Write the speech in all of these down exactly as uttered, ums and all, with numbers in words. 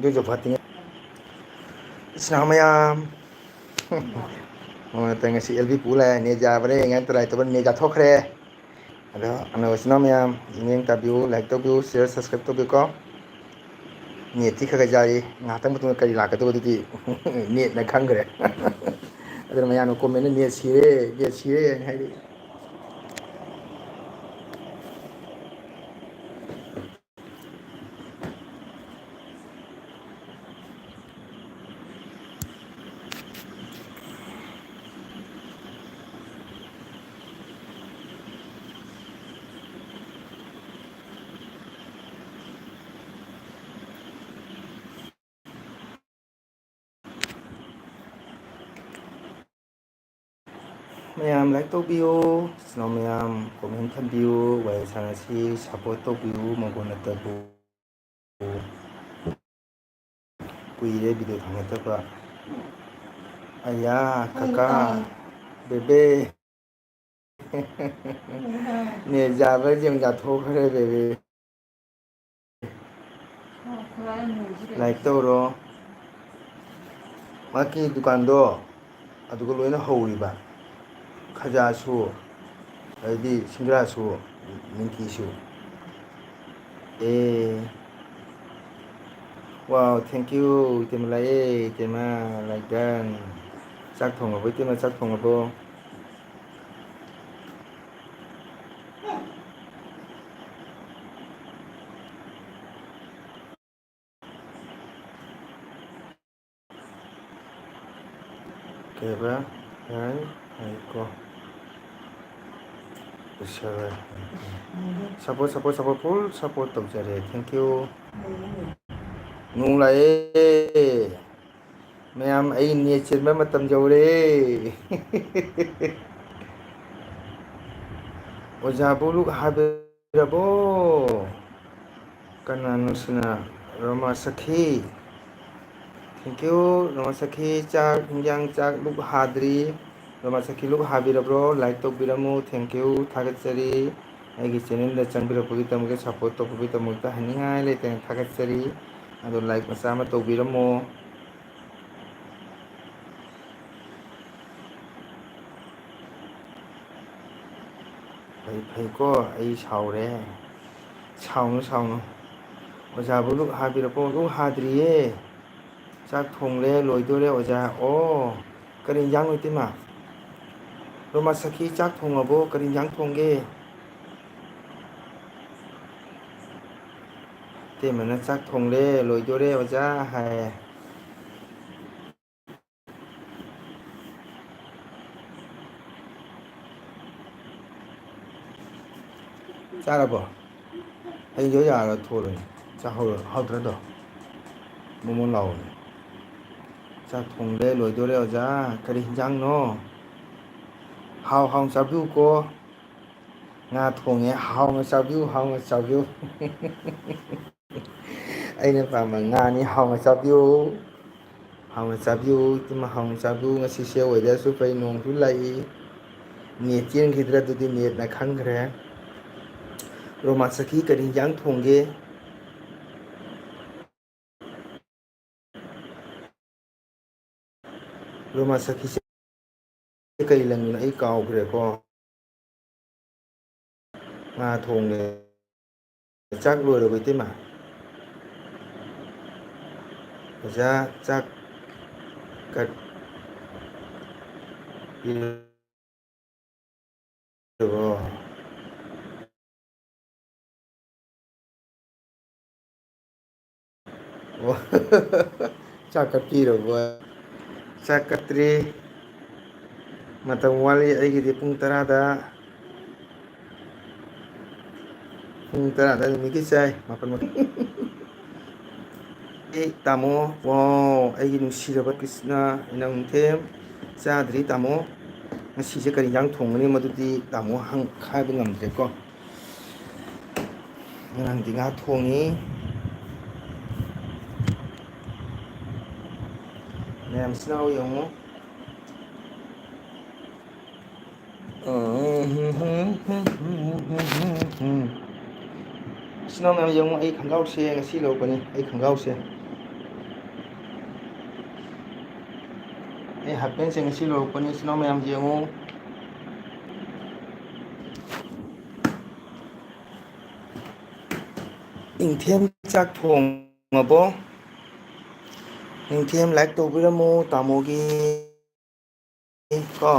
ꯑꯗꯨꯁꯨ ꯐꯠꯇꯤꯉꯩ꯫ ꯏꯆꯤꯟ ꯏꯅꯥꯎ ꯃꯌꯥꯝ꯫ ꯃꯉꯣꯟꯗ ꯉꯁꯤ ꯑꯦꯜ ꯕꯤ ꯄꯨ ꯂꯥꯛꯑꯦ, ꯅꯦꯠ ꯌꯥꯕ꯭ꯔꯥ ꯌꯦꯡꯉꯦ, ꯇ꯭ꯔꯥꯏ ꯇꯧꯕ, ꯅꯦꯠ ꯌꯥꯊꯣꯛꯈ꯭ꯔꯦ꯫ ꯑꯗꯣ ꯑꯅꯧꯕ ꯏꯆꯤꯟ ꯏꯅꯥꯎ ꯃꯌꯥꯝ, ꯃꯤꯠꯌꯦꯡ ꯇꯥꯕꯤꯌꯨ, ꯂꯥꯏꯛ ꯇꯧꯕꯤꯌꯨ, ꯁꯤꯌꯔ, ꯁꯕꯁꯀ꯭ꯔꯥꯏꯕ ꯇꯧꯕꯤꯌꯨꯀꯣ꯫ ꯅꯦꯠꯇꯤ ꯈꯔ ꯈꯔ ꯌꯥꯔꯤ, ꯉꯥꯏꯍꯥꯛꯇꯪ ꯃꯇꯨꯡꯗ ꯀꯔꯤ ꯂꯥꯛꯀꯗꯕꯗꯨꯗꯤ ꯅꯦꯠꯅ ꯈꯪꯈ꯭ꯔꯦ꯫ ꯑꯗꯨꯅ ꯃꯌꯥꯝꯅ ꯀꯣꯃꯦꯟꯗ "ꯅꯦꯠ ꯁꯤꯔꯦ, ꯅꯦꯠ ꯁꯤꯔꯦ" ꯍꯥꯏꯅ ꯍꯥꯏꯔꯤ꯫ ꯃꯌꯥꯝ ꯂꯥꯏꯛ ꯇꯧꯕꯤꯌꯨ, ꯏꯆꯤꯟ ꯏꯅꯥꯎ ꯃꯌꯥꯝ ꯀꯣꯃꯦꯟ ꯊꯝꯕꯤꯌꯨ, ꯋꯥꯔꯤ ꯁꯥꯟꯅꯁꯤ, ꯁꯞꯄꯣꯔꯠ ꯇꯧꯕꯤꯌꯨ, ꯃꯪꯒꯣꯜ ꯅꯠꯇꯕꯨ꯫ ꯀꯨꯏꯔꯦ ꯚꯤꯗꯤꯑꯣ ꯊꯥꯒꯠꯇꯕ꯫ ꯑꯌꯥ, ꯀꯀꯥ, ꯕꯦꯕꯦ꯫ ꯅꯦꯠ ꯌꯥꯕ꯭ꯔꯥ ꯌꯦꯡ ꯌꯥꯊꯣꯛꯈ꯭ꯔꯦ, ꯕꯦꯕꯦ꯫ ꯂꯥꯏꯛ ꯇꯧꯔꯣ꯫ ꯃꯥꯒꯤ ꯗꯨꯀꯥꯟꯗꯣ ꯑꯗꯨꯒ ꯂꯣꯏꯅ ꯍꯧꯔꯤꯕ꯫ ꯈꯖꯥꯁꯨ, ꯑꯗꯩꯗꯤ ꯁꯤꯡꯒꯔꯥꯁꯨ, ꯅꯤꯡꯀꯤꯁꯨ꯫ ꯑꯦ꯫ Wow, thank you, ꯏꯇꯩꯃ ꯂꯥꯛꯑꯦ, ꯏꯇꯩꯃ, like done꯫ ꯆꯥꯛ ꯊꯣꯡꯉꯕꯣ, ꯏꯇꯩꯃ, ꯆꯥꯛ ꯊꯣꯡꯉꯕꯣ? ꯀꯩꯕ? ꯌꯥꯏ, ꯉꯥꯏꯈꯣ꯫ Support, support, support, full support ꯇꯧꯖꯔꯦ꯫ Thank you꯫ ꯅꯣꯡ ꯂꯥꯛꯑꯦ꯫ ꯃꯌꯥꯝ, ꯑꯩ ꯅꯦꯠ ꯆꯦꯟꯕ ꯃꯇꯝ ꯌꯧꯔꯦ꯫ ꯑꯣꯖꯥꯕꯨ ꯂꯨꯛ ꯍꯥꯕꯤꯔꯕꯣ? ꯀꯅꯥꯅꯣ ꯁꯤꯅ? ꯔꯣꯃꯥ ꯁꯈꯤ꯫ Thank you, ꯔꯣꯃꯥ ꯁꯈꯤ꯫ ꯆꯥꯛ, ꯍꯤꯟꯖꯥꯡ, ꯆꯥꯛ, ꯂꯨꯛ ꯍꯥꯗ꯭ꯔꯤ꯫ ꯔꯣꯃꯥ ꯁꯈꯤ, ꯂꯨꯛ ꯍꯥꯕꯤꯔꯕ꯭ꯔꯣ? ꯂꯥꯏꯛ ꯇꯧꯕꯤꯔꯝꯃꯨ꯫ Thank you, ꯊꯥꯒꯠꯆꯔꯤ꯫ ꯑꯩꯒꯤ ꯆꯦꯅꯦꯜꯗ ꯆꯪꯕꯤꯔꯛꯄꯒꯤꯗꯃꯛꯇ, ꯁꯞꯄꯣꯔꯠ ꯇꯧꯕꯤꯕꯒꯤꯗꯃꯛꯇ ꯍꯥꯏꯅꯤꯡꯉꯥꯏ ꯂꯩꯇꯅ ꯊꯥꯒꯠꯆꯔꯤ꯫ ꯑꯗꯣ like ꯃꯆꯥ ꯑꯃ ꯇꯧꯕꯤꯔꯝꯃꯣ꯫ ꯐꯩ, ꯐꯩꯀꯣ, ꯑꯩ ꯁꯥꯎꯔꯦ꯫ ꯁꯥꯎꯅꯨ, ꯁꯥꯎꯅꯨ꯫ ꯑꯣꯖꯥꯕꯨ ꯂꯨꯛ ꯍꯥꯕꯤꯔꯛꯄ, ꯂꯨꯛ ꯍꯥꯗ꯭ꯔꯤꯌꯦ꯫ ꯆꯥꯛ ꯊꯣꯡꯂꯦ, ꯂꯣꯏꯗꯣꯔꯦ ꯑꯣꯖꯥ꯫ ꯑꯣ, ꯀꯔꯤ ꯏꯟꯖꯥꯡꯅꯣ ꯏꯇꯩꯃ? ꯔꯣꯃꯥ ꯁꯈꯤ, ꯆꯥꯛ ꯊꯣꯡꯉꯕꯣ? ꯀꯔꯤ ꯏꯟꯖꯥꯡ ꯊꯣꯡꯒꯦ? ꯏꯇꯩꯃꯅ ꯆꯥꯛ ꯊꯣꯡꯂꯦ, ꯂꯣꯏꯗꯣꯔꯦ ꯑꯣꯖꯥ ꯍꯥꯏ꯫ ꯆꯥꯔꯕꯣ? ꯑꯩ ꯌꯣ ꯌꯥꯔ ꯊꯣꯛꯂꯣꯏ꯫ ꯆꯥꯍꯧꯔꯣ, ꯍꯥꯎꯇ꯭ꯔꯗꯣ? ꯃꯣꯃꯣ ꯂꯥꯎꯅꯦ꯫ ꯆꯥꯛ ꯊꯣꯡꯂꯦ, ꯂꯣꯏꯗꯣꯔꯦ ꯑꯣꯖꯥ꯫ ꯀꯔꯤ ꯍꯤꯟꯖꯥꯡꯅꯣ? ꯍꯥꯎ ꯍꯥꯎꯅ ꯆꯥꯕꯤꯌꯨꯀꯣ꯫ ꯉꯥ ꯊꯣꯡꯉꯦ, ꯍꯥꯎꯅ ꯆꯥꯕꯤꯌꯨ, ꯍꯥꯎꯅ ꯆꯥꯕꯤꯌꯨ꯫ ꯑꯩꯅ ꯄꯥꯝꯕ ꯉꯥꯅꯤ, ꯍꯥꯎꯅ ꯆꯥꯕꯤꯌꯨ꯫ ꯍꯥꯎꯅ ꯆꯥꯕꯤꯌꯨ, ꯏꯇꯩꯃ, ꯍꯥꯎꯅ ꯆꯥꯕꯤꯌꯨ꯫ ꯉꯁꯤꯁꯦ weatherꯁꯨ ꯐꯩ, ꯅꯣꯡꯁꯨ ꯂꯥꯛꯏ꯫ ꯅꯦꯠ ꯆꯦꯟꯈꯤꯗ꯭ꯔꯥ? ꯑꯗꯨꯗꯤ ꯅꯦꯠꯅ ꯈꯪꯈ꯭ꯔꯦ꯫ ꯔꯣꯃꯥ ꯁꯈꯤ, ꯀꯔꯤ ꯍꯤꯟꯖꯥꯡ ꯊꯣꯡꯒꯦ? ꯔꯣꯃꯥ ꯁꯈꯤꯁꯦ ꯀꯩ ꯂꯝꯒꯤꯅꯣ? ꯑꯩ ꯀꯥꯎꯈ꯭ꯔꯦꯀꯣ꯫ ꯉꯥ ꯊꯣꯡꯉꯦ꯫ ꯆꯥꯛ ꯂꯣꯏꯔꯕꯣ, ꯏꯇꯩꯃ? ꯑꯣꯖꯥ, ꯆꯥꯛ ꯀꯠ-, ꯂꯣꯏꯔꯕꯣ? ꯑꯣ, ꯆꯥꯛ ꯀꯠꯄꯤꯔꯕꯣ? ꯆꯥꯛ ꯀꯠꯇ꯭ꯔꯤ꯫ ꯃꯇꯝ ꯋꯥꯠꯂꯤ ꯑꯩꯒꯤꯗꯤ ꯄꯨꯡ ꯇꯔꯥꯗ꯫ ꯄꯨꯡ ꯇꯔꯥꯗ ꯅꯨꯃꯤꯠꯀꯤ ꯆꯥꯏ, ꯃꯥꯄꯟ ꯃꯈꯥꯏ꯫ ꯑꯦ, ꯇꯥꯃꯣ, ꯋꯥꯎ, ꯑꯩꯒꯤ ꯅꯨꯡꯁꯤꯔꯕ ꯀ꯭ꯔꯤꯁꯅ, ꯏꯅꯝꯊꯦꯝ, ꯆꯥꯗ꯭ꯔꯤ ꯇꯥꯃꯣ꯫ ꯉꯁꯤꯁꯦ ꯀꯔꯤ ꯏꯟꯖꯥꯡ ꯊꯣꯡꯒꯅꯤ, ꯃꯗꯨꯗꯤ ꯇꯥꯃꯣ ꯍꯪ-, ꯍꯥꯏꯕ ꯉꯝꯗ꯭ꯔꯦꯀꯣ꯫ ꯉꯔꯥꯡꯗꯤ ꯉꯥ ꯊꯣꯡꯉꯤ꯫ ꯃꯌꯥꯝꯁꯤꯅ ꯌꯦꯡꯉꯨ꯫ ꯏꯆꯤꯟ ꯏꯅꯥꯎ ꯃꯌꯥꯝ ꯌꯦꯡꯉꯨ, ꯑꯩ ꯈꯣꯡꯒ꯭ꯔꯥꯎꯁꯦ ꯉꯁꯤ ꯂꯧꯔꯛꯄꯅꯤ, ꯑꯩ ꯈꯣꯡꯒ꯭ꯔꯥꯎꯁꯦ꯫ ꯑꯩ ꯍꯥꯞ ꯄꯦꯟꯁꯦ ꯉꯁꯤ ꯂꯧꯔꯛꯄꯅꯤ, ꯏꯆꯤꯟ ꯏꯅꯥꯎ ꯃꯌꯥꯝ ꯌꯦꯡꯉꯨ꯫ ꯅꯤꯡꯊꯦꯝ ꯆꯥꯛ ꯊꯣꯡꯉꯕꯣ? ꯅꯤꯡꯊꯦꯝ like ꯇꯧꯕꯤꯔꯝꯃꯨ ꯇꯥꯃꯣꯒꯤ꯫ ꯀꯣ꯫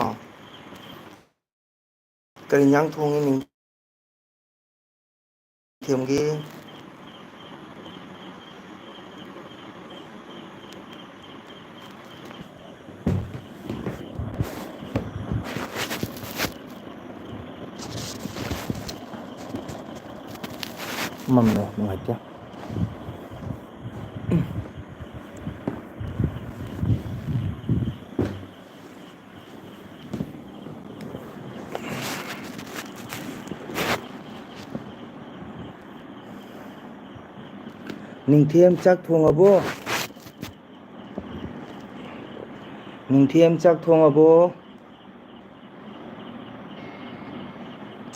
ꯀꯔꯤ ꯏꯟꯖꯥꯡ ꯊꯣꯡꯉꯤ ꯅꯤꯡꯊꯦꯝꯒꯤ? ꯃꯝꯃꯦ, ꯅꯨꯡꯉꯥꯏꯇꯦ꯫ ꯅꯤꯡꯊꯦꯝ ꯆꯥꯛ ꯊꯣꯡꯉꯕꯣ? ꯅꯤꯡꯊꯦꯝ ꯆꯥꯛ ꯊꯣꯡꯉꯕꯣ?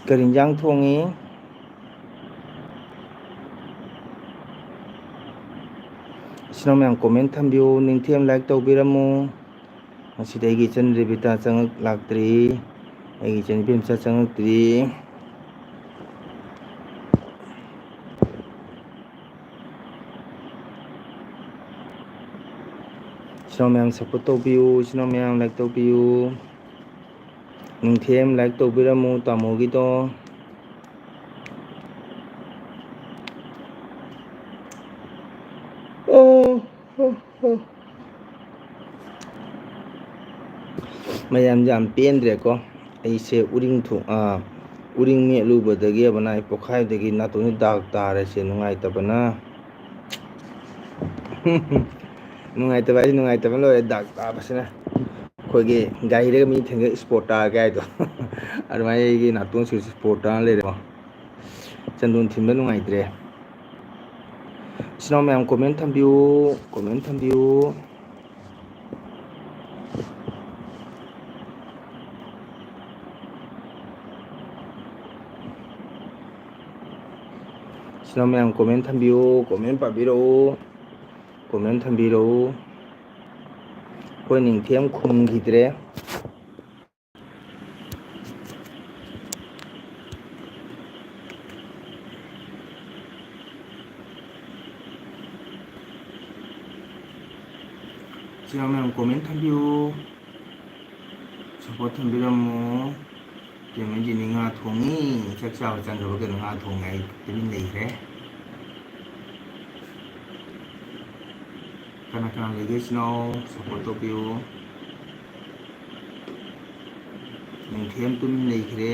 ꯀꯔꯤ ꯏꯟꯖꯥꯡ ꯊꯣꯡꯉꯤ? ꯏꯆꯤꯟ ꯏꯅꯥꯎ ꯃꯌꯥꯝ comment ꯊꯝꯕꯤꯌꯨ, ꯅꯤꯡꯊꯦꯝ like ꯇꯧꯕꯤꯔꯝꯃꯨ꯫ ꯉꯁꯤꯗꯤ ꯑꯩꯒꯤ ꯏꯆꯟ ꯔꯦꯕꯤꯇꯥ ꯆꯪꯉꯛ ꯂꯥꯛꯇ꯭ꯔꯤ, ꯑꯩꯒꯤ ꯏꯆꯟ ꯏꯕꯦꯝꯆꯥ ꯆꯪꯉꯛꯇ꯭ꯔꯤ꯫ ꯏꯆꯤꯟ ꯏꯅꯥꯎ ꯃꯌꯥꯝ support ꯇꯧꯕꯤꯌꯨ, ꯏꯆꯤꯟ ꯏꯅꯥꯎ ꯃꯌꯥꯝ like ꯇꯧꯕꯤꯌꯨ꯫ ꯅꯤꯡꯊꯦꯝ like ꯇꯧꯕꯤꯔꯝꯃꯨ ꯇꯥꯃꯣꯒꯤꯗꯣ꯫ ꯑꯣ, ꯍꯣ, ꯍꯣ꯫ ꯃꯌꯥꯝ ꯌꯥꯝ ꯄꯦꯟꯗ꯭ꯔꯦꯀꯣ꯫ ꯑꯩꯁꯦ ꯎꯔꯤꯡ ꯊꯣꯛ-, ꯑꯥ, ꯎꯔꯤꯡ ꯃꯦꯠꯂꯨꯕꯗꯒꯤ ꯑꯕꯅꯥꯏ ꯄꯣꯛꯈꯥꯏꯕꯗꯒꯤ ꯅꯥꯇꯣꯟꯁꯦ ꯗꯥꯛ ꯇꯥꯔꯦꯁꯦ, ꯅꯨꯡꯉꯥꯏꯇꯕꯅ꯫ ꯅꯨꯡꯉꯥꯏꯇꯕ ꯍꯥꯏꯁꯦ ꯅꯨꯡꯉꯥꯏꯇꯕꯅ ꯂꯣꯏꯔꯦ, ꯗꯥꯛ ꯇꯥꯕꯁꯤꯅ꯫ ꯑꯩꯈꯣꯏꯒꯤ ꯒꯥꯔꯤꯗꯒ ꯃꯤ ꯊꯦꯡꯒ spot ꯇꯥꯒꯦ ꯍꯥꯏꯗꯣ꯫ ꯑꯗꯨꯃꯥꯏꯅ ꯑꯩꯒꯤ ꯅꯥꯇꯣꯟꯁꯤꯁꯨ spot ꯇꯥꯔ ꯂꯩꯔꯦꯀꯣ꯫ ꯆꯟꯗꯣꯟ ꯊꯤꯟꯕ ꯅꯨꯡꯉꯥꯏꯇ꯭ꯔꯦ꯫ ꯏꯆꯤꯟ ꯏꯅꯥꯎ ꯃꯌꯥꯝ comment ꯊꯝꯕꯤꯌꯨ, comment ꯊꯝꯕꯤꯌꯨ꯫ ꯏꯆꯤꯟ ꯃꯌꯥꯝ comment ꯊꯝꯕꯤꯌꯨ, comment ꯄꯥꯕꯤꯔꯛꯎ, comment ꯊꯝꯕꯤꯔꯛꯎ꯫ ꯑꯩꯈꯣꯏ ꯅꯤꯡꯊꯦꯝ ꯈꯨꯝꯈꯤꯗ꯭ꯔꯦ꯫ ꯏꯆꯤꯟ ꯃꯌꯥꯝ comment ꯊꯝꯕꯤꯌꯨ, support ꯊꯝꯕꯤꯔꯝꯃꯨ꯫ ꯏꯇꯩꯃꯒꯤꯅꯤ ꯉꯥ ꯊꯣꯡꯉꯤ꯫ ꯆꯥꯛ ꯆꯥꯕ ꯆꯪꯈ꯭ꯔꯕ ꯀꯩꯅꯣ, ꯉꯥ ꯊꯣꯡꯉꯦ꯫ ꯑꯩ ꯇꯨꯃꯤꯟ ꯂꯩꯈ꯭ꯔꯦ꯫ ꯀꯅꯥ ꯀꯅꯥ ꯂꯩꯒꯦ ꯏꯆꯤꯟ ꯏꯅꯥꯎ? Support ꯇꯧꯕꯤꯌꯨ꯫ ꯅꯤꯡꯊꯦꯝ ꯇꯨꯃꯤꯟ ꯂꯩꯈ꯭ꯔꯦ꯫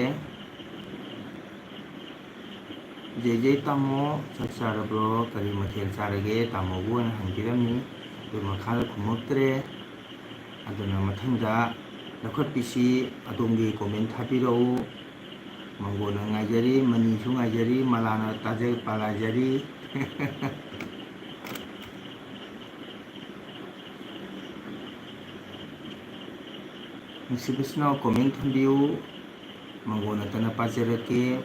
ꯖꯦ ꯖꯦ ꯇꯥꯃꯣ, ꯆꯥꯛ ꯆꯥꯔꯕ꯭ꯔꯣ? ꯀꯔꯤ ꯃꯊꯦꯜ ꯆꯥꯔꯒꯦ? ꯇꯥꯃꯣꯕꯨ ꯑꯣꯏꯅ ꯍꯪꯕꯤꯔꯝꯃꯤ꯫ ꯑꯩꯈꯣꯏ ꯃꯈꯥꯗ ꯈꯨꯝꯃꯛꯇ꯭ꯔꯦ꯫ ꯑꯗꯨꯅ ꯃꯊꯪꯗ ꯂꯧꯈꯠꯄꯤꯁꯤ꯫ ꯑꯗꯣꯝꯒꯤ comment ꯊꯥꯕꯤꯔꯛꯎ꯫ ꯃꯪꯒꯣꯜꯅ ꯉꯥꯏꯖꯔꯤ, ꯃꯅꯤꯁꯨ ꯉꯥꯏꯖꯔꯤ, ꯃꯂꯥꯅ ꯇꯥꯖ-, ꯄꯥꯂꯥꯏꯖꯔꯤ꯫ ꯅꯨꯡꯁꯤꯕꯁꯤꯅ comment ꯊꯝꯕꯤꯌꯨ꯫ ꯃꯪꯒꯣꯜ ꯅꯠꯇꯅ ꯄꯥꯖꯔꯛꯀꯦ꯫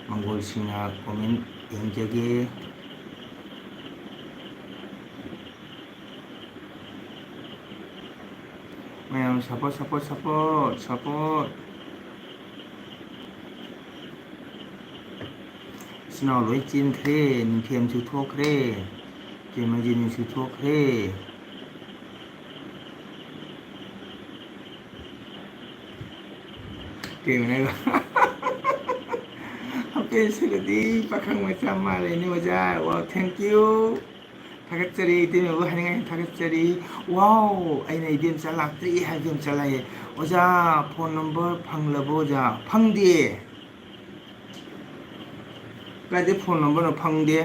ꯃꯪꯒꯣꯜꯁꯤꯡꯅ comment ꯌꯦꯡꯖꯒꯦ꯫ ꯃꯌꯥꯝ support, support, support, support꯫ ꯏꯆꯤꯟ ꯏꯅꯥꯎ ꯂꯣꯏ ꯆꯦꯟꯈ꯭ꯔꯦ, ꯅꯤꯡꯊꯦꯝꯁꯨ ꯊꯣꯛꯈ꯭ꯔꯦ, ꯏꯇꯩꯃꯒꯤꯅꯤꯁꯨ ꯊꯣꯛꯈ꯭ꯔꯦ꯫ ꯀꯩꯅꯣ ꯍꯥꯏꯕ? ꯍꯥꯞꯄꯦꯟ ꯁꯦꯠꯂꯗꯤ ꯄꯥꯈꯪ ꯃꯆꯥ ꯃꯥꯜꯂꯦꯅꯦ ꯑꯣꯖꯥ꯫ Wow, thank you꯫ ꯊꯥꯒꯠꯆꯔꯤ, ꯏꯇꯩꯃꯕꯨ ꯍꯥꯏꯅꯤꯡꯉꯥꯏ ꯊꯥꯒꯠꯆꯔꯤ꯫ Wow, ꯑꯩꯅ ꯏꯕꯦꯝꯆꯥ ꯂꯥꯛꯇ꯭ꯔꯤ ꯍꯥꯏ, ꯏꯕꯦꯝꯆꯥ ꯂꯥꯛꯑꯦ꯫ ꯑꯣꯖꯥ, phone number ꯐꯪꯂꯕꯣ ꯑꯣꯖꯥ? ꯐꯪꯗꯦ꯫ ꯀꯥꯏꯗꯩ phone numberꯅꯣ? ꯐꯪꯗꯦ꯫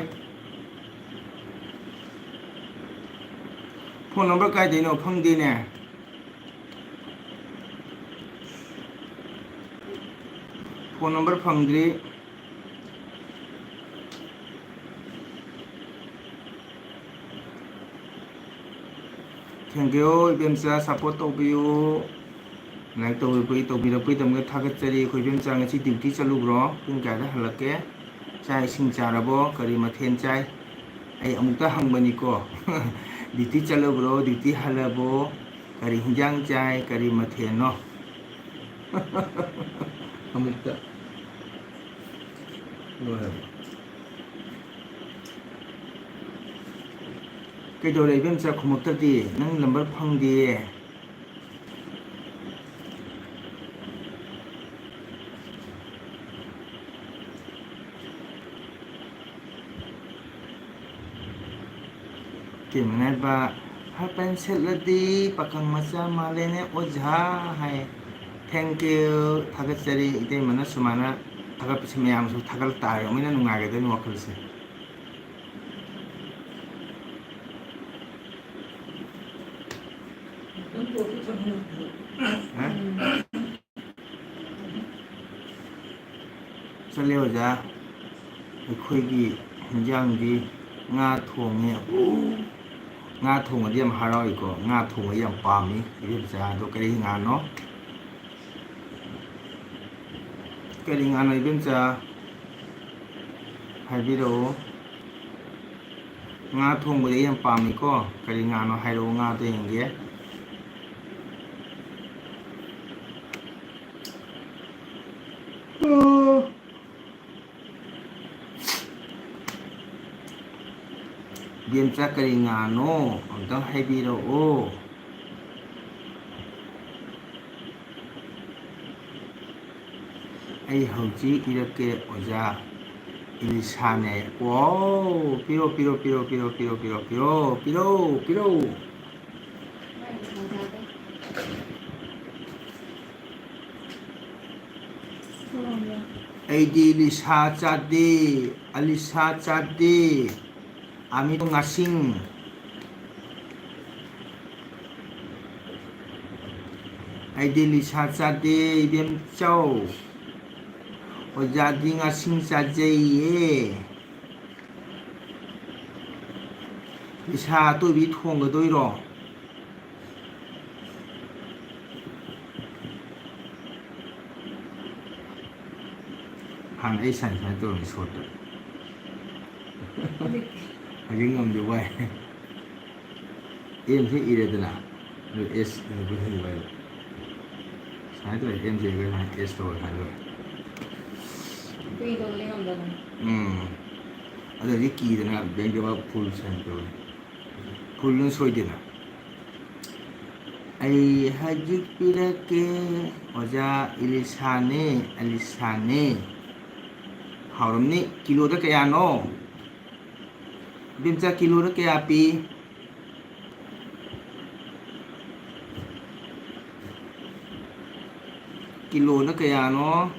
Phone number ꯀꯥꯏꯗꯩꯅꯣ? ꯐꯪꯗꯦꯅꯦ꯫ Phone number ꯐꯪꯗ꯭ꯔꯤ꯫ Thank you, ꯏꯕꯦꯝꯆꯥ, support ꯇꯧꯕꯤꯌꯨ꯫ Like ꯇꯧꯕꯤꯔꯛꯄꯒꯤ, ꯇꯧꯕꯤꯔꯛꯄꯒꯤꯗꯃꯛꯇ ꯊꯥꯒꯠꯆꯔꯤ꯫ ꯑꯩꯈꯣꯏ ꯏꯕꯦꯝꯆꯥ ꯉꯁꯤ duty ꯆꯠꯂꯨꯕ꯭ꯔꯣ? ꯄꯨꯡ ꯀꯌꯥꯗ ꯍꯜꯂꯛꯀꯦ? ꯆꯥꯛ ꯏꯁꯤꯡ ꯆꯥꯔꯕꯣ? ꯀꯔꯤ ꯃꯊꯦꯜ ꯆꯥꯏ? ꯑꯩ ꯑꯃꯨꯛꯇ ꯍꯪꯕꯅꯤꯀꯣ꯫ ꯗ꯭ꯌꯨꯇꯤ ꯆꯠꯂꯕ꯭ꯔꯣ? ꯗ꯭ꯌꯨꯇꯤ ꯍꯜꯂꯕꯣ? ꯀꯔꯤ ꯍꯤꯟꯖꯥꯡ ꯆꯥꯏ? ꯀꯔꯤ ꯃꯊꯦꯜꯅꯣ? ꯑꯃꯨꯛꯇ ꯂꯣꯏꯔꯕ꯫ ꯀꯩꯗꯧꯔꯦ ꯏꯕꯦꯝꯆꯥ ꯈꯨꯝꯃꯛꯇ꯭ꯔꯗꯤ? ꯅꯪ ꯅꯝꯕꯔ ꯐꯪꯗꯦꯌꯦ꯫ ꯇꯤꯝꯅꯕ ꯍꯥꯏꯐꯦꯟ ꯁꯦꯠꯂꯗꯤ ꯄꯥꯈꯪ ꯃꯆꯥ ꯃꯥꯜꯂꯦꯅꯦ ꯑꯣꯖꯥ ꯍꯥꯏ꯫ Thank you, ꯊꯥꯒꯠꯆꯔꯤ꯫ ꯏꯇꯩꯃꯅ ꯁꯨꯃꯥꯏꯅ ꯊꯥꯒꯠꯄꯁꯤ ꯃꯌꯥꯝꯁꯨ ꯊꯥꯒꯠ ꯇꯥꯔꯦ, ꯃꯣꯏꯅ ꯅꯨꯡꯉꯥꯏꯒꯗꯣꯏꯅꯤ ꯋꯥꯈꯜꯁꯦ꯫ ꯍꯥ? ꯆꯠꯂꯦ ꯑꯣꯖꯥ꯫ ꯑꯩꯈꯣꯏꯒꯤ ꯍꯤꯟꯖꯥꯡꯗꯤ ꯉꯥ ꯊꯣꯡꯉꯦ꯫ ꯎ! ꯉꯥ ꯊꯣꯡꯕꯗꯤ ꯌꯥꯝ ꯍꯔꯥꯎꯏꯀꯣ꯫ ꯉꯥ ꯊꯣꯡꯕ ꯌꯥꯝ ꯄꯥꯝꯃꯤ ꯏꯕꯦꯝꯆꯥ꯫ ꯑꯗꯣ ꯀꯔꯤ ꯉꯥꯅꯣ? ꯀꯔꯤ ꯉꯥꯅꯣ ꯏꯕꯦꯝꯆꯥ? ꯍꯥꯏꯕꯤꯔꯛꯑꯣ꯫ ꯉꯥ ꯊꯣꯡꯕꯗꯤ ꯑꯩ ꯌꯥꯝ ꯄꯥꯝꯃꯤꯀꯣ꯫ ꯀꯔꯤ ꯉꯥꯅꯣ ꯍꯥꯏꯔꯛꯑꯣ, ꯉꯥꯗꯣ ꯌꯦꯡꯒꯦ꯫ ꯏꯕꯦꯝꯆꯥ, ꯀꯔꯤ ꯉꯥꯅꯣ? ꯑꯝꯇꯪ ꯍꯥꯏꯕꯤꯔꯛꯑꯣ꯫ ꯑꯩ ꯍꯧꯖꯤꯛ ꯏꯔꯛꯀꯦ ꯑꯣꯖꯥ꯫ ꯏꯂꯤꯁꯥꯅꯦ꯫ ꯋꯥꯎ! ꯄꯤꯔꯣ, ꯄꯤꯔꯣ, ꯄꯤꯔꯣ꯫ ꯑꯩꯗꯤ ꯏꯂꯤꯁꯥ ꯆꯥꯗꯦ, ꯑꯂꯤꯁꯥ ꯆꯥꯗꯦ꯫ ꯑꯃꯤꯗꯣ ꯉꯥꯁꯤꯡ꯫ ꯑꯩꯗꯤ ꯂꯤꯁꯥ ꯆꯥꯗꯦ, ꯏꯕꯦꯝꯆꯧ꯫ ꯑꯣꯖꯥꯗꯤ ꯉꯥꯁꯤꯡ ꯆꯥꯖꯩꯌꯦ꯫ ꯂꯤꯁꯥ ꯑꯇꯣꯏꯕꯤ ꯊꯣꯡꯒꯗꯣꯏꯔꯣ? ꯑꯩ ꯁꯥꯏꯟ ꯁꯨꯃꯥꯏꯅ ꯇꯧꯔꯝꯃꯤ ꯁꯣꯔꯠꯇ꯫ ꯍꯧꯖꯤꯛ ꯉꯝꯗꯦ, ꯋꯥꯏ꯫ ꯑꯦꯝꯁꯤ ꯏꯔꯦꯗꯅ, ꯑꯗꯨ ꯑꯦꯁ ꯑꯗꯨ ꯄꯨꯊꯣꯛꯈꯤꯕ ꯍꯥꯏꯗꯣ꯫ ꯁꯨꯃꯥꯏꯅ ꯇꯧꯔꯦ, ꯑꯦꯝꯁꯤ ꯏꯔꯒ ꯁꯨꯃꯥꯏꯅ ꯑꯦꯁ ꯇꯧꯔꯦ ꯍꯥꯏꯗꯣ꯫ ꯀꯨꯏꯗꯧ ꯂꯩꯔꯝꯗꯕꯅꯤ꯫ ꯎꯝ꯫ ꯑꯗꯨꯗꯤ ꯀꯤꯗꯅ ꯕꯦꯡꯗ ꯐꯨꯜ ꯁꯥꯏꯟ ꯇꯧꯔꯦ꯫ ꯐꯨꯜꯅ ꯁꯣꯏꯗꯦꯅ꯫ ꯑꯩ ꯍꯧꯖꯤꯛ ꯄꯤꯔꯛꯀꯦ, ꯑꯣꯖꯥ ꯏꯂꯤꯁꯥꯅꯦ, ꯑꯂꯤꯁꯥꯅꯦ꯫ ꯍꯥꯎꯔꯝꯅꯤ꯫ ꯀꯤꯂꯣꯗ ꯀꯌꯥꯅꯣ? ꯏꯕꯦꯝꯆꯥ, ꯀꯤꯂꯣꯗ ꯀꯌꯥ ꯄꯤ? ꯀꯤꯂꯣꯗ ꯀꯌꯥꯅꯣ?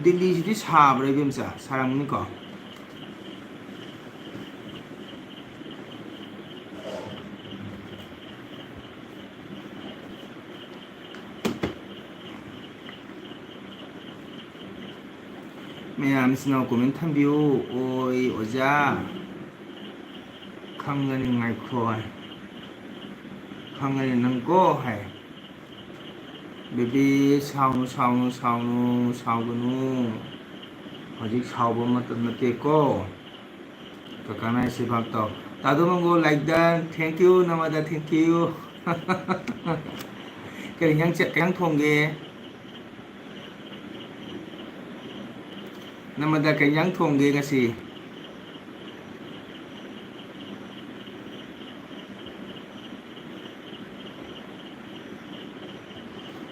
ꯗꯤꯜꯂꯤꯁꯤꯗꯤ ꯁꯥꯕ꯭ꯔꯥ, ꯏꯕꯦꯝꯆꯥ? ꯁꯥꯔꯝꯒꯅꯤꯀꯣ? ꯃꯌꯥꯝꯁꯤꯅ ꯀꯣꯃꯦꯟ ꯊꯝꯕꯤꯌꯨ꯫ ꯑꯣꯏ ꯑꯣꯖꯥ, ꯈꯪꯒꯅꯤ, ꯉꯥꯏꯈꯣ ꯍꯥꯏ꯫ ꯈꯪꯒꯅꯤ ꯅꯪꯀꯣ ꯍꯥꯏ꯫ ꯕꯦꯕꯤ, ꯁꯥꯎꯅꯨ, ꯁꯥꯎꯅꯨ, ꯁꯥꯎꯅꯨ, ꯁꯥꯎꯒꯅꯨ꯫ ꯍꯧꯖꯤꯛ ꯁꯥꯎꯕ ꯃꯇꯝ ꯅꯠꯇꯦꯀꯣ꯫ ꯀꯀꯥꯅ ꯍꯥꯏꯁꯦ ꯚꯥꯞ ꯇꯧ꯫ ꯇꯥꯗꯣ ꯃꯪꯒꯣꯜ, like done. Thank you, ꯅꯃꯗ, thank you꯫ ꯀꯔꯤ ꯏꯟꯖꯥꯡ ꯆꯦ-, ꯀꯩ ꯏꯟꯖꯥꯡ ꯊꯣꯡꯒꯦ? ꯅꯃꯗ ꯀꯩ ꯏꯟꯖꯥꯡ ꯊꯣꯡꯒꯦ ꯉꯁꯤ?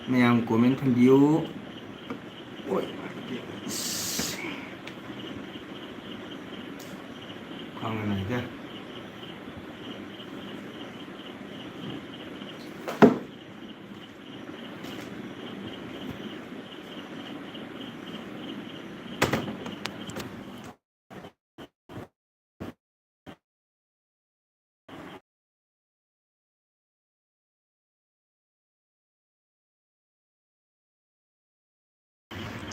ꯃꯌꯥꯝ ꯀꯣꯃꯦꯟ ꯊꯝꯕꯤꯌꯨ꯫ ꯑꯣꯏ꯫ ꯈ꯭ꯋꯥꯡ ꯅꯥꯏꯗ꯫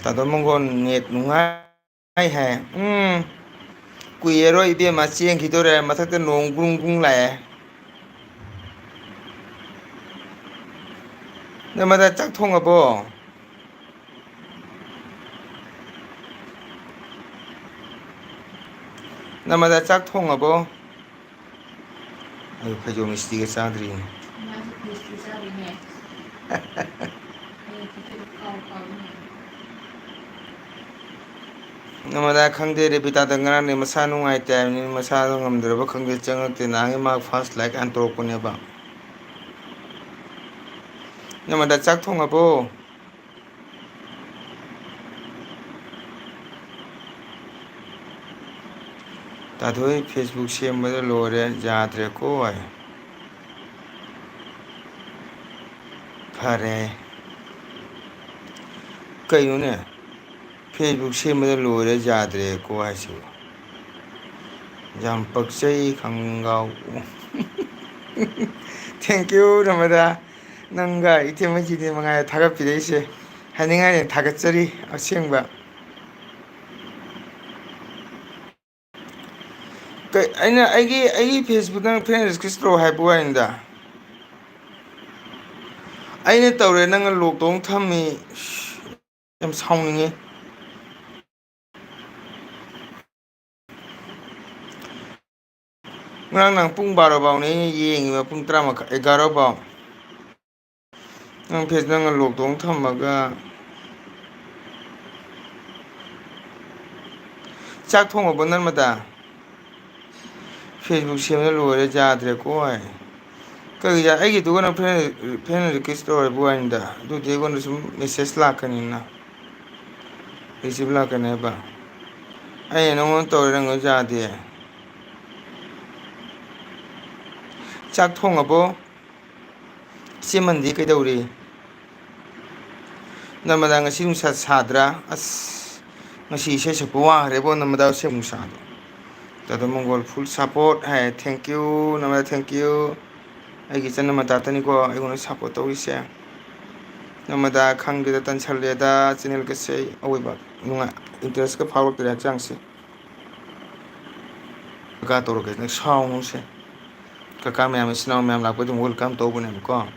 ꯇꯥꯗꯣ ꯃꯪꯒꯣꯜ ꯅꯦꯠ ꯅꯨꯡꯉꯥꯏ ꯍꯥꯏ꯫ ꯎꯝ꯫ ꯀꯨꯏꯔꯔꯣꯏ ꯏꯕꯦꯝꯃ, ꯆꯦꯟꯈꯤꯗꯣꯔꯦ꯫ ꯃꯊꯛꯇ ꯅꯣꯡ ꯒ꯭ꯔꯨꯡ ꯒ꯭ꯔꯨꯡ ꯂꯥꯛꯑꯦ꯫ ꯅꯃꯗ ꯆꯥꯛ ꯊꯣꯡꯉꯕꯣ? ꯅꯃꯗ ꯆꯥꯛ ꯊꯣꯡꯉꯕꯣ? ꯑꯩ ꯐꯩꯖꯣꯝ ꯏꯁꯇꯤꯒ ꯆꯥꯗ꯭ꯔꯤꯅꯦ꯫ ꯅꯃꯗꯥ ꯈꯪꯗꯦ, ꯔꯦꯕꯤꯇꯥꯗ ꯉꯔꯥꯡꯅꯦ ꯃꯁꯥ ꯅꯨꯡꯉꯥꯏꯇꯦ ꯍꯥꯏꯕꯅꯤ, ꯃꯁꯥꯗꯣ ꯉꯝꯗ꯭ꯔꯕ ꯈꯪꯗꯦ, ꯆꯪꯉꯛꯇꯦ꯫ ꯅꯍꯥꯟꯒꯤ ꯃꯥ ꯐꯥꯔꯁ ꯂꯥꯏꯛ ꯍꯥꯟꯅ ꯇꯧꯔꯛꯄꯅꯦꯕ꯫ ꯅꯃꯗꯥ ꯆꯥꯛ ꯊꯣꯡꯉꯕꯣ? ꯇꯥꯊꯣꯏ, ꯐꯦꯁꯕꯨꯛ ꯁꯦꯝꯕꯗ ꯂꯣꯏꯔꯦ, ꯌꯥꯗ꯭ꯔꯦꯀꯣ ꯍꯥꯏ꯫ ꯐꯔꯦ꯫ ꯀꯩꯅꯣꯅꯦ? ꯐꯦꯁꯕꯨꯛ ꯁꯦꯝꯕꯗ ꯂꯣꯏꯔꯦ ꯌꯥꯗ꯭ꯔꯦꯀꯣ ꯍꯥꯏꯁꯤꯕꯨ꯫ ꯌꯥꯝ ꯄꯛꯆꯩ ꯈꯪꯒꯥꯎ꯫ Thank you, ꯔꯃꯗꯥ꯫ ꯅꯪꯒ ꯏꯊꯦꯝ ꯃꯩꯖꯤꯅꯦ ꯃꯉꯥꯏꯔꯦ ꯊꯥꯒꯠꯄꯤꯔꯛꯏꯁꯦ꯫ ꯍꯥꯏꯅꯤꯡꯉꯥꯏꯅꯦ ꯊꯥꯒꯠꯆꯔꯤ ꯑꯁꯦꯡꯕ꯫ ꯀꯩ-, ꯑꯩꯅ ꯑꯩꯒꯤ, ꯑꯩꯒꯤ ꯐꯦꯁꯕꯨꯛꯇ ꯅꯪ ꯐ꯭ꯔꯦꯟ ꯔꯤꯀ꯭ꯋꯦꯁ ꯇꯧꯔꯛꯑꯣ ꯍꯥꯏꯕ ꯋꯥꯅꯤꯗ꯫ ꯑꯩꯅ ꯇꯧꯔꯦ, ꯅꯪꯅ ꯂꯣꯛꯇꯧ ꯊꯝꯃꯤ꯫ ꯌꯥꯝ ꯁꯥꯎꯅꯤꯡꯉꯤ꯫ ꯉꯔꯥꯡ ꯅꯪ ꯄꯨꯡ ꯕꯥꯔꯣ ꯐꯥꯎꯅꯦ ꯑꯩꯅ ꯌꯦꯡꯉꯤꯕ, ꯄꯨꯡ ꯇꯔꯥ ꯃꯈꯥꯏ, ꯑꯦꯒꯥꯔꯣ ꯐꯥꯎ꯫ ꯅꯪ ꯐꯦꯁ, ꯅꯪꯅ ꯂꯣꯛꯇꯧ ꯊꯝꯃꯒ꯫ ꯆꯥꯛ ꯊꯣꯡꯉꯕꯣ, ꯅꯔꯃꯗꯥ? ꯐꯦꯁꯕꯨꯛ ꯁꯦꯝꯕ ꯂꯣꯏꯔꯦ, ꯌꯥꯗ꯭ꯔꯦꯀꯣ ꯍꯥꯏ꯫ ꯀꯔꯤ ꯌꯥ-, ꯑꯩꯒꯤꯗꯨꯒ ꯅꯪ ꯐ꯭ꯔꯦꯟ, ꯐ꯭ꯔꯦꯟ ꯔꯤꯀ꯭ꯋꯦꯁ ꯇꯧꯔꯕ ꯋꯥꯅꯤꯗ꯫ ꯑꯗꯨꯗꯤ ꯑꯩꯉꯣꯟꯗ ꯁꯨꯝ ꯃꯦꯁꯦꯖ ꯂꯥꯛꯀꯅꯤꯅ꯫ ꯔꯤꯁꯤꯞ ꯂꯥꯛꯀꯅꯦꯕ꯫ ꯑꯩꯅ ꯅꯪꯉꯣꯟꯗ ꯇꯧꯔꯦ, ꯅꯪꯉꯣꯟꯗ ꯌꯥꯗꯦ꯫ ꯆꯥꯛ ꯊꯣꯡꯉꯕꯣ? ꯏꯆꯦ ꯃꯟꯗꯤ ꯀꯩꯗꯧꯔꯤ? ꯅꯔꯃꯗꯥ, ꯉꯁꯤ ꯅꯨꯡꯁꯥ ꯁꯥꯗ꯭ꯔꯥ? ꯑꯁ, ꯉꯁꯤ ꯏꯁꯩ ꯁꯛꯄ ꯋꯥꯈ꯭ꯔꯦꯕꯣ, ꯅꯔꯃꯗꯥ, ꯏꯁꯩ ꯅꯨꯡꯁꯥꯗꯣ꯫ ꯇꯥꯗ ꯃꯪꯒꯣꯜ full support high, thank you, Narmada, thank you꯫ ꯑꯩꯒꯤ ꯏꯆꯟ ꯅꯔꯃꯗꯥꯇꯅꯤꯀꯣ ꯑꯩꯉꯣꯟꯗ support ꯇꯧꯔꯤꯁꯦ꯫ ꯅꯔꯃꯗꯥ, ꯈꯪꯗꯦꯗ, ꯇꯟꯁꯜꯂꯦꯗ, channelꯒꯁꯦ ꯑꯩ ꯑꯋꯣꯏꯕ ꯅꯨꯡꯉꯥꯏ, interestꯀ ꯐꯥꯎꯔꯛꯇ꯭ꯔꯦ ꯍꯛꯆꯥꯡꯁꯦ꯫ ꯀꯀꯥ ꯇꯧꯔꯛꯀꯦ, ꯅꯪ ꯁꯥꯎꯅꯨꯁꯦ꯫ ꯀꯀꯥ ꯃꯌꯥꯝ, ꯏꯆꯤꯟ ꯏꯅꯥꯎ ꯃꯌꯥꯝ ꯂꯥꯛꯄ ꯑꯗꯨꯝ welcome ꯇꯧꯕꯅꯦꯕꯀꯣ꯫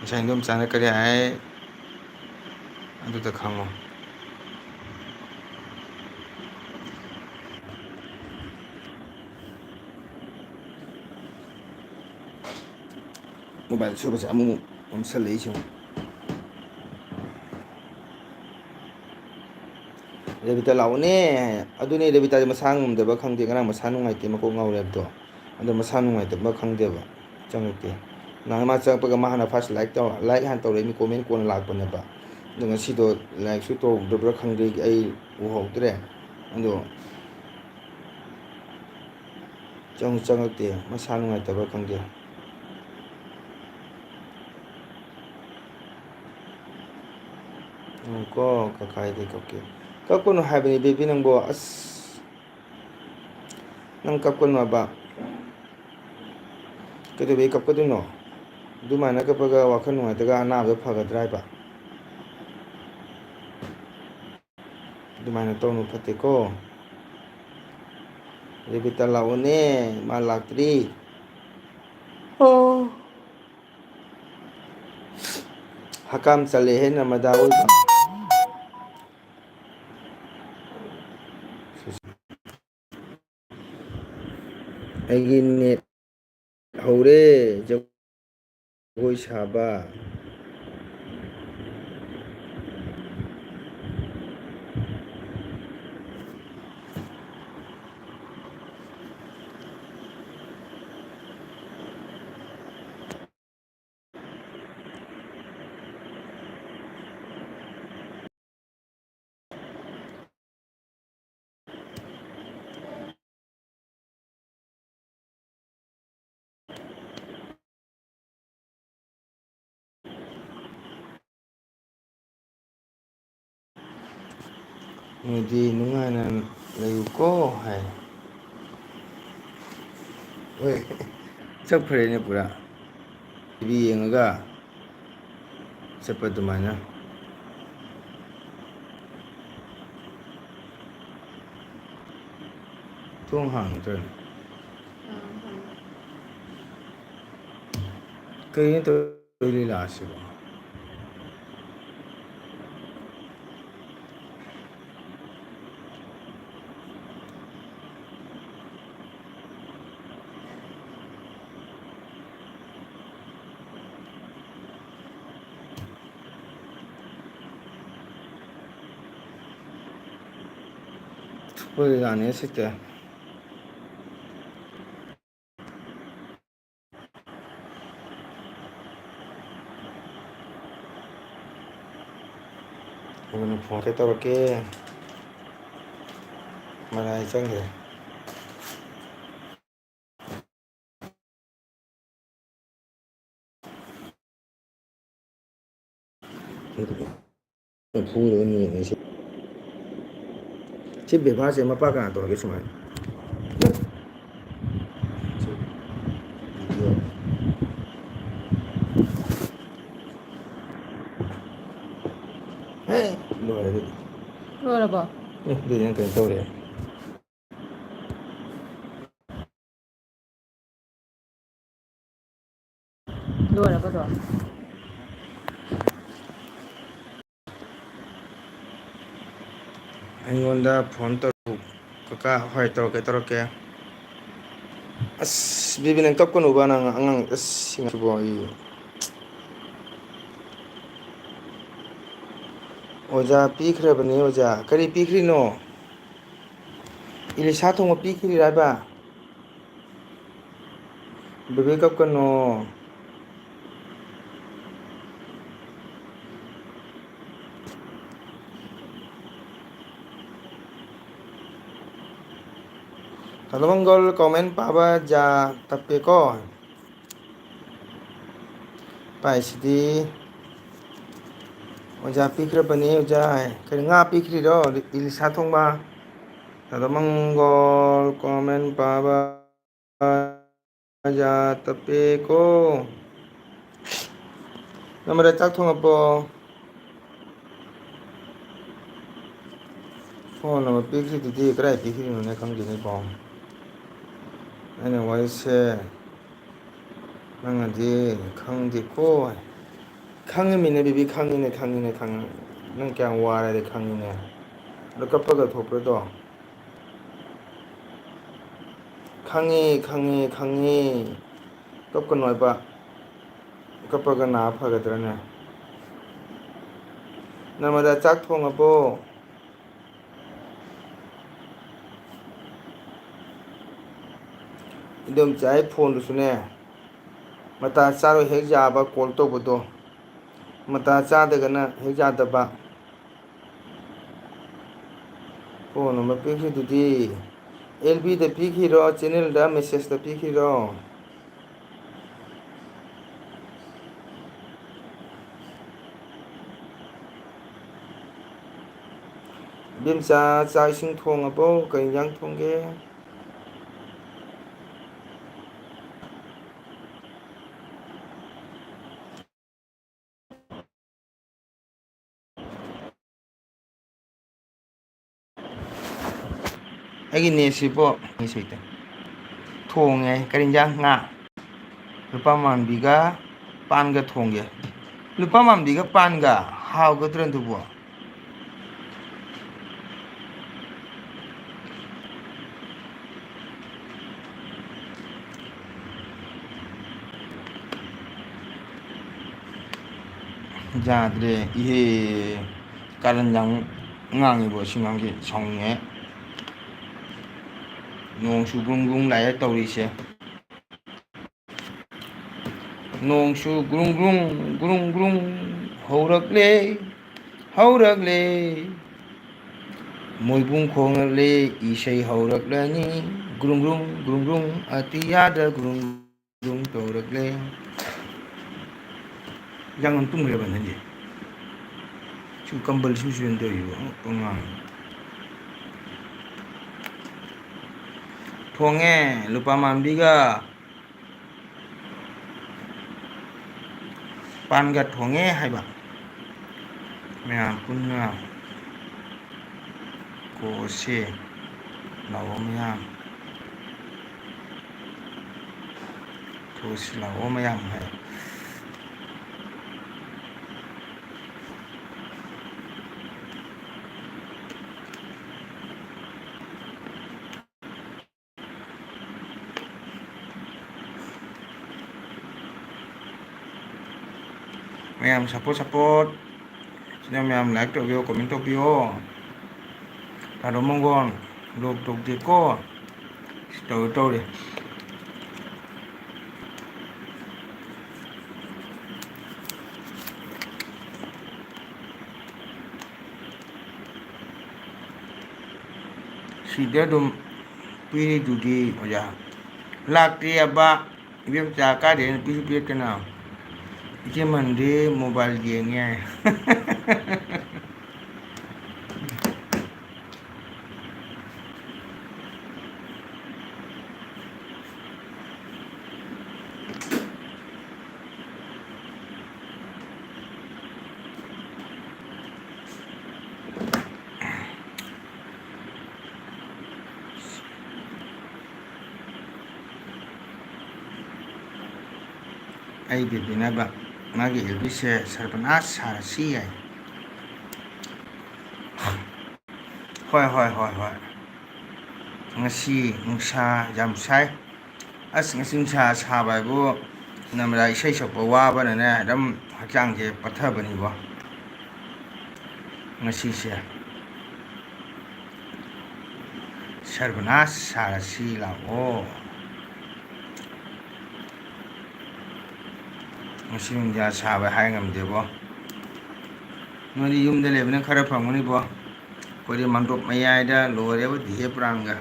ꯉꯁꯥꯏ ꯏꯟꯗꯣꯝꯆꯥꯅ ꯀꯔꯤ ꯍꯥꯏ? ꯑꯗꯨꯗ ꯈꯪꯉꯣ꯫ ꯃꯣꯕꯥꯏꯜ ꯁꯨꯕꯁꯦ ꯑꯃꯨꯛ ꯑꯃꯨꯛ ꯅꯝꯁꯜꯂꯛꯏꯁꯦ꯫ ꯔꯦꯕꯤꯇꯥ ꯂꯥꯛꯑꯣꯅꯦ꯫ ꯑꯗꯨꯅꯦ ꯔꯦꯕꯤꯇꯥꯁꯦ ꯃꯁꯥ ꯉꯝꯗꯕ ꯈꯪꯗꯦ, ꯉꯔꯥꯡ ꯃꯁꯥ ꯅꯨꯡꯉꯥꯏꯇꯦ, ꯃꯀꯣꯛ ꯉꯥꯎꯔꯦ ꯍꯥꯏꯕꯗꯣ꯫ ꯑꯗꯣ ꯃꯁꯥ ꯅꯨꯡꯉꯥꯏꯇꯕ ꯈꯪꯗꯦꯕ꯫ ꯆꯪꯉꯛꯇꯦ꯫ ꯅꯍꯥꯟ ꯃꯥ ꯆꯪꯉꯛꯄꯒ ꯃꯥ ꯍꯥꯟꯅ first like ꯇꯧ-, like ꯍꯥꯟꯅ ꯇꯧꯔꯛꯏꯅꯤ, comment ꯀꯣꯟꯅ ꯂꯥꯛꯄꯅꯦꯕ꯫ ꯑꯗꯣ ꯉꯁꯤꯗꯣ likeꯁꯨ ꯇꯧꯗꯕ꯭ꯔꯥ ꯈꯪꯗꯦ, ꯑꯩ ꯎꯍꯧꯗ꯭ꯔꯦ꯫ ꯑꯗꯣ ꯆꯪ-, ꯆꯪꯉꯛꯇꯦ, ꯃꯁꯥ ꯅꯨꯡꯉꯥꯏꯇꯕ꯭ꯔꯥ ꯈꯪꯗꯦ꯫ ꯉꯥꯏꯈꯣ, ꯀꯀꯥꯏꯗꯤ ꯀꯞꯀꯦ꯫ ꯀꯞꯀꯅꯨ ꯍꯥꯏꯕꯅꯤ ꯕꯦꯕꯤ ꯅꯪꯕꯣ, ꯑꯁ꯫ ꯅꯪ ꯀꯞꯀꯅꯣꯕ꯫ ꯀꯩꯗꯧꯕꯩ ꯀꯞꯀꯗꯣꯏꯅꯣ? ꯑꯗꯨꯃꯥꯏꯅ ꯀꯞꯄꯒ ꯋꯥꯈꯜ ꯅꯨꯡꯉꯥꯏꯇ꯭ꯔꯒ ꯑꯅꯥꯕꯗꯣ ꯐꯒꯗ꯭ꯔꯥ ꯍꯥꯏꯕ? ꯑꯗꯨꯃꯥꯏꯅ ꯇꯧꯅꯨ, ꯐꯠꯇꯦꯀꯣ꯫ ꯔꯦꯕꯤꯇꯥ ꯂꯥꯛꯑꯣꯅꯦ, ꯃꯥ ꯂꯥꯛꯇ꯭ꯔꯤ꯫ ꯑꯣ꯫ ꯍꯀꯥꯝ ꯆꯜꯂꯦꯍꯦ ꯅꯃꯗꯥ ꯑꯣꯏꯕ꯫ ꯑꯩꯒꯤ ꯅꯦꯠ ꯍꯧꯔꯦ ꯖꯒꯣꯏ ꯁꯥꯕ꯫ ꯅꯣꯏꯗꯤ ꯅꯨꯡꯉꯥꯏꯅ ꯂꯩꯌꯨꯀꯣ ꯍꯥꯏ꯫ ꯍꯣꯏ, ꯆꯠꯈ꯭ꯔꯦꯅꯦ ꯄꯨꯔꯥ꯫ ꯇꯤꯚꯤ ꯌꯦꯡꯉꯒ ꯆꯠꯄ ꯑꯗꯨꯃꯥꯏꯅ꯫ ꯊꯣꯡ ꯍꯥꯡꯗ꯭ꯔꯦ꯫ ꯀꯩꯅꯣ ꯇꯧ- ꯇꯧꯗꯣꯏ ꯂꯤꯂꯥꯁꯤꯕꯣ? ꯊꯨꯞꯄ ꯂꯤꯂꯥꯅꯦ ꯁꯤꯗꯤ꯫ ꯑꯗꯨꯅ ꯐꯣꯟ ꯀꯩ ꯇꯧꯔꯛꯀꯦ꯫ ꯃꯔꯥꯏ ꯆꯪꯈ꯭ꯔꯦ꯫ ꯐꯨꯔꯒ ꯅꯦꯠꯅꯦ ꯁꯤ꯫ ꯁꯤ ꯕꯦꯕꯥꯔꯁꯦ ꯃꯄꯥ ꯀꯅꯥ ꯇꯧꯔꯒꯦ ꯁꯨꯃꯥꯏꯅ? ꯍꯦ, ꯂꯣꯏꯔꯦ ꯑꯗꯨꯗꯤ꯫ ꯂꯣꯏꯔꯕꯣ? ꯑꯦ, ꯑꯗꯨꯗꯤ ꯅꯪ ꯀꯩꯅꯣ ꯇꯧꯔꯦ꯫ ꯂꯣꯏꯔꯕꯗꯣ? ꯑꯩꯉꯣꯟꯗ ꯐꯣꯟ ꯇꯧꯔꯛꯎ꯫ ꯀꯀꯥ, ꯍꯣꯏ, ꯇꯧꯔꯛꯀꯦ, ꯇꯧꯔꯛꯀꯦ꯫ ꯑꯁ, ꯕꯤꯕꯤ, ꯅꯪ ꯀꯞꯀꯅꯨꯕ, ꯅꯪ ꯑꯉꯥꯡ, ꯑꯁ, ꯁꯤꯡꯉꯛꯄꯣ ꯑꯩ꯫ ꯑꯣꯖꯥ ꯄꯤꯈ꯭ꯔꯕꯅꯤ, ꯑꯣꯖꯥ꯫ ꯀꯔꯤ ꯄꯤꯈ꯭ꯔꯤꯅꯣ? ꯏꯂꯤꯁꯥ ꯊꯣꯡꯕ ꯄꯤꯈ꯭ꯔꯤꯔꯥ ꯍꯥꯏꯕ? ꯕꯦꯕꯤ ꯀꯞꯀꯅꯣ꯫ ꯇꯥꯗ ꯃꯪꯒꯣꯜ comment ꯄꯥꯕ ꯖꯥ ꯇꯞꯄꯦꯀꯣ꯫ ꯄꯥꯏꯁꯤꯗꯤ꯫ ꯑꯣꯖꯥ ꯄꯤꯈ꯭ꯔꯕꯅꯤ, ꯑꯣꯖꯥ꯫ ꯀꯔꯤ ꯉꯥ ꯄꯤꯈ꯭ꯔꯤꯔꯣ? ꯏꯂꯤꯁꯥ ꯊꯣꯡꯕ꯫ ꯇꯥꯗ ꯃꯪꯒꯣꯜ comment ꯄꯥꯕ ꯖꯥ ꯇꯞꯄꯦꯀꯣ꯫ ꯅꯃꯔ ꯆꯥꯛ ꯊꯣꯡꯉꯕꯣ? ꯐꯣꯟ ꯑꯃ ꯄꯤꯈ꯭ꯔꯤꯗꯨꯗꯤ ꯀꯗꯥꯏ ꯄꯤꯈ꯭ꯔꯤꯅꯣꯅꯦ? ꯈꯪꯗꯦꯅꯦꯀꯣ꯫ ꯑꯩꯅ ꯋꯥꯔꯤꯁꯦ ꯅꯪꯅꯗꯤ ꯈꯪꯗꯦꯀꯣ꯫ ꯈꯪꯉꯤꯃꯤꯅꯦ ꯕꯤꯕꯤ, ꯈꯪꯉꯤꯅꯦ, ꯈꯪꯉꯤꯅꯦ, ꯈꯪꯉꯤ꯫ ꯅꯪ ꯀꯌꯥꯝ ꯋꯥꯔꯦꯗꯤ ꯈꯪꯉꯤꯅꯦ꯫ ꯑꯗꯣ ꯀꯞꯄꯒ ꯊꯣꯛꯄꯗꯣ꯫ ꯈꯪꯉꯤ, ꯈꯪꯉꯤ, ꯈꯪꯉꯤ꯫ ꯀꯞꯀꯅꯣ ꯍꯥꯏꯕ꯫ ꯀꯞꯄꯒ ꯅꯥ ꯐꯒꯗ꯭ꯔꯅꯦ? ꯅꯔꯃꯗꯥ, ꯆꯥꯛ ꯊꯣꯡꯉꯕꯣ? ꯏꯗꯣꯝꯆꯥ ꯑꯩ ꯐꯣꯟꯗꯨꯁꯨꯅꯦ, ꯃꯇꯥ ꯆꯥꯔꯣꯏ ꯍꯦꯛ ꯌꯥꯕ ꯀꯣꯜ ꯇꯧꯕꯗꯣ, ꯃꯇꯥ ꯆꯥꯗꯒꯅ ꯍꯦꯛ ꯌꯥꯗꯕ꯫ ꯐꯣꯟ ꯑꯃ ꯄꯤꯈ꯭ꯔꯤꯗꯨꯗꯤ꯫ ꯑꯦꯜ ꯕꯤꯗ ꯄꯤꯈꯤꯔꯣ, ꯆꯦꯅꯦꯜꯗ ꯃꯦꯁꯦꯖꯇ ꯄꯤꯈꯤꯔꯣ? ꯏꯕꯦꯝꯆꯥ, ꯆꯥꯛ ꯏꯁꯤꯡ ꯊꯣꯡꯉꯕꯣ? ꯀꯔꯤ ꯏꯟꯖꯥꯡ ꯊꯣꯡꯒꯦ? ꯑꯩꯒꯤ ꯅꯦꯠꯁꯤꯕꯣ ꯁꯨꯏꯇ꯫ ꯊꯣꯡꯉꯦ꯫ ꯀꯔꯤ ꯏꯟꯖꯥꯡ? ꯉꯥ꯫ ꯂꯨꯄꯥ ꯃꯥꯟꯕꯤꯒ ꯄꯥꯟꯒ ꯊꯣꯡꯒꯦ꯫ ꯂꯨꯄꯥ ꯃꯥꯟꯕꯤꯒ ꯄꯥꯟꯒ ꯍꯥꯎꯒꯗ꯭ꯔꯥ ꯑꯗꯨꯕꯣ? ꯌꯥꯗ꯭ꯔꯦ ꯏꯍꯦ꯫ ꯀꯥꯔꯟ ꯌꯥꯝ ꯉꯥꯡꯉꯤꯕꯣ ꯁꯤ ꯑꯉꯥꯡꯁꯦ, ꯁꯥꯎꯅꯤꯡꯉꯦ꯫ ꯅꯣꯡꯁꯨ ꯒ꯭ꯔꯨꯡ ꯒ꯭ꯔꯨꯡ ꯂꯥꯛꯑꯦ ꯇꯧꯔꯤꯁꯦ꯫ ꯅꯣꯡꯁꯨ ꯒ꯭ꯔꯨꯡ ꯒ꯭ꯔꯨꯡ, ꯒ꯭ꯔꯨꯡ ꯒ꯭ꯔꯨꯡ ꯍꯧꯔꯛꯂꯦ, ꯍꯧꯔꯛꯂꯦ꯫ ꯃꯣꯏꯕꯨꯡ ꯈꯣꯡꯂꯛꯂꯦ, ꯏꯁꯩ ꯍꯧꯔꯛꯂꯅꯤ꯫ ꯒ꯭ꯔꯨꯡ ꯒ꯭ꯔꯨꯡ, ꯒ꯭ꯔꯨꯡ ꯒ꯭ꯔꯨꯡ, ꯑꯇꯤꯌꯥꯗ ꯒ꯭ꯔꯨꯡ ꯒ꯭ꯔꯨꯡ ꯇꯧꯔꯛꯂꯦ꯫ ꯌꯥꯝ ꯇꯨꯝꯈ꯭ꯔꯦꯕ ꯅꯪꯁꯦ꯫ ꯁꯨꯝ ꯀꯝꯕꯜ ꯁꯨꯝ ꯁꯨꯖꯟ ꯇꯧꯔꯤꯕ ꯑꯉꯥꯡ꯫ ꯊꯣꯡꯉꯦ, ꯂꯨꯄꯥ ꯃꯥꯟꯕꯤꯒ ꯄꯥꯟꯒ ꯊꯣꯡꯉꯦ ꯍꯥꯏꯕ꯫ ꯃꯌꯥꯝ ꯄꯨꯟꯅ ꯀꯣꯁꯦ ꯂꯥꯛꯑꯣ ꯃꯌꯥꯝ꯫ ꯊꯣꯛꯁꯤ ꯂꯥꯛꯑꯣ ꯃꯌꯥꯝ ꯍꯥꯏ꯫ ꯃꯌꯥꯝ support, support꯫ ꯁꯤꯗ ꯃꯌꯥꯝ like ꯇꯧꯕꯤꯌꯣ, comment ꯇꯧꯕꯤꯌꯣ꯫ ꯇꯥꯗꯣ ꯃꯪꯒꯣꯟ vlog ꯇꯧꯗꯦꯀꯣ꯫ ꯁꯤ ꯇꯧꯔꯦ, ꯇꯧꯔꯦ꯫ ꯁꯤꯗ ꯑꯗꯨꯝ ꯄꯤꯔꯤꯗꯨꯗꯤ ꯑꯣꯖꯥ꯫ ꯂꯥꯛꯇꯦ ꯑꯕ꯫ ꯏꯕꯦꯝꯆꯥ ꯀꯥꯏꯗꯩ ꯅꯨꯄꯤꯁꯨ ꯄꯤꯔꯛꯇꯅ? ꯏꯆꯦ ꯃꯟꯗꯤ mobile ꯌꯦꯡꯉꯦ꯫ ꯑꯩ ꯕꯦꯕꯤꯅꯕ ꯃꯥꯒꯤ ꯑꯦꯜꯕꯤꯁꯦ ꯁꯔꯕꯅꯥꯁ ꯁꯥꯔꯁꯤ ꯌꯥꯏ꯫ ꯍꯣꯏ, ꯍꯣꯏ, ꯍꯣꯏ, ꯍꯣꯏ꯫ ꯉꯁꯤ ꯅꯨꯡꯁꯥ ꯌꯥꯝ ꯁꯥꯏ꯫ ꯑꯁ, ꯉꯁꯤ ꯅꯨꯡꯁꯥ ꯁꯥꯕ ꯍꯥꯏꯕꯨ ꯅꯝꯕꯔ ꯏꯁꯩ ꯁꯛꯄ ꯋꯥꯕꯅꯅꯦ, ꯑꯗꯨꯝ ꯍꯛꯆꯥꯡꯁꯦ ꯄꯠꯊꯕꯅꯤꯀꯣ ꯉꯁꯤꯁꯦ꯫ ꯁꯔꯕꯅꯥꯁ ꯁꯥꯔꯁꯤ ꯂꯥꯛꯑꯣ꯫ ꯉꯁꯤ ꯅꯨꯡꯁꯥ ꯁꯥꯕ ꯍꯥꯏ ꯉꯝꯗꯦꯕꯣ꯫ ꯅꯣꯏꯗꯤ ꯌꯨꯝꯗ ꯂꯩꯕꯅꯤꯅ ꯈꯔ ꯐꯪꯒꯅꯤꯕꯣ꯫ ꯑꯩꯈꯣꯏꯗꯤ ꯃꯟꯗꯣꯞ ꯃꯌꯥꯏꯗ ꯂꯣꯏꯔꯦꯕ ꯗꯤꯍꯦ ꯄ꯭ꯔꯥꯡꯒ꯫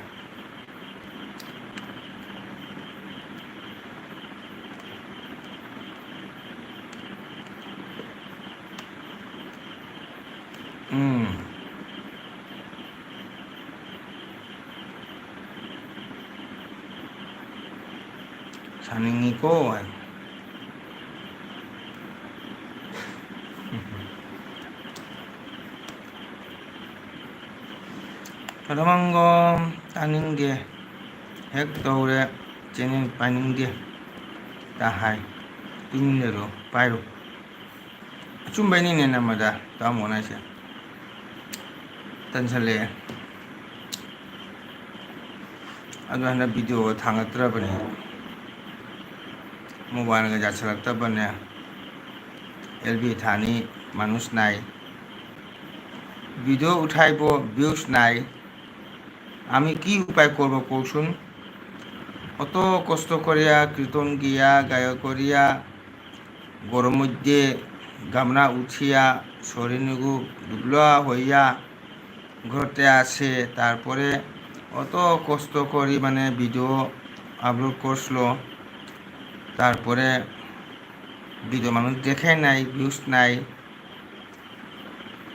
ꯎꯝ꯫ ꯁꯥꯅꯤꯡꯉꯤꯀꯣ꯫ ꯀꯗꯃꯪꯒꯣꯝ ꯇꯥꯅꯤꯡꯗꯦ꯫ ꯍꯦꯛ ꯇꯧꯔꯦ, channel ꯄꯥꯏꯅꯤꯡꯗꯦ꯫ ꯇ ꯍꯥꯏ꯫ ꯇꯨꯃꯤꯟ ꯂꯩꯔꯣ, ꯄꯥꯏꯔꯣ꯫ ꯑꯆꯨꯝꯕꯩꯅꯤꯅꯦ ꯅꯝꯃꯗ ꯇꯥꯃꯣꯅ ꯍꯥꯏꯁꯦ꯫ ꯇꯟꯁꯜꯂꯛꯑꯦ꯫ ꯑꯗꯨ ꯍꯟꯗꯛ ꯚꯤꯗꯤꯑꯣꯒ ꯊꯥꯡꯒꯠꯇ꯭ꯔꯕꯅꯦ꯫ ꯃꯣꯕꯥꯏꯜꯒ ꯌꯥꯁꯜꯂꯛꯇꯕꯅꯦ꯫ ꯑꯦꯜ ꯕꯤ ꯊꯥꯅꯤ মানুষ নাই। ভিডিও উঠাইব, ভিউজ নাই। আমি কি উপায় করব কওকচোন? অত কষ্ট করিয়া কীর্তন গিয়া গায়ক করিয়া গরম মধ্যে গামনা উঠিয়া শরীর নিগু দুবলা হইয়া ঘরতে আসে, তারপরে অত কষ্ট করি মানে ভিডিও আপলোড করছিল, তারপরে ভিডিও মানুষ দেখে নাই, ভিউজ নাই,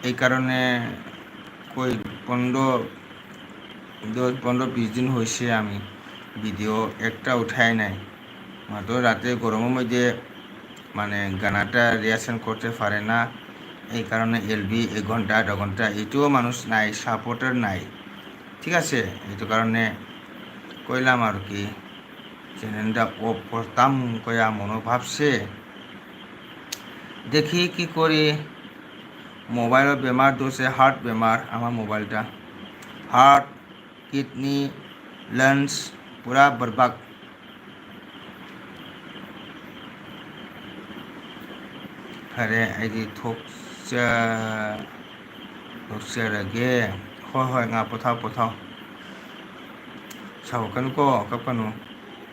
এই কারণে কই পনেরো দশ পনেরো বিশ দিন হয়েছে আমি ভিডিও একটা উঠাই নাই। মাত্র রাতে গরমের মধ্যে মানে গানাটা রিহার্সাল করতে পারে না, এই কারণে এলবি এক ঘন্টা আধা ঘন্টা এইটাও মানুষ নাই, সাপোর্টার নাই, ঠিক আছে? এইটো কারণে কইলাম আর কি, চ্যানেলটা অফ করতাম কয়া মনো ভাবছে। দেখি কি করি। মোবাইলর বেমার ধরছে, হার্ট বেমার আমার মোবাইলটা। হার্ট, কিডনি, লাংস পুরা বরবাদ। ꯐꯔꯦ, ꯑꯩꯗꯤ ꯊꯣꯛꯆ-, ꯊꯣꯛꯆꯔꯒꯦ꯫ ꯍꯣꯏ, ꯍꯣꯏ, ꯉꯥ ꯄꯣꯊꯥꯎ, ꯄꯣꯊꯥꯎ꯫ ꯁꯥꯎꯔꯛꯀꯅꯨꯀꯣ, ꯀꯞꯀꯅꯨ꯫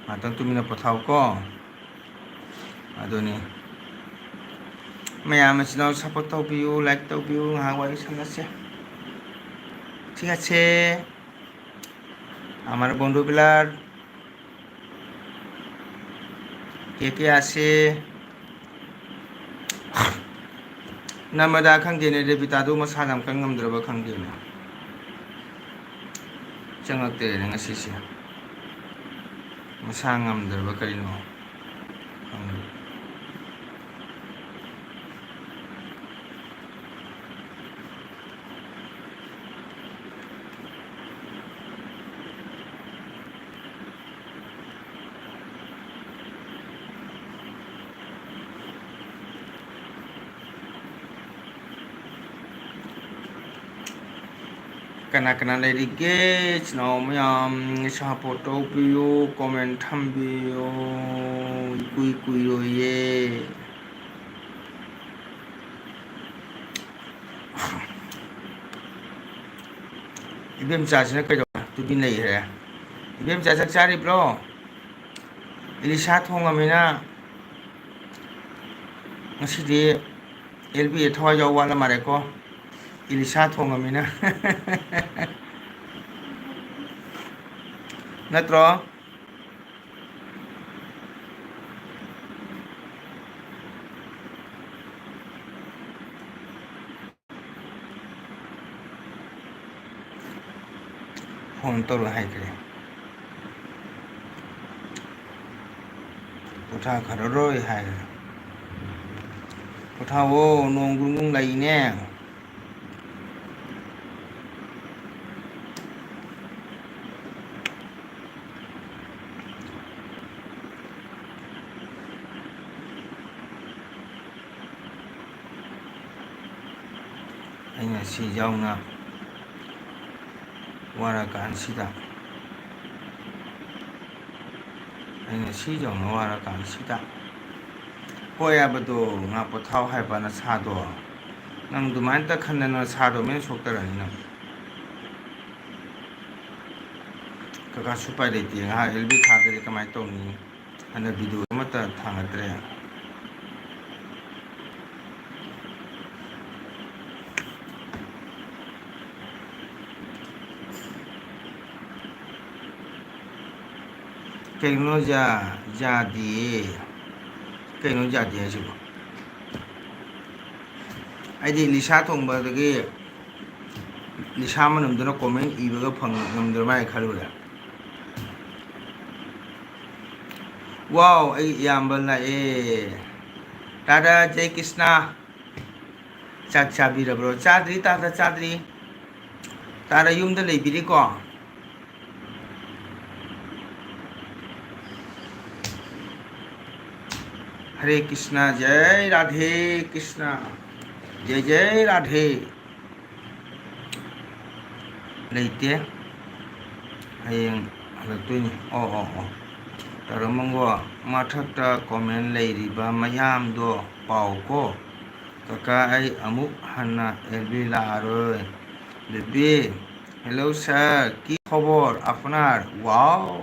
ꯉꯥꯛꯇꯪ ꯇꯨꯃꯤꯟꯅ ꯄꯣꯊꯥꯎꯀꯣ꯫ ꯑꯗꯨꯅꯤ꯫ ꯃꯌꯥꯝ ꯃꯆꯤꯟ ꯃꯅꯥꯎ ꯁꯞꯄꯣꯔꯠ ꯇꯧꯕꯤꯌꯨ, ꯂꯥꯏꯛ ꯇꯧꯕꯤꯌꯨ, ꯉꯥꯏꯍꯥꯛ ꯋꯥꯔꯤ ꯁꯥꯟꯅꯁꯦ꯫ ঠিক আছে? আমার বন্ধুবিলার ꯀꯦ ꯀꯦ ꯑꯥꯔ ꯁꯤ ꯅꯝꯕꯗ ꯈꯪꯗꯦꯅꯦ, ꯔꯦꯕꯤꯇꯥꯗꯨ ꯃꯁꯥ ꯌꯥꯝ ꯀꯟ ꯉꯝꯗ꯭ꯔꯕ ꯈꯪꯗꯦꯅꯦ꯫ ꯆꯪꯉꯛꯇ꯭ꯔꯦꯅꯦ ꯉꯁꯤꯁꯦ꯫ ꯃꯁꯥ ꯉꯝꯗ꯭ꯔꯕ ꯀꯔꯤꯅꯣ ꯈꯪꯗꯦ꯫ ꯀꯅꯥ ꯀꯅꯥ ꯂꯩꯔꯤꯒꯦ? ꯏꯆꯤꯟ ꯏꯅꯥꯎ ꯃꯌꯥꯝ, ꯁꯞꯄꯣꯔꯠ ꯇꯧꯕꯤꯌꯨ, ꯀꯣꯃꯦꯟ ꯊꯝꯕꯤꯌꯨ, ꯏꯀꯨꯏ ꯀꯨꯏꯔꯣꯏꯌꯦ꯫ ꯏꯕꯦꯝꯆꯥꯁꯤꯅ ꯀꯩꯗꯧꯕ? ꯇꯨꯃꯤꯟ ꯂꯩꯈ꯭ꯔꯦ꯫ ꯏꯕꯦꯝꯆꯥ, ꯆꯥꯛ ꯆꯥꯔꯤꯕ꯭ꯔꯣ? ꯏꯂꯤꯁꯥ ꯊꯣꯡꯉꯝꯃꯤꯅ ꯉꯁꯤꯗꯤ ꯑꯦꯜ ꯕꯤ ꯑꯦ ꯊꯋꯥꯏ ꯌꯥꯎ ꯋꯥꯠꯂ ꯃꯥꯜꯂꯦꯀꯣ, ꯏꯂꯤꯁꯥ ꯊꯣꯡꯉꯝꯃꯤꯅ꯫ ꯅꯠꯇ꯭ꯔꯣ? ꯐꯣꯟ ꯇꯧꯔꯣ ꯍꯥꯏꯈ꯭ꯔꯦ꯫ ꯄꯣꯊꯥꯈ꯭ꯔꯔꯣꯏ ꯍꯥꯏꯈ꯭ꯔꯦ꯫ ꯄꯣꯊꯥꯋꯣ, ꯅꯣꯡ ꯒꯨꯡ ꯒꯨꯡ ꯂꯩꯅꯦ꯫ ꯑꯩꯅ ꯁꯤ ꯌꯥꯎꯅ ꯋꯥꯔꯀꯥꯟꯁꯤꯗ, ꯑꯩꯅ ꯁꯤ ꯌꯥꯎꯅ ꯋꯥꯔꯀꯥꯟꯁꯤꯗ, ꯍꯣꯏ ꯍꯥꯏꯕꯗꯣ, ꯉꯥꯛ ꯄꯣꯊꯥꯎ ꯍꯥꯏꯕ ꯅꯁꯥꯗꯣ꯫ ꯅꯪ ꯑꯗꯨꯃꯥꯏꯅ ꯈꯟꯗꯅ ꯅꯁꯥꯗꯣ ꯃꯦꯟ ꯁꯣꯛꯇꯔꯅꯤ ꯅꯪ꯫ ꯀꯀꯥꯁꯨ ꯎꯄꯥꯏ ꯂꯩꯇꯦ, ꯉꯥꯏꯍꯥꯛ ꯑꯦꯜ ꯕꯤ ꯊꯥꯗ꯭ꯔꯗꯤ ꯀꯃꯥꯏꯅ ꯇꯧꯅꯤ? ꯍꯟꯗꯛ ꯚꯤꯗꯤꯑꯣ ꯑꯃꯠꯇ ꯊꯥꯡꯒꯠꯇ꯭ꯔꯦ꯫ ꯀꯩꯅꯣ ꯌꯥ-, ꯌꯥꯗꯤꯌꯦ꯫ ꯀꯩꯅꯣ ꯌꯥꯗꯦ ꯍꯥꯏꯁꯤꯕꯣ? ꯑꯩꯗꯤ ꯂꯤꯁꯥ ꯊꯣꯡꯕꯗꯒꯤ ꯂꯤꯁꯥ ꯃꯅꯝꯗꯨꯅ ꯀꯣꯃꯦꯟ ꯏꯕꯒ ꯐꯪ ꯉꯝꯗ꯭ꯔ ꯃꯥꯜꯂꯦ ꯈꯜꯂꯨꯔꯦ꯫ ꯋꯥꯎ, ꯑꯩ ꯏꯌꯥꯝꯕ ꯂꯥꯛꯑꯦ꯫ ꯇꯥꯗ, ꯖꯩ ꯀ꯭ꯔꯤꯁꯅ꯫ ꯆꯥꯛ ꯆꯥꯕꯤꯔꯕ꯭ꯔꯣ? ꯆꯥꯗ꯭ꯔꯤ ꯇꯥꯗ, ꯆꯥꯗ꯭ꯔꯤ꯫ ꯇꯥꯗ ꯌꯨꯝꯗ ꯂꯩꯕꯤꯔꯤꯀꯣ? ꯍꯔꯦ ꯀ꯭ꯔꯤꯁꯅ, ꯖꯩ ꯔꯥꯙꯦ ꯀ꯭ꯔꯤꯁꯅ, ꯖꯩ ꯖꯩ ꯔꯥꯙꯦ꯫ ꯂꯩꯇꯦ꯫ ꯍꯌꯦꯡ ꯍꯜꯂꯛꯇꯣꯏꯅꯤ꯫ ꯑꯣ, ꯑꯣ, ꯑꯣ꯫ ꯇꯧꯔꯝꯃꯒꯣ, ꯃꯊꯛꯇ comment ꯂꯩꯔꯤꯕ ꯃꯌꯥꯝꯗꯣ ꯄꯥꯎꯀꯣ꯫ ꯀꯀꯥ, ꯑꯩ ꯑꯃꯨꯛ ꯍꯟꯅ L B ꯂꯥꯛꯑꯔꯣꯏ꯫ Baby, hello sir, কি খবর আপনার? Wow!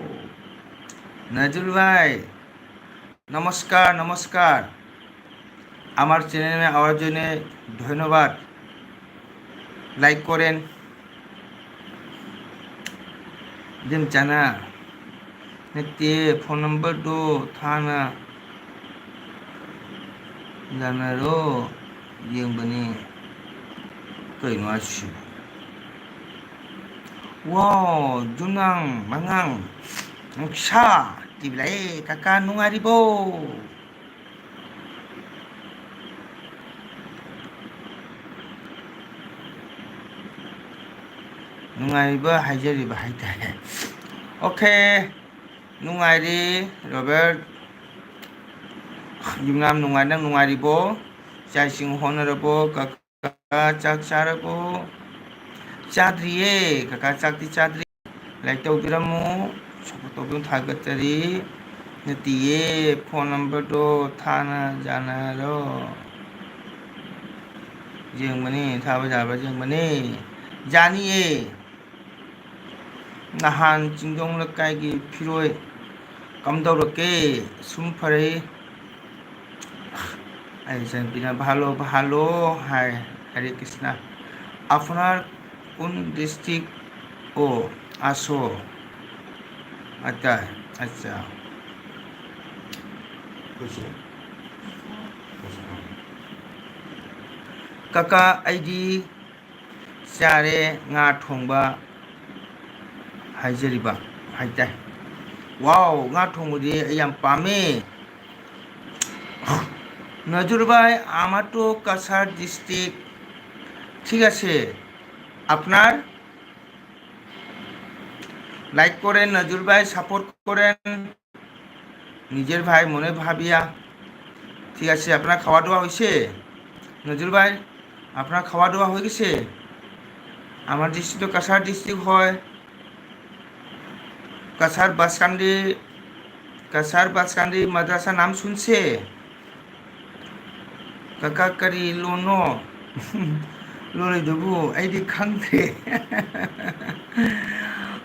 নজরুল ভাই, নমস্কার, নমস্কার। আমার channel এ আওয়ার জন্য ধন্যবাদ। Like করেন। ꯑꯗꯨꯝ ꯆꯥꯅ ꯅꯠꯇꯦ, phone number ꯗꯣ ꯊꯥꯅ ꯌꯥꯅꯔꯣ ꯌꯦꯡꯕꯅꯤ꯫ ꯀꯩꯅꯣ ꯍꯥꯏꯁꯤꯕꯣ? Wow, ꯖꯨꯅꯥꯡ ꯃꯉꯥꯡ ꯅꯨꯡꯁꯥ ꯇꯤꯕꯤꯂꯥꯏ ꯀꯀꯥ ꯅꯨꯡꯉꯥꯏꯔꯤꯕꯣ? ꯅꯨꯡꯉꯥꯏꯔꯤꯕ ꯍꯥꯏꯖꯔꯤꯕ ꯍꯥꯏꯇꯥꯔꯦ꯫ Okay, ꯅꯨꯡꯉꯥꯏꯔꯤ ꯔꯣꯕꯔꯠ꯫ ꯌꯨꯝꯅꯥꯝ ꯅꯨꯡꯉꯥꯏ, ꯅꯪ ꯅꯨꯡꯉꯥꯏꯔꯤꯕꯣ? ꯆꯥꯛ ꯏꯁꯤꯡ ꯍꯣꯠꯅꯔꯕꯣ? ꯀꯀꯥ ꯆꯥꯛ ꯆꯥꯔꯕꯣ? ꯆꯥꯗ꯭ꯔꯤꯌꯦ ꯀꯀꯥ, ꯆꯥꯛꯇꯤ ꯆꯥꯗ꯭ꯔꯤ꯫ Like ꯇꯧꯕꯤꯔꯝꯃꯨ, support ꯇꯧꯕꯤꯔꯝꯃꯨ, ꯊꯥꯒꯠꯆꯔꯤ꯫ ꯅꯠꯇꯤꯌꯦ, phone number ꯗꯣ ꯊꯥꯅ ꯌꯥꯅꯔꯣ꯫ ꯌꯦꯡꯕꯅꯤ, ꯊꯥꯕ ꯌꯥꯕ꯭ꯔꯥ ꯌꯦꯡꯕꯅꯤ꯫ ꯌꯥꯅꯤꯌꯦ꯫ ꯅꯍꯥꯟ ꯆꯤꯡꯗꯣꯡ ꯂꯩꯀꯥꯏꯒꯤ ꯐꯤꯔꯣꯏ ꯀꯝꯗꯧꯔꯛꯀꯦ? ꯁꯨꯝ ꯐꯔꯦ꯫ ꯑꯩ ꯏꯆꯟꯅꯨꯄꯤꯅ "ভালো, ভালো" ꯍꯥꯏ꯫ হরে কৃষ্ণ। আপোনাৰ কোন district? অ, আছো। আচ্ছা, আচ্ছা। ꯀꯀꯥ, ꯑꯩꯗꯤ ꯆꯥꯔꯦ, ꯉꯥ ꯊꯣꯡꯕ ꯍꯥꯏꯖꯔꯤꯕ ꯍꯥꯏꯇꯥꯏ꯫ Wow, ꯉꯥ ꯊꯣꯡꯕꯗꯤ ꯑꯩ ꯌꯥꯝ ꯄꯥꯝꯃꯦ꯫ নজরুল ভাই, আমার তো কাছাড় district। ঠিক আছে, আপনার? Like করেন নজরুল ভাই, support করেন। নিজের ভাই মনে ভাবিয়া। ঠিক আছে, আপোনাৰ খোৱা দোৱা হৈছে? নজরুল ভাই, আপোনাৰ খোৱা দোৱা হৈ গৈছে? আমাৰ ডিষ্ট্ৰিক্টটো কাছাৰ ডিষ্ট্ৰিক্ট হয়। কাছাৰ বাছকান্দি, কাছাৰ বাছকান্দি মাদ্ৰাছা নাম শুনছে? ꯀꯀꯥ ꯀꯔꯤ ꯂꯣꯟꯅꯣ? ꯂꯣꯜꯂꯤꯗꯨꯕꯨ ꯑꯩꯗꯤ ꯈꯪꯗ꯭ꯔꯦ꯫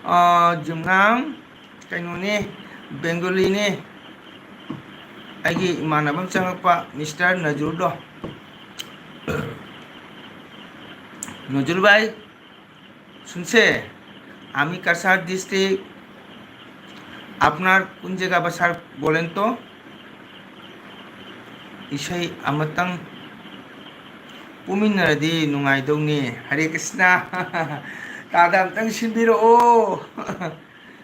ꯑ, ꯖꯨꯝꯅꯥꯝ ꯀꯩꯅꯣꯅꯦ, ꯕꯦꯡꯒꯣꯂꯤꯅꯦ꯫ ꯑꯩꯒꯤ ꯏꯃꯥꯟꯅꯕ ꯑꯃ ꯆꯪꯉꯛꯄ, ꯃꯤꯁꯇꯔ ꯅꯖꯨꯔꯗꯣ꯫ ꯅꯖꯨꯔ ꯚꯥꯏ, শুনছে? আমি কাছাড় ডিস্ট্রিক্ট। আপনার কোন জায়গা বাসার বলেন তো? ꯏꯁꯩ ꯑꯃꯇꯪ ꯄꯨꯃꯤꯟꯅꯔꯗꯤ ꯅꯨꯡꯉꯥꯏꯗꯧꯅꯤ꯫ ꯍꯔꯦ ꯀ꯭ꯔꯤꯁꯅ꯫ ꯇꯥꯗ ꯑꯝꯇꯪ ꯁꯤꯟꯕꯤꯔꯛꯑꯣ꯫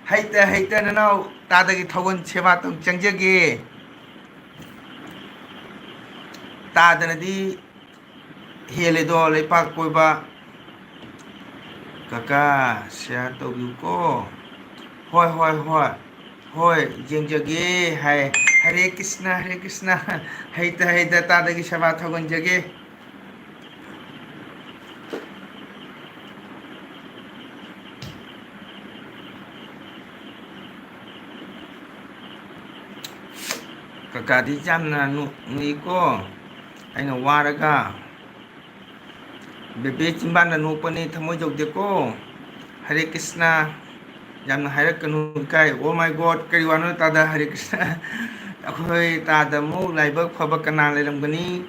ꯍꯩꯇ ꯍꯩꯇ ꯅꯅꯥꯎ ꯇꯥꯗꯒꯤ ꯊꯧꯒꯜ ꯁꯦꯕꯥ ꯇꯧ ꯆꯪꯖꯒꯦ꯫ ꯇꯥꯗꯅꯗꯤ ꯍꯦꯜꯂꯦꯗꯣ ꯂꯩꯄꯥꯛ ꯀꯣꯏꯕ꯫ ꯀꯀꯥ, ꯁꯤꯌꯥꯔ ꯇꯧꯕꯤꯌꯨꯀꯣ꯫ ꯍꯣꯏ, ꯍꯣꯏ, ꯍꯣꯏ꯫ ꯍꯣꯏ, ꯌꯦꯡꯖꯒꯦ ꯍꯥꯏ꯫ ꯍꯔꯦ ꯀ꯭ꯔꯤꯁꯅ, ꯍꯔꯦ ꯀ꯭ꯔꯤꯁꯅ꯫ ꯍꯩꯇ ꯍꯩꯇ ꯇꯥꯗꯒꯤ ꯁꯦꯕꯥ ꯊꯧꯒꯟꯖꯒꯦ꯫ ꯀꯀꯥꯗꯤ ꯌꯥꯝꯅ ꯅꯣꯛꯏꯀꯣ꯫ ꯑꯩꯅ ꯋꯥꯔꯒ꯫ ꯕꯦꯕꯦ ꯆꯤꯝꯕꯥꯟꯗ ꯅꯣꯛꯄꯅꯤ, ꯊꯃꯣꯏ ꯌꯧꯗꯦꯀꯣ꯫ ꯍꯔꯦ ꯀ꯭ꯔꯤꯁꯅ꯫ ꯌꯥꯝꯅ ꯍꯥꯏꯔꯛꯀꯅꯨ, ꯏꯀꯥꯏ꯫ Oh my God, ꯀꯔꯤ ꯋꯥꯅꯣ ꯇꯥꯗ? ꯍꯔꯦ ꯀ꯭ꯔꯤꯁꯅ꯫ ꯑꯩꯈꯣꯏ ꯇꯥꯗꯃꯨꯛ ꯂꯥꯏꯕꯛ ꯐꯕ ꯀꯅꯥ ꯂꯩꯔꯝꯒꯅꯤ?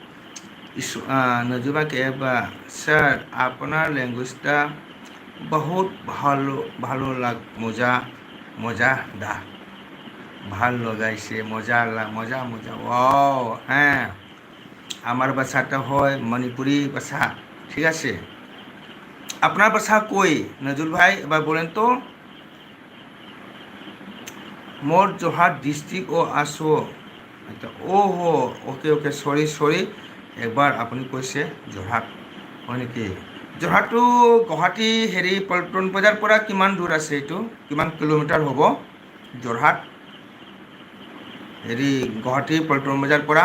ꯏꯁ-, ꯑ, ꯅꯖꯨꯕꯥ ꯀꯦꯕ, "Sir, আপোনাৰ লেংগুৱেজটা বহুত ভালো, ভালো লাগ-, মজা, মজা দা।" ভাল লগাইছে, মজা লা-, মজা, মজা। Wow, হ্যাঁ। আমাৰ ভাষাটা হয় মণিপুৰী ভাষা, ঠিক আছে? আপোনাৰ ভাষা কই, নজরুল ভাই? এবাৰ বলেন তো। মোর যোৰহাট ডিষ্ট্ৰিক্ট অ আছো। আচ্ছা, অ' হ, অ'কে, অ'কে, চৰি, চৰি। একবাৰ আপুনি কৈছে যোৰহাট, হয় নেকি? যোৰহাটটো গুৱাহাটী হেৰি পল্টন বজাৰ পৰা কিমান দূৰ আছে এইটো? কিমান কিলোমিটাৰ হ'ব যোৰহাট? হেৰি, গুৱাহাটী পল্টন বজাৰ পৰা।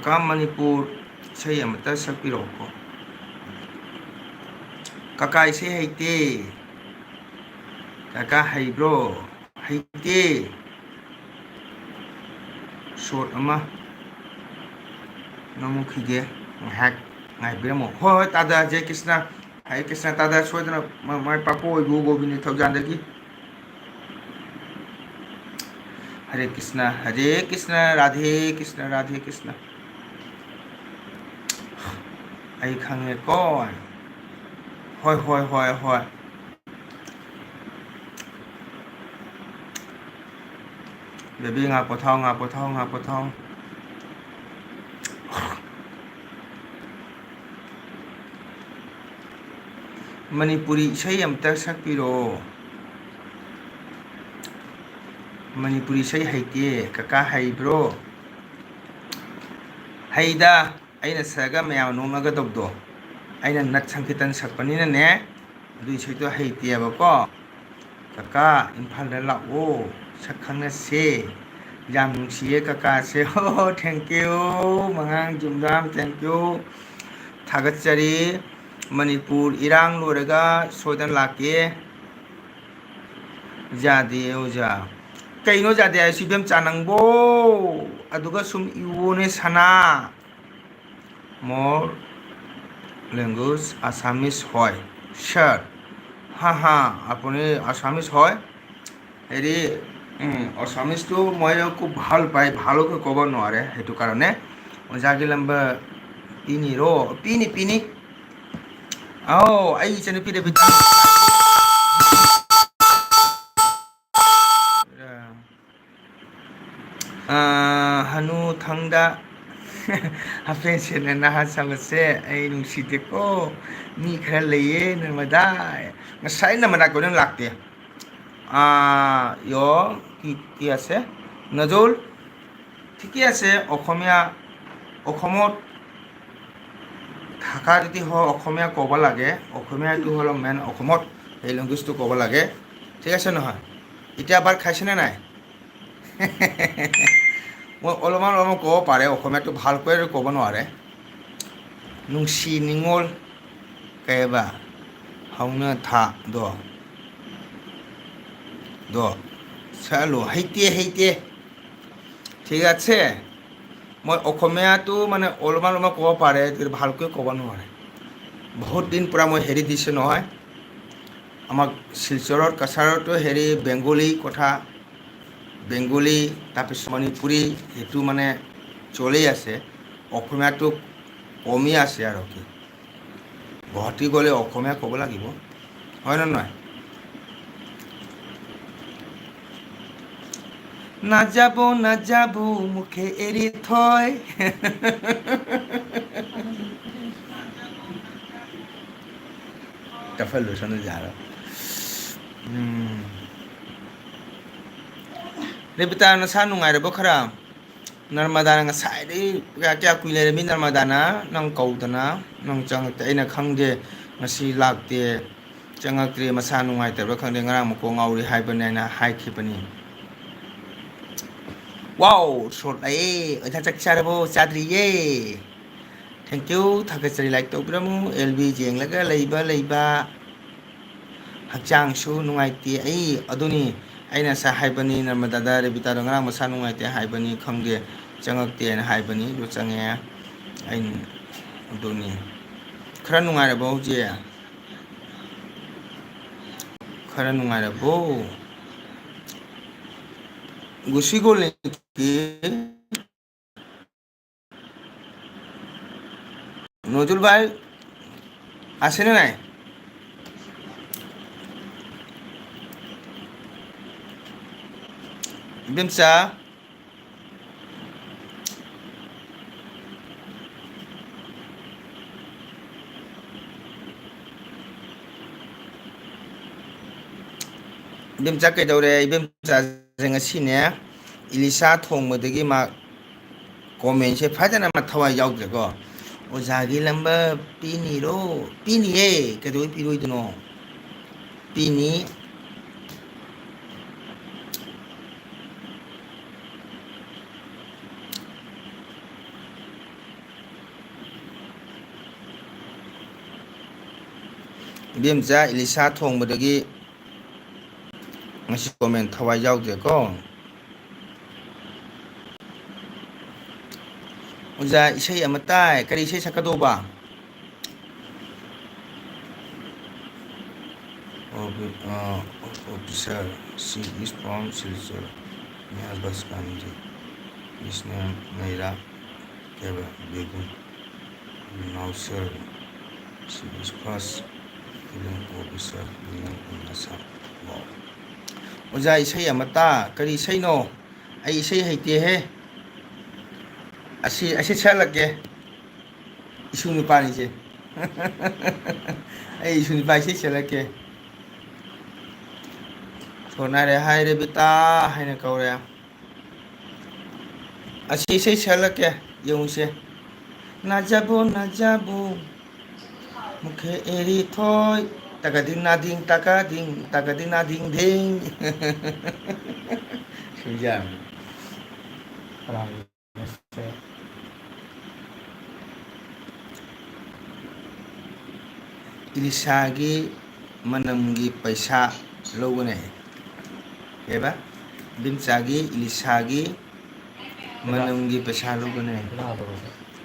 ꯀꯀꯥ ꯃꯅꯤꯄꯨꯔ ꯏꯁꯩ ꯑꯃꯇ ꯁꯛꯄꯤꯔꯛꯎꯀꯣ꯫ ꯀꯀꯥ ꯏꯁꯩ ꯍꯩꯇꯦ꯫ ꯀꯀꯥ ꯍꯩꯕ꯭ꯔꯣ? ꯍꯩꯇꯦ꯫ ꯁꯣꯠ ꯑꯃ ꯅꯝꯃꯨꯈꯤꯒꯦ꯫ ꯉꯥꯏꯍꯥꯛ ꯉꯥꯏꯕꯤꯔꯝꯃꯣ꯫ ꯍꯣꯏ, ꯍꯣꯏ, ꯇꯥꯗ ꯍꯔꯦ ꯀ꯭ꯔꯤꯁꯅ꯫ ꯍꯔꯦ ꯀ꯭ꯔꯤꯁꯅ, ꯇꯥꯗ ꯁꯣꯏꯗꯅ ꯃ-, ꯃꯥꯏ ꯄꯥꯛꯄ ꯑꯣꯏꯕꯤꯌꯨ ꯒꯣꯕꯤꯟꯗ ꯊꯧꯖꯥꯟꯗꯒꯤ꯫ ꯍꯔꯦ ꯀ꯭ꯔꯤꯁꯅ, ꯍꯔꯦ ꯀ꯭ꯔꯤꯁꯅ, ꯔꯥꯙꯦ ꯀ꯭ꯔꯤꯁꯅ, ꯔꯥꯙꯦ ꯀ꯭ꯔꯤꯁꯅ꯫ ꯑꯩ ꯈꯪꯉꯦꯀꯣ꯫ ꯍꯣꯏ, ꯍꯣꯏ, ꯍꯣꯏ, ꯍꯣꯏ꯫ ꯕꯦꯕꯤ, ꯉꯥꯛ ꯄꯣꯊꯥꯎ, ꯉꯥꯛ ꯄꯣꯊꯥꯎ, ꯉꯥꯛ ꯄꯣꯊꯥꯎ꯫ ꯃꯅꯤꯄꯨꯔꯤ ꯏꯁꯩ ꯑꯝꯇ ꯁꯛꯄꯤꯔꯛꯑꯣ꯫ ꯃꯅꯤꯄꯨꯔꯤ ꯏꯁꯩ ꯍꯩꯇꯦ꯫ ꯀꯀꯥ ꯍꯩꯕ꯭ꯔꯣ? ꯍꯩꯗ, ꯑꯩꯅ ꯁꯛꯑꯒ ꯃꯌꯥꯝ ꯅꯣꯛꯅꯒꯗꯕꯗꯣ꯫ ꯑꯩꯅ ꯅꯠ ꯁꯪꯀꯤꯔꯇꯟ ꯁꯛꯄꯅꯤꯅꯅꯦ, ꯑꯗꯨ ꯏꯁꯩꯗꯣ ꯍꯩꯇꯦꯕꯀꯣ꯫ ꯀꯀꯥ, ꯏꯝꯐꯥꯜꯗ ꯂꯥꯛꯑꯣ, ꯁꯛ ꯈꯪꯅꯁꯦ꯫ ꯌꯥꯝ ꯅꯨꯡꯁꯤꯌꯦ ꯀꯀꯥꯁꯦ꯫ ꯍꯣ, ꯍꯣ, thank you꯫ ꯃꯉꯥꯡ ꯖꯨꯝꯖꯥꯝ, thank you꯫ ꯊꯥꯒꯠꯆꯔꯤ꯫ ꯃꯅꯤꯄꯨꯔ ꯏꯔꯥꯡ ꯂꯣꯏꯔꯒ ꯁꯣꯏꯗꯅ ꯂꯥꯛꯀꯦ꯫ ꯌꯥꯗꯦ ꯑꯣꯖꯥ꯫ ꯀꯩꯅꯣ ꯌꯥꯗꯦ ꯍꯥꯏꯁꯤ ꯏꯕꯦꯝꯆꯥ ꯅꯪꯕꯣ? ꯑꯗꯨꯒ ꯁꯨꯝ ꯏꯋꯣꯅꯦ ꯁꯅꯥ꯫ More language Assamese হয়, sir। হা, হা, আপুনি আছামিজ হয়। হেৰি, উম, আছামিজটো মই খুব ভাল পাই, ভালকৈ ক'ব নোৱাৰে, সেইটো কাৰণে। ꯑꯣꯖꯥꯒꯤ ꯂꯝꯕ ꯄꯤꯅꯤꯔꯣ? ꯄꯤꯅꯤ, ꯄꯤꯅꯤ। ꯑꯧ, ꯑꯩ ꯏꯆꯟꯅꯨꯄꯤ ꯔꯦꯕꯤꯀꯥ꯫ ꯑꯥ, ꯍꯅꯨ ꯊꯪꯗ꯫ ꯍꯥꯞꯄꯦꯟ ꯁꯦꯠꯅ ꯅꯍꯥ ꯁꯥꯕꯁꯦ ꯑꯩ ꯅꯨꯡꯁꯤꯗꯦꯀꯣ꯫ ꯃꯤ ꯈꯔ ꯂꯩꯌꯦ ꯅꯔꯃꯗꯥ꯫ ꯉꯁꯥꯏ ꯅꯔꯃꯗꯥ ꯀꯣꯏꯅ ꯂꯥꯛꯇꯦ꯫ ꯑꯥ, ꯌꯣ, কি, কি আছে? নজৰুল, ঠিকে আছে, অসমীয়া, অসমত থাকা যদি হয়, অসমীয়া ক'ব লাগে। অসমীয়াটো হ'ল মেইন অসমত, সেই লেংগুৱেজটো ক'ব লাগে। ঠিক আছে নহয়? এতিয়া ভাত খাইছেনে নাই? মই অলপমান অলপমান ক'ব পাৰে, অসমীয়াটো ভালকৈ আৰু ক'ব নোৱাৰে। নুংচি নিঙল কেবা হাওনা থা দ দ চালো হেইতে হেইতে। ঠিক আছে, মই অসমীয়াটো মানে অলপমান অলপমান ক'ব পাৰে, কিন্তু ভালকৈ ক'ব নোৱাৰে। বহুত দিন পৰা মই হেৰি দিছোঁ নহয়, আমাক শিলচৰত কাছাৰতো হেৰি বেংগলী কথা, বেংগলী, তাৰপিছত মণিপুৰী, সেইটো মানে চলি আছে। অসমীয়াটো কমি আছে আৰু কি। গুৱাহাটী গ'লে অসমীয়া ক'ব লাগিব, হয় নে নহয়? নাযাব নাযাব মুখে এৰি থৈ। ꯇꯞꯍꯜꯂꯨꯁꯅꯨ ꯌꯥꯔꯣꯏ꯫ ꯎꯝ꯫ ꯔꯦꯕꯤꯇꯥ, ꯅꯁꯥ ꯅꯨꯡꯉꯥꯏꯔꯕꯣ ꯈꯔ? ꯅꯔꯃꯗꯥꯅ ꯉꯁꯥꯏꯗꯩ ꯀꯌꯥ, ꯀꯌꯥ ꯀꯨꯏ ꯂꯩꯔꯝꯃꯤ ꯅꯔꯃꯗꯥꯅ ꯅꯪ ꯀꯧꯗꯅ? ꯅꯪ ꯆꯪꯉꯛꯇꯦ, ꯑꯩꯅ ꯈꯪꯗꯦ, ꯉꯁꯤ ꯂꯥꯛꯇꯦ, ꯆꯪꯉꯛꯇ꯭ꯔꯦ, ꯃꯁꯥ ꯅꯨꯡꯉꯥꯏꯇꯕ꯭ꯔꯥ ꯈꯪꯗꯦ, ꯉꯔꯥꯡ ꯃꯀꯣꯛ ꯉꯥꯎꯔꯤ ꯍꯥꯏꯕꯅꯦꯅ ꯍꯥꯏꯈꯤꯕꯅꯤ꯫ ꯋꯥꯎ, ꯁꯣꯔꯠ ꯂꯥꯛꯑꯦ꯫ ꯑꯣꯖꯥ ꯆꯥꯛ ꯆꯥꯔꯕꯣ? ꯆꯥꯗ꯭ꯔꯤꯌꯦ꯫ Thank you, ꯊꯥꯒꯠꯆꯔꯤ꯫ Like ꯇꯧꯕꯤꯔꯝꯃꯨ꯫ ꯑꯦꯜ ꯕꯤ ꯌꯦꯡꯂꯒ ꯂꯩꯕ, ꯂꯩꯕ꯫ ꯍꯛꯆꯥꯡꯁꯨ ꯅꯨꯡꯉꯥꯏꯇꯦ꯫ ꯑꯩ, ꯑꯗꯨꯅꯤ ꯑꯩꯅ ꯉꯁꯥꯏ ꯍꯥꯏꯕꯅꯤ, ꯅꯔꯃꯗꯥꯗ ꯔꯦꯕꯤꯇꯥꯗꯣ ꯉꯔꯥꯡ ꯃꯁꯥ ꯅꯨꯡꯉꯥꯏꯇꯦ ꯍꯥꯏꯕꯅꯤ, ꯈꯪꯗꯦ, ꯆꯪꯉꯛꯇꯦꯅ ꯍꯥꯏꯕꯅꯤ, ꯑꯗꯨ ꯆꯪꯉꯛꯑꯦ꯫ ꯑꯩ, ꯑꯗꯨꯅꯤ꯫ ꯈꯔ ꯅꯨꯡꯉꯥꯏꯔꯕꯣ ꯍꯧꯖꯤꯛ? ꯈꯔ ꯅꯨꯡꯉꯥꯏꯔꯕꯣ? ꯒꯨꯁꯤꯒꯣꯜ ꯅꯤꯀꯤ ꯅꯣꯖꯨꯜ ꯚꯥꯏ, ꯑꯁꯤꯅ ꯅꯥꯏ꯫ ꯏꯕꯦꯝꯆꯥ꯫ ꯏꯕꯦꯝꯆꯥ ꯀꯩꯗꯧꯔꯦ? ꯏꯕꯦꯝꯆꯥꯁꯦ ꯉꯁꯤꯅꯦ, ꯏꯂꯤꯁꯥ ꯊꯣꯡꯕꯗꯒꯤ ꯃꯥ comment ꯁꯦ ꯐꯖꯅ ꯃꯥ ꯊꯋꯥꯏ ꯌꯥꯎꯗ꯭ꯔꯦꯀꯣ꯫ ꯑꯣꯖꯥꯒꯤ ꯂꯝꯕ ꯄꯤꯅꯤꯔꯣ? ꯄꯤꯅꯤꯌꯦ, ꯀꯩꯗꯧꯕꯩ ꯄꯤꯔꯣꯏꯗꯣꯏꯅꯣ? ꯄꯤꯅꯤ꯫ ꯏꯕꯦꯝꯆꯥ ꯏꯂꯤꯁꯥ ꯊꯣꯡꯕꯗꯒꯤ ꯉꯁꯤ comment ꯊꯋꯥꯏ ꯌꯥꯎꯗ꯭ꯔꯦꯀꯣ꯫ ꯑꯣꯖꯥ, ꯏꯁꯩ ꯑꯃ ꯇꯥꯏ꯫ ꯀꯔꯤ ꯏꯁꯩ ꯁꯛꯀꯗꯧꯕ? Officer, she is from Silchar. Near bus stand. His name Naira Keba Begum. Nausar, she is first filling officer in Assam. Wow. ꯑꯣꯖꯥ, ꯏꯁꯩ ꯑꯃꯇ, ꯀꯔꯤ ꯏꯁꯩꯅꯣ? ꯑꯩ ꯏꯁꯩ ꯍꯩꯇꯦꯍꯦ꯫ ꯑꯁꯤ, ꯑꯁꯤ ꯁꯛꯍꯜꯂꯛꯀꯦ꯫ ꯏꯁꯨ ꯅꯨꯄꯥꯅꯤꯁꯦ꯫ ꯑꯩ ꯏꯁꯨ ꯅꯨꯄꯥ ꯏꯁꯩ ꯁꯛꯍꯜꯂꯛꯀꯦ꯫ ꯁꯣꯟꯅꯔꯦ ꯍꯥꯏꯔꯦ ꯕꯤꯇꯥ ꯍꯥꯏꯅ ꯀꯧꯔꯦ꯫ ꯑꯁꯤ ꯏꯁꯩ ꯁꯛꯍꯜꯂꯛꯀꯦ, ꯌꯦꯡꯉꯨꯁꯦ꯫ ꯅꯥꯖꯥꯕꯨ, ꯅꯥꯖꯥꯕꯨ, ꯃꯨꯈꯦ ꯑꯦꯔꯤ ꯊꯣꯏ, ꯇꯀꯗꯤꯡ ꯅꯥꯗꯤꯡ, ꯇꯀꯗꯤꯡ, ꯇꯀꯗꯤꯡ ꯅꯥꯗꯤꯡ ꯗꯤꯡ꯫ ꯁꯤꯡꯖꯥꯝ꯫ ꯀꯅꯥꯒꯤ message? ꯏꯂꯤꯁꯥꯒꯤ ꯃꯅꯝꯒꯤ ꯄꯩꯁꯥ ꯂꯧꯒꯅꯤ꯫ ꯀꯩꯕ? ꯏꯕꯦꯝꯆꯥꯒꯤ, ꯏꯂꯤꯁꯥꯒꯤ ꯃꯅꯝꯒꯤ ꯄꯩꯁꯥ ꯂꯧꯒꯅꯤ꯫ ꯀꯅꯥꯗꯅꯣ?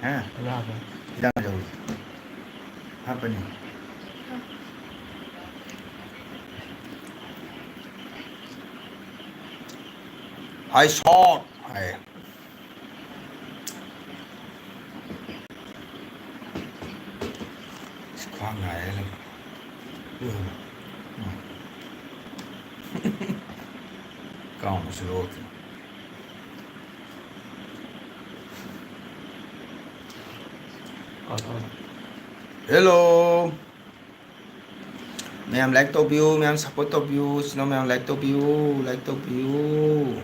ꯍꯥ? ꯀꯅꯥꯗꯅꯣ? ꯍꯤꯗꯥꯛ ꯂꯧ꯫ ꯍꯥꯞꯄꯅꯤ꯫ ꯍꯥꯏ ꯁꯣꯠ ꯍꯥꯏ꯫ ꯈ꯭ꯋꯥꯡ ꯅꯥꯏꯌꯦ꯫ ꯎꯝ꯫ ꯀꯥꯎꯕꯁꯨ ꯂꯣꯛꯈꯤ꯫ Hello꯫ ꯃꯌꯥꯝ like ꯇꯧꯕꯤꯌꯨ, ꯃꯌꯥꯝ support ꯇꯧꯕꯤꯌꯨ, ꯏꯆꯤꯟ ꯏꯅꯥꯎ ꯃꯌꯥꯝ like ꯇꯧꯕꯤꯌꯨ, like ꯇꯧꯕꯤꯌꯨ꯫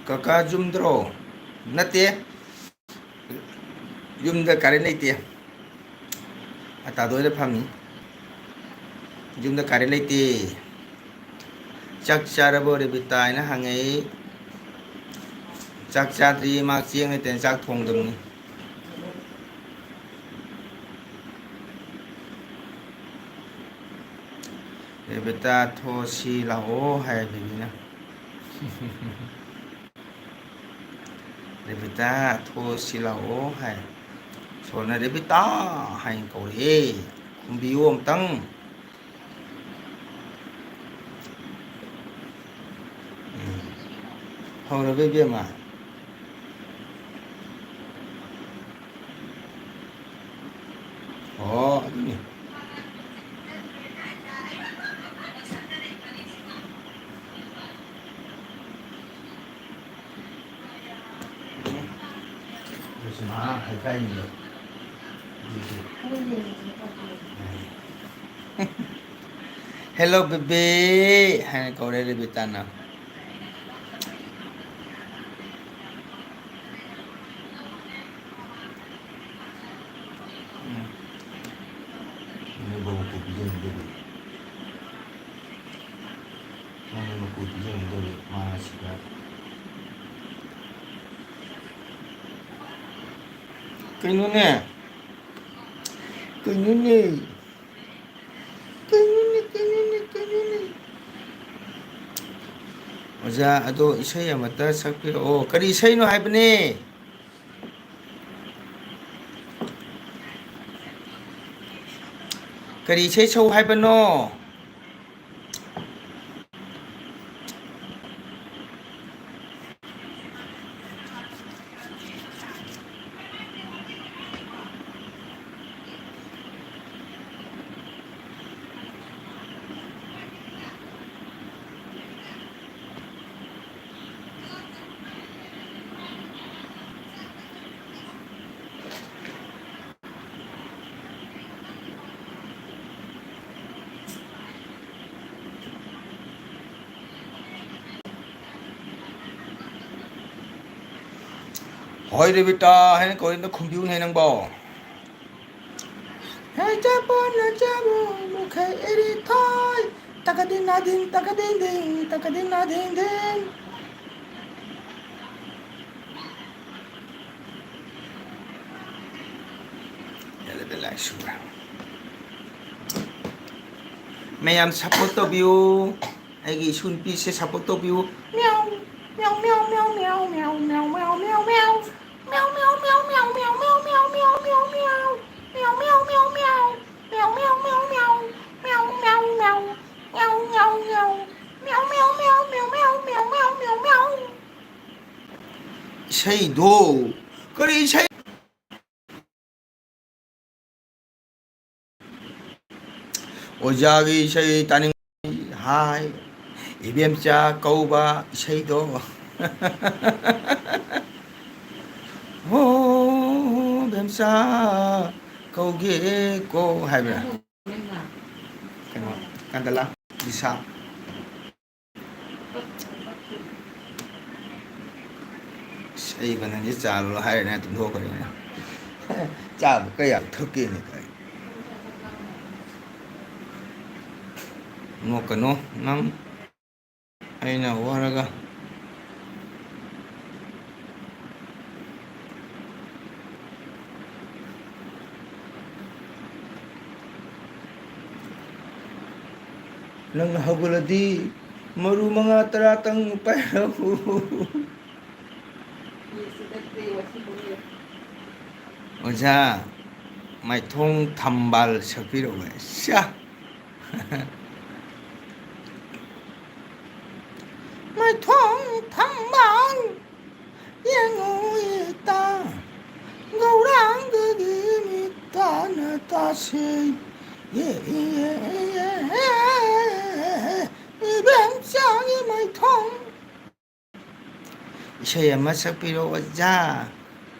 ꯀꯀꯥ ꯌꯨꯝꯗ꯭ꯔꯣ? ꯅꯠꯇꯦ꯫ ꯌꯨꯝꯗ current ꯂꯩꯇꯦ꯫ ꯑꯇꯥꯗꯣ ꯍꯣꯏꯗ ꯐꯝꯃꯤ꯫ ꯌꯨꯝꯗ ꯀꯥꯔꯦꯟ ꯂꯩꯇꯦ꯫ "ꯆꯥꯛ ꯆꯥꯔꯕꯣ, ꯔꯦꯕꯤꯇꯥ?" ꯍꯥꯏꯅ ꯍꯪꯉꯛꯏ꯫ ꯆꯥꯛ ꯆꯥꯗ꯭ꯔꯤ, ꯃꯥ ꯆꯦꯡ ꯂꯩꯇꯅ ꯆꯥꯛ ꯊꯣꯡꯗꯕꯅꯤ꯫ "ꯔꯦꯕꯤꯇꯥ, ꯊꯣꯛꯑꯁꯤ ꯂꯥꯛꯑꯣ" ꯍꯥꯏ ꯕꯦꯕꯤꯅ꯫ "ꯔꯦꯕꯤꯇꯥ, ꯊꯣꯛꯑꯁꯤ ꯂꯥꯛꯑꯣ" ꯍꯥꯏ꯫ ꯁꯣꯔꯅ "ꯔꯦꯕꯤꯇꯥ" ꯍꯥꯏꯅ ꯀꯧꯔꯛꯑꯦ꯫ "ꯈꯨꯝꯕꯤꯌꯨ ꯑꯝꯇꯪ"꯫ ꯎꯝ꯫ ꯍꯧꯔꯕ, ꯏꯕꯦꯝꯃ? ꯑꯣ, ꯑꯗꯨꯅꯤ꯫ ꯎꯝ꯫ ꯑꯗꯨꯁꯨ ꯃꯍꯥꯛ ꯍꯥꯏꯀꯥꯏꯅꯤꯗꯣ꯫ ꯑꯗꯨꯁꯨ꯫ "Hello, baby" ꯍꯥꯏꯅ ꯀꯧꯔꯦ ꯔꯦꯕꯤꯇꯥꯅ꯫ ꯎꯝ꯫ ꯅꯣꯏ ꯕꯕꯣꯛꯇ ꯄꯤꯖꯅꯤꯡꯗꯕꯤ꯫ ꯅꯪꯅ ꯃꯀꯨ ꯄꯤꯖꯅꯤꯡꯗꯕꯤ ꯃꯥꯅ ꯁꯤꯗ꯫ ꯀꯩꯅꯣꯅꯦ? ꯀꯩꯅꯣꯅꯦ? ꯀꯩꯅꯣꯅꯦ, ꯀꯩꯅꯣꯅꯦ, ꯀꯩꯅꯣꯅꯦ? ꯑꯣꯖꯥ, ꯑꯗꯣ ꯏꯁꯩ ꯑꯃꯇ ꯁꯛꯄꯤꯔꯛꯑꯣ꯫ ꯀꯔꯤ ꯏꯁꯩꯅꯣ ꯍꯥꯏꯕꯅꯦ? ꯀꯔꯤ ꯏꯁꯩ ꯁꯛꯎ ꯍꯥꯏꯕꯅꯣ? "ꯍꯣꯏ, ꯔꯦꯕꯤꯇꯥ" ꯍꯥꯏꯅ ꯀꯧꯔꯤꯗꯣ ꯈꯨꯝꯕꯤꯌꯨꯅꯦ ꯅꯪꯕꯣ꯫ ꯍꯩ ꯆꯥꯄꯣꯟꯅ ꯆꯥꯕꯨ ꯃꯨꯈꯩ ꯏꯔꯤ ꯊꯣꯏ꯫ ꯇꯀꯗꯤꯡ ꯅꯥꯗꯤꯡ ꯇꯀꯗꯤꯡ ꯗꯤꯡ ꯇꯀꯗꯤꯡ ꯅꯥꯗꯤꯡ ꯗꯤꯡ꯫ ꯃꯌꯥꯝ support ꯇꯧꯕꯤꯌꯨ꯫ ꯑꯩꯒꯤ ꯏꯁꯨ ꯅꯨꯄꯤꯁꯦ support ꯇꯧꯕꯤꯌꯨ꯫ ꯃ꯭ꯌꯥꯎ, ꯃ꯭ꯌꯥꯎ, ꯃ꯭ꯌꯥꯎ꯫ ꯏꯁꯩꯗꯣ ꯀꯔꯤ ꯏꯁꯩ? ꯑꯣꯖꯥꯒꯤ ꯏꯁꯩ ꯇꯥꯅꯤꯡ ꯍꯥꯏ꯫ ꯏꯕꯦꯝꯆꯥ ꯀꯧꯕ ꯏꯁꯩꯗꯣ꯫ ꯍꯣ, ꯏꯕꯦꯝꯆꯥ ꯀꯧꯒꯦ ꯀꯣ ꯍꯥꯏꯕ꯭ꯔꯥ? ꯀꯩꯅꯣ, ꯀꯟꯗꯂꯥ, ꯂꯤꯁꯥ꯫ ꯑꯁ, ꯑꯩ ꯃꯅꯜꯁꯦ ꯆꯥ ꯂꯣꯜꯂꯣ ꯍꯥꯏꯔꯦꯅ ꯇꯨꯝꯊꯣꯛꯈ꯭ꯔꯦꯅꯦ꯫ ꯆꯥꯕꯨ ꯀꯌꯥꯝ ꯊꯛꯀꯦꯅꯦ ꯀꯥꯏ꯫ ꯅꯣꯛꯀꯅꯣ ꯅꯪ꯫ ꯑꯩꯅ ꯋꯥꯔꯒ꯫ ꯅꯪꯅ ꯍꯧꯒꯠꯂꯗꯤ ꯃꯔꯨ ꯃꯉꯥ ꯇꯔꯥꯇꯪ ꯄꯥꯏꯔꯛꯎ꯫ ꯑꯣꯖꯥ, ꯃꯥꯏꯊꯣꯡ ꯊꯝꯕꯥꯜ ꯁꯛꯄꯤꯔꯛꯎ꯫ ꯁ꯭ꯌꯥ꯫ ꯃꯥꯏꯊꯣꯡ ꯊꯝꯕꯥꯜ ꯌꯦꯡꯉꯨ ꯏꯇꯥ, ꯒꯧꯔꯥꯡꯒꯒꯤ ꯃꯤꯠꯇ ꯅꯇꯥꯁꯦ꯫ ꯌꯦ, ꯌꯦ, ꯌꯦ, ꯌꯦ, ꯏꯕꯦꯝꯆꯥꯒꯤ ꯃꯥꯏꯊꯣꯡ꯫ ꯏꯁꯩ ꯑꯃ ꯁꯛꯄꯤꯔꯣ ꯑꯣꯖꯥ꯫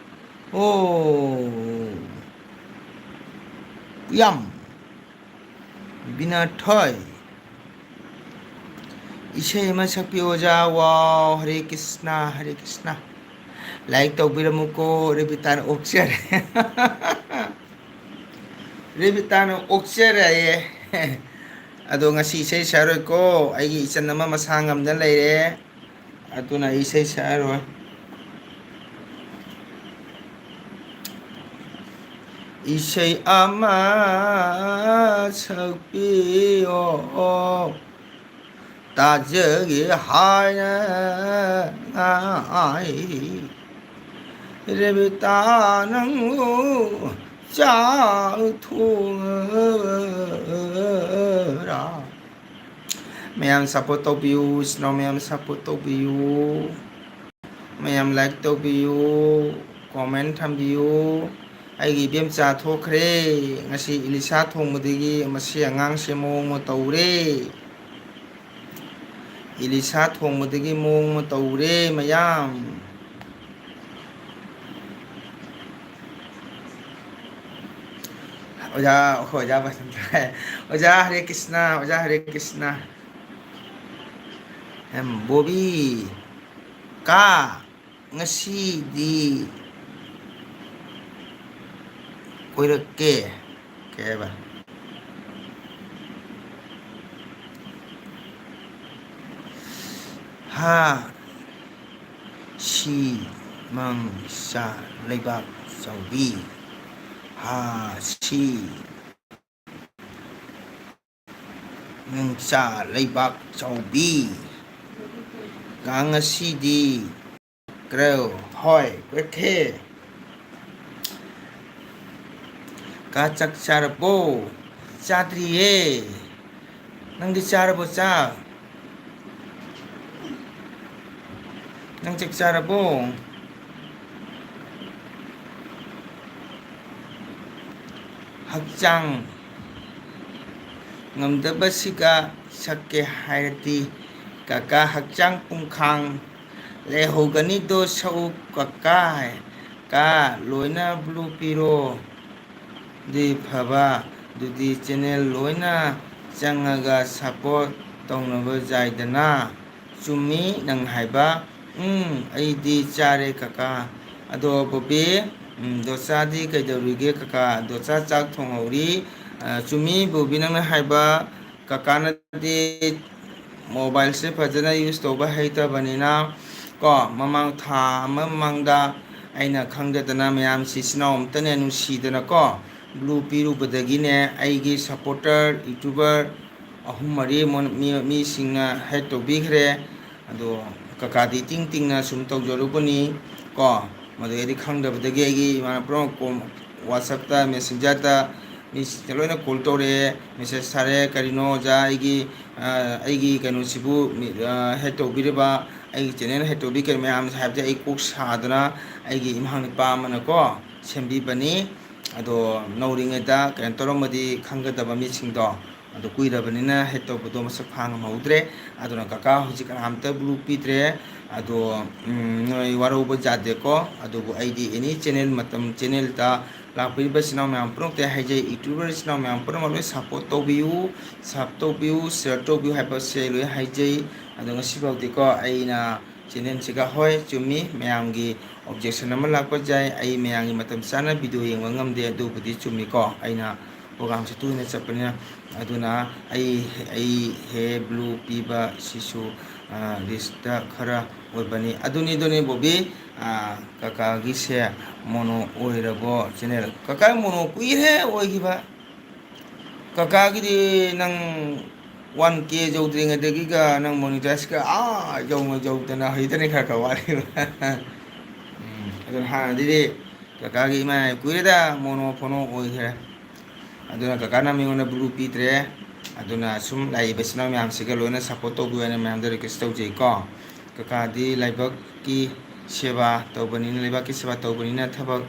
ꯑꯣ, ꯌꯥꯝ ꯕꯤꯅꯥꯊꯣꯏ꯫ ꯏꯁꯩ ꯑꯃ ꯁꯛꯄꯤꯌꯨ ꯑꯣꯖꯥ꯫ ꯋꯥꯎ, ꯍꯔꯦ ꯀ꯭ꯔꯤꯁꯅ, ꯍꯔꯦ ꯀ꯭ꯔꯤꯁꯅ꯫ Like ꯇꯧꯕꯤꯔꯝꯃꯨꯀꯣ, ꯔꯦꯕꯤꯇꯥꯅ ꯑꯣꯛꯆꯔꯦ꯫ ꯔꯦꯕꯤꯇꯥꯅ ꯑꯣꯛꯆꯔꯦ꯫ ꯑꯗꯣ ꯉꯁꯤ ꯏꯁꯩ ꯁꯛꯑꯔꯣꯏꯀꯣ, ꯑꯩꯒꯤ ꯏꯆꯟ ꯑꯃ ꯃꯁꯥ ꯉꯝꯗ ꯂꯩꯔꯦ, ꯑꯗꯨꯅ ꯑꯩ ꯏꯁꯩ ꯁꯛꯑꯔꯣꯏ꯫ ꯏꯁꯩ ꯑꯃ ꯁꯛꯄꯤꯌꯣ꯫ ꯇꯥꯖꯒꯦ ꯍꯥꯏꯅ ꯉꯥꯏ꯫ ꯔꯦꯕꯤꯇꯥ ꯅꯪꯕꯨ ꯆꯥꯛ ꯊꯣꯡꯉꯕ꯭ꯔꯥ? ꯃꯌꯥꯝ support ꯇꯧꯕꯤꯌꯨ, ꯏꯆꯤꯟ ꯏꯅꯥꯎ ꯃꯌꯥꯝ support ꯇꯧꯕꯤꯌꯨ꯫ ꯃꯌꯥꯝ like ꯇꯧꯕꯤꯌꯨ, comment ꯊꯝꯕꯤꯌꯨ꯫ ꯑꯩꯒꯤ ꯏꯕꯦꯝꯆꯥ ꯊꯣꯛꯈ꯭ꯔꯦ꯫ ꯉꯁꯤ ꯏꯂꯤꯁꯥ ꯊꯣꯡꯕꯗꯒꯤ ꯃꯁꯤ ꯑꯉꯥꯡꯁꯦ ꯃꯑꯣꯡ ꯑꯃ ꯇꯧꯔꯦ꯫ ꯏꯂꯤꯁꯥ ꯊꯣꯡꯕꯗꯒꯤ ꯃꯑꯣꯡ ꯑꯃ ꯇꯧꯔꯦ ꯃꯌꯥꯝ꯫ ꯑꯣꯖꯥ, ꯑꯣꯖꯥ ꯕꯁꯟꯇ꯫ ꯑꯣꯖꯥ ꯍꯔꯦ ꯀ꯭ꯔꯤꯁꯅ, ꯑꯣꯖꯥ ꯍꯔꯦ ꯀ꯭ꯔꯤꯁꯅ꯫ ꯑꯦꯝ, ꯕꯣꯕꯤ, ꯀꯥ, ꯉꯁꯤꯗꯤ ꯀꯣꯏꯔꯛꯀꯦ꯫ ꯀꯩ ꯍꯥꯏꯕ? ꯍꯥ, ꯁꯤ, ꯃꯪ, ꯆꯥ, ꯂꯩꯕꯥꯛ ꯆꯥꯎꯕꯤ꯫ ꯍꯥ, ꯁꯤ, ꯃꯪ, ꯆꯥ, ꯂꯩꯕꯥꯛ ꯆꯥꯎꯕꯤ꯫ ꯀꯥꯡ ꯉꯁꯤꯗꯤ ꯀ꯭ꯔꯧ, ꯍꯣꯏ, ꯀꯣꯏꯔꯛꯀꯦ꯫ ꯀꯥ, ꯆꯥꯛ ꯆꯥꯔꯕꯣ? ꯆꯥꯗ꯭ꯔꯤꯌꯦ꯫ ꯅꯪꯗꯤ ꯆꯥꯔꯕꯣ ꯆꯥꯛ? ꯅꯪ ꯆꯥꯛ ꯆꯥꯔꯕꯣ? ꯍꯛꯆꯥꯡ ꯉꯝꯗꯕꯁꯤꯒ ꯁꯛꯀꯦ ꯍꯥꯏꯔꯗꯤ ꯀꯀꯥ ꯍꯛꯆꯥꯡ ꯄꯨꯡꯈꯥꯡ ꯂꯩꯍꯧꯒꯅꯤꯗꯣ ꯁꯛꯎ ꯀꯀꯥ꯫ ꯀꯥ, ꯂꯣꯏꯅ blue ꯄꯤꯔꯣ꯫ ꯗꯤ ꯐꯕ, ꯑꯗꯨꯗꯤ channel ꯂꯣꯏꯅ ꯆꯪꯉꯒ support ꯇꯧꯅꯕ ꯌꯥꯏꯗꯅ꯫ ꯆꯨꯝꯃꯤ ꯅꯪ ꯍꯥꯏꯕ꯫ ꯎꯝ, ꯑꯩꯗꯤ ꯆꯥꯔꯦ ꯀꯀꯥ꯫ ꯑꯗꯣ ꯕꯣꯕꯤ, ꯎꯝ, ꯗꯣꯆꯥꯗꯤ ꯀꯩꯗꯧꯔꯤꯒꯦ ꯀꯀꯥ? ꯗꯣꯆꯥ ꯆꯥꯛ ꯊꯣꯡꯍꯧꯔꯤ꯫ ꯑ, ꯆꯨꯝꯃꯤ ꯕꯣꯕꯤ, ꯅꯪꯅ ꯍꯥꯏꯕ, ꯀꯀꯥꯅꯗꯤ mobileꯁꯦ ꯐꯖꯅ use ꯇꯧꯕ ꯍꯩꯇꯕꯅꯤꯅ ꯀꯣ, ꯃꯃꯥꯡ ꯊꯥ ꯑꯃ ꯃꯃꯥꯡꯗ ꯑꯩꯅ ꯈꯪꯗꯗꯅ ꯃꯌꯥꯝꯁꯤ ꯏꯆꯤꯟ ꯏꯅꯥꯎ ꯑꯝꯇꯅꯦ ꯅꯨꯡꯁꯤꯗꯅꯀꯣ, blue ꯄꯤꯔꯨꯕꯗꯒꯤꯅꯦ ꯑꯩꯒꯤ supporter, YouTuber ꯑꯍꯨꯝ ꯃꯔꯤ ꯃꯣꯟ-, ꯃꯤ-, ꯃꯤꯁꯤꯡꯅ hack ꯇꯧꯕꯤꯈ꯭ꯔꯦ꯫ ꯑꯗꯣ ꯀꯀꯥꯗꯤ ꯏꯇꯤꯡ ꯇꯤꯡꯅ ꯁꯨꯝ ꯇꯧꯖꯔꯨꯕꯅꯤ ꯀꯣ꯫ ꯃꯗꯨ ꯑꯩꯗꯤ ꯈꯪꯗꯕꯗꯒꯤ ꯑꯩꯒꯤ ꯏꯃꯥꯟꯅꯕ ꯄꯨꯝꯅꯃꯛ ꯀꯣ-, WhatsAppꯇ, Messengerꯗ ꯃꯤꯁꯤꯡꯁꯦ ꯂꯣꯏꯅ call ꯇꯧꯔꯛꯑꯦ, message ꯊꯥꯔꯛꯑꯦ, "ꯀꯔꯤꯅꯣ ꯑꯣꯖꯥ, ꯑꯩꯒꯤ, ꯑ, ꯑꯩꯒꯤ ꯀꯩꯅꯣꯁꯤꯕꯨ ꯃꯤ-, ꯑ, hack ꯇꯧꯕꯤꯔꯤꯕ, ꯑꯩꯒꯤ channel hack ꯇꯧꯕꯤ ꯀꯔꯤ ꯃꯌꯥꯝꯁꯦ?" ꯍꯥꯏꯕꯗꯤ ꯑꯩ ꯀꯣꯛ ꯁꯥꯗꯅ ꯑꯩꯒꯤ ꯏꯃꯥ ꯅꯨꯄꯥ ꯑꯃꯅꯀꯣ ꯁꯦꯝꯕꯤꯕꯅꯤ꯫ ꯑꯗꯣ ꯅꯧꯔꯤꯉꯩꯗ ꯀꯩꯅꯣ ꯇꯧꯔꯝꯃꯗꯤ ꯈꯪꯒꯗꯕ ꯃꯤꯁꯤꯡꯗꯣ꯫ ꯑꯗꯣ ꯀꯨꯏꯔꯕꯅꯤꯅ hack ꯇꯧꯕꯗꯣ ꯃꯁꯛ ꯈꯪꯉꯝꯍꯧꯗ꯭ꯔꯦ꯫ ꯑꯗꯨꯅ ꯀꯀꯥ ꯍꯧꯖꯤꯛ ꯀꯅꯥꯝꯇ blue ꯄꯤꯗ꯭ꯔꯦ꯫ ꯑꯗꯣ, ꯎꯝ, ꯅꯣꯏ ꯋꯥꯔꯧꯕ ꯌꯥꯗꯦꯀꯣ꯫ ꯑꯗꯨꯕꯨ ꯑꯩꯗꯤ any channel, ꯃꯇꯝ channelꯗ ꯂꯥꯛꯄꯤꯔꯤꯕ ꯏꯆꯤꯟ ꯏꯅꯥꯎ ꯃꯌꯥꯝ ꯄꯨꯝꯅꯃꯛꯇ ꯍꯥꯏꯖꯩ, YouTuber ꯏꯆꯤꯟ ꯏꯅꯥꯎ ꯃꯌꯥꯝ ꯄꯨꯝꯅꯃꯛ ꯂꯣꯏ support ꯇꯧꯕꯤꯌꯨ, sub ꯇꯧꯕꯤꯌꯨ, share ꯇꯧꯕꯤꯌꯨ ꯍꯥꯏꯕꯁꯦ ꯂꯣꯏ ꯍꯥꯏꯖꯩ꯫ ꯑꯗꯣ ꯉꯁꯤꯐꯥꯎꯗꯤꯀꯣ ꯑꯩꯅ channelꯁꯤꯒ, ꯍꯣꯏ, ꯆꯨꯝꯃꯤ, ꯃꯌꯥꯝꯒꯤ objection ꯑꯃ ꯂꯥꯛꯄ ꯌꯥꯏ, ꯑꯩ ꯃꯌꯥꯝꯒꯤ ꯃꯇꯝ ꯆꯥꯅ video ꯌꯦꯡꯕ ꯉꯝꯗꯦ, ꯑꯗꯨꯕꯨꯗꯤ ꯆꯨꯝꯃꯤꯀꯣ, ꯑꯩꯅ programꯁꯦ ꯇꯣꯏꯅ ꯆꯠꯄꯅꯤꯅ꯫ ꯑꯗꯨꯅ ꯑꯩ, ꯑꯩ ꯍꯦ blue ꯄꯤꯕ ꯁꯤꯁꯨ, ꯑ, riskꯇ ꯈꯔ ꯑꯣꯏꯕꯅꯤ꯫ ꯑꯗꯨꯅꯤ, ꯑꯗꯨꯅꯤ ꯕꯣꯕꯤ, ꯑ, ꯀꯀꯥꯒꯤꯁꯦ mono ꯑꯣꯏꯔꯕꯣ channel? ꯀꯀꯥ mono ꯀꯨꯏꯔꯦ ꯑꯣꯏꯈꯤꯕ꯫ ꯀꯀꯥꯒꯤꯗꯤ ꯅꯪ one K ꯌꯧꯗ꯭ꯔꯤꯉꯩꯗꯒꯤꯒ ꯅꯪ monetizeꯀ ꯑꯥ ꯌꯧꯅ ꯌꯧꯗꯅ ꯍꯧꯖꯤꯛꯇꯅꯤ ꯈꯔ ꯈꯔ ꯋꯥꯠꯂꯤꯕ꯫ ꯎꯝ, ꯑꯗꯨꯅ ꯍꯥꯟꯅꯗꯤ ꯀꯀꯥꯒꯤ ꯏꯃꯥ ꯀꯨꯏꯔꯦꯗ mono phono ꯑꯣꯏꯈ꯭ꯔꯦ꯫ ꯑꯗꯨꯅ ꯀꯀꯥꯅ ꯃꯤꯉꯣꯟꯗ blue ꯄꯤꯗ꯭ꯔꯦ꯫ ꯑꯗꯨꯅ ꯁꯨꯝ ꯂꯥꯛꯏꯕ ꯏꯆꯤꯟ ꯏꯅꯥꯎ ꯃꯌꯥꯝꯁꯤꯒ ꯂꯣꯏꯅ support ꯇꯧꯕꯤꯌꯨ ꯍꯥꯏꯅ ꯃꯌꯥꯝꯗ request ꯇꯧꯖꯩꯀꯣ꯫ ꯀꯀꯥꯗꯤ ꯂꯩꯕꯥꯛꯀꯤ ꯁꯦꯕꯥ ꯇꯧꯕꯅꯤꯅ, ꯂꯩꯕꯥꯛꯀꯤ ꯁꯦꯕꯥ ꯇꯧꯕꯅꯤꯅ ꯊꯕꯛ,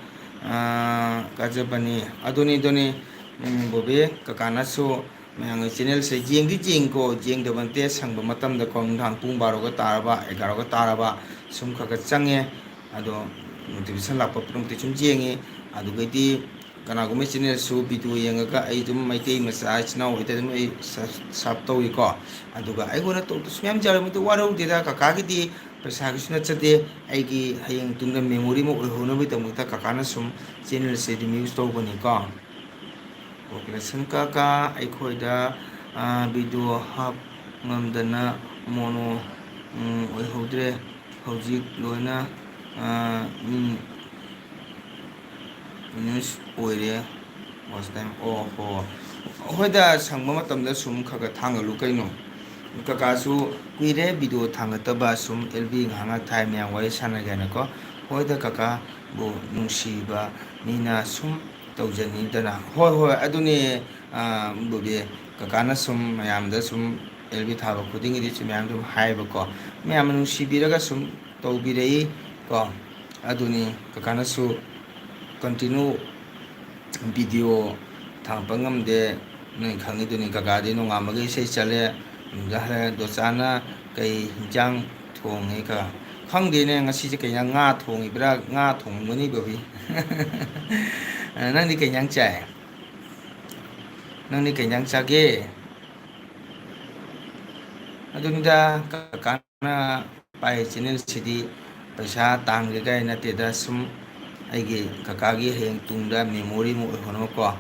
ꯑꯥ, ꯀꯥꯖꯕꯅꯤ꯫ ꯑꯗꯨꯅꯤ, ꯑꯗꯨꯅꯤ, ꯎꯝ, ꯕꯣꯕꯤ, ꯀꯀꯥꯅꯁꯨ ꯃꯌꯥꯝꯒꯤ channelꯁꯦ ꯌꯦꯡꯗꯤ ꯌꯦꯡꯉꯤꯀꯣ, ꯌꯦꯡꯗꯕ ꯅꯠꯇꯦ, ꯁꯪꯕ ꯃꯇꯝꯗꯀꯣ, ꯅꯨꯡꯗꯥꯡ ꯄꯨꯡ ꯕꯥꯔꯣꯒ ꯇꯥꯔꯕ, ꯑꯦꯒꯥꯔꯣꯒ ꯇꯥꯔꯕ, ꯁꯨꯝ ꯈꯔ ꯈꯔ ꯆꯪꯉꯦ꯫ ꯑꯗꯣ notification ꯂꯥꯛꯄ ꯄꯨꯝꯅꯃꯛꯇꯤ ꯁꯨꯝ ꯌꯦꯡꯉꯤ꯫ ꯑꯗꯨꯒꯩꯗꯤ ꯀꯅꯥꯒꯨꯝꯕ channelꯁꯨ video ꯌꯦꯡꯉꯒ ꯑꯩ ꯑꯗꯨꯝ ꯃꯩꯇꯩ ꯃꯆꯥ ꯏꯆꯤꯟ ꯏꯅꯥꯎ ꯍꯣꯏꯗ ꯑꯗꯨꯝ ꯑꯩ sub-, sub ꯇꯧꯏꯀꯣ꯫ ꯑꯗꯨꯒ ꯑꯩꯉꯣꯟꯗ ꯇꯧꯗꯁꯨ ꯃꯌꯥꯝ ꯌꯥꯎꯔꯦ, ꯃꯗꯨ ꯋꯥꯔꯧꯗꯦꯗ꯫ ꯀꯀꯥꯒꯤꯗꯤ ꯄꯩꯁꯥꯒꯤꯁꯨ ꯅꯠꯆꯗꯦ, ꯑꯩꯒꯤ ꯍꯌꯦꯡ ꯇꯨꯡꯗ memory ꯑꯃ ꯑꯣꯏꯍꯧꯅꯕꯒꯤꯗꯃꯛꯇ ꯀꯀꯥꯅ ꯁꯨꯝ channel ꯑꯁꯦ remix ꯇꯧꯕꯅꯤꯀꯣ꯫ Okay, ꯂꯟꯁꯟ ꯀꯀꯥ, ꯑꯩꯈꯣꯏꯗ, ꯑ, video ꯍꯥꯞ ꯉꯝꯗꯅ mono, ꯎꯝ, ꯑꯣꯏꯍꯧꯗ꯭ꯔꯦ꯫ ꯍꯧꯖꯤꯛ ꯂꯣꯏꯅ, ꯑ, ꯎꯝ, news ꯑꯣꯏꯔꯦ꯫ Watch time, ꯑꯣ ꯍꯣ꯫ ꯍꯣꯏꯗ, ꯁꯪꯕ ꯃꯇꯝꯗ ꯁꯨꯝ ꯈꯔ ꯈꯔ ꯊꯥꯡꯒꯠꯂꯨ ꯀꯩꯅꯣ꯫ ꯀꯀꯥꯁꯨ ꯀꯨꯏꯔꯦ video ꯊꯥꯡꯒꯠꯇꯕ, ꯁꯨꯝ L B ꯉꯥꯏꯍꯥꯛ ꯉꯥꯏꯍꯥꯛ ꯊꯥꯏ, ꯃꯌꯥꯝ ꯋꯥꯔꯤ ꯁꯥꯟꯅꯒꯦꯅꯀꯣ꯫ ꯍꯣꯏꯗ ꯀꯀꯥꯕꯨ ꯅꯨꯡꯁꯤꯕ ꯃꯤꯅ ꯁꯨꯝ ꯇꯧꯖꯅꯤꯗꯅ꯫ ꯍꯣꯏ, ꯍꯣꯏ, ꯑꯗꯨꯅꯦ, ꯑ, ꯕꯣꯕꯤ, ꯀꯀꯥꯅ ꯁꯨꯝ ꯃꯌꯥꯝꯗ ꯁꯨꯝ L B ꯊꯥꯕ ꯈꯨꯗꯤꯡꯒꯤꯗꯤ ꯁꯨꯝ ꯃꯌꯥꯝ ꯑꯗꯨꯝ ꯍꯥꯏꯌꯦꯕꯀꯣ꯫ ꯃꯌꯥꯝꯅ ꯅꯨꯡꯁꯤꯕꯤꯔꯒ ꯁꯨꯝ ꯇꯧꯕꯤꯔꯛꯏ ꯀꯣ꯫ ꯑꯗꯨꯅꯤ ꯀꯀꯥꯅꯁꯨ continue video ꯊꯥꯡꯒꯠꯄ ꯉꯝꯗꯦ꯫ ꯅꯣꯏ ꯈꯪꯉꯤꯗꯨꯅꯤ, ꯀꯀꯥꯗꯤ ꯅꯣꯡꯉꯥꯟꯕꯒ ꯏꯁꯩ ꯆꯠꯂꯦ, ꯅꯨꯡꯗꯥꯡ ꯍꯜꯂꯛꯑꯦ꯫ ꯗꯣꯆꯥꯅ ꯀꯩ ꯍꯤꯟꯖꯥꯡ ꯊꯣꯡꯉꯦ ꯀꯀꯥ? ꯈꯪꯗꯦꯅꯦ, ꯉꯁꯤꯁꯦ ꯀꯩ ꯍꯤꯟꯖꯥꯡ, ꯉꯥ ꯊꯣꯡꯉꯤꯕ꯭ꯔꯥ? ꯉꯥ ꯊꯣꯡꯉꯝꯒꯅꯤ ꯕꯣꯕꯤ꯫ ꯅꯪꯗꯤ ꯀꯩ ꯍꯤꯟꯖꯥꯡ ꯆꯥꯏ? ꯅꯪꯗꯤ ꯀꯩ ꯍꯤꯟꯖꯥꯡ ꯆꯥꯒꯦ? ꯑꯗꯨꯅꯤꯗ, ꯀꯀꯥꯅ ꯄꯥꯏ channel ꯁꯤꯗꯤ ꯄꯩꯁꯥ ꯇꯥꯟꯒꯦ ꯀꯥꯏ ꯅꯠꯇꯦꯗ, ꯁꯨꯝ ꯑꯩꯒꯤ ꯀꯀꯥꯒꯤ ꯍꯌꯦꯡ ꯇꯨꯡꯗ memory ꯑꯃ ꯑꯣꯏꯍꯧꯅꯕꯀꯣ꯫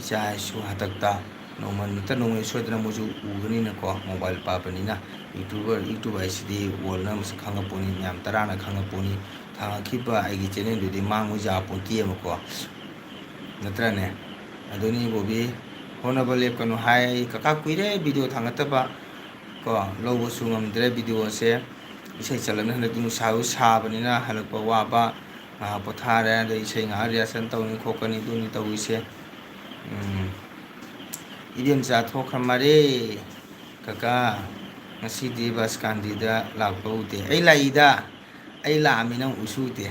ꯏꯆꯥ ꯏꯁꯨ ꯍꯥꯛꯇꯛꯇ ꯅꯣꯡꯃ ꯅꯠꯇ ꯅꯣꯡꯃ ꯁꯣꯏꯗꯅ ꯃꯣꯏꯁꯨ ꯎꯒꯅꯤꯅꯀꯣ, mobile ꯄꯥꯏꯕꯅꯤꯅ꯫ YouTuber, YouTube ꯍꯥꯏꯁꯤꯗꯤ world ꯅ ꯃꯁꯛ ꯈꯪꯉ ꯄꯣꯠꯅꯤ, ꯃꯌꯥꯝ ꯇꯔꯥꯅ ꯈꯪꯉ ꯄꯣꯠꯅꯤ꯫ ꯊꯥꯡꯒꯠꯈꯤꯕ ꯑꯩꯒꯤ channel ꯗꯨꯗꯤ ꯃꯥꯡꯕ ꯌꯥꯄꯣꯟꯇꯦꯕꯀꯣ, ꯅꯠꯇ꯭ꯔꯅꯦ? ꯑꯗꯨꯅꯤ ꯕꯣꯕꯤ, ꯍꯣꯠꯅꯕ ꯂꯦꯞꯀꯅꯨ ꯍꯥꯏ꯫ ꯑꯩ ꯀꯀꯥ ꯀꯨꯏꯔꯦ video ꯊꯥꯡꯒꯠꯇꯕ ꯀꯣ, ꯂꯧꯕꯁꯨ ꯉꯝꯗ꯭ꯔꯦ video ꯁꯦ꯫ ꯏꯁꯩ ꯆꯠꯂꯝꯅꯤ, ꯍꯟꯗꯛꯇꯤ ꯅꯨꯡꯁꯥꯁꯨ ꯁꯥꯕꯅꯤꯅ ꯍꯜꯂꯛꯄ ꯋꯥꯕ, ꯉꯥꯏꯍꯥꯛ ꯄꯣꯊꯥꯔꯦ, ꯑꯗꯩ ꯏꯁꯩ ꯉꯥꯏꯍꯥꯛ rehearsal ꯇꯧꯅꯤ ꯈꯣꯠꯀꯅꯤ, ꯑꯗꯨꯅꯤ ꯇꯧꯔꯤꯁꯦ꯫ ꯎꯝ꯫ ꯏꯕꯦꯝꯆꯥ ꯊꯣꯛꯈ꯭ꯔ ꯃꯥꯜꯂꯦ꯫ ꯀꯀꯥ, ꯉꯁꯤꯗꯤ ꯕꯁꯀꯥꯟꯗꯤꯗ ꯂꯥꯛꯄ ꯎꯗꯦ꯫ ꯑꯩ ꯂꯥꯛꯏꯗ, ꯑꯩ ꯂꯥꯛꯑꯝꯃꯤ, ꯅꯪ ꯎꯁꯨ ꯎꯗꯦ꯫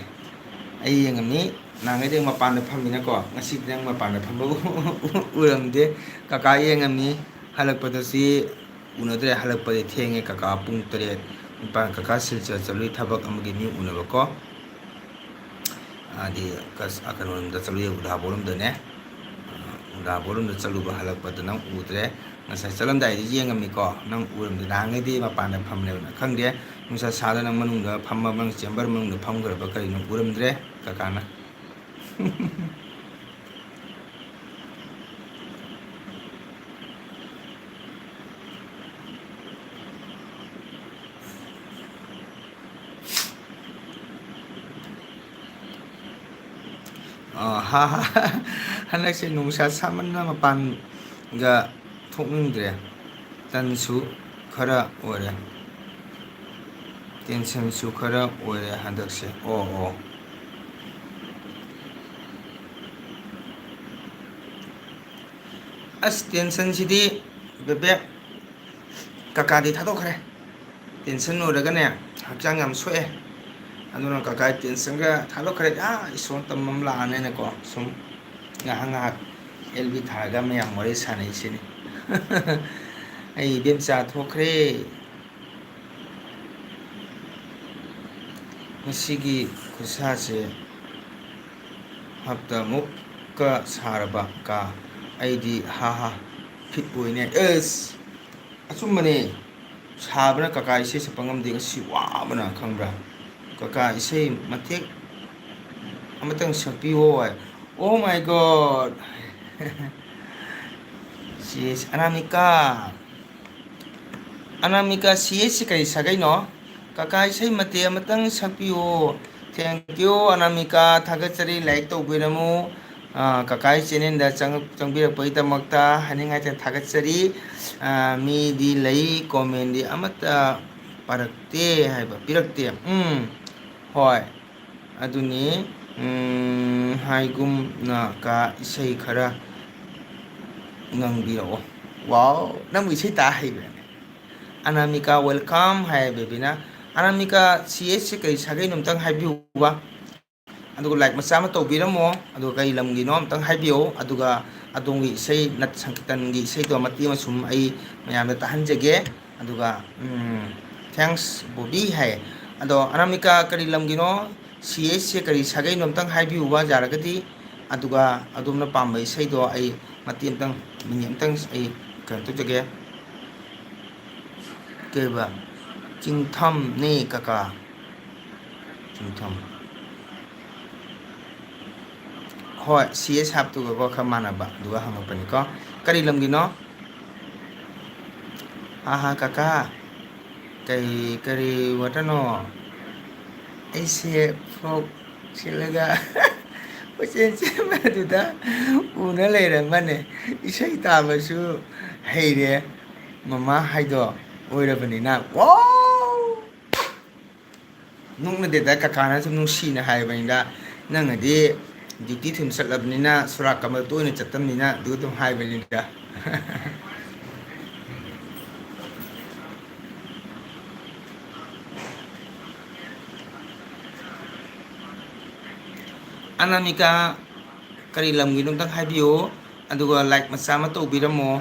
ꯑꯩ ꯌꯦꯡꯉꯝꯃꯤ, ꯅꯍꯥꯟꯈꯩꯗꯤ ꯃꯄꯥꯟꯗ ꯐꯝꯃꯤꯅꯀꯣ, ꯉꯁꯤꯗꯤ ꯅꯪ ꯃꯄꯥꯟꯗ ꯐꯝꯕ ꯎꯔꯝꯗꯦ꯫ ꯀꯀꯥ ꯌꯦꯡꯉꯝꯃꯤ, ꯍꯜꯂꯛꯄꯗ ꯁꯤ ꯎꯅꯗ꯭ꯔꯦ, ꯍꯜꯂꯛꯄꯗꯤ ꯊꯦꯡꯉꯦ ꯀꯀꯥ, ꯄꯨꯡ ꯇꯔꯦꯠ, ꯅꯤꯄꯥꯟ꯫ ꯀꯀꯥ ꯁꯤꯜꯆꯔ ꯆꯠꯂꯨꯏ, ꯊꯕꯛ ꯑꯃꯒꯤ ꯃꯤ ꯎꯅꯕꯀꯣ꯫ ꯍꯥꯏꯗꯤ ꯀꯁ-, ꯑ, ꯀꯩꯅꯣꯔꯣꯝꯗ ꯆꯠꯂꯨꯏ, ꯎꯗꯥꯕꯣꯔꯣꯝꯗꯅꯦ꯫ ꯑ, ꯎꯗꯥꯕꯣꯔꯣꯝꯗ ꯆꯠꯂꯨꯕ, ꯍꯜꯂꯛꯄꯗ ꯅꯪ ꯎꯗ꯭ꯔꯦ꯫ ꯉꯁꯥꯏ ꯆꯠꯂꯝꯗꯥꯏꯗ ꯌꯦꯡꯉꯝꯃꯤꯀꯣ, ꯅꯪ ꯎꯔꯝꯗꯦ꯫ ꯅꯍꯥꯟꯈꯩꯗꯤ ꯃꯄꯥꯟꯗ ꯐꯝꯕꯅꯦꯕ, ꯈꯪꯗꯦ꯫ ꯅꯨꯡꯁꯥ ꯁꯥꯗꯅ ꯃꯅꯨꯡꯗ ꯐꯝꯃꯕ, ꯅꯪ chamber ꯃꯅꯨꯡꯗ ꯐꯝꯈ꯭ꯔꯕ ꯀꯔꯤꯅꯣ, ꯎꯔꯝꯗ꯭ꯔꯦ ꯀꯀꯥꯅ꯫ ꯑ, ꯍꯥ, ꯍꯥ꯫ ꯍꯟꯗꯛꯁꯦ ꯅꯨꯡꯁꯥ ꯁꯥꯃꯟꯗꯅ ꯃꯄꯥꯟꯒ ꯊꯣꯛꯅꯤꯡꯗ꯭ꯔꯦ꯫ ꯇꯟꯁꯨ ꯈꯔ ꯑꯣꯏꯔꯦ꯫ Tensionꯁꯨ ꯈꯔ ꯑꯣꯏꯔꯦ ꯍꯟꯗꯛꯁꯦ꯫ ꯑꯣ, ꯑꯣ꯫ ꯑꯁ, tensionꯁꯤꯗꯤ ꯕꯦꯕꯦ, ꯀꯀꯥꯗꯤ ꯊꯥꯗꯣꯛꯈ꯭ꯔꯦ꯫ Tension ꯑꯣꯏꯔꯒꯅꯦ, ꯍꯛꯆꯥꯡ ꯌꯥꯝ ꯁꯣꯛꯑꯦ꯫ ꯑꯗꯨꯅ ꯀꯀꯥ tensionꯒ ꯊꯥꯗꯣꯛꯈ꯭ꯔꯦ꯫ ꯑꯥ, ꯏꯁꯣꯔ ꯇꯝꯕ ꯑꯃ ꯂꯥꯛꯑꯅꯦꯅꯀꯣ, ꯁꯨꯝ ꯉꯥꯏꯍꯥꯛ ꯉꯥꯏꯍꯥꯛ L B ꯊꯥꯔꯒ ꯃꯌꯥꯝ ꯋꯥꯔꯤ ꯁꯥꯟꯅꯩꯁꯤꯅꯤ꯫ ꯑꯩ ꯏꯕꯦꯝꯆꯥ ꯊꯣꯛꯈ꯭ꯔꯦ꯫ ꯃꯁꯤꯒꯤ ꯈꯨꯠꯁꯥꯁꯦ ꯍꯞꯇꯥꯃꯨꯛꯀ ꯁꯥꯔꯕ ꯀꯥ, ꯑꯩꯗꯤ ꯍꯥ ꯍꯥ ꯐꯤꯠ ꯑꯣꯏꯅꯦ꯫ ꯑꯁ! ꯑꯆꯨꯝꯕꯅꯦ꯫ ꯁꯥꯕꯅ ꯀꯀꯥ ꯏꯁꯩ ꯁꯛꯄ ꯉꯝꯗꯦ꯫ ꯉꯁꯤ ꯋꯥꯕꯅ ꯈꯪꯕ꯭ꯔꯥ? ꯀꯀꯥ ꯏꯁꯩ ꯃꯇꯦꯛ ꯑꯃꯇꯪ ꯁꯛꯄꯤꯌꯣ ꯍꯥꯏ꯫ Oh my God! ꯁꯤ ꯑꯅꯥꯃꯤꯀꯥ꯫ ꯑꯅꯥꯃꯤꯀꯥ, ꯁꯤ ꯑꯦꯁ ꯁꯤ ꯀꯔꯤ ꯁꯥꯒꯩꯅꯣ? ꯀꯀꯥ ꯏꯁꯩ ꯃꯇꯦꯛ ꯑꯃꯇꯪ ꯁꯛꯄꯤꯌꯣ꯫ Thank you, ꯑꯅꯥꯃꯤꯀꯥ, ꯊꯥꯒꯠꯆꯔꯤ, like ꯇꯧꯕꯤꯔꯝꯃꯨ꯫ ꯑꯥ, ꯀꯀꯥꯒꯤ channelꯗ ꯆꯪꯉꯛ-, ꯆꯪꯕꯤꯔꯛꯄꯒꯤꯗꯃꯛꯇ ꯍꯥꯏꯅꯤꯡꯉꯥꯏꯇ ꯊꯥꯒꯠꯆꯔꯤ꯫ ꯑꯥ, ꯃꯤꯗꯤ ꯂꯩ, commentꯗꯤ ꯑꯃꯠꯇ ꯄꯥꯔꯛꯇꯦ ꯍꯥꯏꯕ, ꯄꯤꯔꯛꯇꯦ꯫ ꯎꯝ, ꯍꯣꯏ, ꯑꯗꯨꯅꯤ, ꯎꯝ, ꯍꯥꯏꯒꯨꯝꯅ ꯀꯥ ꯏꯁꯩ ꯈꯔ ꯉꯪꯕꯤꯔꯛꯑꯣ꯫ Wow, ꯅꯪꯕꯨ ꯏꯁꯩ ꯇꯥ ꯍꯩꯕ꯭ꯔꯥꯅꯦ? ꯑꯅꯥꯃꯤꯀꯥ, welcome ꯍꯥꯏ ꯕꯦꯕꯤꯅ꯫ ꯑꯅꯥꯃꯤꯀꯥ, ꯁꯤ ꯑꯦꯁ ꯁꯤ ꯀꯔꯤ ꯁꯥꯒꯩꯅꯣ ꯑꯝꯇꯪ ꯍꯥꯏꯕꯤꯌꯨꯕ꯫ ꯑꯗꯨꯒ like ꯃꯆꯥ ꯑꯃ ꯇꯧꯕꯤꯔꯝꯃꯣ, ꯑꯗꯨꯒ ꯀꯔꯤ ꯂꯝꯒꯤꯅꯣ ꯑꯝꯇꯪ ꯍꯥꯏꯕꯤꯌꯣ, ꯑꯗꯨꯒ ꯑꯗꯣꯝꯒꯤ ꯏꯁꯩ, ꯅꯠ ꯁꯪꯀꯤꯔꯇꯟꯒꯤ ꯏꯁꯩꯗꯣ ꯃꯇꯦꯛ ꯑꯃ ꯁꯨꯝ ꯑꯩ ꯃꯌꯥꯝꯗ ꯇꯥꯍꯟꯖꯒꯦ꯫ ꯑꯗꯨꯒ, ꯎꯝ, thanks ꯕꯣꯕꯤ ꯍꯥꯏ꯫ ꯑꯗꯣ ꯑꯅꯥꯃꯤꯀꯥ ꯀꯔꯤ ꯂꯝꯒꯤꯅꯣ, ꯁꯤ ꯑꯦꯁ ꯁꯤ ꯀꯔꯤ ꯁꯥꯒꯩꯅꯣ ꯑꯝꯇꯪ ꯍꯥꯏꯕꯤꯌꯨꯕ ꯌꯥꯔꯒꯗꯤ, ꯑꯗꯨꯒ ꯑꯗꯣꯝꯅ ꯄꯥꯝꯕ ꯏꯁꯩꯗꯣ ꯑꯩ ꯃꯇꯦꯛ ꯑꯝꯇꯪ, minute ꯑꯝꯇꯪ ꯑꯩ ꯀꯩꯅꯣ ꯇꯧꯖꯒꯦ꯫ ꯀꯩꯕ? ꯆꯤꯡꯊꯝꯅꯦ ꯀꯀꯥ꯫ ꯆꯤꯡꯊꯝ꯫ ꯍꯣꯏ, ꯁꯤ ꯑꯦꯁ ꯍꯥꯞꯇꯨꯒꯀꯣ ꯈꯔ ꯃꯥꯟꯅꯕ, ꯑꯗꯨꯒ ꯍꯪꯉꯛꯄꯅꯤꯀꯣ꯫ ꯀꯔꯤ ꯂꯝꯒꯤꯅꯣ? ꯍꯥ ꯍꯥ ꯀꯀꯥ꯫ ꯀꯩ, ꯀꯔꯤ ꯋꯥꯇꯔꯅꯣ? ꯑꯩꯁꯦ ꯐ꯭ꯔꯣꯛ ꯁꯦꯠꯂꯒ ꯀꯣꯏꯆꯦꯟ ꯆꯦꯟꯕꯗꯨꯗ ꯎꯅ ꯂꯩꯔꯝꯕꯅꯦ꯫ ꯏꯁꯩ ꯇꯥꯕꯁꯨ ꯍꯩꯔꯦ꯫ ꯃꯃꯥ ꯍꯥꯏꯗꯣ ꯑꯣꯏꯔꯕꯅꯤꯅ꯫ ꯋꯥꯎ! ꯅꯣꯛꯅꯗꯦꯗ, ꯀꯀꯥꯅ ꯁꯨꯝ ꯅꯨꯡꯁꯤꯅ ꯍꯥꯏꯕꯅꯤꯗ꯫ ꯅꯪꯅꯗꯤ ꯗ꯭ꯌꯨꯇꯤ ꯊꯨꯅ ꯆꯠꯂꯕꯅꯤꯅ, ꯁꯣꯔꯥꯠ ꯀꯃ ꯇꯣꯏꯅ ꯆꯠꯇꯕꯅꯤꯅ ꯑꯗꯨ ꯑꯗꯨꯝ ꯍꯥꯏꯕꯅꯤꯗ꯫ ꯑꯅꯥꯃꯤꯀꯥ ꯀꯔꯤ ꯂꯝꯒꯤꯅꯣ ꯑꯝꯇꯪ ꯍꯥꯏꯕꯤꯌꯨ, ꯑꯗꯨꯒ ꯂꯥꯏꯛ ꯃꯆꯥ ꯑꯃ ꯇꯧꯕꯤꯔꯝꯃꯣ꯫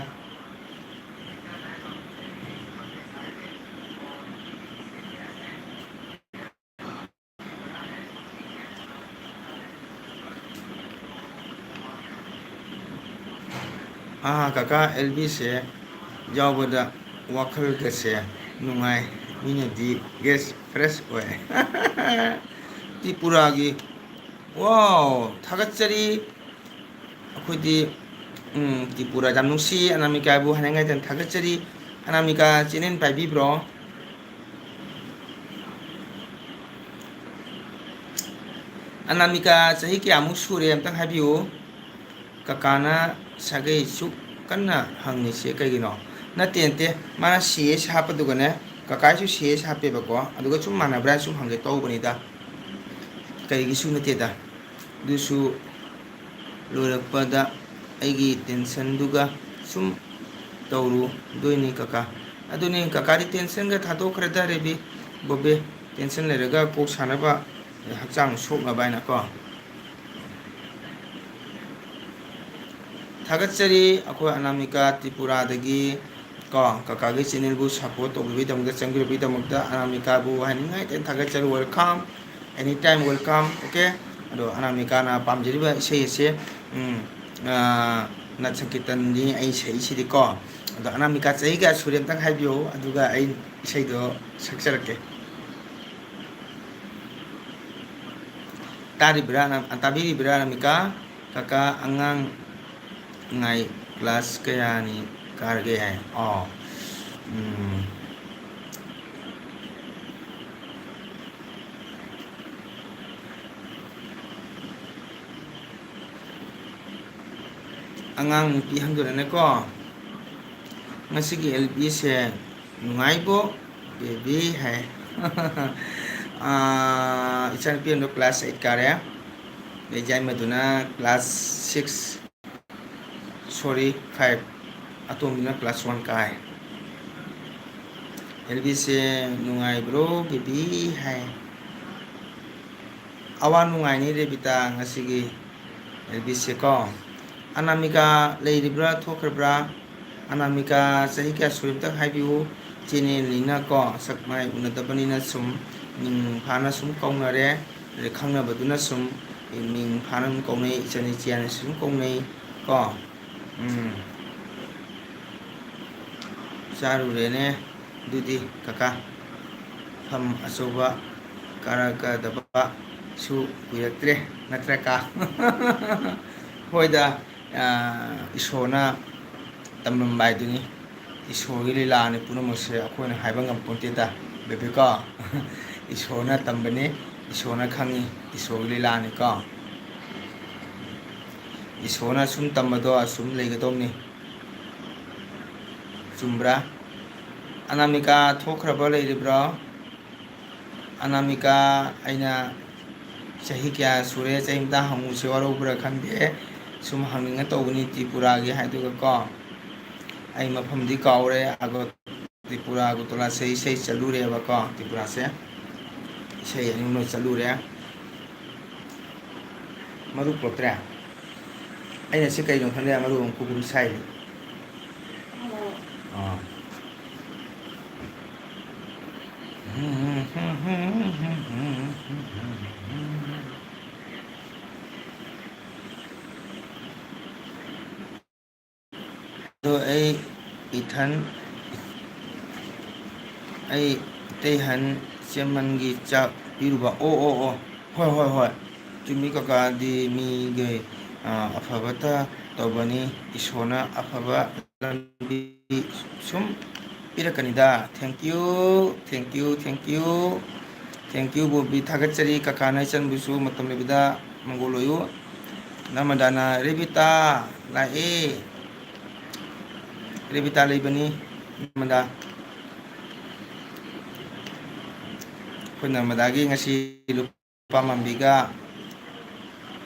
ꯑꯥ, ꯀꯀꯥ, ꯑꯦꯜ ꯕꯤꯁꯦ ꯌꯥꯎꯕꯗ ꯋꯥꯈꯜꯒꯁꯦ ꯅꯨꯡꯉꯥꯏ, ꯃꯤꯅꯗꯤ ꯒꯦꯁ ꯐ꯭ꯔꯦꯁ ꯑꯣꯏ꯫ ꯇ꯭ꯔꯤꯄꯨꯔꯥꯒꯤ, ꯋꯥꯎ, ꯊꯥꯒꯠꯆꯔꯤ꯫ ꯑꯩꯈꯣꯏꯗꯤ, ꯎꯝ, ꯇ꯭ꯔꯤꯄꯨꯔꯥ ꯌꯥꯝ ꯅꯨꯡꯁꯤ꯫ ꯑꯅꯥꯃꯤꯀꯥꯕꯨ ꯍꯥꯏꯅꯤꯡꯉꯥꯏꯗꯅ ꯊꯥꯒꯠꯆꯔꯤ꯫ ꯑꯅꯥꯃꯤꯀꯥ ꯆꯦꯅꯦꯜ ꯄꯥꯏꯕꯤꯕ꯭ꯔꯣ? ꯑꯅꯥꯃꯤꯀꯥ ꯆꯍꯤ ꯀꯌꯥꯃꯨꯛ ꯁꯨꯔꯦ ꯑꯝꯇꯪ ꯍꯥꯏꯕꯤꯌꯨ꯫ ꯀꯀꯥꯅ ꯁꯥꯒꯩ ꯁꯨꯛ ꯀꯟꯅ ꯍꯪꯉꯤꯁꯦ ꯀꯩꯒꯤꯅꯣ? ꯅꯠꯇꯦ, ꯅꯠꯇꯦ, ꯃꯥꯅ ꯁꯤ ꯑꯦꯁ ꯍꯥꯞꯄꯗꯨꯒꯅꯦ, ꯀꯀꯥꯁꯨ ꯁꯤ ꯑꯦꯁ ꯍꯥꯞꯄꯦꯕꯀꯣ, ꯑꯗꯨꯒ ꯁꯨꯝ ꯃꯥꯟꯅꯕ꯭ꯔꯥ ꯁꯨꯝ ꯍꯪꯒꯦ ꯇꯧꯕꯅꯤꯗ, ꯀꯔꯤꯒꯤꯁꯨ ꯅꯠꯇꯦꯗ꯫ ꯑꯗꯨꯁꯨ ꯂꯣꯏꯔꯛꯄꯗ ꯑꯩꯒꯤ ꯇꯦꯟꯁꯟꯗꯨꯒ ꯁꯨꯝ ꯇꯧꯔꯨꯗꯣꯏꯅꯤ ꯀꯀꯥ꯫ ꯑꯗꯨꯅꯤ ꯀꯀꯥꯗꯤ ꯇꯦꯟꯁꯟꯒ ꯊꯥꯗꯣꯛꯈ꯭ꯔꯦꯗ ꯔꯦꯕꯤ, ꯕꯣꯕꯦ꯫ ꯇꯦꯟꯁꯟ ꯂꯩꯔꯒ ꯀꯣꯛ ꯁꯥꯟꯅꯕ, ꯍꯛꯆꯥꯡ ꯁꯣꯛꯅꯕ ꯍꯥꯏꯅꯀꯣ꯫ ꯊꯥꯒꯠꯆꯔꯤ ꯑꯩꯈꯣꯏ ꯑꯅꯥꯃꯤꯀꯥ ꯇ꯭ꯔꯤꯄꯨꯔꯥꯗꯒꯤ ꯀꯣ, ꯀꯀꯥꯒꯤ ꯆꯦꯅꯦꯜꯕꯨ ꯁꯞꯄꯣꯔꯠ ꯇꯧꯕꯤꯕꯒꯤꯗꯃꯛꯇ, ꯆꯪꯕꯤꯔꯛꯄꯒꯤꯗꯃꯛꯇ ꯑꯅꯥꯃꯤꯀꯥꯕꯨ ꯍꯥꯏꯅꯤꯡꯉꯥꯏ ꯊꯥꯒꯠꯆꯔꯤ꯫ Welcome, anytime welcome, okay? ꯑꯗꯣ ꯑꯅꯥꯃꯤꯀꯥꯅ ꯄꯥꯝꯖꯔꯤꯕ ꯏꯁꯩ ꯑꯁꯦ, ꯎꯝ, ꯑꯥ, ꯅꯠ ꯁꯪꯀꯤꯔꯇꯟꯅꯤ ꯑꯩ ꯁꯛꯏꯁꯤꯗꯤꯀꯣ꯫ ꯑꯗꯣ ꯑꯅꯥꯃꯤꯀꯥ ꯆꯍꯤ ꯀꯌꯥ ꯁꯨꯔꯦ ꯑꯝꯇꯪ ꯍꯥꯏꯕꯤꯌꯨ, ꯑꯗꯨꯒ ꯑꯩ ꯏꯁꯩꯗꯣ ꯁꯛꯆꯔꯛꯀꯦ꯫ ꯇꯥꯔꯤꯕ꯭ꯔꯥ, ꯑꯅꯥ-, ꯇꯥꯕꯤꯔꯤꯕ꯭ꯔꯥ, ꯑꯅꯥꯃꯤꯀꯥ? ꯀꯀꯥ, ꯑꯉꯥꯡ ꯉꯥꯏ class ꯀꯌꯥꯅꯤ ꯀꯥꯔꯒꯦ ꯍꯥꯏ? ꯑꯣ꯫ ꯎꯝ꯫ ꯑꯉꯥꯡ ꯅꯨꯄꯤ ꯍꯪꯗꯣꯏꯔꯅꯦꯀꯣ꯫ ꯉꯁꯤꯒꯤ L B ꯁꯦ ꯅꯨꯡꯉꯥꯏꯕꯣ, baby ꯍꯥꯏ꯫ ꯑꯥ, ꯏꯆꯥꯅꯨꯄꯤ ꯑꯃꯗꯣ class eight ꯀꯥꯔꯦ꯫ ꯌꯥꯏꯃꯗꯨꯅ class six, sorry, five꯫ ꯑꯇꯣꯝꯕꯤꯅ class one ꯀꯥꯏ꯫ L B ꯁꯦ ꯅꯨꯡꯉꯥꯏꯕ꯭ꯔꯣ, baby ꯍꯥꯏ꯫ ꯑꯋꯥ ꯅꯨꯡꯉꯥꯏꯅꯤ ꯔꯦꯕꯤꯇꯥ ꯉꯁꯤꯒꯤ L B ꯁꯦꯀꯣ꯫ ꯑꯅꯥꯃꯤꯀꯥ ꯂꯩꯔꯤꯕ꯭ꯔꯥ, ꯊꯣꯛꯈ꯭ꯔꯕ꯭ꯔꯥ? ꯑꯅꯥꯃꯤꯀꯥ ꯆꯍꯤ ꯀꯌꯥ ꯁꯨꯔꯦ ꯑꯝꯇꯪ ꯍꯥꯏꯕꯤꯌꯨ꯫ ꯏꯆꯦꯅꯦꯅꯤꯅꯀꯣ, ꯁꯛ ꯃꯥꯏ ꯎꯅꯗꯕꯅꯤꯅ ꯁꯨꯝ ꯃꯤꯡ ꯐꯥꯅ ꯁꯨꯝ ꯀꯧꯅꯔꯦ꯫ ꯑꯗꯩ ꯈꯪꯅꯕꯗꯨꯅ ꯁꯨꯝ ꯃꯤꯡ ꯐꯥꯅ ꯑꯗꯨꯝ ꯀꯧꯅꯩ, ꯏꯆꯟ ꯏꯆꯦ ꯍꯥꯏꯅꯁꯨ ꯑꯗꯨꯝ ꯀꯧꯅꯩ ꯀꯣ꯫ ꯎꯝ꯫ ꯆꯥꯔꯨꯔꯦꯅꯦ ꯑꯗꯨꯗꯤ ꯀꯀꯥ꯫ ꯐꯝ ꯑꯆꯧꯕ ꯀꯥꯔꯛꯀꯗꯕꯁꯨ ꯀꯨꯏꯔꯛꯇ꯭ꯔꯦ, ꯅꯠꯇ꯭ꯔꯀꯥ? ꯍꯣꯏꯗ, ꯑꯥ, ꯏꯁꯣꯔꯅ ꯇꯝꯂꯝꯕ ꯍꯥꯏꯗꯨꯅꯤ꯫ ꯏꯁꯣꯔꯒꯤ ꯂꯤꯂꯥꯅꯤ ꯄꯨꯝꯅꯃꯛꯁꯦ, ꯑꯩꯈꯣꯏꯅ ꯍꯥꯏꯕ ꯉꯝꯄꯣꯟꯇꯦꯗ, ꯕꯦꯕꯤꯀꯣ꯫ ꯏꯁꯣꯔꯅ ꯇꯝꯕꯅꯤ, ꯏꯁꯣꯔꯅ ꯈꯪꯉꯤ, ꯏꯁꯣꯔꯒꯤ ꯂꯤꯂꯥꯅꯤꯀꯣ꯫ ꯏꯁꯣꯔꯅ ꯑꯁꯨꯝ ꯇꯝꯕꯗꯣ ꯑꯁꯨꯝ ꯂꯩꯒꯗꯧꯅꯤ꯫ ꯆꯨꯝꯕ꯭ꯔꯥ? ꯑꯅꯥꯃꯤꯀꯥ ꯊꯣꯛꯈ꯭ꯔꯕ ꯂꯩꯔꯤꯕ꯭ꯔꯣ? ꯑꯅꯥꯃꯤꯀꯥ, ꯑꯩꯅ ꯆꯍꯤ ꯀꯌꯥ ꯁꯨꯔꯦ, ꯆꯍꯤ ꯃꯇꯥꯡ ꯍꯪꯉꯨꯁꯦ ꯋꯥꯔꯧꯕ꯭ꯔꯥ ꯈꯪꯗꯦ꯫ ꯁꯨꯝ ꯍꯪꯅꯤꯡꯉ ꯇꯧꯕꯅꯤ, ꯇ꯭ꯔꯤꯄꯨꯔꯥꯒꯤ ꯍꯥꯏꯗꯨꯒ ꯀꯣ꯫ ꯑꯩ ꯃꯐꯝꯗꯤ ꯀꯥꯎꯔꯦ, ꯑꯒꯣ-, ꯇ꯭ꯔꯤꯄꯨꯔꯥ ꯑꯒꯣꯇꯂꯥꯁꯦ ꯏꯁꯩ ꯆꯠꯂꯨꯔꯦꯕꯀꯣ, ꯇ꯭ꯔꯤꯄꯨꯔꯥꯁꯦ꯫ ꯏꯁꯩ ꯑꯅꯤ ꯑꯍꯨꯝ ꯂꯣꯏ ꯆꯠꯂꯨꯔꯦ꯫ ꯃꯔꯨ ꯄꯨꯔꯛꯇ꯭ꯔꯦ? ꯑꯩꯅ ꯁꯤ ꯀꯩꯅꯣ ꯈꯪꯗꯦ, ꯃꯔꯨ ꯑꯃ ꯀꯨꯀꯨꯝ ꯁꯥꯏ꯫ ꯑꯥ꯫ ꯑꯗꯣ ꯑꯩ ꯏꯊꯟ, ꯑꯩ ꯏꯇꯩꯍꯟ ꯆꯦꯃꯟꯒꯤ ꯆꯥꯛ ꯄꯤꯔꯨꯕ꯫ ꯑꯣ, ꯑꯣ, ꯑꯣ꯫ ꯍꯣꯏ, ꯍꯣꯏ, ꯍꯣꯏ꯫ ꯆꯨꯝꯃꯤ ꯀꯀꯥꯗꯤ ꯃꯤꯒꯤ, ꯑ, ꯑꯐꯕꯇ ꯇꯧꯕꯅꯤ꯫ ꯏꯁꯣꯔꯅ ꯑꯐꯕ ꯂꯝꯕꯤ ꯁꯨꯝ ꯄꯤꯔꯛꯀꯅꯤꯗ꯫ Thank you, thank you, thank you꯫ Thank you, Bobby. ꯊꯥꯒꯠꯆꯔꯤ꯫ ꯀꯀꯥꯅ ꯏꯆꯟꯕꯨꯁꯨ ꯃꯇꯝ ꯂꯩꯕꯗ ꯃꯪꯒꯣꯜ ꯑꯣꯏꯌꯨ꯫ ꯅꯃꯗꯥꯅ ꯔꯦꯕꯤꯇꯥ ꯂꯥꯛꯑꯦ꯫ ꯔꯦꯕꯤꯇꯥ ꯂꯩꯕꯅꯤ꯫ ꯅꯃꯗꯥ꯫ ꯑꯩꯈꯣꯏ ꯅꯃꯗꯥꯒꯤ ꯉꯁꯤ ꯂꯨꯄꯥ ꯃꯥꯟꯕꯤꯒ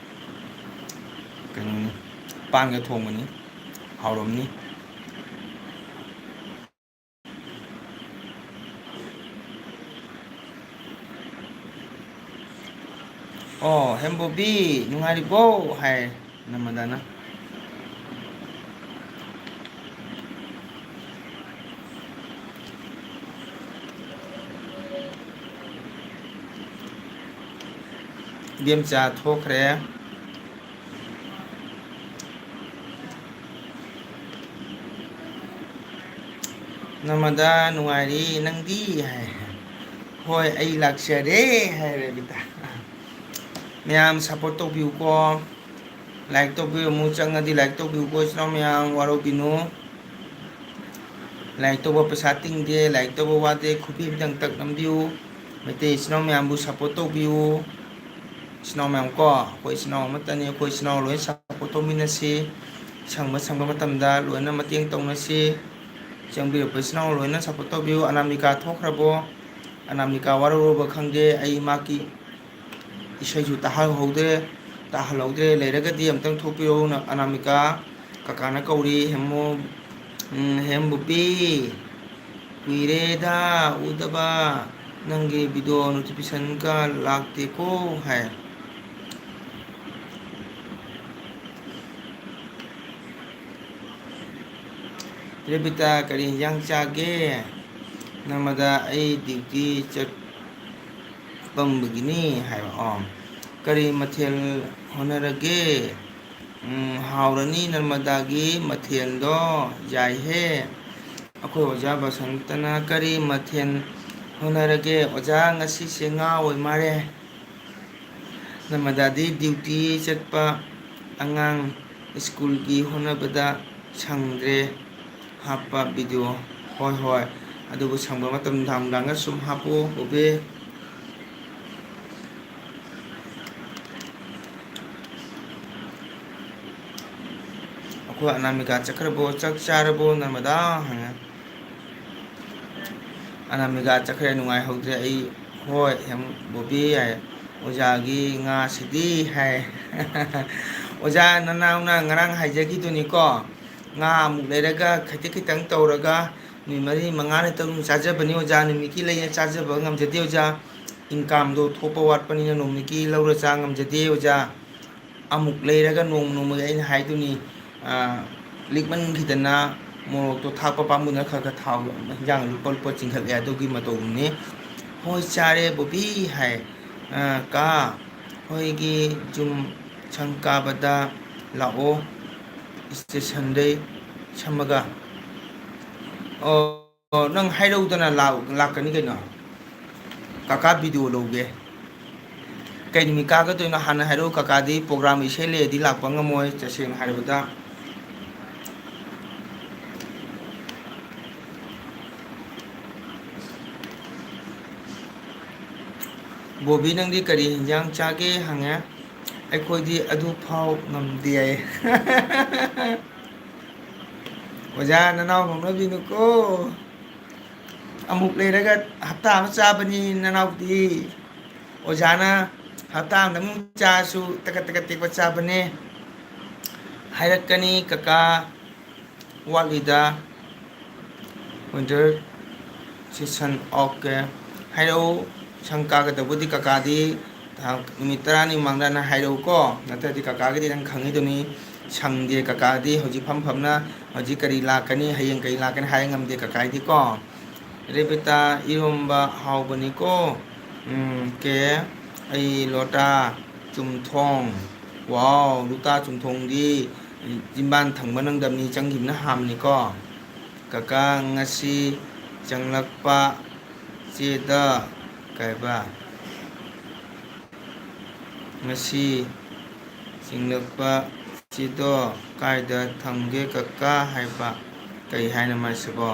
ꯀꯩꯅꯣꯅꯤ, ꯄꯥꯟꯒ ꯊꯣꯡꯕꯅꯤ꯫ ꯍꯥꯎꯔꯝꯅꯤ꯫ ꯑꯣ, ꯍꯦꯝꯕꯣꯕꯤ, ꯅꯨꯡꯉꯥꯏꯔꯤꯕꯣ? ꯍꯥꯏ ꯅꯃꯗꯥꯅ꯫ ꯏꯕꯦꯝꯆꯥ ꯊꯣꯛꯈ꯭ꯔꯦ꯫ ꯅꯃꯗꯥ ꯅꯨꯡꯉꯥꯏꯔꯤ, ꯅꯪꯗꯤ? ꯍꯥꯏ꯫ ꯍꯣꯏ, ꯑꯩ ꯂꯥꯛꯆꯔꯦ, ꯍꯥꯏ ꯔꯦꯕꯤꯇꯥ꯫ ꯃꯌꯥꯝ support ꯇꯧꯕꯤꯌꯨꯀꯣ꯫ Like ꯇꯧꯕꯤꯌꯨ, ꯑꯃꯨꯛ ꯆꯪꯉꯗꯤ like ꯇꯧꯕꯤꯌꯨꯀꯣ, ꯏꯆꯤꯟ ꯏꯅꯥꯎ ꯃꯌꯥꯝ, ꯋꯥꯔꯧꯕꯤꯅꯨ꯫ Like ꯇꯧꯕ ꯄꯩꯁꯥ ꯇꯤꯡꯗꯦ, like ꯇꯧꯕ ꯋꯥꯗꯦ, ꯈꯨꯕꯤ ꯑꯃꯇꯪ ꯇꯛ ꯅꯝꯕꯤꯌꯨ꯫ ꯃꯩꯇꯩ ꯏꯆꯤꯟ ꯏꯅꯥꯎ ꯃꯌꯥꯝꯕꯨ support ꯇꯧꯕꯤꯌꯨ꯫ ꯏꯆꯤꯟ ꯏꯅꯥꯎ ꯃꯌꯥꯝ ꯀꯣ, ꯑꯩꯈꯣꯏ ꯏꯆꯤꯟ ꯏꯅꯥꯎ ꯑꯃꯠꯇꯅꯤ, ꯑꯩꯈꯣꯏ ꯏꯆꯤꯟ ꯏꯅꯥꯎ ꯂꯣꯏ support ꯇꯧꯃꯤꯟꯅꯁꯤ꯫ ꯁꯪꯕ ꯁꯪꯕ ꯃꯇꯝꯗ ꯂꯣꯏꯅ ꯃꯇꯦꯡ ꯇꯧꯅꯁꯤ꯫ ꯆꯪꯕꯤꯔꯛꯄ ꯏꯆꯤꯟ ꯏꯅꯥꯎ ꯂꯣꯏꯅ support ꯇꯧꯕꯤꯌꯨ꯫ ꯑꯅꯥꯃꯤꯀꯥ ꯊꯣꯛꯈ꯭ꯔꯕꯣ? ꯑꯅꯥꯃꯤꯀꯥ ꯋꯥꯔꯧꯔꯕ ꯈꯪꯗꯦ, ꯑꯩ ꯃꯍꯥꯛꯀꯤ ꯏꯁꯩꯁꯨ ꯇꯥꯍꯧꯍꯧꯗ꯭ꯔꯦ, ꯇꯥꯍꯜꯍꯧꯗ꯭ꯔꯦ꯫ ꯂꯩꯔꯒꯗꯤ ꯑꯝꯇꯪ ꯊꯣꯛꯄꯤꯔꯛꯎ, ꯅ-, ꯑꯅꯥꯃꯤꯀꯥ꯫ ꯀꯀꯥꯅ ꯀꯧꯔꯤ, ꯍꯦꯝꯃꯨ-, ꯎꯝ, ꯍꯦꯝꯕꯨꯄꯤ, ꯀꯨꯏꯔꯦꯗ ꯎꯗꯕ, ꯅꯪꯒꯤ video notification ꯒ ꯂꯥꯛꯇꯦꯀꯣ ꯍꯥꯏ꯫ ꯔꯦꯕꯤꯇꯥ, ꯀꯔꯤ ꯍꯤꯟꯖꯥꯡ ꯆꯥꯒꯦ? ꯅꯃꯗꯥ, ꯑꯩ duty ꯆꯠꯄꯝꯕꯒꯤꯅꯤ ꯍꯥꯏꯕ꯫ ꯑꯣ, ꯀꯔꯤ ꯃꯊꯦꯜ ꯍꯣꯠꯅꯔꯒꯦ? ꯎꯝ, ꯍꯥꯎꯔꯅꯤ ꯅꯔꯃꯗꯥꯒꯤ ꯃꯊꯦꯜꯗꯣ꯫ ꯌꯥꯏꯍꯦ꯫ ꯑꯩꯈꯣꯏ ꯑꯣꯖꯥ ꯕꯁꯟꯇꯅ ꯀꯔꯤ ꯃꯊꯦꯜ ꯍꯣꯠꯅꯔꯒꯦ? ꯑꯣꯖꯥ, ꯉꯁꯤꯁꯦ ꯉꯥ ꯑꯣꯏ ꯃꯥꯜꯂꯦ꯫ ꯅꯔꯃꯗꯥꯗꯤ ꯗ꯭ꯌꯨꯇꯤ ꯆꯠꯄ, ꯑꯉꯥꯡ ꯁ꯭ꯀꯨꯜꯒꯤ ꯍꯣꯠꯅꯕꯗ ꯁꯪꯗ꯭ꯔꯦ꯫ ꯍꯥꯞꯄ ꯚꯤꯗꯤꯑꯣ꯫ ꯍꯣꯏ, ꯍꯣꯏ꯫ ꯑꯗꯨꯕꯨ ꯁꯪꯕ ꯃꯇꯝ ꯅꯨꯡꯗꯥꯡ ꯅꯨꯡꯗꯥꯡꯗ ꯁꯨꯝ ꯍꯥꯞꯄꯣ, ꯕꯣꯕꯤ꯫ ꯑꯩꯈꯣꯏ ꯑꯅꯥꯃꯤꯀꯥ ꯆꯠꯈ꯭ꯔꯕꯣ? ꯆꯥꯛ ꯆꯥꯔꯕꯣ, ꯅꯔꯃꯗꯥ? ꯍꯪꯉꯦ꯫ ꯑꯅꯥꯃꯤꯀꯥ ꯆꯠꯈ꯭ꯔꯦ, ꯅꯨꯡꯉꯥꯏꯍꯧꯗ꯭ꯔꯦ ꯑꯩ꯫ ꯍꯣꯏ, ꯌꯥꯝ ꯕꯣꯕꯤ ꯍꯥꯏ꯫ ꯑꯣꯖꯥꯒꯤ ꯉꯥꯁꯤꯗꯤ ꯍꯥꯏ꯫ ꯑꯣꯖꯥ, ꯅꯅꯥꯎꯅ ꯉꯔꯥꯡ ꯍꯥꯏꯖꯈꯤꯗꯨꯅꯤꯀꯣ, ꯉꯥ ꯑꯃꯨꯛ ꯂꯩꯔꯒ ꯈꯖꯤꯛ ꯈꯤꯇꯪ ꯇꯧꯔꯒ ꯅꯨꯃꯤꯠ ꯃꯔꯤ ꯃꯉꯥꯅꯤ ꯇꯔꯨꯛꯅꯤ ꯆꯥꯖꯕꯅꯤ ꯑꯣꯖꯥ, ꯅꯨꯃꯤꯠꯀꯤ ꯂꯩꯅ ꯆꯥꯖꯕ ꯉꯝꯖꯗꯦ ꯑꯣꯖꯥ, ꯏꯟꯀꯥꯝꯗꯣ ꯊꯣꯛꯄ ꯋꯥꯠꯄꯅꯤꯅ ꯅꯣꯡꯃꯒꯤ ꯂꯧꯔ ꯆꯥ ꯉꯝꯖꯗꯦ ꯑꯣꯖꯥ꯫ ꯑꯃꯨꯛ ꯂꯩꯔꯒ ꯅꯣꯡ ꯅꯣꯡꯃꯒꯤ ꯑꯩꯅ ꯍꯥꯏꯗꯨꯅꯤ, ꯑ, ꯂꯤꯛꯃꯟꯈꯤꯗꯅ ꯃꯣꯔꯣꯛꯇꯣ ꯊꯥꯛꯄ ꯄꯥꯝꯃꯨꯗꯅ ꯈꯔ ꯈꯔ ꯊꯥꯎ ꯍꯤꯟꯖꯥꯡ ꯂꯨꯄꯥ ꯂꯨꯄꯥ ꯆꯤꯡꯈꯠꯂꯦ, ꯑꯗꯨꯒꯤ ꯃꯇꯧꯗꯨꯅꯤ꯫ ꯍꯣꯏ ꯆꯥꯔꯦ ꯕꯣꯕꯤ ꯍꯥꯏ꯫ ꯑ, ꯀꯥ, ꯍꯣꯏꯒꯤ ꯖꯨꯝ ꯁꯪ ꯀꯥꯕꯗ ꯂꯥꯛꯑꯣ, ꯁ꯭ꯇꯦꯁꯟꯗꯩ ꯁꯝꯃꯒ꯫ ꯑꯣ꯫ ꯑꯣ, ꯅꯪ ꯍꯥꯏꯔꯧꯗꯅ ꯂꯥꯛ-, ꯂꯥꯛꯀꯅꯤ ꯀꯩꯅꯣ꯫ ꯀꯀꯥ ꯚꯤꯗꯤꯑꯣ ꯂꯧꯒꯦ꯫ ꯀꯩ ꯅꯨꯃꯤꯠ ꯀꯥꯒꯗꯣꯏꯅꯣ ꯍꯥꯟꯅ ꯍꯥꯏꯔꯛꯎ꯫ ꯀꯀꯥꯗꯤ ꯄ꯭ꯔꯣꯒ꯭ꯔꯥꯝ ꯏꯁꯩ ꯂꯩꯔꯗꯤ ꯂꯥꯛꯄ ꯉꯝꯃꯣꯏ, ꯇꯁꯦꯡꯅ ꯍꯥꯏꯔꯕꯗ꯫ ꯕꯣꯕꯤ, ꯅꯪꯗꯤ ꯀꯔꯤ ꯍꯤꯟꯖꯥꯡ ꯆꯥꯒꯦ ꯍꯪꯉꯦ꯫ ꯑꯩꯈꯣꯏꯗꯤ ꯑꯗꯨ ꯐꯥꯎ ꯉꯝꯗꯦ ꯍꯥꯏꯌꯦ꯫ ꯑꯣꯖꯥ, ꯅꯅꯥꯎ ꯅꯣꯛꯅꯕꯤꯅꯨꯀꯣ꯫ ꯑꯃꯨꯛ ꯂꯩꯔꯒ ꯍꯞꯇꯥ ꯑꯃ ꯆꯥꯕꯅꯤ ꯅꯅꯥꯎꯗꯤ꯫ ꯑꯣꯖꯥꯅ ꯍꯞꯇꯥ ꯑꯃꯗ ꯑꯃꯨꯛ ꯆꯥꯔꯁꯨ ꯇꯀꯠ ꯇꯀꯠ ꯇꯦꯛꯄ ꯆꯥꯕꯅꯦ꯫ ꯍꯥꯏꯔꯛꯀꯅꯤ ꯀꯀꯥ, ꯋꯥꯠꯂꯤꯗ꯫ Winter season, okay꯫ ꯍꯥꯏꯔꯛꯎ꯫ ꯁꯪ ꯀꯥꯒꯗꯕꯨꯗꯤ ꯀꯀꯥꯗꯤ ꯊꯥ, ꯅꯨꯃꯤꯠ ꯇꯔꯥꯅꯤ ꯃꯃꯥꯡꯗ ꯅꯪ ꯍꯥꯏꯔꯛꯎꯀꯣ꯫ ꯅꯠꯇ꯭ꯔꯗꯤ ꯀꯀꯥꯒꯤꯗꯤ ꯅꯪ ꯈꯪꯉꯤꯗꯨꯅꯤ꯫ ꯁꯪꯗꯦ ꯀꯀꯥꯗꯤ ꯍꯧꯖꯤꯛ ꯐꯝ ꯐꯝꯅ ꯍꯧꯖꯤꯛ ꯀꯔꯤ ꯂꯥꯛꯀꯅꯤ, ꯍꯌꯦꯡ ꯀꯔꯤ ꯂꯥꯛꯀꯅꯤ ꯍꯥꯏ ꯉꯝꯗꯦ ꯀꯀꯥꯒꯤꯗꯤꯀꯣ꯫ ꯔꯦꯕꯤꯇꯥ, ꯏꯔꯣꯝꯕ ꯍꯥꯎꯕꯅꯤꯀꯣ꯫ ꯎꯝ, ꯀꯦ, ꯑꯩ ꯂꯣꯇꯥ, ꯆꯨꯝꯊꯣꯡ꯫ ꯋꯥꯎ, ꯂꯨꯇꯥ ꯆꯨꯝꯊꯣꯡꯗꯤ ꯆꯤꯝꯕꯥꯟ ꯊꯪꯕ ꯅꯪꯗꯕꯅꯤ, ꯆꯪꯈꯤꯕꯅ ꯍꯥꯝꯅꯤꯀꯣ꯫ ꯀꯀꯥ, ꯉꯁꯤ ꯆꯪꯂꯛꯄ ꯆꯦꯗ ꯀꯩꯕ? ꯉꯁꯤ ꯆꯤꯡꯂꯛꯄ ꯆꯦꯗꯣ ꯀꯥꯏꯗ ꯊꯝꯒꯦ ꯀꯀꯥ ꯍꯥꯏꯕ? ꯀꯩ ꯍꯥꯏꯅꯣ ꯃꯥꯏꯁꯤꯕꯣ?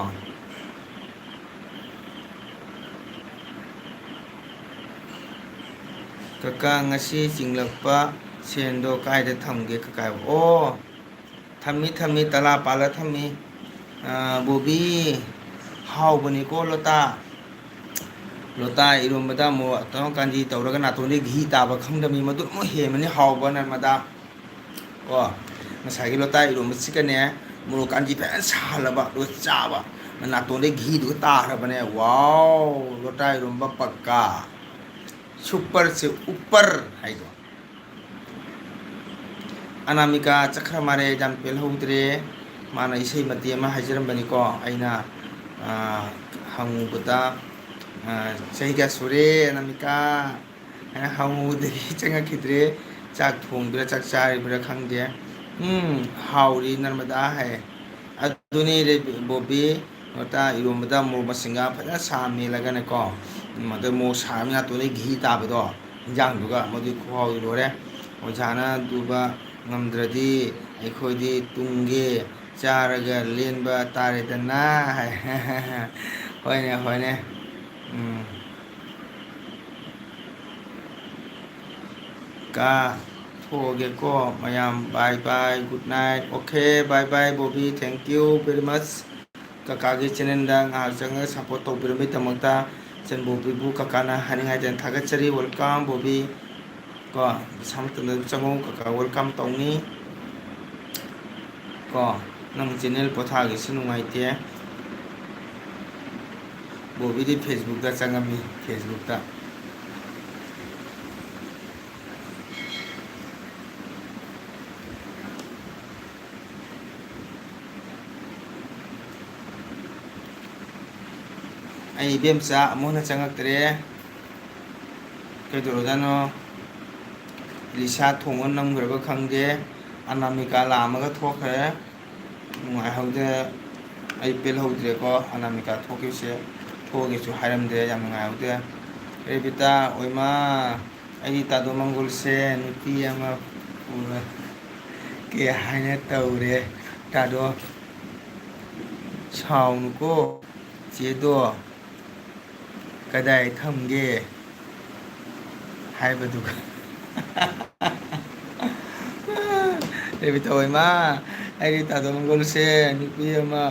ꯀꯀꯥ, ꯉꯁꯤ ꯆꯤꯡꯂꯛꯄ ꯁꯦꯟꯗꯣ ꯀꯥꯏꯗ ꯊꯝꯒꯦ ꯀꯀꯥ? ꯑꯣ, ꯊꯝꯃꯤ, ꯊꯝꯃꯤ, ꯇꯂꯥ ꯄꯥꯜꯂ ꯊꯝꯃꯤ꯫ ꯑ, ꯕꯣꯕꯤ, ꯍꯥꯎꯕꯅꯤꯀꯣ ꯂꯣꯇꯥ꯫ ꯂꯣꯇꯥ ꯏꯔꯣꯝꯕꯗ ꯃꯣꯔꯣꯛ ꯑꯇꯦꯛꯄ ꯀꯥꯟꯆꯤ ꯇꯧꯔꯒ ꯅꯥꯇꯣꯟꯗꯒꯤ ꯘꯤ ꯇꯥꯕ ꯈꯪꯗꯕꯅꯤ, ꯃꯗꯨ ꯑꯃꯨꯛ ꯍꯦꯟꯕꯅꯤ ꯍꯥꯎꯕ, ꯅꯔꯃꯗꯥ꯫ ꯀꯣ, ꯉꯁꯥꯏꯒꯤ ꯂꯣꯇꯥ ꯏꯔꯣꯝꯕꯁꯤꯒꯅꯦ, ꯃꯣꯔꯣꯛ ꯀꯥꯟꯆꯤ ꯐꯖꯅ ꯁꯥꯍꯜꯂꯕ, ꯑꯗꯨꯒ ꯆꯥꯕ꯫ ꯅꯥꯇꯣꯟꯗꯒꯤ ꯘꯤꯗꯨꯒ ꯇꯥꯈ꯭ꯔꯕꯅꯦ꯫ ꯋꯥꯎ, ꯂꯣꯇꯥ ꯏꯔꯣꯝꯕ ꯄꯛꯀꯥ꯫ ꯁꯨꯄꯔ ꯁꯦ ꯎꯄꯔ ꯍꯥꯏꯗꯣ꯫ ꯑꯅꯥꯃꯤꯀꯥ ꯆꯠꯈ꯭ꯔ ꯃꯥꯜꯂꯦ, ꯌꯥꯝ ꯄꯦꯜꯍꯧꯗ꯭ꯔꯦ꯫ ꯃꯥꯅ ꯏꯁꯩ ꯃꯇꯦꯛ ꯑꯃ ꯍꯥꯏꯖꯔꯝꯕꯅꯤꯀꯣ, ꯑꯩꯅ, ꯑ, ꯍꯪꯉꯨꯕꯗ, ꯑ, "ꯆꯍꯤ ꯀꯌꯥ ꯁꯨꯔꯦ, ꯑꯅꯥꯃꯤꯀꯥ?" ꯍꯥꯏꯅ ꯍꯪꯉꯨꯕꯗꯒꯤ ꯆꯪꯉꯛꯈꯤꯗ꯭ꯔꯦ꯫ ꯆꯥꯛ ꯊꯣꯡꯕ꯭ꯔꯥ, ꯆꯥꯛ ꯆꯥꯔꯤꯕ꯭ꯔꯥ ꯈꯪꯗꯦ꯫ "ꯎꯝ, ꯍꯥꯎꯔꯤ, ꯅꯔꯃꯗꯥ" ꯍꯥꯏ꯫ ꯑꯗꯨꯅꯤ ꯔꯦ-, ꯕꯣꯕꯤ, ꯂꯣꯇꯥ ꯏꯔꯣꯝꯕꯗ ꯃꯣꯔꯣꯛ ꯃꯁꯤꯡꯒ ꯐꯖꯅ ꯁꯥ ꯃꯦꯠꯂꯒꯅꯦꯀꯣ, ꯃꯗꯨ ꯃꯣꯔꯣꯛ ꯁꯥꯔꯕꯅꯤꯅ ꯅꯥꯇꯣꯟꯗꯒꯤ ꯘꯤ ꯇꯥꯕꯗꯣ, ꯏꯟꯖꯥꯡꯗꯨꯒ, ꯃꯗꯨꯒꯤ ꯈꯨꯍꯥꯎꯗꯤ ꯂꯣꯏꯔꯦ꯫ "ꯑꯣꯖꯥꯅ ꯑꯗꯨꯕ ꯉꯝꯗ꯭ꯔꯗꯤ ꯑꯩꯈꯣꯏꯗꯤ ꯇꯨꯡꯒꯦ ꯆꯥꯔꯒ ꯂꯦꯟꯕ ꯇꯥꯔꯦꯗꯅ" ꯍꯥꯏ꯫ ꯍꯣꯏꯅꯦ, ꯍꯣꯏꯅꯦ꯫ ꯎꯝ꯫ ꯀꯥ ꯊꯣꯛꯑꯒꯦꯀꯣ ꯃꯌꯥꯝ, bye bye, good night, okay, bye bye, Bobby, thank you very much꯫ ꯀꯀꯥꯒꯤ channelꯗ ꯉꯥꯏꯍꯥꯛ ꯆꯪꯉꯒ support ꯇꯧꯕꯤꯔꯝꯕꯒꯤꯗꯃꯛꯇ ꯏꯆꯟ ꯕꯣꯕꯤꯕꯨ ꯀꯀꯥꯅ ꯍꯥꯏꯅꯤꯡꯉꯥꯏꯗꯅ ꯊꯥꯒꯠꯆꯔꯤ꯫ Welcome, ꯕꯣꯕꯤ꯫ ꯀꯣ, ꯄꯩꯁꯥ ꯃꯇꯝꯗ ꯑꯗꯨꯝ ꯆꯪꯉꯛꯎ, ꯀꯀꯥ welcome ꯇꯧꯅꯤ꯫ ꯀꯣ, ꯅꯪ channel ꯄꯣꯊꯥꯒꯦꯁꯨ ꯅꯨꯡꯉꯥꯏꯇꯦ꯫ ꯕꯣꯕꯤꯗꯤ Facebookꯇ ꯆꯪꯉꯝꯃꯤ, Facebookꯇ꯫ ꯑꯩ ꯏꯕꯦꯝꯆꯥ ꯑꯃꯨꯛ ꯍꯟꯅ ꯆꯪꯉꯛꯇ꯭ꯔꯦ꯫ ꯀꯩꯗꯧꯔꯖꯥꯠꯅꯣ? ꯂꯤꯁꯥ ꯊꯣꯡꯕ ꯅꯝꯈ꯭ꯔꯕ ꯈꯪꯗꯦ꯫ ꯑꯅꯥꯃꯤꯀꯥ ꯂꯥꯛꯑꯝꯃꯒ ꯊꯣꯛꯈ꯭ꯔꯦ꯫ ꯅꯨꯡꯉꯥꯏꯍꯧꯗꯦ꯫ ꯑꯩ ꯄꯦꯜꯍꯧꯗ꯭ꯔꯦꯀꯣ꯫ ꯑꯅꯥꯃꯤꯀꯥ ꯊꯣꯛꯈꯤꯕꯁꯦ ꯊꯣꯛꯑꯒꯦꯁꯨ ꯍꯥꯏꯔꯝꯗꯦ꯫ ꯌꯥꯝ ꯅꯨꯡꯉꯥꯏꯍꯧꯗꯦ꯫ ꯔꯦꯕꯤꯇꯥ, ꯑꯣꯏꯃꯥ, ꯑꯩꯗꯤ ꯇꯥꯗꯣ ꯃꯪꯒꯣꯜꯁꯦ ꯅꯨꯄꯤ ꯑꯃ ꯄꯨꯔ ꯀꯦ ꯍꯥꯏꯅ ꯇꯧꯔꯦ꯫ ꯇꯥꯗꯣ, ꯁꯥꯎꯅꯨꯀꯣ꯫ ꯆꯦꯗꯣ ꯀꯗꯥꯏ ꯊꯝꯒꯦ ꯍꯥꯏꯕꯗꯨꯒ꯫ ꯔꯦꯕꯤꯇꯥ, ꯑꯣꯏꯃꯥ, ꯑꯩꯗꯤ ꯇꯥꯗꯣ ꯃꯪꯒꯣꯜꯁꯦ ꯅꯨꯄꯤ ꯑꯃ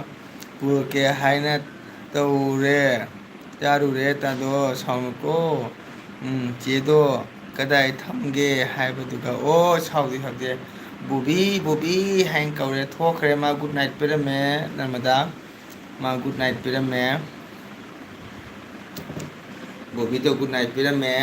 ꯄꯨꯔꯛꯀꯦ ꯍꯥꯏꯅ ꯇꯧꯔꯦ꯫ ꯆꯥꯔꯨꯔꯦ ꯇꯥꯗꯣ, ꯁꯥꯎꯅꯨꯀꯣ꯫ ꯎꯝ, ꯆꯦꯗꯣ ꯀꯗꯥꯏ ꯊꯝꯒꯦ ꯍꯥꯏꯕꯗꯨꯒ꯫ ꯑꯣ, ꯁꯥꯎꯗꯦ, ꯁꯥꯎꯗꯦ꯫ ꯕꯣꯕꯤ, ꯕꯣꯕꯤ ꯍꯥꯏꯅ ꯀꯧꯔꯦ꯫ ꯊꯣꯛꯈ꯭ꯔꯦ ꯃꯥ, good night ꯄꯤꯔꯝꯃꯦ ꯅꯔꯃꯗꯥ꯫ ꯃꯥ good night ꯄꯤꯔꯝꯃꯦ꯫ ꯕꯣꯕꯤꯗꯣ good night ꯄꯤꯔꯝꯃꯦ꯫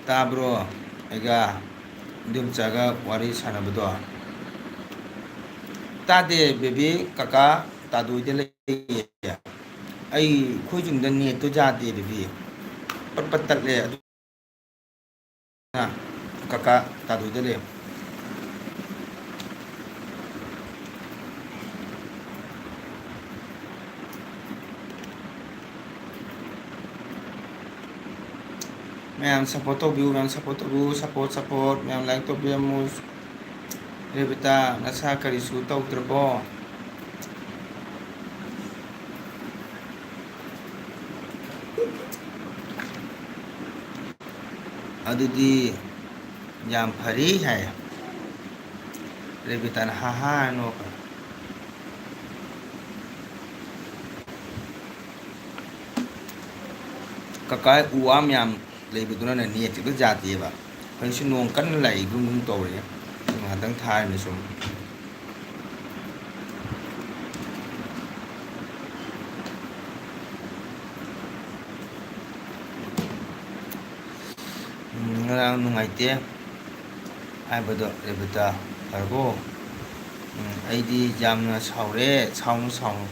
ꯇꯥꯕ꯭ꯔꯣ? ꯑꯩꯒ ꯏꯗꯣꯝꯆꯥꯒ ꯋꯥꯔꯤ ꯁꯥꯟꯅꯕꯗꯣ꯫ ꯇꯥꯗꯦ ꯕꯦꯕꯤ꯫ ꯀꯀꯥ ꯇꯥꯗꯣꯏꯗ ꯂꯩꯌꯦ꯫ ꯑꯩ, ꯑꯩꯈꯣꯏ ꯌꯨꯝꯗ ꯅꯦꯠꯇꯣ ꯌꯥꯗꯦ ꯕꯦꯕꯤ꯫ ꯄꯠ ꯄꯠ ꯇꯠꯂꯦ꯫ ꯑꯗꯨ ꯀꯀꯥ ꯇꯥꯗꯣꯏꯗ ꯂꯩꯌꯣ꯫ ꯃꯌꯥꯝ support ꯇꯧꯕꯤꯌꯨ, ꯃꯌꯥꯝ support ꯇꯧꯕꯤꯌꯨ, support, support, ꯃꯌꯥꯝ like ꯇꯧꯕꯤꯔꯝꯃꯨ꯫ ꯔꯦꯕꯤꯇꯥ, ꯅꯁꯥ ꯀꯔꯤꯁꯨ ꯇꯧꯗ꯭ꯔꯕꯣ? ꯑꯗꯨꯗꯤ ꯌꯥꯝ ꯐꯔꯤ ꯍꯥꯏ꯫ ꯔꯦꯕꯤꯇꯥꯅ ꯍꯥ ꯍꯥ ꯅꯣꯛꯈ꯭ꯔꯦ꯫ ꯀꯀꯥ ꯎ ꯋꯥ ꯃꯌꯥꯝ ꯂꯩꯕꯗꯨꯅꯅꯦ ꯅꯦꯠ ꯈꯤꯇ ꯌꯥꯗꯦꯕ꯫ ꯍꯧꯖꯤꯛꯁꯨ ꯅꯣꯡ ꯀꯟꯅ ꯂꯥꯛꯏ, ꯒꯨꯝ ꯒꯨꯝ ꯇꯧꯔꯤ꯫ ꯉꯥꯏꯍꯥꯛꯇꯪ ꯊꯥꯔꯤꯅꯦ ꯁꯨꯝ꯫ ꯉꯔꯥꯡ ꯅꯨꯡꯉꯥꯏꯇꯦ ꯍꯥꯏꯕꯗꯣ, ꯔꯦꯕꯤꯇꯥ, ꯐꯔꯕꯣ? ꯎꯝ, ꯑꯩꯗꯤ ꯌꯥꯝꯅ ꯁꯥꯎꯔꯦ꯫ ꯁꯥꯎꯅꯨ, ꯁꯥꯎꯅꯨ꯫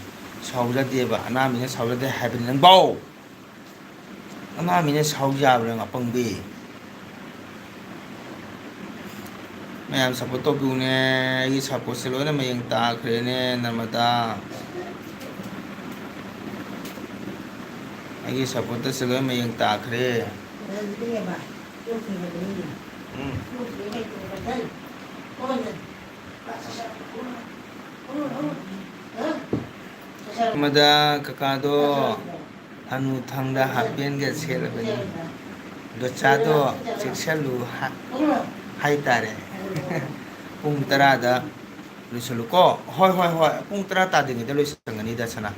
ꯁꯥꯎꯖꯗꯦꯕ, ꯑꯅꯥꯃꯤꯅ ꯁꯥꯎꯖꯗꯦ ꯍꯥꯏꯕꯅꯤ ꯅꯪꯕꯣ꯫ ꯑꯅꯥꯃꯤꯅ ꯁꯥꯎ ꯌꯥꯕ꯭ꯔꯥ, ꯑꯄꯪꯕꯤ? ꯃꯌꯥꯝ ꯁꯞꯄꯣꯔꯠ ꯇꯧꯕꯤꯌꯨꯅꯦ꯫ ꯑꯩꯒꯤ ꯁꯞꯄꯣꯔꯠꯁꯦ ꯂꯣꯏꯅ ꯃꯌꯦꯡ ꯇꯥꯈ꯭ꯔꯦꯅꯦ, ꯅꯔꯃꯗꯥ꯫ ꯑꯩꯒꯤ ꯁꯞꯄꯣꯔꯠꯇꯁꯦ ꯂꯣꯏ ꯃꯌꯦꯡ ꯇꯥꯈ꯭ꯔꯦ꯫ ꯎꯝ꯫ ꯑꯃꯗ ꯀꯀꯥꯗꯣ ꯍꯅꯨꯊꯪꯗ ꯍꯥꯞ ꯄꯦꯟꯒ ꯁꯦꯠꯂꯕꯅꯤ꯫ ꯗꯣꯆꯥꯗꯣ ꯆꯦꯛꯁꯜꯂꯨ ꯍꯥ-, ꯍꯥꯏꯇꯥꯔꯦ꯫ ꯄꯨꯡ ꯇꯔꯥꯗ ꯂꯣꯏꯁꯜꯂꯨꯀꯣ꯫ ꯍꯣꯏ, ꯍꯣꯏ, ꯍꯣꯏ꯫ ꯄꯨꯡ ꯇꯔꯥ ꯇꯥꯗ꯭ꯔꯤꯉꯩꯗ ꯂꯣꯏꯁꯟꯒꯅꯤꯗ, ꯁꯅꯥ꯫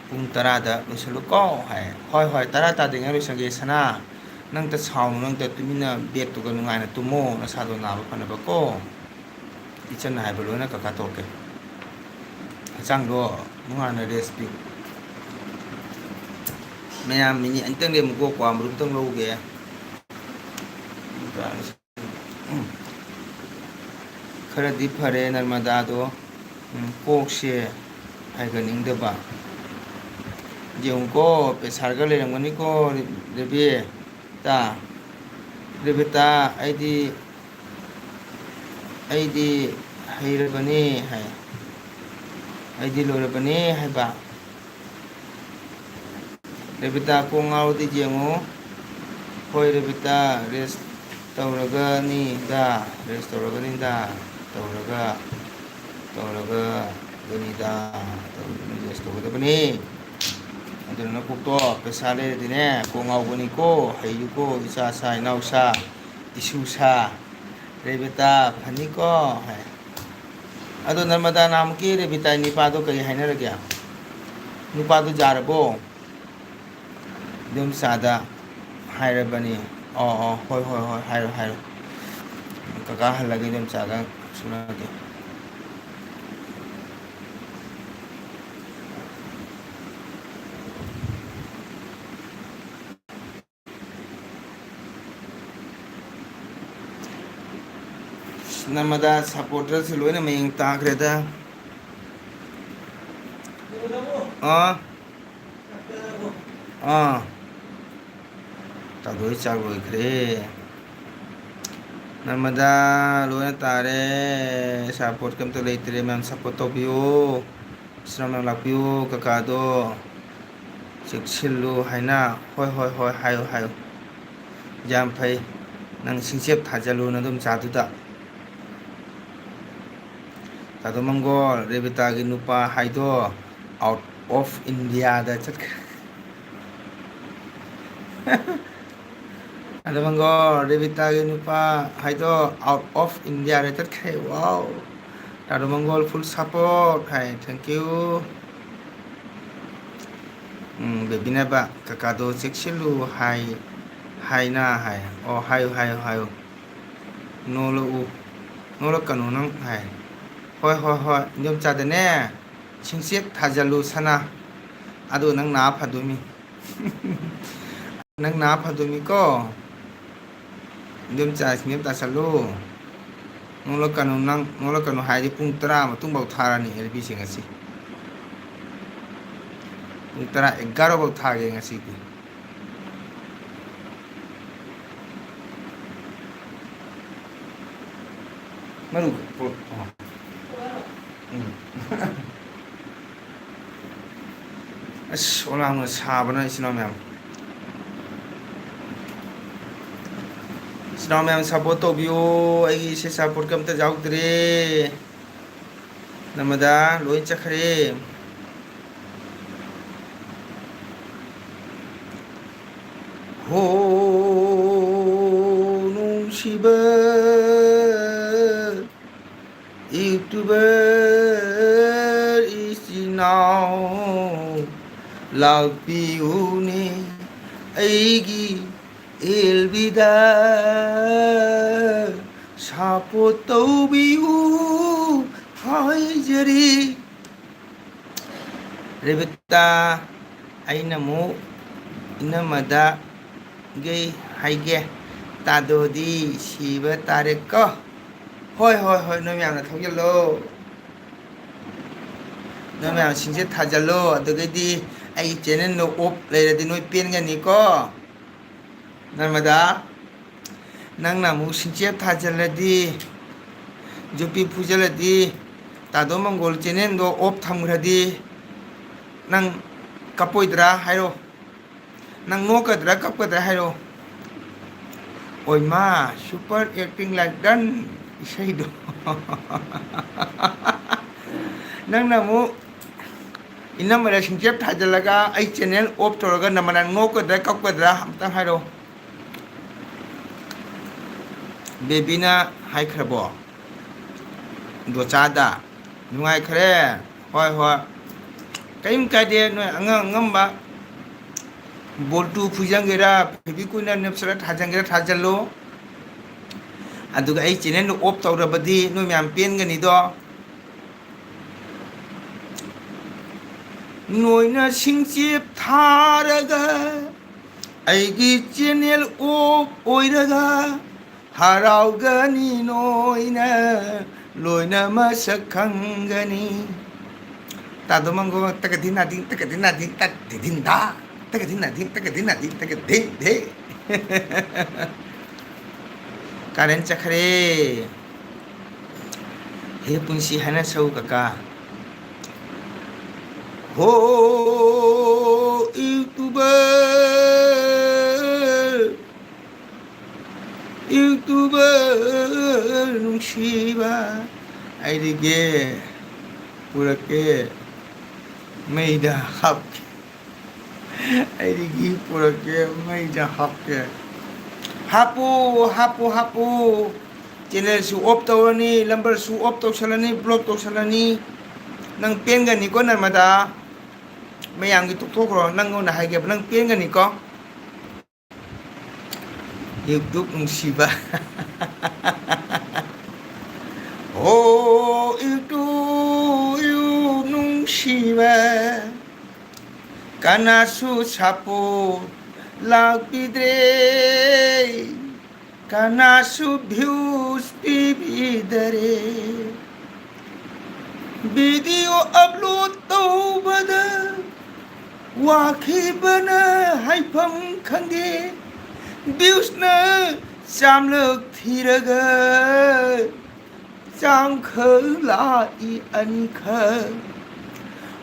ꯄꯨꯡ ꯇꯔꯥꯗ ꯂꯣꯏꯁꯜꯂꯨꯀꯣ ꯍꯥꯏ꯫ ꯍꯣꯏ, ꯍꯣꯏ, ꯇꯔꯥ ꯇꯥꯗ꯭ꯔꯤꯉꯩ ꯂꯣꯏꯁꯟꯒꯦ꯫ ꯁꯅꯥ, ꯅꯪꯇ ꯁꯥꯎꯅꯨ, ꯅꯪꯇ ꯇꯨꯃꯤꯟꯅ ꯕꯦꯗꯇꯨꯒ ꯅꯨꯡꯉꯥꯏꯅ ꯇꯨꯝꯃꯣ, ꯅꯁꯥꯗꯣ ꯅꯥꯕ ꯐꯅꯕꯀꯣ꯫ ꯏꯆꯟꯅ ꯍꯥꯏꯕ ꯂꯣꯏꯅ ꯀꯀꯥ ꯇꯧꯔꯛꯀꯦ꯫ ꯍꯛꯆꯥꯡꯗꯣ ꯅꯨꯡꯉꯥꯏꯅ ꯔꯦꯁ ꯄꯤꯌꯨ꯫ ꯃꯌꯥꯝ ꯃꯤꯅꯤꯠ ꯑꯅꯤꯇꯪ ꯂꯦꯝꯃꯨꯀꯣ, ꯀ꯭ꯋꯥ ꯃꯔꯨꯝꯇꯪ ꯂꯧꯒꯦ꯫ ꯈꯔꯗꯤ ꯐꯔꯦ ꯅꯔꯃꯗꯥꯗꯣ꯫ ꯎꯝ, ꯀꯣꯛꯁꯦ ꯍꯥꯏꯒꯠꯅꯤꯡꯗꯕ꯫ ꯌꯦꯡꯉꯨꯀꯣ, ꯄꯩꯁꯥꯒ ꯂꯩꯔꯝꯒꯅꯤꯀꯣ, ꯔꯦꯕꯦꯇꯥ꯫ ꯔꯦꯕꯦꯇꯥ, ꯑꯩꯗꯤ, ꯑꯩꯗꯤ ꯍꯩꯔꯕꯅꯤ ꯍꯥꯏ꯫ ꯑꯩꯗꯤ ꯂꯣꯏꯔꯕꯅꯤ ꯍꯥꯏꯕ꯫ ꯔꯦꯕꯤꯇꯥ, ꯀꯣꯛ ꯉꯥꯎꯔꯗꯤ ꯌꯦꯡꯉꯨ꯫ ꯍꯣꯏ ꯔꯦꯕꯤꯇꯥ, ꯔꯦꯁ ꯇꯧꯔꯒꯅꯤꯗ, ꯔꯦꯁ ꯇꯧꯔꯒꯅꯤꯗ, ꯇꯧꯔꯒ, ꯇꯧꯔꯒꯅꯤꯗ, ꯇꯧꯔꯒꯅꯤ, ꯔꯦꯁ ꯇꯧꯒꯗꯕꯅꯤ꯫ ꯑꯗꯨꯅ ꯅꯀꯣꯛꯇꯣ ꯄꯩꯁꯥ ꯂꯩꯔꯗꯤꯅꯦ, ꯀꯣꯛ ꯉꯥꯎꯕꯅꯤꯀꯣ, ꯍꯩꯌꯨꯀꯣ, ꯏꯆꯥ ꯁꯥ, ꯏꯅꯥꯎ ꯁꯥ, ꯏꯁꯨ ꯁꯥ꯫ ꯔꯦꯕꯤꯇꯥ, ꯐꯅꯤꯀꯣ ꯍꯥꯏ꯫ ꯑꯗꯣ ꯅꯔꯃꯗꯥ, ꯅꯍꯥꯟꯃꯨꯛꯀꯤ ꯔꯦꯕꯤꯇꯥꯏ ꯅꯤꯄꯥꯗꯣ ꯀꯔꯤ ꯍꯥꯏꯅꯔꯒꯦ? ꯅꯨꯄꯥꯗꯣ ꯌꯥꯔꯕꯣ? ꯏꯗꯣꯝꯆꯥꯗ ꯍꯥꯏꯔꯕꯅꯤ꯫ ꯑꯣ, ꯑꯣ, ꯍꯣꯏ, ꯍꯣꯏ, ꯍꯣꯏ, ꯍꯥꯏꯔꯣ, ꯍꯥꯏꯔꯣ꯫ ꯀꯀꯥ ꯍꯜꯂꯒ ꯏꯗꯣꯝꯆꯥꯒ ꯁꯨꯅꯔꯒꯦ꯫ ꯅꯃꯗꯥ supporterꯁꯨ ꯂꯣꯏꯅ ꯃꯌꯦꯡ ꯇꯥꯈ꯭ꯔꯦꯗ꯫ ꯑꯥ, ꯑꯥ, ꯇꯥꯗꯣꯏ ꯆꯥꯛ ꯂꯣꯏꯈ꯭ꯔꯦ꯫ ꯅꯃꯗꯥ ꯂꯣꯏꯅ ꯇꯥꯔꯦ꯫ Support ꯀꯩꯝꯇ ꯂꯩꯇ꯭ꯔꯦ꯫ ꯃꯌꯥꯝ support ꯇꯧꯕꯤꯌꯨ꯫ ꯏꯆꯤꯟ ꯏꯅꯥꯎ ꯂꯥꯛꯄꯤꯌꯨ꯫ ꯀꯀꯥꯗꯣ ꯆꯦꯛꯁꯤꯜꯂꯨ ꯍꯥꯏꯅ꯫ ꯍꯣꯏ, ꯍꯣꯏ, ꯍꯣꯏ, ꯍꯥꯏꯌꯨ, ꯍꯥꯏꯌꯨ꯫ ꯌꯥꯝ ꯐꯩ꯫ ꯅꯪ ꯁꯤꯡꯆꯦꯞ ꯊꯥꯖꯜꯂꯨ ꯅꯗꯣꯝꯆꯥꯗꯨꯗ꯫ ꯇꯥꯗꯣ ꯃꯪꯒꯣꯜ, ꯔꯦꯕꯤꯇꯥꯒꯤ ꯅꯨꯄꯥ ꯍꯥꯏꯗꯣ out of Indiaꯗ ꯆꯠꯈ꯭ꯔꯦ꯫ ꯇꯥꯗꯣ ꯃꯪꯒꯣꯜ, ꯔꯦꯕꯤꯇꯥꯒꯤ ꯅꯨꯄꯥ ꯍꯥꯏꯗꯣ out of Indiaꯗ ꯆꯠꯈ꯭ꯔꯦ꯫ Wow꯫ ꯇꯥꯗꯣ ꯃꯪꯒꯣꯜ full support high. Thank you꯫ ꯎꯝ, ꯕꯦꯕꯤꯅꯕ, ꯀꯀꯥꯗꯣ ꯆꯦꯛꯁꯤꯜꯂꯨ ꯍꯥꯏ, ꯍꯥꯏꯅ ꯍꯥꯏ꯫ ꯑꯣ, ꯍꯥꯏꯌꯨ, ꯍꯥꯏꯌꯨ, ꯍꯥꯏꯌꯨ꯫ ꯅꯣꯛꯂꯛꯎ, ꯅꯣꯛꯂꯛꯀꯅꯨ ꯅꯪ ꯍꯥꯏ꯫ ꯍꯣꯏ, ꯍꯣꯏ, ꯍꯣꯏ, ꯏꯟꯗꯣꯝꯆꯥꯗꯅꯦ, ꯁꯤꯡꯆꯦꯞ ꯊꯥꯖꯜꯂꯨ ꯁꯅꯥ, ꯑꯗꯨ ꯅꯪ ꯅꯥ ꯐꯗꯣꯏꯃꯤ꯫ ꯅꯪ ꯅꯥ ꯐꯗꯣꯏꯃꯤꯀꯣ꯫ ꯏꯟꯗꯣꯝꯆꯥ ꯁꯤꯡꯆꯦꯞ ꯊꯥꯖꯜꯂꯨ꯫ ꯅꯣꯛꯂꯛꯀꯅꯨ ꯅꯪ, ꯅꯣꯛꯂꯛꯀꯅꯨ ꯍꯥꯏꯔꯗꯤ ꯄꯨꯡ ꯇꯔꯥ ꯃꯇꯨꯡꯐꯥꯎ ꯊꯥꯔꯅꯤ ꯑꯦꯜ ꯕꯤꯁꯦ ꯉꯁꯤ꯫ ꯄꯨꯡ ꯇꯔꯥ, ꯑꯦꯒꯥꯔꯣ ꯐꯥꯎ ꯊꯥꯒꯦ ꯉꯁꯤꯗꯤ꯫ ꯃꯔꯨ ꯄꯣ-, ꯑꯣ꯫ ꯎꯝ꯫ ꯑꯁ, ꯑꯣꯂꯥꯡꯅ ꯁꯥꯕꯅ ꯏꯆꯤꯟ ꯏꯅꯥꯎ ꯃꯌꯥꯝ꯫ ꯏꯆꯤꯟ ꯏꯅꯥꯎ ꯃꯌꯥꯝ support ꯇꯧꯕꯤꯌꯨ꯫ ꯑꯩꯒꯤ ꯏꯁꯩ supportꯀ ꯑꯝꯇ ꯌꯥꯎꯗ꯭ꯔꯦ꯫ ꯅꯃꯗꯥ ꯂꯣꯏ ꯆꯠꯈ꯭ꯔꯦ꯫ ꯍꯣ ꯅꯨꯡꯁꯤꯕ YouTuber ꯏꯆꯤꯟ ꯏꯅꯥꯎ ꯂꯥꯛꯄꯤꯌꯨꯅꯦ ꯑꯩꯒꯤ ꯑꯦꯜ ꯕꯤꯗ support ꯇꯧꯕꯤꯌꯨ ꯍꯥꯏꯖꯔꯤ꯫ ꯔꯦꯕꯤꯇꯥ, ꯑꯩꯅ ꯑꯃꯨꯛ ꯏꯅꯝꯃꯗ ꯒꯩ ꯍꯥꯏꯒꯦ, ꯇꯥꯗꯣꯗꯤ ꯁꯤꯕ ꯇꯥꯔꯦꯀꯣ꯫ ꯍꯣꯏ, ꯍꯣꯏ, ꯍꯣꯏ, ꯅꯣꯏ ꯃꯌꯥꯝꯅ ꯊꯧꯖꯤꯜꯂꯣ꯫ ꯅꯣꯏ ꯃꯌꯥꯝ ꯁꯤꯡꯁꯦ ꯊꯥꯖꯤꯜꯂꯣ꯫ ꯑꯗꯨꯒꯩꯗꯤ ꯑꯩꯒꯤ ꯆꯦꯅꯦꯜꯗꯣ ꯑꯣꯐ ꯂꯩꯔꯗꯤ ꯅꯣꯏ ꯄꯦꯟꯒꯅꯤꯀꯣ꯫ ꯅꯔꯃꯗꯥ, ꯅꯪꯅ ꯑꯃꯨꯛ ꯁꯤꯡꯆꯦꯞ ꯊꯥꯖꯤꯜꯂꯗꯤ, ꯌꯨꯄꯤ ꯐꯨꯖꯤꯜꯂꯗꯤ, ꯇꯥꯗꯣ ꯃꯪꯒꯣꯜ ꯆꯦꯅꯦꯜꯗꯣ ꯑꯣꯐ ꯊꯝꯈ꯭ꯔꯗꯤ ꯅꯪ ꯀꯞꯄꯣꯏꯗ꯭ꯔꯥ ꯍꯥꯏꯔꯣ? ꯅꯪ ꯅꯣꯛꯀꯗ꯭ꯔꯥ ꯀꯞꯀꯗ꯭ꯔꯥ ꯍꯥꯏꯔꯣ? ꯑꯣꯏꯃꯥ, super acting like done ꯏꯁꯩꯗꯣ꯫ ꯅꯪꯅ ꯑꯃꯨꯛ ꯏꯅꯝꯃꯗ ꯁꯤꯡꯆꯦꯞ ꯊꯥꯖꯤꯜꯂꯒ ꯑꯩ ꯆꯦꯅꯦꯜ ꯑꯣꯐ ꯇꯧꯔꯒ ꯅꯃꯅ ꯅꯣꯛꯀꯗ꯭ꯔꯥ ꯀꯞꯀꯗ꯭ꯔꯥ ꯑꯝꯇꯪ ꯍꯥꯏꯔꯛꯑꯣ꯫ ꯕꯦꯕꯤꯅ ꯍꯥꯏꯈ꯭ꯔꯕꯣ? ꯗꯣꯆꯥꯗ ꯅꯨꯡꯉꯥꯏꯈ꯭ꯔꯦ꯫ ꯍꯣꯏ, ꯍꯣꯏ, ꯀꯔꯤꯝ ꯀꯥꯏꯗꯦ꯫ ꯅꯣꯏ ꯑꯉꯝ ꯑꯉꯝꯕ ꯕꯣꯜꯇꯨ ꯐꯨꯖꯟꯒꯦꯔꯥ, ꯐꯦꯕꯤꯀꯨꯏꯟꯅ ꯅꯞꯁꯤꯜꯂ ꯊꯥꯖꯟꯒꯦꯔꯥ ꯊꯥꯖꯜꯂꯣ꯫ ꯑꯗꯨꯒ ꯑꯩ ꯆꯦꯅꯦꯜꯗꯨ ꯑꯣꯐ ꯇꯧꯔꯕꯗꯤ ꯅꯣꯏ ꯃꯌꯥꯝ ꯄꯦꯟꯒꯅꯤꯗꯣ꯫ ꯅꯣꯏꯅ ꯁꯤꯡꯆꯦꯞ ꯊꯥꯔꯒ ꯑꯩꯒꯤ ꯆꯦꯅꯦꯜ ꯑꯣꯐ ꯑꯣꯏꯔꯒ ꯍꯔꯥꯎꯒꯅꯤ ꯅꯣꯏꯅ ꯂꯣꯏꯅ ꯃꯁꯛ ꯈꯪꯒꯅꯤ꯫ ꯇꯥꯗꯣ ꯃꯪꯒꯣ ꯇꯒꯗꯤ ꯅꯥꯗꯤ ꯇꯒꯗꯤ ꯅꯥꯗꯤ ꯇꯠ ꯗꯤꯗꯤꯟ ꯗꯥ ꯇꯒꯗꯤ ꯅꯥꯗꯤ ꯇꯒꯗꯤ ꯅꯥꯗꯤ ꯇꯒꯗꯤ ꯗꯦ꯫ ꯀꯥꯔꯦꯟ ꯆꯠꯈ꯭ꯔꯦ꯫ ꯍꯦ ꯄꯨꯟꯁꯤ ꯍꯥꯏꯅ ꯁꯧ ꯀꯀꯥ꯫ ꯍꯣ YouTuber, YouTuber ꯅꯨꯡꯁꯤꯕ, ꯑꯩꯗꯤ ꯒꯦ ꯄꯨꯔꯛꯀꯦ, ꯃꯩꯗ ꯍꯥꯞꯀꯦ꯫ ꯑꯩꯗꯤ ꯒꯤ ꯄꯨꯔꯛꯀꯦ, ꯃꯩꯗ ꯍꯥꯞꯀꯦ꯫ ꯍꯥꯞꯄꯨ, ꯍꯥꯞꯄꯨ, ꯍꯥꯞꯄꯨ꯫ ꯆꯦꯅꯦꯜꯁꯨ ꯑꯣꯐ ꯇꯧꯔꯅꯤ, ꯅꯝꯕꯔꯁꯨ ꯑꯣꯐ ꯇꯧꯁꯜꯂꯅꯤ, ꯕ꯭ꯂꯣꯛ ꯇꯧꯁꯜꯂꯅꯤ꯫ ꯅꯪ ꯄꯦꯟꯒꯅꯤꯀꯣ ꯅꯔꯃꯗꯥ꯫ ꯃꯌꯥꯝꯒꯤ ꯇꯣꯛꯊꯣꯛꯈ꯭ꯔꯣ, ꯅꯪꯉꯣꯟꯗ ꯍꯥꯏꯒꯦꯕ, ꯅꯪ ꯄꯦꯟꯒꯅꯤꯀꯣ꯫ YouTube ꯅꯨꯡꯁꯤꯕ꯫ ꯑꯣ YouTube ꯅꯨꯡꯁꯤꯕ, ꯀꯅꯥꯁꯨ ꯁꯥꯄꯣꯔꯠ ꯂꯥꯛꯄꯤꯗ꯭ꯔꯦ꯫ ꯀꯅꯥꯁꯨ views ꯄꯤꯕꯤꯗꯔꯦ꯫ Video upload ꯇꯧꯕꯗ ꯋꯥꯈꯤꯕꯅ ꯍꯥꯏꯐꯝ ꯈꯪꯗꯦ꯫ Viewsꯅ ꯆꯥꯝꯂꯛ ꯊꯤꯔꯒ ꯆꯥꯝꯈꯛ ꯂꯥꯛꯏ ꯑꯅꯤꯈꯛ꯫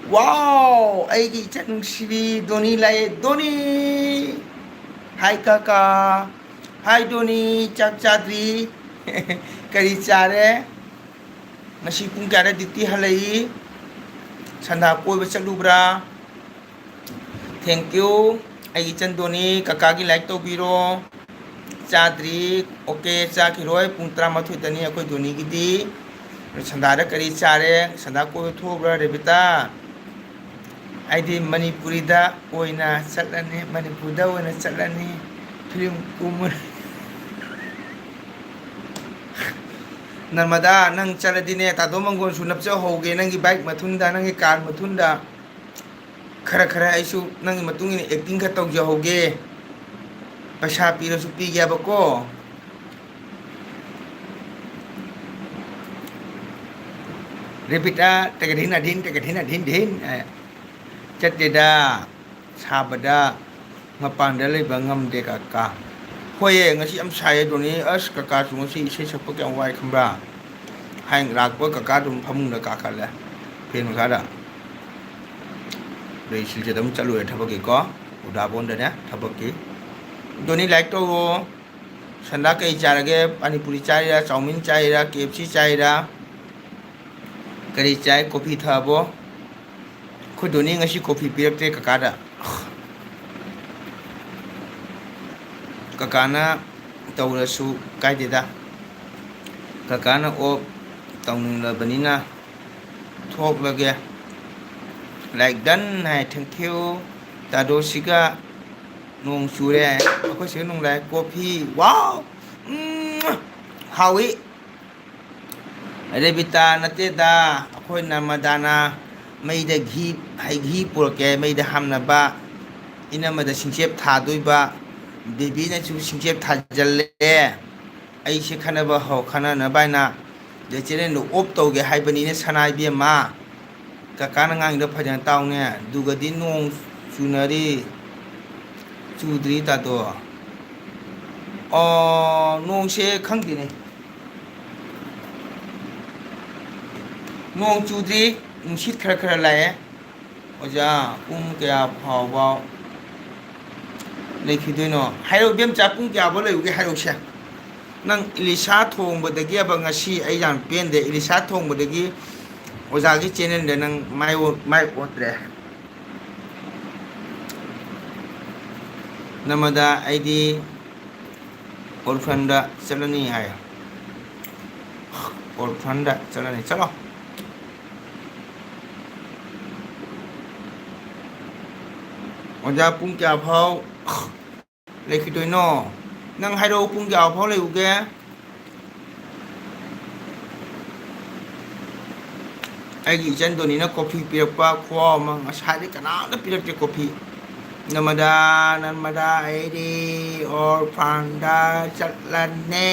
Wow, ꯑꯩꯒꯤ ꯏꯆꯟ ꯅꯨꯡꯁꯤꯕꯤ ꯗꯣꯅꯤ ꯂꯥꯛꯑꯦ꯫ ꯗꯣꯅꯤ! Hi ꯀꯀꯥ꯫ Hi ꯗꯣꯅꯤ, ꯆꯥꯛ ꯆꯥꯗ꯭ꯔꯤ? ꯀꯔꯤ ꯆꯥꯔꯦ? ꯉꯁꯤ ꯄꯨꯡ ꯀꯌꯥꯗ duty ꯍꯜꯂꯛꯏ? ꯁꯟꯗꯥ ꯀꯣꯏꯕ ꯆꯠꯂꯨꯕ꯭ꯔꯥ? Thank you꯫ ꯑꯩꯒꯤ ꯏꯆꯟ ꯗꯣꯅꯤ, ꯀꯀꯥꯒꯤ like ꯇꯧꯕꯤꯔꯣ꯫ ꯆꯥꯗ꯭ꯔꯤ꯫ Okay, ꯆꯥꯈꯤꯔꯣꯏ꯫ ꯄꯨꯡ ꯇꯔꯥꯃꯥꯊꯣꯏꯗꯅꯤ ꯑꯩꯈꯣꯏ ꯗꯣꯅꯤꯒꯤꯗꯤ꯫ ꯁꯟꯗꯥꯗ ꯀꯔꯤ ꯆꯥꯔꯦ? ꯁꯟꯗꯥ ꯀꯣꯏꯕ ꯊꯣꯛꯎꯕ꯭ꯔꯥ, ꯔꯦꯕꯤꯇꯥ? ꯑꯩꯗꯤ ꯃꯅꯤꯄꯨꯔꯤꯗ ꯑꯣꯏꯅ ꯆꯠꯂꯅꯤ, ꯃꯅꯤꯄꯨꯔꯗ ꯑꯣꯏꯅ ꯆꯠꯂꯅꯤ꯫ Film ꯀꯨꯝꯃ-, ꯅꯔꯃꯗꯥ, ꯅꯪ ꯆꯠꯂꯗꯤꯅꯦ, ꯇꯥꯗꯣ ꯃꯪꯒꯣꯟꯁꯨ ꯅꯞꯆꯍꯧꯒꯦ ꯅꯪꯒꯤ bike ꯃꯊꯨꯟꯗ, ꯅꯪꯒꯤ car ꯃꯊꯨꯟꯗ꯫ ꯈꯔ ꯈꯔ ꯑꯩꯁꯨ ꯅꯪꯒꯤ ꯃꯇꯨꯡ ꯏꯟꯅ acting ꯈꯔ ꯇꯧꯖꯍꯧꯒꯦ꯫ ꯄꯩꯁꯥ ꯄꯤꯔꯁꯨ ꯄꯤꯒꯦꯕꯀꯣ꯫ ꯔꯦꯕꯤꯇꯥ, ꯇꯒꯗꯤꯟ ꯑꯗꯤꯟ, ꯇꯒꯗꯤꯟ ꯑꯗꯤꯟ ꯗꯤꯟ, ꯑꯦ, ꯆꯠꯇꯦꯗ, ꯁꯥꯕꯗ ꯃꯄꯥꯟꯗ ꯂꯩꯕ ꯉꯝꯗꯦ ꯀꯀꯥ꯫ ꯍꯣꯏꯌꯦ, ꯉꯁꯤ ꯌꯥꯝ ꯁꯥꯏꯌꯦ ꯗꯣꯅꯤ꯫ ꯑꯁ, ꯀꯀꯥꯁꯨ ꯉꯁꯤ ꯏꯁꯩ ꯁꯛꯄ ꯀꯌꯥꯝ ꯋꯥꯏ ꯈꯪꯕ꯭ꯔꯥ? ꯍꯌꯦꯡ ꯂꯥꯛꯄ ꯀꯀꯥ ꯑꯗꯨꯝ ꯐꯃꯨꯡꯗ ꯀꯥꯈꯠꯂꯦ, fan ꯃꯈꯥꯗ꯫ ꯑꯗꯩ ꯁꯤꯜꯆꯔꯗ ꯑꯃꯨꯛ ꯆꯠꯂꯨꯔꯦ ꯊꯕꯛꯀꯤꯀꯣ, ꯎꯗꯥꯕꯣꯟꯗꯅꯦ ꯊꯕꯛꯀꯤ꯫ ꯗꯣꯅꯤ, like ꯇꯧꯔꯣ꯫ ꯁꯟꯗꯥ ꯀꯩ ꯆꯥꯔꯒꯦ? ꯄꯥꯅꯤꯄꯨꯔꯤ ꯆꯥꯔꯤꯔꯥ, ꯆꯥꯎꯃꯤꯟ ꯆꯥꯔꯤꯔꯥ, KFC ꯆꯥꯔꯤꯔꯥ? ꯀꯔꯤ ꯆꯥꯏ? Coffee ꯊꯛꯑꯕꯣ? ꯑꯩꯈꯣꯏ ꯗꯣꯅꯤ ꯉꯁꯤ coffee ꯄꯤꯔꯛꯇ꯭ꯔꯦ ꯀꯀꯥꯗ꯫ ꯀꯀꯥꯅ ꯇꯧꯔꯁꯨ ꯀꯥꯏꯗꯦꯗ꯫ ꯀꯀꯥꯅ off ꯇꯧꯅꯤꯡꯂꯕꯅꯤꯅ ꯊꯣꯛꯂꯒꯦ꯫ Like done high, thank you꯫ ꯇꯥꯗꯣꯁꯤꯒ ꯅꯣꯡ ꯆꯨꯔꯦ꯫ ꯑꯩꯈꯣꯏ ꯁꯤꯒ ꯅꯣꯡ ꯂꯥꯛꯑꯦ꯫ Coffee, wow! ꯎꯝ, ꯍꯥꯎꯏ꯫ ꯔꯦꯕꯤꯇꯥ, ꯅꯠꯇꯦꯗ, ꯑꯩꯈꯣꯏ ꯅꯔꯃꯗꯥꯅ ꯃꯩꯗ ꯘꯤ, ꯍꯩ ꯘꯤ ꯄꯨꯔꯛꯀꯦ, ꯃꯩꯗ ꯍꯥꯞꯅꯕ꯫ ꯏꯅꯝꯃꯗ ꯁꯤꯡꯆꯦꯞ ꯊꯥꯗꯣꯏꯕ꯫ ꯕꯦꯕꯤꯅꯁꯨ ꯁꯤꯡꯆꯦꯞ ꯊꯥꯖꯜꯂꯦ꯫ ꯑꯩꯁꯦ ꯈꯟꯅꯕ ꯍꯧ-, ꯈꯟꯅꯅꯕ ꯍꯥꯏꯅ ꯗ ꯆꯦꯅꯦꯜꯗꯣ ꯑꯣꯐ ꯇꯧꯒꯦ ꯍꯥꯏꯕꯅꯤꯅꯦ, ꯁꯅꯥ ꯏꯕꯦꯝꯃ꯫ ꯀꯀꯥꯅ ꯉꯥꯡꯉꯤꯗꯣ ꯐꯖꯅ ꯇꯥꯎꯅꯦ꯫ ꯑꯗꯨꯒꯗꯤ ꯅꯣꯡ ꯆꯨꯅꯔꯤ, ꯆꯨꯗ꯭ꯔꯤ ꯇꯥꯗꯣ꯫ ꯑꯣ, ꯅꯣꯡꯁꯦ ꯈꯪꯗꯦꯅꯦ꯫ ꯅꯣꯡ ꯆꯨꯗ꯭ꯔꯤ, ꯅꯨꯡꯁꯤꯠ ꯈꯔ ꯈꯔ ꯂꯥꯛꯑꯦ꯫ ꯑꯣꯖꯥ, ꯄꯨꯡ ꯀꯌꯥ ꯐꯥꯎꯕ ꯂꯩꯈꯤꯗꯣꯏꯅꯣ? ꯍꯥꯏꯔꯛꯑꯣ, ꯏꯕꯦꯝꯆꯥ, ꯄꯨꯡ ꯀꯌꯥꯐꯥꯎ ꯂꯩꯔꯨꯒꯦ ꯍꯥꯏꯔꯛꯎꯁꯦ꯫ ꯅꯪ ꯏꯂꯤꯁꯥ ꯊꯣꯡꯕꯗꯒꯤꯕ ꯉꯁꯤ ꯑꯩ ꯌꯥꯝ ꯄꯦꯟꯗꯦ꯫ ꯏꯂꯤꯁꯥ ꯊꯣꯡꯕꯗꯒꯤ ꯑꯣꯖꯥꯒꯤ ꯆꯦꯅꯦꯜꯗ ꯅꯪ ꯃꯥꯏ ꯑꯣ-, ꯃꯥꯏ ꯑꯣꯟꯗ꯭ꯔꯦ꯫ ꯅꯃꯗ ꯑꯩꯗꯤ ꯑꯣꯔꯐꯟꯗ ꯆꯠꯂꯅꯤ ꯍꯥꯏ꯫ ꯑꯣꯔꯐꯟꯗ ꯆꯠꯂꯅꯤ꯫ ꯆꯠꯂꯣ꯫ ꯑꯣꯖꯥ, ꯄꯨꯡ ꯀꯌꯥ ꯐꯥꯎ ꯂꯩꯈꯤꯗꯣꯏꯅꯣ? ꯅꯪ ꯍꯥꯏꯔꯛꯑꯣ, ꯄꯨꯡ ꯀꯌꯥ ꯐꯥꯎ ꯂꯩꯔꯨꯒꯦ? ꯑꯩꯒꯤ ꯏꯆꯟ ꯗꯣꯅꯤꯅ ꯀꯣꯐꯤ ꯄꯤꯔꯛꯄ ꯈꯨꯍꯥꯎ ꯑꯃ, ꯉꯁꯥꯏꯗꯤ ꯀꯅꯥꯝꯇ ꯄꯤꯔꯛꯇꯦ ꯀꯣꯐꯤ꯫ ꯅꯃꯗꯥ, ꯅꯃꯗꯥ, ꯑꯩꯗꯤ ꯑꯣꯔꯐꯥꯟꯗ ꯆꯠꯂꯅꯦ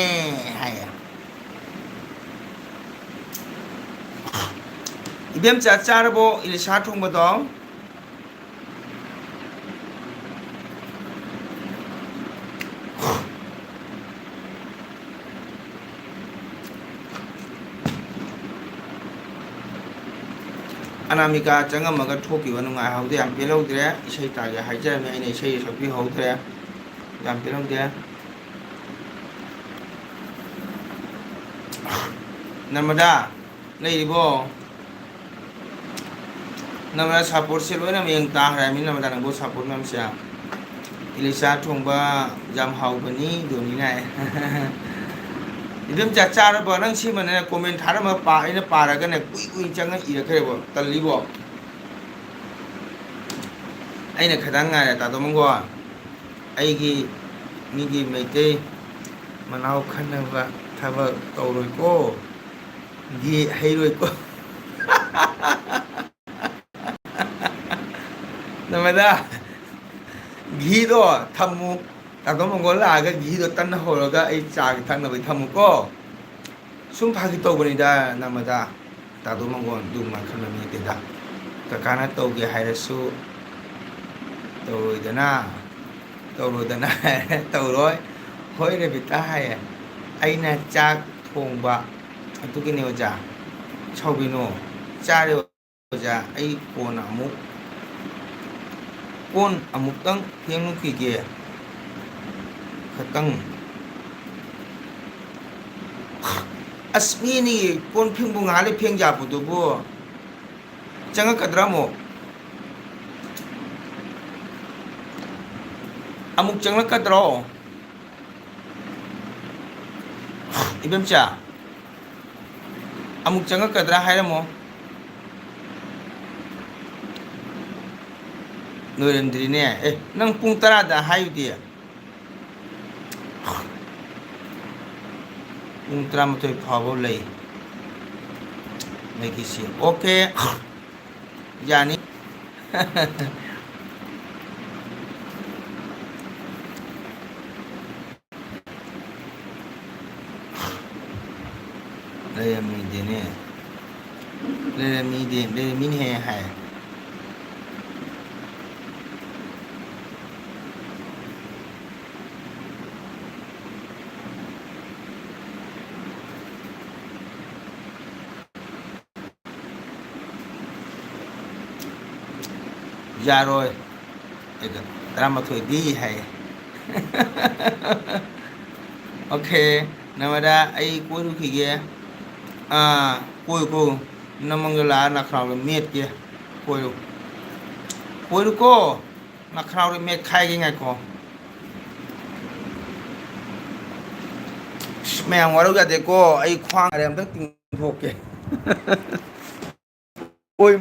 ꯍꯥꯏꯌꯦ꯫ ꯏꯕꯦꯝꯆꯥ, ꯆꯥꯔꯕꯣ ꯏꯂꯤꯁꯥ ꯊꯣꯡꯕꯗꯣ? ꯑꯅꯥꯃꯤꯀꯥ ꯆꯪꯉꯝꯃꯒ ꯊꯣꯛꯈꯤꯕ ꯅꯨꯡꯉꯥꯏꯍꯧꯗꯦ, ꯌꯥꯝ ꯄꯦꯜꯍꯧꯗ꯭ꯔꯦ꯫ ꯏꯁꯩ ꯇꯥꯒꯦ ꯍꯥꯏꯖꯔꯝꯃꯤ, ꯑꯩꯅ ꯏꯁꯩ ꯁꯛꯄꯤꯍꯧꯗ꯭ꯔꯦ, ꯌꯥꯝ ꯄꯦꯜꯍꯧꯗꯦ꯫ ꯅꯔꯃꯗꯥ, ꯂꯩꯔꯤꯕꯣ? ꯅꯔꯃꯗꯥ ꯁꯞꯄꯣꯔꯠꯁꯦ ꯂꯣꯏꯅ ꯃꯌꯦꯡ ꯇꯥꯈ꯭ꯔꯦ ꯍꯥꯏꯕꯅꯤ, ꯅꯔꯃꯗꯥ ꯅꯪꯕꯨ ꯁꯞꯄꯣꯔꯠ ꯃꯌꯥꯝꯁꯦ꯫ ꯏꯂꯤꯁꯥ ꯊꯣꯡꯕ ꯌꯥꯝ ꯍꯥꯎꯕꯅꯤ, ꯗꯣꯅꯤꯅ ꯍꯥꯏ꯫ ꯏꯕꯦꯝꯆꯥ, ꯆꯥꯔꯕꯣ? ꯅꯪ ꯁꯤꯃꯅꯦ ꯀꯣꯃꯦꯟ ꯊꯥꯔꯝꯃ ꯄꯥ-, ꯑꯩꯅ ꯄꯥꯔꯒꯅꯦ ꯀꯨꯏ ꯀꯨꯏꯅ ꯆꯪꯉ ꯏꯔꯛꯈ꯭ꯔꯦꯕꯣ, ꯇꯜꯂꯤꯕꯣ? ꯑꯩꯅ ꯈꯤꯇꯪ ꯉꯥꯏꯔꯦ, ꯇꯥꯗꯣ ꯃꯪꯒꯣꯜ꯫ ꯑꯩꯒꯤ ꯃꯤꯒꯤ ꯃꯩꯇꯩ ꯃꯅꯥꯎ ꯈꯟꯅꯕ ꯊꯕꯛ ꯇꯧꯔꯣꯏꯀꯣ꯫ ꯒꯤ ꯍꯩꯔꯣꯏꯀꯣ꯫ ꯅꯃꯗ ꯘꯤꯗꯣ ꯊꯝꯃꯨ꯫ ꯇꯥꯗꯣ ꯃꯪꯒꯣꯜ ꯂꯥꯛꯑꯒ ꯘꯤꯗꯣ ꯇꯟꯅ ꯍꯧꯔꯒ ꯑꯩ ꯆꯥꯒꯤ ꯊꯛꯅꯕꯒꯤ ꯊꯝꯃꯨꯀꯣ꯫ ꯁꯨꯝ ꯐꯥꯒꯤ ꯇꯧꯕꯅꯤꯗ, ꯅꯃꯗ꯫ ꯇꯥꯗꯣ ꯃꯪꯒꯣꯜ ꯑꯗꯨꯃꯥꯏꯅ ꯈꯟꯕ ꯃꯤ ꯅꯠꯇꯦꯗ꯫ ꯀꯀꯥꯅ ꯇꯧꯒꯦ ꯍꯥꯏꯔꯁꯨ ꯇꯧꯔꯣꯏꯗꯅ, ꯇꯧꯔꯣꯏꯗꯅ ꯍꯥꯏꯔꯦ, ꯇꯧꯔꯣꯏ꯫ ꯍꯣꯏ ꯔꯦꯕꯤꯇꯥ ꯍꯥꯏꯌꯦ, ꯑꯩꯅ ꯆꯥꯛ ꯊꯣꯡꯕ꯫ ꯑꯗꯨꯒꯤꯅꯦ ꯑꯣꯖꯥ꯫ ꯁꯥꯎꯕꯤꯅꯣ꯫ ꯆꯥꯔꯦ ꯑꯣꯖꯥ, ꯑꯩ ꯀꯣꯟꯅ ꯑꯃꯨꯛ, ꯀꯣꯟ ꯑꯃꯨꯛꯇꯪ ꯐꯦꯡꯉꯨꯈꯤꯒꯦ꯫ ꯈꯇꯪ꯫ ꯑꯁ, ꯃꯤ ꯑꯅꯤ ꯀꯣꯟ ꯐꯦꯡꯕꯨ ꯉꯥꯏꯍꯥꯛ ꯂꯩ ꯐꯦꯡ ꯌꯥꯄꯗꯨꯕꯨ꯫ ꯆꯪꯉꯛꯀꯗ꯭ꯔꯥ ꯑꯃꯨꯛ? ꯑꯃꯨꯛ ꯆꯪꯂꯛꯀꯗ꯭ꯔꯣ? ꯏꯕꯦꯝꯆꯥ, ꯑꯃꯨꯛ ꯆꯪꯉꯛꯀꯗ꯭ꯔꯥ ꯍꯥꯏꯔꯝꯃꯣ꯫ ꯂꯣꯏꯔꯝꯗ꯭ꯔꯤꯅꯦ꯫ ꯑꯦ, ꯅꯪ ꯄꯨꯡ ꯇꯔꯥꯗ ꯍꯥꯏꯌꯨꯗꯤ꯫ ꯄꯨꯡ ꯇꯔꯥꯃꯥꯊꯣꯏ ꯐꯥꯎꯕ ꯂꯩ꯫ ꯂꯩꯈꯤꯁꯤ꯫ ꯑꯣꯀꯦ꯫ ꯌꯥꯅꯤ꯫ ꯂꯩꯔꯝꯃꯤꯗꯦꯅꯦ꯫ ꯂꯩꯔꯝꯃꯤꯗꯦ, ꯂꯩꯔꯝꯃꯤꯅꯦꯍꯦ ꯍꯥꯏ꯫ ꯌꯥꯔꯣꯏ꯫ ꯑꯩꯒ ꯇꯔꯥꯃꯥꯊꯣꯏꯗꯤ ꯍꯥꯏ꯫ ꯑꯣꯀꯦ, ꯅꯃꯗ ꯑꯩ ꯀꯣꯏꯔꯨꯈꯤꯒꯦ꯫ ꯑꯥ, ꯀꯣꯏꯌꯨ, ꯀꯣꯏꯌꯨ꯫ ꯅꯃꯪꯗ ꯂꯥꯛꯑ ꯅꯈꯅꯥꯎꯗ ꯃꯦꯠꯀꯦ꯫ ꯀꯣꯏꯔꯨ꯫ ꯀꯣꯏꯔꯨꯀꯣ꯫ ꯅꯈꯅꯥꯎꯗ ꯃꯦꯠꯈꯥꯏꯒꯦ, ꯉꯥꯏꯈꯣ꯫ ꯑꯁ, ꯃꯌꯥꯝ ꯋꯥꯔꯧ ꯌꯥꯗꯦꯀꯣ꯫ ꯑꯩ ꯈ꯭ꯋꯥꯡ ꯅꯥꯔꯦ, ꯑꯝꯇꯪ ꯇꯤꯡꯊꯣꯛꯀꯦ꯫ ꯑꯣꯏ꯫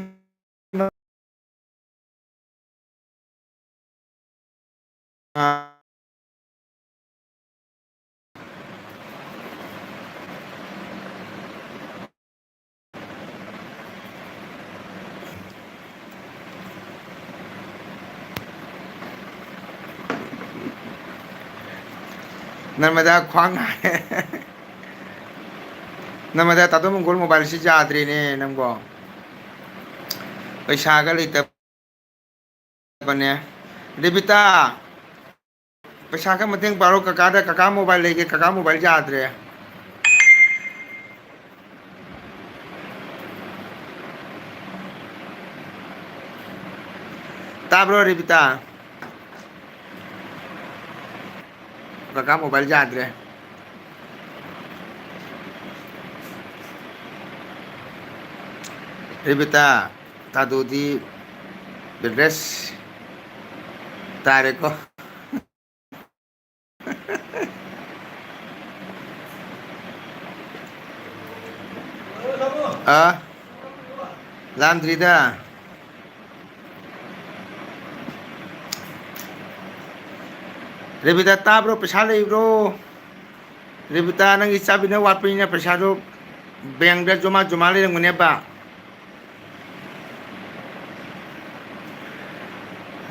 ꯅꯔꯃꯗꯥ ꯈ꯭ꯋꯥꯡ ꯅꯥꯏ꯫ ꯅꯔꯃꯗꯥ, ꯇꯥꯇꯣ ꯃꯪꯒꯣꯜ ꯃꯣꯕꯥꯏꯜꯁꯤ ꯌꯥꯗ꯭ꯔꯦꯅꯦ ꯅꯪꯕꯣ꯫ ꯄꯩꯁꯥꯒ ꯂꯩꯇꯕꯅꯦ꯫ ꯔꯦꯕꯤꯇꯥ, ꯄꯩꯁꯥ ꯈꯔ ꯃꯇꯦꯡ ꯄꯥꯡꯔꯣ ꯀꯀꯥꯗ꯫ ꯀꯀꯥ ꯃꯣꯕꯥꯏꯜ ꯂꯩꯒꯦ, ꯀꯀꯥ ꯃꯣꯕꯥꯏꯜ ꯌꯥꯗ꯭ꯔꯦ꯫ ꯇꯥꯕ꯭ꯔꯣ ꯔꯦꯕꯤꯇꯥ? ꯀꯀꯥ ꯃꯣꯕꯥꯏꯜ ꯌꯥꯗ꯭ꯔꯦ꯫ ꯔꯦꯕꯤꯇꯥ, ꯇꯥꯗꯨꯗꯤ ꯕꯦꯗ꯭ꯔꯦꯁ ꯇꯥꯔꯦꯀꯣ꯫ ꯑ? ꯂꯥꯝꯗ꯭ꯔꯤꯗ꯫ ꯔꯦꯕꯤꯇꯥ, ꯇꯥꯕ꯭ꯔꯣ? ꯄꯩꯁꯥ ꯂꯩꯕ꯭ꯔꯣ? ꯔꯦꯕꯤꯇꯥ, ꯅꯪꯒꯤ ꯆꯥꯕꯤꯅ ꯋꯥꯠꯄꯅꯤꯅ ꯄꯩꯁꯥꯗꯣ ꯕꯦꯡꯗ ꯖꯃꯥ ꯖꯃꯥ ꯂꯩꯔꯝꯒꯅꯦꯕ꯫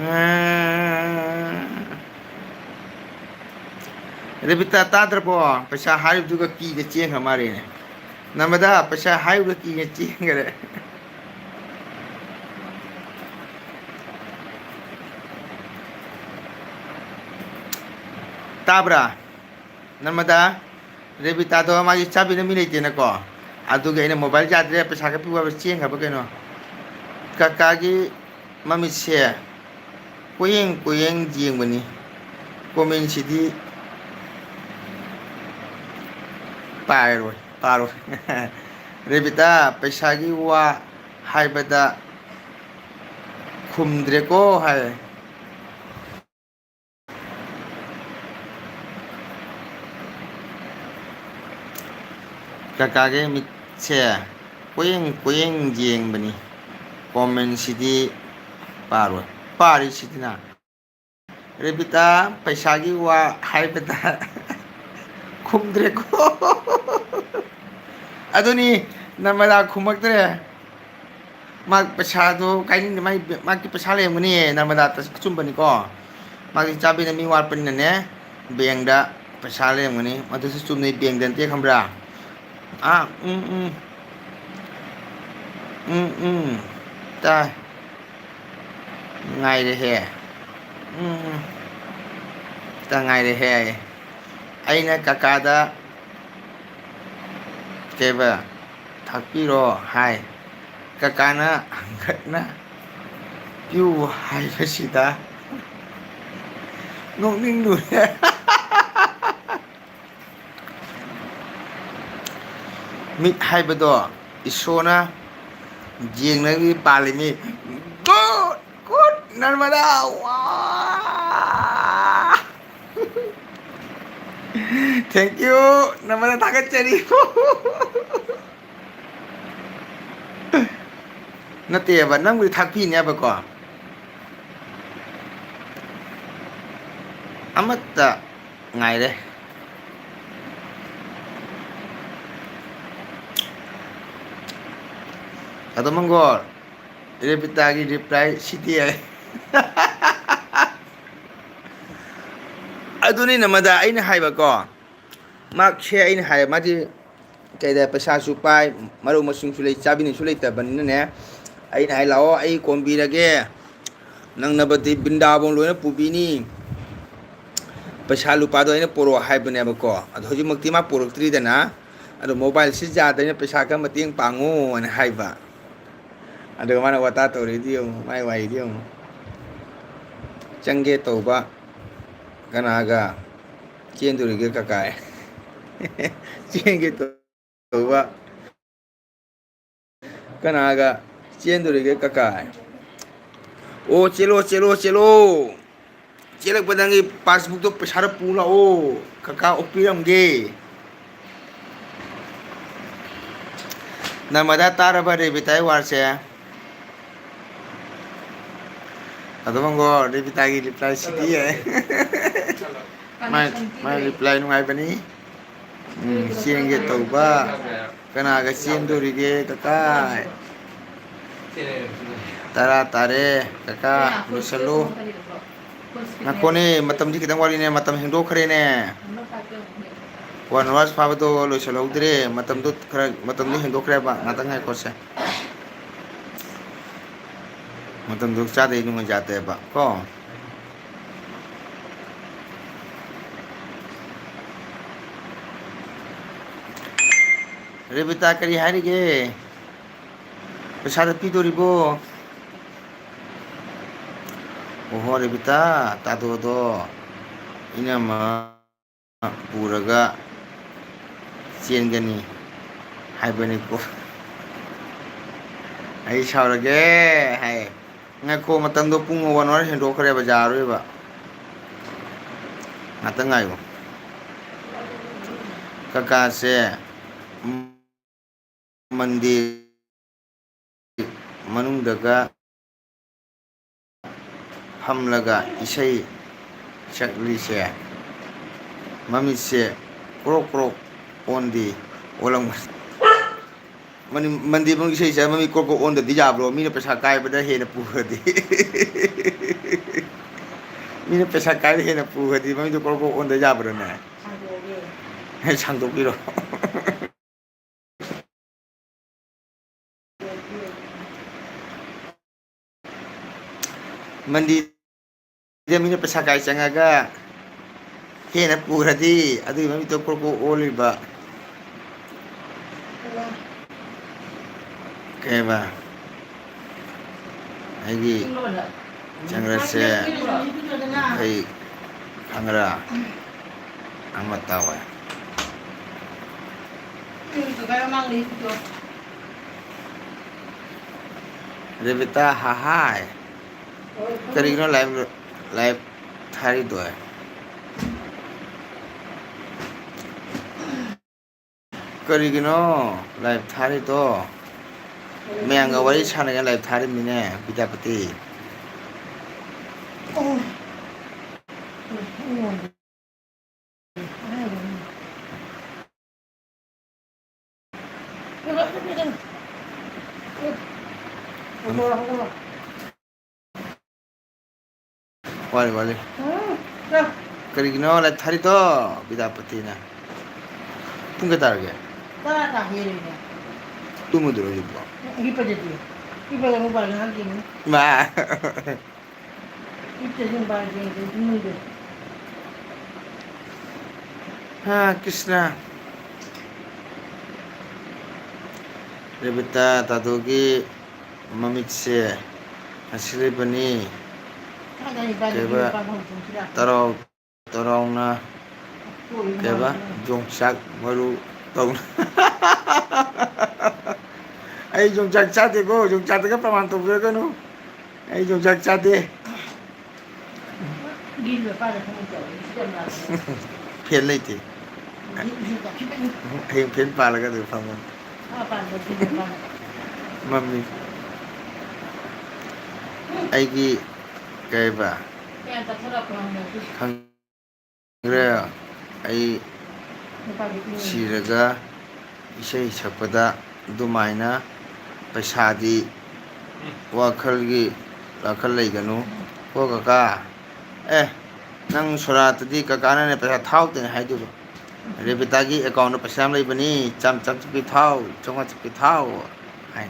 ꯑ, ꯔꯦꯕꯤꯇꯥ, ꯇꯥꯗ꯭ꯔꯕꯣ? ꯄꯩꯁꯥ ꯍꯥꯏꯕꯗꯨꯒ ꯀꯤꯗ ꯆꯦꯟꯈ꯭ꯔ ꯃꯥꯜꯂꯦꯅꯦ꯫ ꯅꯔꯃꯗꯥ, ꯄꯩꯁꯥ ꯍꯥꯏꯕꯗꯨꯒ ꯀꯤꯗ ꯆꯦꯟꯈ꯭ꯔꯦ꯫ ꯇꯥꯕ꯭ꯔꯥ? ꯅꯔꯃꯗꯥ, ꯔꯦꯕꯤꯇꯥꯗꯣ ꯃꯥꯒꯤ ꯆꯥꯕꯤꯅ ꯃꯤ ꯂꯩꯇꯦꯅꯀꯣ꯫ ꯑꯗꯨꯒꯤ ꯑꯩꯅ ꯃꯣꯕꯥꯏꯜ ꯌꯥꯗ꯭ꯔꯦ, ꯄꯩꯁꯥ ꯈꯔ ꯄꯤꯌꯨ ꯍꯥꯏꯕ ꯆꯦꯟꯈ꯭ꯔꯕ ꯀꯩꯅꯣ꯫ ꯀꯀꯥꯒꯤ ꯃꯃꯤꯠꯁꯦ ꯀꯣꯌꯦꯡ ꯀꯣꯌꯦꯡ ꯌꯦꯡꯕꯅꯤ꯫ ꯀꯣꯃꯦꯟꯁꯤꯗꯤ ꯄꯥꯔꯣꯏ, ꯄꯥꯔꯣꯏ꯫ ꯔꯦꯕꯤꯇꯥ, ꯄꯩꯁꯥꯒꯤ ꯋꯥ ꯍꯥꯏꯕꯗ ꯈꯨꯝꯗ꯭ꯔꯦꯀꯣ ꯍꯥꯏ꯫ ꯀꯀꯥꯒꯤ ꯃꯤꯠꯁꯦ ꯀꯣꯌꯦꯡ ꯀꯣꯌꯦꯡ ꯌꯦꯡꯕꯅꯤ꯫ ꯀꯣꯃꯦꯟꯁꯤꯗꯤ ꯄꯥꯔꯣꯏ꯫ ꯄꯥꯔꯤꯁꯤꯗꯤꯅ꯫ ꯔꯦꯕꯤꯇꯥ, ꯄꯩꯁꯥꯒꯤ ꯋꯥ ꯍꯥꯏꯕꯗ ꯈꯨꯝꯗ꯭ꯔꯦꯀꯣ꯫ ꯑꯗꯨꯅꯤ, ꯅꯔꯃꯗꯥ ꯈꯨꯝꯃꯛꯇ꯭ꯔꯦ꯫ ꯃꯥ ꯄꯩꯁꯥꯗꯣ ꯀꯥꯏꯅꯤꯡꯗꯦ, ꯃꯥꯒꯤ, ꯃꯥꯒꯤ ꯄꯩꯁꯥ ꯂꯩꯔꯝꯒꯅꯤꯌꯦ, ꯅꯔꯃꯗꯥ, ꯑꯆꯨꯝꯕꯅꯤꯀꯣ꯫ ꯃꯥꯒꯤ ꯆꯥꯕꯤꯅ ꯃꯤ ꯋꯥꯠꯄꯅꯤꯅꯅꯦ, ꯕꯦꯡꯗ ꯄꯩꯁꯥ ꯂꯩꯔꯝꯒꯅꯤ꯫ ꯃꯗꯨꯁꯨ ꯆꯨꯝꯅꯩ ꯕꯦꯡꯗ ꯅꯠꯇꯦ, ꯈꯪꯕ꯭ꯔꯥ? ꯑꯥ, ꯎꯝ, ꯎꯝ꯫ ꯎꯝ, ꯎꯝ꯫ ꯇꯥꯏ꯫ ꯉꯥꯏꯔꯦꯍꯦ꯫ ꯎꯝ, ꯎꯝ꯫ ꯇ ꯉꯥꯏꯔꯦꯍꯦ꯫ ꯑꯩꯅ ꯀꯀꯥꯗ ꯀꯩꯕ, "ꯊꯥꯛꯄꯤꯔꯣ" ꯍꯥꯏ꯫ ꯀꯀꯥꯅ ꯍꯪꯒꯠꯅ "ꯄꯤꯌꯨ" ꯍꯥꯏꯕꯁꯤꯗ ꯅꯣꯛꯅꯤꯡꯂꯨꯔꯦ꯫ ꯃꯤꯠ ꯍꯥꯏꯕꯗꯣ ꯏꯁꯣꯔꯅ ꯌꯦꯡꯅꯕꯒꯤ ꯄꯥꯜꯂꯤꯃꯤ꯫ Good, good, ꯅꯔꯃꯗꯥ꯫ ꯋꯥ! Thank you, ꯅꯔꯃꯗꯥ, ꯊꯥꯒꯠꯆꯔꯤ꯫ ꯅꯠꯇꯦꯕ, ꯅꯪꯕꯨꯗꯤ ꯊꯥꯛꯄꯤꯅꯦꯕꯀꯣ꯫ ꯑꯃꯠꯇ ꯉꯥꯏꯔꯦ꯫ ꯑꯗꯣ ꯃꯪꯒꯣꯜ, ꯔꯦꯕꯤꯇꯥꯒꯤ reply ꯁꯤꯗꯤ ꯍꯥꯏ꯫ ꯑꯗꯨꯅꯤ ꯅꯃꯗ ꯑꯩꯅ ꯍꯥꯏꯕꯀꯣ, ꯃꯥꯁꯦ ꯑꯩꯅ ꯍꯥꯏ, ꯃꯥꯗꯤ ꯀꯩꯗ ꯄꯩꯁꯥꯁꯨ ꯄꯥꯏ, ꯃꯔꯨꯞ ꯃꯁꯤꯡꯁꯨ ꯂꯩ, ꯆꯥꯕꯤꯅꯤꯁꯨ ꯂꯩꯇꯕꯅꯤꯅꯅꯦ꯫ ꯑꯩꯅ ꯍꯥꯏ, "ꯂꯥꯛꯑꯣ, ꯑꯩ ꯀꯣꯟꯕꯤꯔꯒꯦ, ꯅꯪꯅꯕꯗꯤ ꯕ꯭ꯔꯤꯟꯗꯥꯕꯣꯟ ꯂꯣꯏꯅ ꯄꯨꯕꯤꯅꯤ, ꯄꯩꯁꯥ ꯂꯨꯄꯥꯗꯣ ꯑꯩꯅ ꯄꯨꯔꯛꯑꯣ" ꯍꯥꯏꯕꯅꯦꯕꯀꯣ꯫ ꯑꯗꯣ ꯍꯧꯖꯤꯛꯃꯛꯇꯤ ꯃꯥ ꯄꯨꯔꯛꯇ꯭ꯔꯤꯗꯅ, ꯑꯗꯣ mobile ꯁꯤꯖꯤꯟꯅꯗ꯭ꯔꯤꯅ ꯄꯩꯁꯥ ꯈꯔ ꯃꯇꯦꯡ ꯄꯥꯡꯉꯣꯅ ꯍꯥꯏꯕ꯫ ꯑꯗꯨꯒ ꯃꯥꯅ ꯋꯥꯇꯥ ꯇꯧꯔꯤꯗꯤ ꯌꯦꯡꯉꯨ, ꯃꯥꯏ ꯋꯥꯔꯤꯗꯤ ꯌꯦꯡꯉꯨ꯫ ꯆꯪꯒꯦ ꯇꯧꯕ ꯀꯅꯥꯒ ꯆꯦꯟꯗꯣꯔꯤꯒꯦ ꯀꯀꯥꯏ? ꯆꯦꯟꯒꯦ ꯇꯧꯕ ꯀꯅꯥꯒ ꯆꯦꯟꯗꯣꯔꯤꯒꯦ ꯀꯀꯥꯏ? ꯑꯣ, ꯆꯦꯜꯂꯣ, ꯆꯦꯜꯂꯣ, ꯆꯦꯜꯂꯣ꯫ ꯆꯦꯜꯂꯛꯄꯗ ꯅꯪꯒꯤ passbookꯇꯣ ꯄꯩꯁꯥꯗ ꯄꯨ ꯂꯥꯛꯑꯣ, ꯀꯀꯥ ꯑꯣꯛꯄꯤꯔꯝꯒꯦ꯫ ꯅꯃꯗꯥ ꯇꯥꯔꯕ ꯔꯦꯕꯤꯇꯥꯏ ꯋꯥꯔꯁꯦ? ꯑꯗꯨꯃꯒꯣ ꯔꯦꯕꯤꯇꯥꯒꯤ reply ꯁꯤꯗꯤ ꯌꯥꯏ꯫ ꯃꯥꯏ, ꯃꯥꯏ reply ꯅꯨꯡꯉꯥꯏꯕꯅꯤ꯫ ꯎꯝ, ꯆꯦꯟꯒꯦ ꯇꯧꯕ꯫ ꯀꯅꯥꯒ ꯆꯦꯟꯗꯣꯔꯤꯒꯦ ꯀꯀꯥ? ꯇꯔꯥ ꯇꯥꯔꯦ ꯀꯀꯥ, ꯂꯣꯏꯁꯜꯂꯨ꯫ ꯉꯥꯏꯈꯣꯅꯦ, ꯃꯇꯝꯗꯤ ꯈꯤꯇꯪ ꯋꯥꯠꯂꯤꯅꯦ, ꯃꯇꯝ ꯍꯦꯡꯗꯣꯛꯈ꯭ꯔꯦꯅꯦ꯫ One hours ꯐꯥꯕꯗꯣ ꯂꯣꯏꯁꯤꯜꯍꯧꯗ꯭ꯔꯦ꯫ ꯃꯇꯝꯗꯣ ꯈꯔ, ꯃꯇꯝꯗꯣ ꯍꯦꯟꯗꯣꯛꯈ꯭ꯔꯦꯕ꯫ ꯉꯥꯛꯇꯪ ꯉꯥꯏꯈꯣꯁꯦ꯫ ꯃꯇꯝꯗꯣ ꯆꯥꯗꯩ ꯅꯨꯡꯉꯥꯏꯖꯥꯗꯦꯕ ꯀꯣ꯫ ꯔꯦꯕꯤꯇꯥ, ꯀꯔꯤ ꯍꯥꯏꯔꯤꯒꯦ? ꯄꯩꯁꯥꯗꯣ ꯄꯤꯗꯣꯔꯤꯕꯣ? ꯑꯣꯍꯣ, ꯔꯦꯕꯤꯇꯥ, ꯇꯥꯗꯣꯗꯣ ꯏꯅꯝꯃ ꯄꯨꯔꯒ ꯆꯦꯟꯒꯅꯤ ꯍꯥꯏꯕꯅꯤꯀꯣ꯫ ꯑꯩ ꯁꯥꯎꯔꯒꯦ ꯍꯥꯏ꯫ ꯉꯥꯏꯈꯣ, ꯃꯇꯝꯗꯣ ꯄꯨꯡ one hour ꯍꯦꯟꯗꯣꯛꯈ꯭ꯔꯦꯕ, ꯌꯥꯔꯣꯏꯕ꯫ ꯉꯥꯛꯇꯪ ꯉꯥꯏꯌꯨ꯫ ꯀꯀꯥꯁꯦ ꯃꯟꯗꯤꯔ ꯃꯅꯨꯡꯗꯒ ꯐꯝꯂꯒ ꯏꯁꯩ ꯁꯛꯂꯤꯁꯦ, ꯃꯃꯤꯠꯁꯦ ꯀ꯭ꯔꯣꯛ ꯀ꯭ꯔꯣꯛ ꯑꯣꯟꯗꯤ ꯑꯣꯜꯂꯝꯒꯅꯤ꯫ ꯃꯅꯤ-, ꯃꯟꯗꯤꯔ ꯃꯅꯨꯡ ꯏꯁꯩ ꯁꯛꯑ ꯃꯃꯤꯠ ꯀ꯭ꯔꯣꯛ ꯀ꯭ꯔꯣꯛ ꯑꯣꯟꯗꯗꯤ ꯌꯥꯕ꯭ꯔꯣ? ꯃꯤꯅ ꯄꯩꯁꯥ ꯀꯥꯏꯕꯗ ꯍꯦꯟꯅ ꯄꯨꯈ꯭ꯔꯗꯤ꯫ ꯃꯤꯅ ꯄꯩꯁꯥ ꯀꯥꯏꯕ ꯍꯦꯟꯅ ꯄꯨꯈ꯭ꯔꯗꯤ ꯃꯃꯤꯠꯇꯣ ꯀ꯭ꯔꯣꯛ ꯀ꯭ꯔꯣꯛ ꯑꯣꯟꯗ ꯌꯥꯕ꯭ꯔꯣꯅꯦ? ꯁꯥꯡꯗꯣꯛꯄꯤꯔꯣ꯫ ꯃꯟꯗꯤꯔꯗ ꯃꯤꯅ ꯄꯩꯁꯥ ꯀꯥꯏ ꯆꯪꯉꯒ ꯍꯦꯟꯅ ꯄꯨꯈ꯭ꯔꯗꯤ ꯑꯗꯨꯒꯤ ꯃꯃꯤꯠꯇꯣ ꯀ꯭ꯔꯣꯛ ꯀ꯭ꯔꯣꯛ ꯑꯣꯜꯂꯤꯕ꯫ ꯀꯩꯕ? ꯑꯩꯒꯤ ꯆꯪꯔꯁꯦ꯫ ꯑꯩ ꯈꯪꯔꯥ? ꯑꯃ ꯇꯧꯋꯦ꯫ ꯔꯦꯕꯤꯇꯥ, ꯍꯥꯍꯥꯏ꯫ ꯀꯔꯤꯒꯤꯅꯣ live, live ꯊꯥꯔꯤꯗꯣ? ꯀꯔꯤꯒꯤꯅꯣ live ꯊꯥꯔꯤꯗꯣ? ꯃꯌꯥꯝꯒ ꯋꯥꯔꯤ ꯁꯥꯟꯅꯒꯦ live ꯊꯥꯔꯤꯃꯤꯅꯦ, ꯕꯤꯗ꯭ꯌꯥꯄꯇꯤ꯫ ꯋꯥꯠꯂꯤ, ꯋꯥꯠꯂꯤ꯫ ꯀꯔꯤꯒꯤꯅꯣ live ꯊꯥꯔꯤꯗꯣ, ꯕꯤꯗ꯭ꯌꯥꯄꯇꯤꯅ? ꯄꯨꯡ ꯀꯌꯥ ꯇꯥꯔꯒꯦ? ꯇꯔꯥ ꯇꯥ ꯍꯦꯜꯂꯦꯅꯦ꯫ ꯇꯨꯝꯃꯗꯣꯏꯔꯣ ꯍꯧꯖꯤꯛꯄꯣ? ꯍꯤꯞꯄꯗꯗꯤ꯫ ꯍꯤꯞꯄꯗ ꯃꯣꯕꯥꯏꯜ ꯉꯥꯏꯍꯥꯛ ꯌꯦꯡꯉꯤ꯫ ꯏꯃꯥ! ꯍꯤꯞꯇꯗꯤ ꯃꯣꯕꯥꯏꯜ ꯌꯦꯡꯗ꯭ꯔꯗꯤ ꯇꯨꯝꯅꯤꯡꯗꯦ꯫ ꯍꯥ, ꯀ꯭ꯔꯤꯁꯅ꯫ ꯔꯦꯕꯤꯇꯥ, ꯇꯥꯗꯣꯒꯤ ꯃꯃꯤꯠꯁꯦ ꯉꯁꯤ ꯂꯩꯕꯅꯤ꯫ ꯀꯥꯏꯗꯩ ꯏꯕꯥꯅꯤ ꯀꯩꯕ? ꯅꯨꯄꯥ ꯐꯪ ꯐꯪꯁꯤꯔꯥ? ꯇꯔꯥꯎ ꯇꯔꯥꯎꯅ ꯀꯩꯕ? ꯌꯣꯡꯆꯥꯛ ꯃꯔꯨ ꯇꯧꯅ꯫ ꯑꯩ ꯌꯣꯡꯆꯥꯛ ꯆꯥꯗꯦꯀꯣ, ꯌꯣꯡꯆꯥꯛꯇꯒ ꯄ꯭ꯔꯃꯥꯟ ꯇꯧꯕꯤꯔꯛꯀꯅꯨ꯫ ꯑꯩ ꯌꯣꯡꯆꯥꯛ ꯆꯥꯗꯦ꯫ ꯐꯦꯟ ꯂꯩꯇꯦ꯫ ꯍꯌꯦꯡ ꯐꯦꯟ ꯄꯥꯜꯂꯒ ꯑꯗꯨ ꯐꯝꯒꯅꯤ꯫ ꯃꯝꯃꯤ꯫ ꯑꯩꯒꯤ ꯀꯩꯕ? ꯈꯪ-, ꯈꯪꯈ꯭ꯔꯦ꯫ ꯑꯩ ꯁꯤꯔꯒ ꯏꯁꯩ ꯁꯛꯄꯗ ꯑꯗꯨꯃꯥꯏꯅ ꯄꯩꯁꯥꯗꯤ ꯋꯥꯈꯜꯒꯤ, ꯋꯥꯈꯜ ꯂꯩꯒꯅꯨ ꯀꯣ ꯀꯀꯥ꯫ ꯑꯦ, ꯅꯪ ꯁꯣꯔꯥꯠꯇꯗꯤ ꯀꯀꯥꯅꯅꯦ ꯄꯩꯁꯥ ꯊꯥꯎꯇꯅꯦ ꯍꯥꯏꯗꯨꯕꯨ꯫ ꯔꯦꯕꯤꯇꯥꯒꯤ ꯑꯦꯀꯥꯎꯟꯗ ꯄꯩꯁꯥ ꯌꯥꯝ ꯂꯩꯕꯅꯤ, ꯆꯥꯝ ꯆꯥꯝ ꯆꯠꯄꯤ ꯊꯥꯎ, ꯆꯥꯝꯃꯉꯥ ꯆꯠꯄꯤ ꯊꯥꯎ ꯍꯥꯏ꯫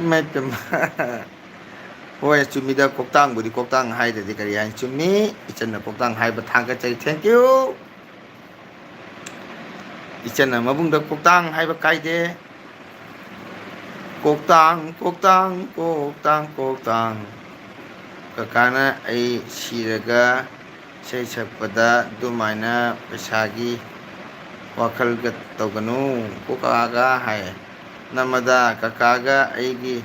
ꯏꯃꯥꯏ ꯄꯦꯝꯃ꯫ ꯍꯣꯏ, ꯆꯨꯝꯃꯤꯗ, ꯀꯣꯛꯇꯥꯡꯕꯨꯗꯤ ꯀꯣꯛꯇꯥꯡ ꯍꯥꯏꯗ꯭ꯔꯗꯤ ꯀꯔꯤ ꯍꯥꯏꯅꯤ? ꯆꯨꯝꯃꯤ, ꯏꯆꯟꯅ ꯀꯣꯛꯇꯥꯡ ꯍꯥꯏꯕ ꯊꯥꯒꯠꯆꯔꯤ, thank you꯫ ꯏꯆꯟꯅ ꯃꯕꯨꯡꯗ ꯀꯣꯛꯇꯥꯡ ꯍꯥꯏꯕ ꯀꯥꯏꯗꯦ꯫ ꯀꯣꯛꯇꯥꯡ, ꯀꯣꯛꯇꯥꯡ, ꯀꯣꯛꯇꯥꯡ, ꯀꯣꯛꯇꯥꯡ꯫ ꯀꯀꯥꯅ ꯑꯩ ꯁꯤꯔꯒ ꯏꯁꯩ ꯁꯛꯄꯗ ꯑꯗꯨꯃꯥꯏꯅ ꯄꯩꯁꯥꯒꯤ ꯋꯥꯈꯜꯒ ꯇꯧꯒꯅꯨ꯫ ꯀꯣ ꯀꯀꯥꯒ ꯍꯥꯏ꯫ ꯅꯃꯗꯥ, ꯀꯀꯥꯒ ꯑꯩꯒꯤ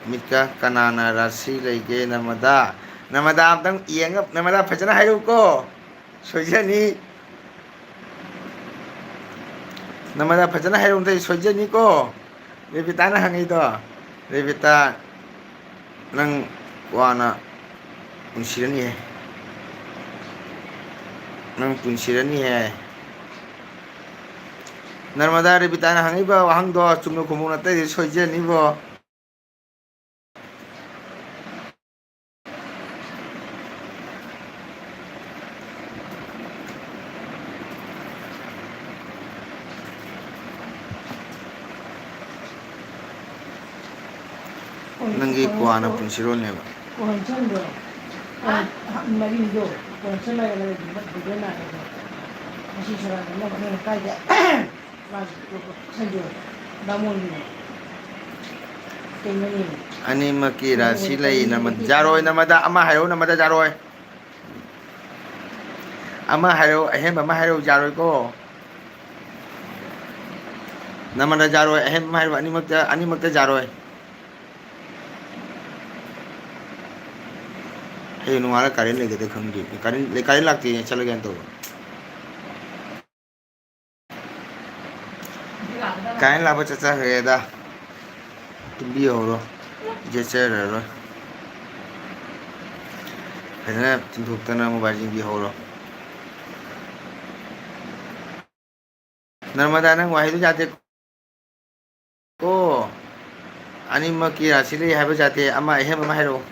ꯃꯤꯠꯀ ꯀꯅꯥꯅ ꯔꯥꯁꯤ ꯂꯩꯒꯦ ꯅꯃꯗꯥ? ꯅꯃꯗꯥ ꯑꯝꯇꯪ ꯌꯦꯡꯉ, ꯅꯃꯗꯥ ꯐꯖꯅ ꯍꯥꯏꯔꯛꯎꯀꯣ꯫ ꯁꯣꯏꯖꯅꯤ꯫ ꯅꯃꯗꯥ ꯐꯖꯅ ꯍꯥꯏꯔꯛꯎ ꯑꯝꯇ, ꯁꯣꯏꯖꯅꯤꯀꯣ꯫ ꯔꯦꯕꯤꯇꯥꯅ ꯍꯪꯉꯤꯗꯣ꯫ ꯔꯦꯕꯤꯇꯥ, ꯅꯪ ꯀꯣꯟꯅ ꯅꯨꯡꯁꯤꯔꯅꯤꯍꯦ꯫ ꯅꯪ ꯄꯨꯟꯁꯤꯔꯅꯤꯍꯦ꯫ ꯅꯔꯃꯗꯥ ꯔꯦꯕꯤꯇꯥꯅ ꯍꯪꯉꯤꯕ ꯋꯥꯍꯪꯗꯣ ꯆꯨꯝꯅ ꯈꯨꯝꯃꯨ, ꯅꯠꯇ꯭ꯔꯗꯤ ꯁꯣꯏꯖꯅꯤꯕꯣ꯫ ꯅꯪꯒꯤ ꯀ꯭ꯋꯥꯅ ꯄꯨꯟꯁꯤꯔꯣꯅꯦꯕ꯫ ꯀꯣꯟꯁꯟꯗꯣ, ꯀꯣꯟ-, ꯃꯔꯤꯗꯣ, ꯀꯣꯟꯁꯜꯂꯒ ꯂꯩꯕꯗꯣ, ꯃꯗꯨꯗ ꯅꯥꯕꯗꯣ꯫ ꯃꯁꯤ ꯁꯣꯔꯥꯠ ꯑꯃ ꯍꯣꯠꯅꯔ ꯀꯥꯏꯗ? ꯃꯥꯁꯨ ꯀꯣꯟꯁꯟꯗꯣ, ꯕꯥꯃꯣꯟꯒꯤꯅꯦ꯫ ꯀꯩꯅꯣꯅꯦ꯫ ꯑꯅꯤꯃꯛꯀꯤ ꯔꯥꯁꯤ ꯂꯩ, ꯅꯃ-, ꯌꯥꯔꯣꯏ, ꯅꯃꯗ ꯑꯃ ꯍꯥꯏꯔꯛꯎ, ꯅꯃꯗ ꯌꯥꯔꯣꯏ꯫ ꯑꯃ ꯍꯥꯏꯔꯛꯎ, ꯑꯍꯦꯟꯕ ꯑꯃ ꯍꯥꯏꯔꯛꯎ, ꯌꯥꯔꯣꯏꯀꯣ꯫ ꯅꯃꯗ ꯌꯥꯔꯣꯏ, ꯑꯍꯦꯟꯕ ꯑꯃ ꯍꯥꯏꯔꯛꯎ, ꯑꯅꯤꯃꯛꯇ, ꯑꯅꯤꯃꯛꯇ ꯌꯥꯔꯣꯏ꯫ ꯍꯌꯦꯡ ꯅꯣꯡꯉꯥꯜꯂꯒ ꯀꯔꯦꯟ ꯂꯩꯒꯗ꯭ꯔꯥ ꯈꯪꯗꯦ꯫ ꯀꯔꯦꯟ, ꯀꯔꯦꯟ ꯂꯥꯛꯇꯦ, ꯆꯠꯂꯒꯦꯅ ꯇꯧꯕ꯫ ꯀꯔꯦꯟ ꯂꯥꯛꯄ ꯆꯠꯆꯈ꯭ꯔꯦꯗ꯫ ꯇꯨꯝꯕꯤꯍꯧꯔꯣ꯫ ꯌꯦꯠꯆꯔꯔꯣꯏ꯫ ꯐꯖꯅ ꯇꯨꯝꯊꯣꯛꯇꯅ ꯃꯣꯕꯥꯏꯜ ꯌꯦꯡꯕꯤꯍꯧꯔꯣ꯫ ꯅꯔꯃꯗꯥ, ꯅꯪ ꯋꯥꯍꯩꯗꯨ ꯌꯥꯗꯦ꯫ ꯀꯣ, ꯑꯅꯤꯃꯛꯀꯤ ꯔꯥꯁꯤ ꯂꯩ ꯍꯥꯏꯕ ꯌꯥꯗꯦ꯫ ꯑꯃ ꯑꯍꯦꯟꯕ ꯑꯃ ꯍꯥꯏꯔꯛꯑꯣ꯫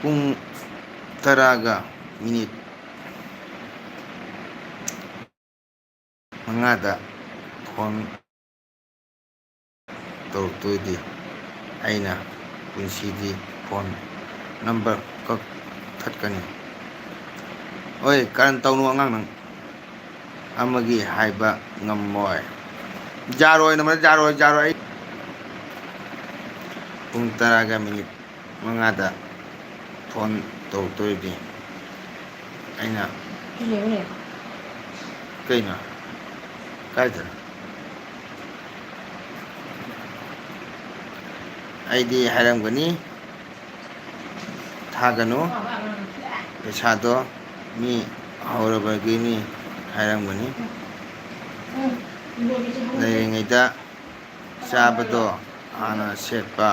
ꯄꯨꯡ ꯇꯔꯥꯒ ꯃꯤꯅꯤꯠ ꯃꯉꯥꯗ ꯐꯣꯟ ꯇꯧꯔꯛꯇꯣꯏꯗꯤ ꯑꯩꯅ ꯄꯨꯟꯁꯤꯗꯤ ꯐꯣꯟ ꯅꯝꯕꯔ ꯀꯛꯊꯠꯀꯅꯤ꯫ ꯑꯣꯏ, ꯀꯔꯟ ꯇꯧꯅꯨ ꯑꯉꯥꯡ ꯅꯪ꯫ ꯑꯃꯒꯤ ꯍꯥꯏꯕ ꯉꯝꯃꯣꯏ꯫ ꯌꯥꯔꯣꯏ, ꯅꯃꯗ ꯌꯥꯔꯣꯏ, ꯌꯥꯔꯣꯏ꯫ ꯑꯩ ꯄꯨꯡ ꯇꯔꯥꯒ ꯃꯤꯅꯤꯠ ꯃꯉꯥꯗ ꯐꯣꯟ ꯇꯧꯔꯛꯇꯣꯔꯤꯕꯅꯤ꯫ ꯑꯩꯅ ꯁꯤ ꯌꯦꯡꯉꯨꯅꯦ꯫ ꯀꯩꯅꯣ? ꯀꯥꯏꯗꯅꯣ? ꯑꯩꯗꯤ ꯍꯥꯏꯔꯝꯒꯅꯤ꯫ ꯊꯥꯒꯅꯨ꯫ ꯄꯩꯁꯥꯗꯣ ꯃꯤ ꯍꯧꯔꯕꯒꯤꯅꯤ ꯍꯥꯏꯔꯝꯒꯅꯤ꯫ ꯂꯩꯔꯤꯉꯩꯗ ꯆꯥꯕꯗꯣ ꯍꯥꯟꯅ ꯁꯦꯠꯄ,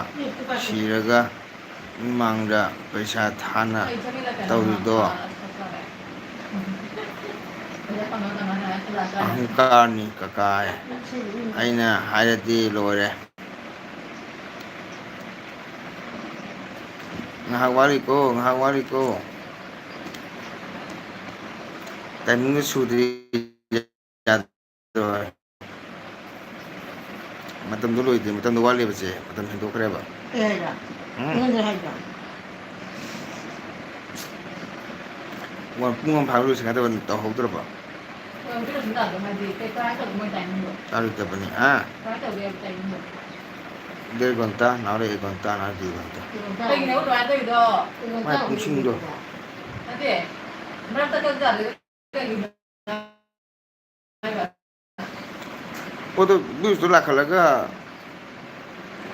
ꯁꯤꯔꯒ ꯃꯤꯃꯥꯡꯗ ꯄꯩꯁꯥ ꯊꯥꯅ ꯇꯧꯔꯤꯗꯣ ꯑꯍꯪꯀꯥꯔꯅꯤ ꯀꯀꯥ꯫ ꯑꯩꯅ ꯍꯥꯏꯔꯗꯤ ꯂꯣꯏꯔꯦ꯫ ꯉꯥꯏꯍꯥꯛ ꯋꯥꯠꯂꯤꯀꯣ, ꯉꯥꯏꯍꯥꯛ ꯋꯥꯠꯂꯤꯀꯣ꯫ ꯇꯥꯏꯃꯤꯡꯗꯣ ꯁꯨꯗ꯭ꯔꯤ꯫ ꯌꯥꯗ꯭ꯔꯣ? ꯃꯇꯝꯗꯣ ꯂꯣꯏꯗ꯭ꯔꯤ, ꯃꯇꯝꯗꯣ ꯋꯥꯠꯂꯤꯕꯁꯦ, ꯃꯇꯝ ꯍꯦꯟꯗꯣꯛꯈ꯭ꯔꯦꯕ꯫ ꯀꯩ ꯍꯥꯏꯕ? ꯎꯝ? ꯑꯩꯉꯣꯟꯗ ꯍꯥꯏꯕ? ꯋꯥ-, ꯄꯨꯡ ꯑꯃ ꯐꯥꯕ ꯂꯣꯏꯁꯤꯟꯒꯗꯕ ꯇꯧꯍꯧꯗ꯭ꯔꯕꯣ? ꯇꯧꯍꯧꯗ꯭ꯔꯁꯨ ꯇꯥꯗꯧ ꯍꯥꯏꯗꯤ, ꯀꯩ ꯀꯥꯏ ꯇꯧꯗꯣꯏ ꯃꯣꯏ timingꯗꯣ? ꯇꯥꯔꯣꯏꯗꯕꯅꯤ, ꯑꯥ? ꯀꯃꯥꯏ ꯇꯧꯒꯦ timingꯗꯣ? ꯗꯦꯔ ꯘꯟꯇꯥ, ꯅꯥꯎꯔꯦ ꯑꯦꯛ ꯘꯟꯇꯥ, ꯅꯥꯎꯔꯦ ꯗꯨꯏ ꯘꯟꯇꯥ꯫ ꯀꯩꯒꯤꯅꯣ ꯑꯗꯨꯃꯥꯏꯅ ꯇꯧꯔꯤꯗꯣ? ꯃꯥꯏ ꯄꯨꯡꯁꯤꯡꯗꯣ꯫ ꯅꯠꯇꯦ, ꯃꯔꯛꯇ ꯀꯛ ꯌꯥꯗꯣꯏꯗꯣ ꯀꯩꯒꯤꯅꯣ? ꯄꯣꯠꯇꯣ views ꯇꯣ ꯂꯥꯛꯈꯠꯂꯒ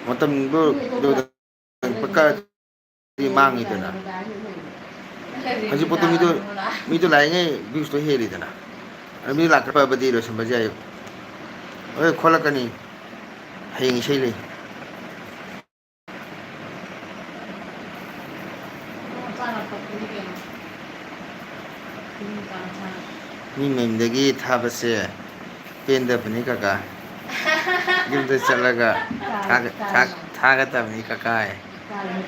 ꯃꯇꯝꯗꯣ ꯀꯛꯑꯗꯤ ꯃꯥꯡꯉꯤꯗꯅ꯫ ꯍꯧꯖꯤꯛ ꯄꯣꯠꯇꯣ ꯃꯤꯗꯣ, ꯃꯤꯗꯣ ꯂꯥꯛꯏꯉꯩ views ꯇꯣ ꯍꯦꯜꯂꯤꯗꯅ꯫ ꯑꯗꯨ ꯃꯤ ꯂꯥꯛꯈꯠꯄꯗꯤ ꯂꯣꯏꯁꯟꯕꯁꯨ ꯌꯥꯏ꯫ ꯍꯣꯔꯦꯟ ꯈꯣꯠꯂꯛꯀꯅꯤ꯫ ꯍꯌꯦꯡ ꯏꯁꯩ ꯂꯩ꯫ ꯃꯤ ꯃꯌꯨꯝꯗꯒꯤ ꯊꯥꯕꯁꯦ ꯄꯦꯟꯗꯕꯅꯤ ꯀꯀꯥ꯫ ꯌꯨꯝꯗ ꯆꯠꯂꯒ ꯊꯥꯒ-, ꯊꯥ-, ꯊꯥꯒꯗꯕꯅꯤ ꯀꯀꯥ꯫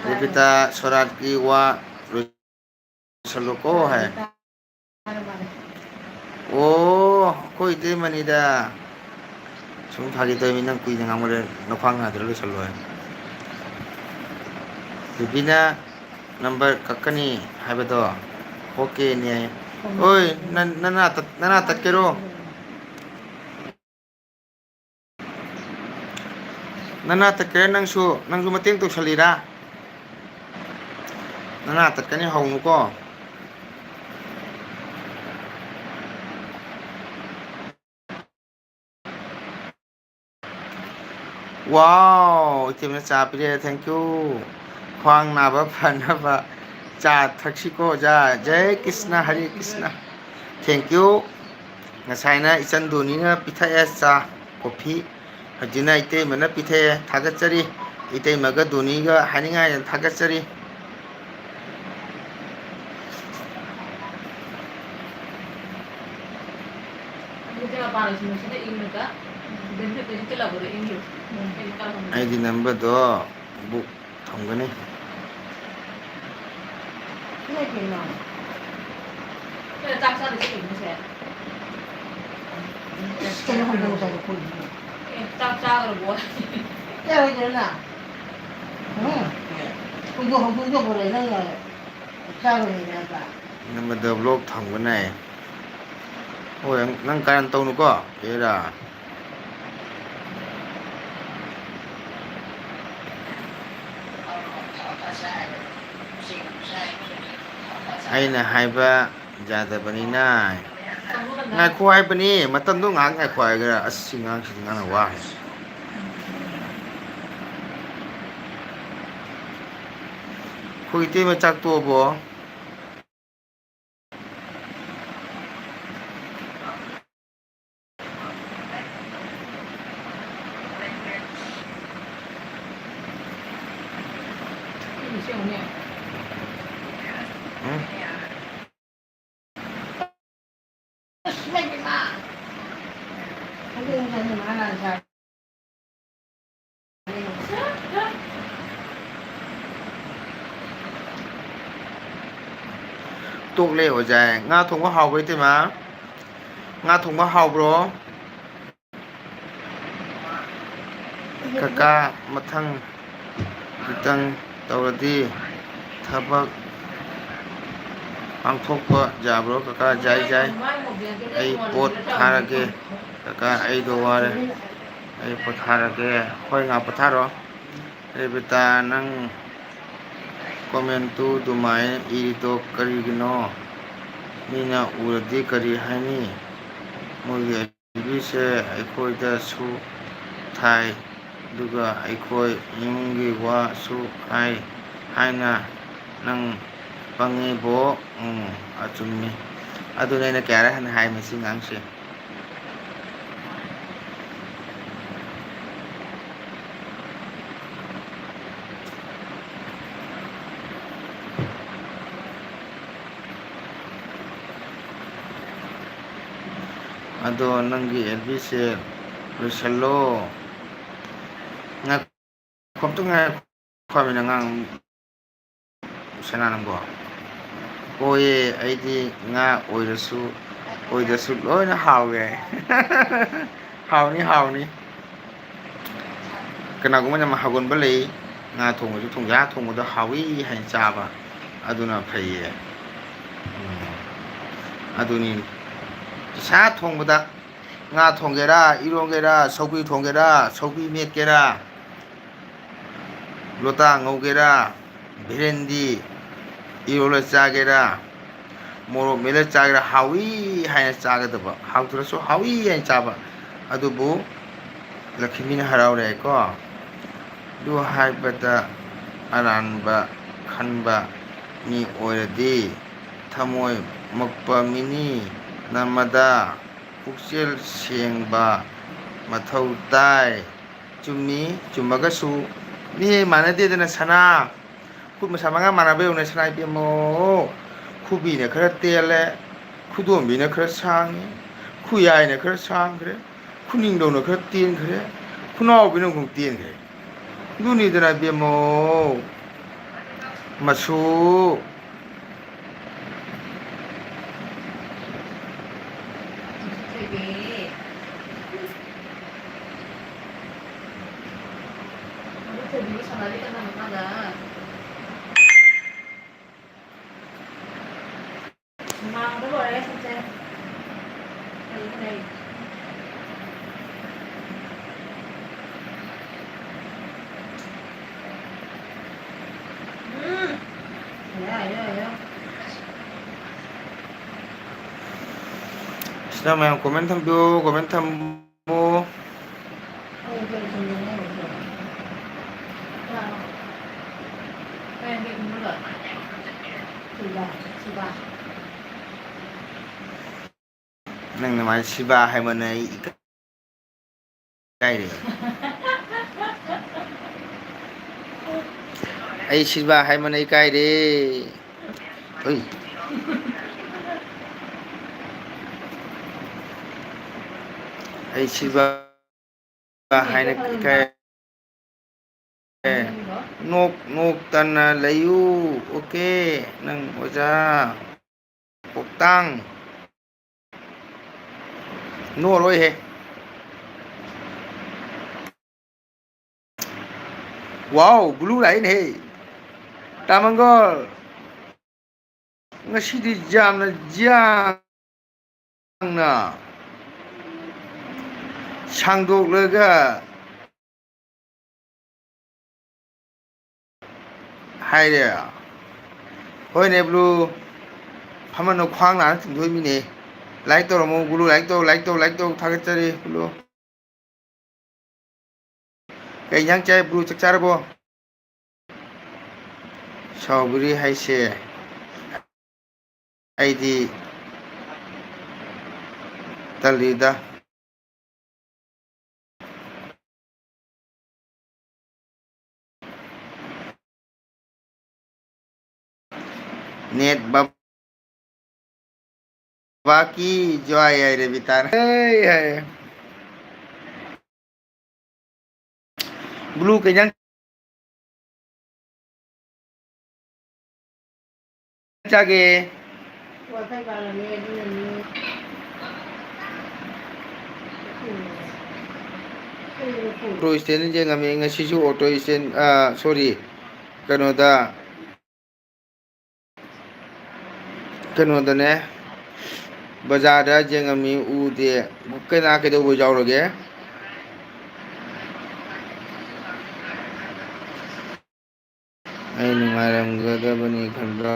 ꯗꯦꯕꯤꯇꯥ ꯁꯣꯔꯥꯠꯀꯤ ꯋꯥ ꯂꯣꯏꯁꯜꯂꯨꯀꯣ ꯍꯥꯏ꯫ ꯑꯣ, ꯑꯩꯈꯣꯏ ꯏꯇꯩꯃꯅꯤꯗ꯫ ꯁꯨꯝ ꯐꯥꯒꯤ ꯇꯧꯔꯤꯃꯤ, ꯅꯪ ꯀꯨꯏꯅ ꯉꯥꯡꯃꯜꯂꯦ, ꯅꯈ꯭ꯋꯥꯡ ꯅꯥꯗ꯭ꯔꯥ ꯂꯣꯏꯁꯜꯂꯣ ꯍꯥꯏ꯫ ꯕꯤꯕꯤꯅ number ꯀꯛꯀꯅꯤ ꯍꯥꯏꯕꯗꯣ okay ꯅꯦ꯫ ꯑꯣꯏ, ꯅ-, ꯅꯅꯥ ꯇꯠ-, ꯅꯅꯥ ꯇꯠꯀꯦꯔꯣ? ꯅꯅꯥ ꯇꯠꯀꯦꯔꯥ ꯅꯪꯁꯨ? ꯅꯪꯁꯨ ꯃꯇꯦꯡ ꯇꯧꯁꯜꯂꯤꯔꯥ? ꯅꯅꯥ ꯇꯠꯀꯅꯤ, ꯍꯧꯅꯨꯀꯣ꯫ Wow, ꯏꯇꯦꯝꯅ ꯆꯥ ꯄꯤꯔꯛꯑꯦ, thank you꯫ ꯈ꯭ꯋꯥꯡ ꯅꯥꯕ ꯐꯅꯕ ꯆꯥ ꯊꯛꯁꯤꯀꯣ ꯑꯣꯖꯥ꯫ ꯖꯩ ꯀ꯭ꯔꯤꯁꯅ, ꯍꯔꯦ ꯀ꯭ꯔꯤꯁꯅ꯫ Thank you. ꯉꯁꯥꯏꯅ ꯏꯆꯟ ꯗꯣꯅꯤꯅ ꯄꯤꯊꯛꯑꯦ ꯆꯥ, ꯀꯣꯐꯤ꯫ ꯍꯧꯖꯤꯛꯅ ꯏꯇꯩꯃꯅ ꯄꯤꯊꯛꯑꯦ꯫ ꯊꯥꯒꯠꯆꯔꯤ꯫ ꯏꯇꯩꯃꯒ ꯗꯣꯅꯤꯒ ꯍꯥꯏꯅꯤꯡꯉꯥꯏ ꯌꯥꯝ ꯊꯥꯒꯠꯆꯔꯤ꯫ ꯑꯩꯗꯤ ꯅꯝꯕꯔꯗꯣ ꯕꯨꯛ ꯊꯝꯒꯅꯤ꯫ ꯅꯣꯏ ꯀꯩꯅꯣ? ꯅꯣꯏ ꯆꯥꯛ ꯆꯥꯗ꯭ꯔꯤꯁꯦ ꯀꯩꯒꯤꯅꯣ ꯁꯦ? ꯏꯁ, ꯀꯩꯅꯣ ꯍꯧꯗꯣꯡ ꯆꯥꯏꯗꯣ ꯀꯩꯒꯤꯅꯣ? ꯑꯦ, ꯆꯥꯛ ꯆꯥꯈ꯭ꯔꯕꯣ? ꯆꯥꯔꯣꯏꯗ꯭ꯔꯣ ꯅꯪ? ꯎꯝ? ꯍꯧꯗꯣꯡ, ꯍꯧꯗꯣꯡ ꯆꯥꯎꯕ ꯂꯩ, ꯅꯪ ꯆꯥꯔꯣꯏ ꯍꯥꯏꯕ? ꯅꯝꯕꯔꯗ ꯕ꯭ꯂꯣꯛ ꯊꯝꯒꯅꯤ꯫ ꯍꯣꯏ, ꯅꯪ ꯀꯥꯔꯟ ꯇꯧꯅꯨꯀꯣ꯫ ꯑꯦꯔꯥ꯫ ꯑꯩꯅ ꯍꯥꯏꯕ ꯌꯥꯗꯕꯅꯤꯅ꯫ ꯉꯥꯏꯈꯣ ꯍꯥꯏꯕꯅꯤ, ꯃꯇꯝꯗꯣ ꯉꯥꯏꯍꯥꯛ ꯉꯥꯏꯈꯣ ꯍꯥꯏꯒꯦꯔꯥ? ꯑꯁ, ꯁꯤ ꯉꯥꯡꯁꯤꯗꯤ ꯉꯥꯡꯅ ꯋꯥꯔꯦ꯫ ꯑꯩꯈꯣꯏ ꯏꯇꯩꯃ ꯆꯥꯛ ꯇꯣꯛꯑꯕꯣ? ꯎꯝ? ꯇꯣꯛꯂꯦ ꯑꯣꯖꯥ꯫ ꯉꯥ ꯊꯣꯡꯕ ꯍꯥꯎꯕ꯭ꯔꯣ ꯏꯇꯩꯃ? ꯉꯥ ꯊꯣꯡꯕ ꯍꯥꯎꯕ꯭ꯔꯣ? ꯀꯀꯥ, ꯃꯊꯪ ꯈꯤꯇꯪ ꯇꯧꯔꯗꯤ ꯊꯕꯛ ꯄꯥꯡꯊꯣꯛꯄ ꯌꯥꯕ꯭ꯔꯣ? ꯀꯀꯥ, ꯌꯥꯏ, ꯌꯥꯏ꯫ ꯑꯩ ꯄꯣꯠ ꯊꯥꯔꯒꯦ꯫ ꯀꯀꯥ, ꯑꯩꯗꯣ ꯋꯥꯔꯦ꯫ ꯑꯩ ꯄꯣꯠ ꯊꯥꯔꯒꯦ꯫ ꯍꯣꯏ, ꯉꯥ ꯄꯣꯠ ꯊꯥꯔꯣ꯫ ꯔꯦꯕꯤꯇꯥ, ꯅꯪ ꯀꯣꯃꯦꯟꯇꯨ ꯑꯗꯨꯃꯥꯏꯅ ꯏꯔꯤꯗꯣ ꯀꯔꯤꯒꯤꯅꯣ? ꯃꯤꯅ ꯎꯔꯗꯤ ꯀꯔꯤ ꯍꯥꯏꯅꯤ? ꯃꯣꯏꯒꯤ ꯇꯤꯚꯤꯁꯦ ꯑꯩꯈꯣꯏꯗꯁꯨ ꯊꯥꯏ, ꯑꯗꯨꯒ ꯑꯩꯈꯣꯏ ꯏꯃꯨꯡꯒꯤ ꯋꯥꯁꯨ ꯍꯥꯏ ꯍꯥꯏꯅ ꯅꯪ ꯄꯪꯉꯤꯕꯣ? ꯎꯝ, ꯑꯆꯨꯝꯃꯤ꯫ ꯑꯗꯨꯅ ꯑꯩꯅ ꯀꯌꯥꯔꯛ ꯍꯟꯅ ꯍꯥꯏ ꯃꯁꯤ ꯑꯉꯥꯡꯁꯦ꯫ ꯑꯗꯣ ꯅꯪꯒꯤ ꯑꯦꯜ ꯕꯤꯁꯦ ꯂꯣꯏꯁꯜꯂꯣ꯫ ꯉꯥꯏꯈꯣ, ꯑꯝꯇ ꯉꯥꯏꯈꯣ, ꯈ꯭ꯋꯥꯃꯤꯅ ꯑꯉꯥꯡ ꯁꯅꯥ ꯅꯪꯕꯣ꯫ ꯍꯣꯏꯌꯦ, ꯑꯩꯗꯤ ꯉꯥ ꯑꯣꯏꯔꯁꯨ ꯑꯣꯏꯗ꯭ꯔꯁꯨ ꯂꯣꯏꯅ ꯍꯥꯎꯋꯦ꯫ ꯍꯥꯎꯅꯤ, ꯍꯥꯎꯅꯤ꯫ ꯀꯅꯥꯒꯨꯝꯕꯅ ꯍꯥꯎꯒꯟꯕ ꯂꯩ, ꯉꯥ ꯊꯣꯡꯕꯁꯨ ꯊꯣꯡꯖꯥ ꯊꯣꯡꯕꯗꯣ ꯍꯥꯎꯏ ꯍꯥꯏꯅ ꯆꯥꯕ, ꯑꯗꯨꯅ ꯐꯩꯌꯦ꯫ ꯎꯝ꯫ ꯑꯗꯨꯅꯤ, ꯏꯁꯥ ꯊꯣꯡꯕꯗ ꯉꯥ ꯊꯣꯡꯒꯦꯔꯥ, ꯏꯔꯣꯟꯒꯦꯔꯥ, ꯁꯧꯒ꯭ꯔꯤ ꯊꯣꯡꯒꯦꯔꯥ, ꯁꯧꯒ꯭ꯔꯤ ꯃꯦꯠꯀꯦꯔꯥ, ꯂꯣꯇꯥ ꯉꯧꯒꯦꯔꯥ, ꯚꯦꯔꯦꯟꯗꯤ ꯏꯔꯣꯜꯂ ꯆꯥꯒꯦꯔꯥ, ꯃꯣꯔꯣꯛ ꯃꯦꯠꯂ ꯆꯥꯒꯦꯔꯥ, ꯍꯥꯎꯏ ꯍꯥꯏꯅ ꯆꯥꯒꯗꯕ, ꯍꯥꯎꯇ꯭ꯔꯁꯨ ꯍꯥꯎꯏ ꯍꯥꯏꯅ ꯆꯥꯕ, ꯑꯗꯨꯕꯨ ꯂꯛꯈꯤꯃꯤꯅ ꯍꯔꯥꯎꯔꯦ ꯍꯥꯏꯀꯣ꯫ ꯑꯗꯨ ꯍꯥꯏꯕꯗ ꯑꯔꯥꯟꯕ ꯈꯟꯕ ꯃꯤ ꯑꯣꯏꯔꯗꯤ ꯊꯃꯣꯏ ꯃꯛꯄ ꯃꯤꯅꯤ꯫ ꯅꯃꯗ ꯄꯨꯛꯆꯦꯜ ꯁꯦꯡꯕ ꯃꯊꯧ ꯇꯥꯏ꯫ ꯆꯨꯝꯃꯤ, ꯆꯨꯝꯃꯒꯁꯨ ꯃꯤꯍꯩ ꯃꯥꯟꯅꯗꯦꯗꯅ ꯁꯅꯥ꯫ ꯈꯨꯠ ꯃꯁꯥ ꯃꯉꯥ ꯃꯥꯟꯅꯕ ꯌꯧꯅ ꯁꯅꯥ ꯏꯕꯦꯝꯃꯣ꯫ ꯈꯨꯕꯤꯅ ꯈꯔ ꯇꯦꯜꯂꯦ, ꯈꯨꯗꯣꯝꯕꯤꯅ ꯈꯔ ꯁꯥꯡꯉꯦ, ꯈꯨꯌꯥꯏꯅ ꯈꯔ ꯁꯥꯡꯈ꯭ꯔꯦ, ꯈꯨꯅꯤꯡꯗꯧꯅ ꯈꯔ ꯇꯦꯟꯈ꯭ꯔꯦ, ꯈꯨꯅꯥꯎꯕꯤꯅ ꯑꯃꯨꯛ ꯇꯦꯟꯈ꯭ꯔꯦ꯫ ꯑꯗꯨꯅꯤꯗꯅ ꯏꯕꯦꯝꯃꯣ꯫ ꯃꯁꯨ꯫ ꯁꯨꯃꯥꯡꯗ ꯂꯣꯏꯔꯦ ꯁꯤꯁꯦ꯫ ꯐꯩ, ꯐꯩ꯫ ꯎꯝ꯫ ꯌꯥ, ꯌꯥ, ꯌꯥ꯫ ꯁꯤꯗ ꯃꯌꯥꯝ comment ꯊꯝꯕꯤꯌꯨ, comment ꯊꯝꯃꯨ꯫ ꯅꯪ ꯅꯃꯥꯏ ꯁꯤꯕꯥ ꯍꯥꯏꯃꯟꯅ ꯑꯩ ꯏꯀꯥꯏꯔꯦ꯫ ꯑꯩ ꯁꯤꯕꯥ ꯍꯥꯏꯃꯟꯅ ꯏꯀꯥꯏꯔꯦ꯫ ꯍꯨꯏ꯫ ꯑꯩ ꯁꯤꯕꯥ ꯍꯥꯏꯅ ꯏꯀꯥꯏ꯫ ꯅꯣꯛ ꯅꯣꯛꯇꯅ ꯂꯩꯌꯨ꯫ ꯑꯣꯀꯦ꯫ ꯅꯪ ꯑꯣꯖꯥ ꯀꯣꯛꯇꯥꯡ꯫ ꯅꯣꯛꯑꯔꯣꯏꯍꯦ꯫ ꯋꯥꯎ, ꯕ꯭ꯂꯨ ꯂꯥꯛꯏꯅꯦꯍꯦ꯫ ꯇꯥꯃꯪꯒꯣꯜ꯫ ꯉꯁꯤꯗꯤ ꯌꯥꯝꯅ ꯌꯥꯡꯅ ꯁꯥꯡꯗꯣꯛꯂꯒ ꯍꯥꯏꯔꯦ꯫ ꯍꯣꯏꯅꯦ ꯕ꯭ꯂꯨ, ꯐꯝꯃꯟꯗ ꯈ꯭ꯋꯥꯡ ꯅꯥꯅ ꯇꯤꯡꯊꯣꯛꯏꯃꯤꯅꯦ꯫ ꯂꯥꯏꯛ ꯇꯧꯔꯝꯃꯣ ꯕ꯭ꯂꯨ, ꯂꯥꯏꯛ ꯇꯧ, ꯂꯥꯏꯛ ꯇꯧ, ꯂꯥꯏꯛ ꯇꯧ, ꯊꯥꯒꯠꯆꯔꯤ ꯕ꯭ꯂꯨ꯫ ꯀꯩ ꯏꯟꯖꯥꯡ ꯆꯥꯏ ꯕ꯭ꯔꯣ? ꯆꯥꯛ ꯆꯥꯔꯕꯣ? ꯁꯥꯎꯒ꯭ꯔꯤ ꯍꯥꯏꯁꯦ ꯑꯩꯗꯤ ꯇꯜꯂꯤꯗ꯫ ꯅꯦꯠ ꯕ- ꯕꯥꯀꯤ ꯖꯣꯏ ꯍꯥꯏꯔꯦ ꯕꯤꯇꯥꯔ꯫ ꯍꯦ ꯍꯥꯏ꯫ ꯕ꯭ꯂꯨ ꯀꯩ ꯏꯟꯖꯥꯡ ꯆꯥꯒꯦ? ꯑꯣꯇꯣ ꯏꯁꯇꯦꯟ ꯌꯦꯡꯉꯝꯃꯤ ꯉꯁꯤꯁꯨ, ꯑꯣꯇꯣ ꯏꯁꯇꯦꯟ, ꯑ, ꯁꯣꯔꯤ, ꯀꯩꯅꯣꯗ, ꯀꯩꯅꯣꯗꯅꯦ, ꯕꯖꯥꯔꯗ ꯌꯦꯡꯉꯝꯃꯤ, ꯎꯗꯦ꯫ ꯀꯅꯥ ꯀꯩꯗꯧꯕ ꯌꯥꯎꯔꯒꯦ? ꯑꯩ ꯅꯨꯡꯉꯥꯏꯔꯝꯒꯗꯕꯅꯤ ꯈꯟꯕ꯭ꯔꯣ?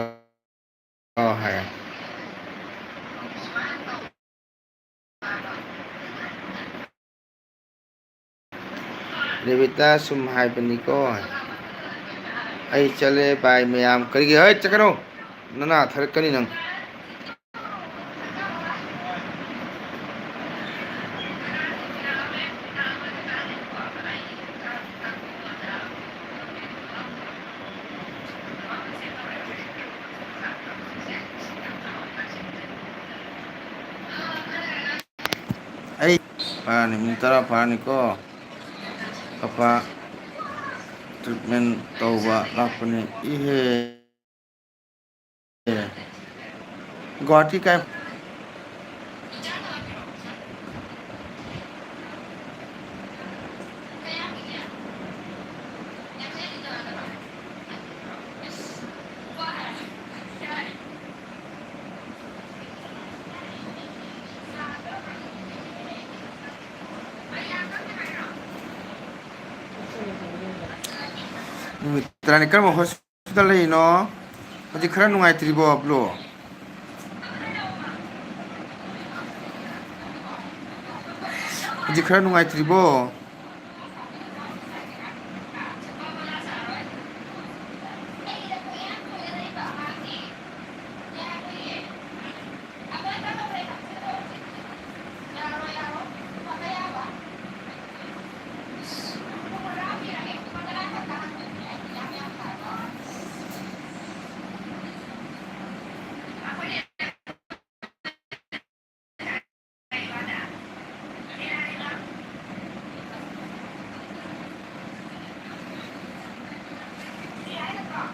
ꯍꯥꯏ꯫ ꯔꯦꯕꯤꯇꯥ ꯁꯨꯝ ꯍꯥꯏꯕꯅꯤꯀꯣ꯫ ꯑꯩ ꯆꯠꯂꯦ ꯕꯥꯏ ꯃꯌꯥꯝ꯫ ꯀꯔꯤꯒꯤ? ꯍꯩꯠ, ꯆꯠꯀꯅꯨ! ꯅꯅꯥ ꯊꯥꯔꯛꯀꯅꯤ ꯅꯪ꯫ ꯐꯥꯔꯅꯤ, ꯃꯤꯅꯤꯠ ꯇꯔꯥ ꯐꯥꯔꯅꯤꯀꯣ꯫ ꯄꯄꯥ ꯇ꯭ꯔꯤꯠꯃꯦꯟ ꯇꯧꯕ ꯂꯥꯛꯄꯅꯤ꯫ ꯏꯍꯦ꯫ ꯒꯨꯋꯥꯍꯥꯇꯤ ꯀꯥꯏ? ꯅꯨꯃꯤꯠ ꯇꯔꯥꯅꯤ꯫ ꯀꯔꯝꯕ ꯍꯣꯁꯄꯤꯇꯥꯜ ꯂꯩꯔꯤꯅꯣ? ꯍꯧꯖꯤꯛ ꯈꯔ ꯅꯨꯡꯉꯥꯏꯇ꯭ꯔꯤꯕꯣ, ꯕ꯭ꯂꯣ? ꯍꯧꯖꯤꯛ ꯈꯔ ꯅꯨꯡꯉꯥꯏꯇ꯭ꯔꯤꯕꯣ?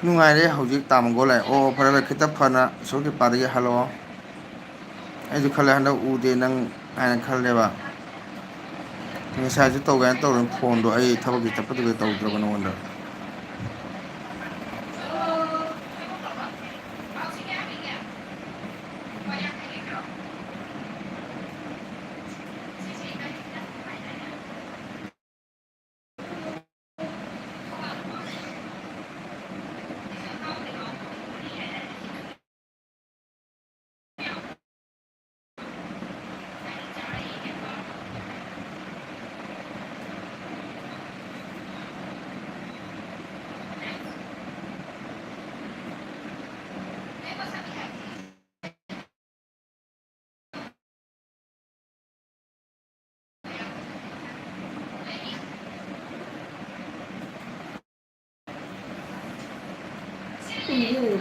ꯅꯨꯡꯉꯥꯏꯔꯦ ꯍꯧꯖꯤꯛ ꯇꯥꯃꯣꯒꯣ ꯂꯥꯛꯑꯦ꯫ ꯑꯣ, ꯐꯔꯦ ꯐꯔꯦ, ꯈꯤꯇ ꯐꯅ ꯏꯁꯣꯔ ꯀ꯭ꯔꯤꯄꯥꯗꯒꯤ ꯍꯜꯂꯛꯑꯣ꯫ ꯑꯩꯁꯨ ꯈꯜꯂꯦ ꯍꯟꯗꯛ ꯎꯗꯦ ꯅꯪ ꯍꯥꯏꯅ ꯈꯜꯂꯦꯕ꯫ ꯉꯁꯥꯏꯁꯨ ꯇꯧꯒꯦ ꯍꯥꯏꯅ ꯇꯧꯔꯝꯃꯤ ꯐꯣꯟꯗꯣ, ꯑꯩ ꯊꯕꯛꯀꯤ ꯆꯠꯄꯗꯨꯗ ꯇꯧꯗ꯭ꯔꯕ ꯅꯉꯣꯟꯗ꯫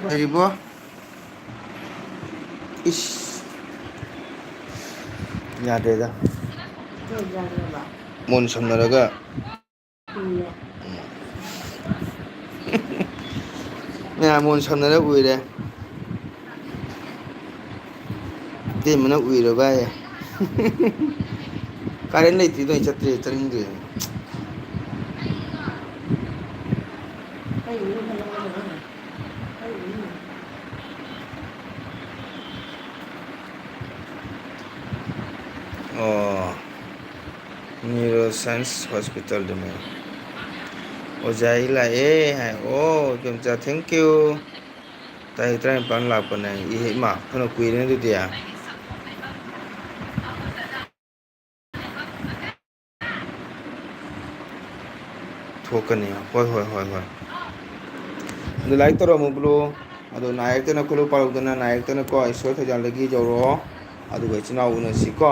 ꯂꯩꯔꯤꯕꯣ? ꯏꯁ꯫ ꯌꯥꯗꯦꯗ꯫ ꯃꯣꯟ ꯁꯝꯅꯔꯒ꯫ ꯎꯝ꯫ ꯃꯌꯥꯝ ꯃꯣꯟ ꯁꯝꯅꯔ ꯎꯏꯔꯦ꯫ ꯏꯇꯩꯃꯅ ꯎꯏꯔꯕ ꯍꯥꯏꯌꯦ꯫ ꯀꯥꯔꯦꯟ ꯂꯩꯇ꯭ꯔꯤꯗꯣ ꯑꯩ ꯆꯠꯇ꯭ꯔꯦ, ꯆꯠꯅꯤꯡꯗ꯭ꯔꯦ꯫ ꯑꯣ꯫ Neuroscience Hospitalꯗꯅꯦ꯫ ꯑꯣꯖꯥ ꯑꯩ ꯂꯥꯛꯑꯦ ꯍꯥꯏ꯫ ꯑꯣ, ꯏꯗꯣꯝꯆꯥ, thank you꯫ ꯇꯥꯔꯤꯛ ꯇꯔꯥꯅꯤꯄꯥꯟ ꯂꯥꯛꯄꯅꯦ꯫ ꯏꯍꯦ, ꯏꯃꯥ, ꯐꯅ ꯀꯨꯏꯔꯦꯅꯦ ꯑꯗꯨꯗꯤ꯫ ꯊꯣꯛꯀꯅꯤ꯫ ꯍꯣꯏ, ꯍꯣꯏ, ꯍꯣꯏ, ꯍꯣꯏ꯫ ꯑꯗꯨ like ꯇꯧꯔꯝꯃꯨ bro꯫ ꯑꯗꯣ ꯅꯥꯏꯔꯛꯇꯅ ꯈꯨꯠꯂꯨ ꯄꯥꯜꯂꯧꯗꯅ ꯅꯥꯏꯔꯛꯇꯅꯀꯣ, ꯏꯁꯣꯔ ꯊꯧꯖꯥꯜꯗꯒꯤ ꯌꯧꯔꯛꯑꯣ꯫ ꯑꯗꯨꯒ ꯏꯆꯤꯟ ꯏꯅꯥꯎ ꯎꯅꯁꯤꯀꯣ꯫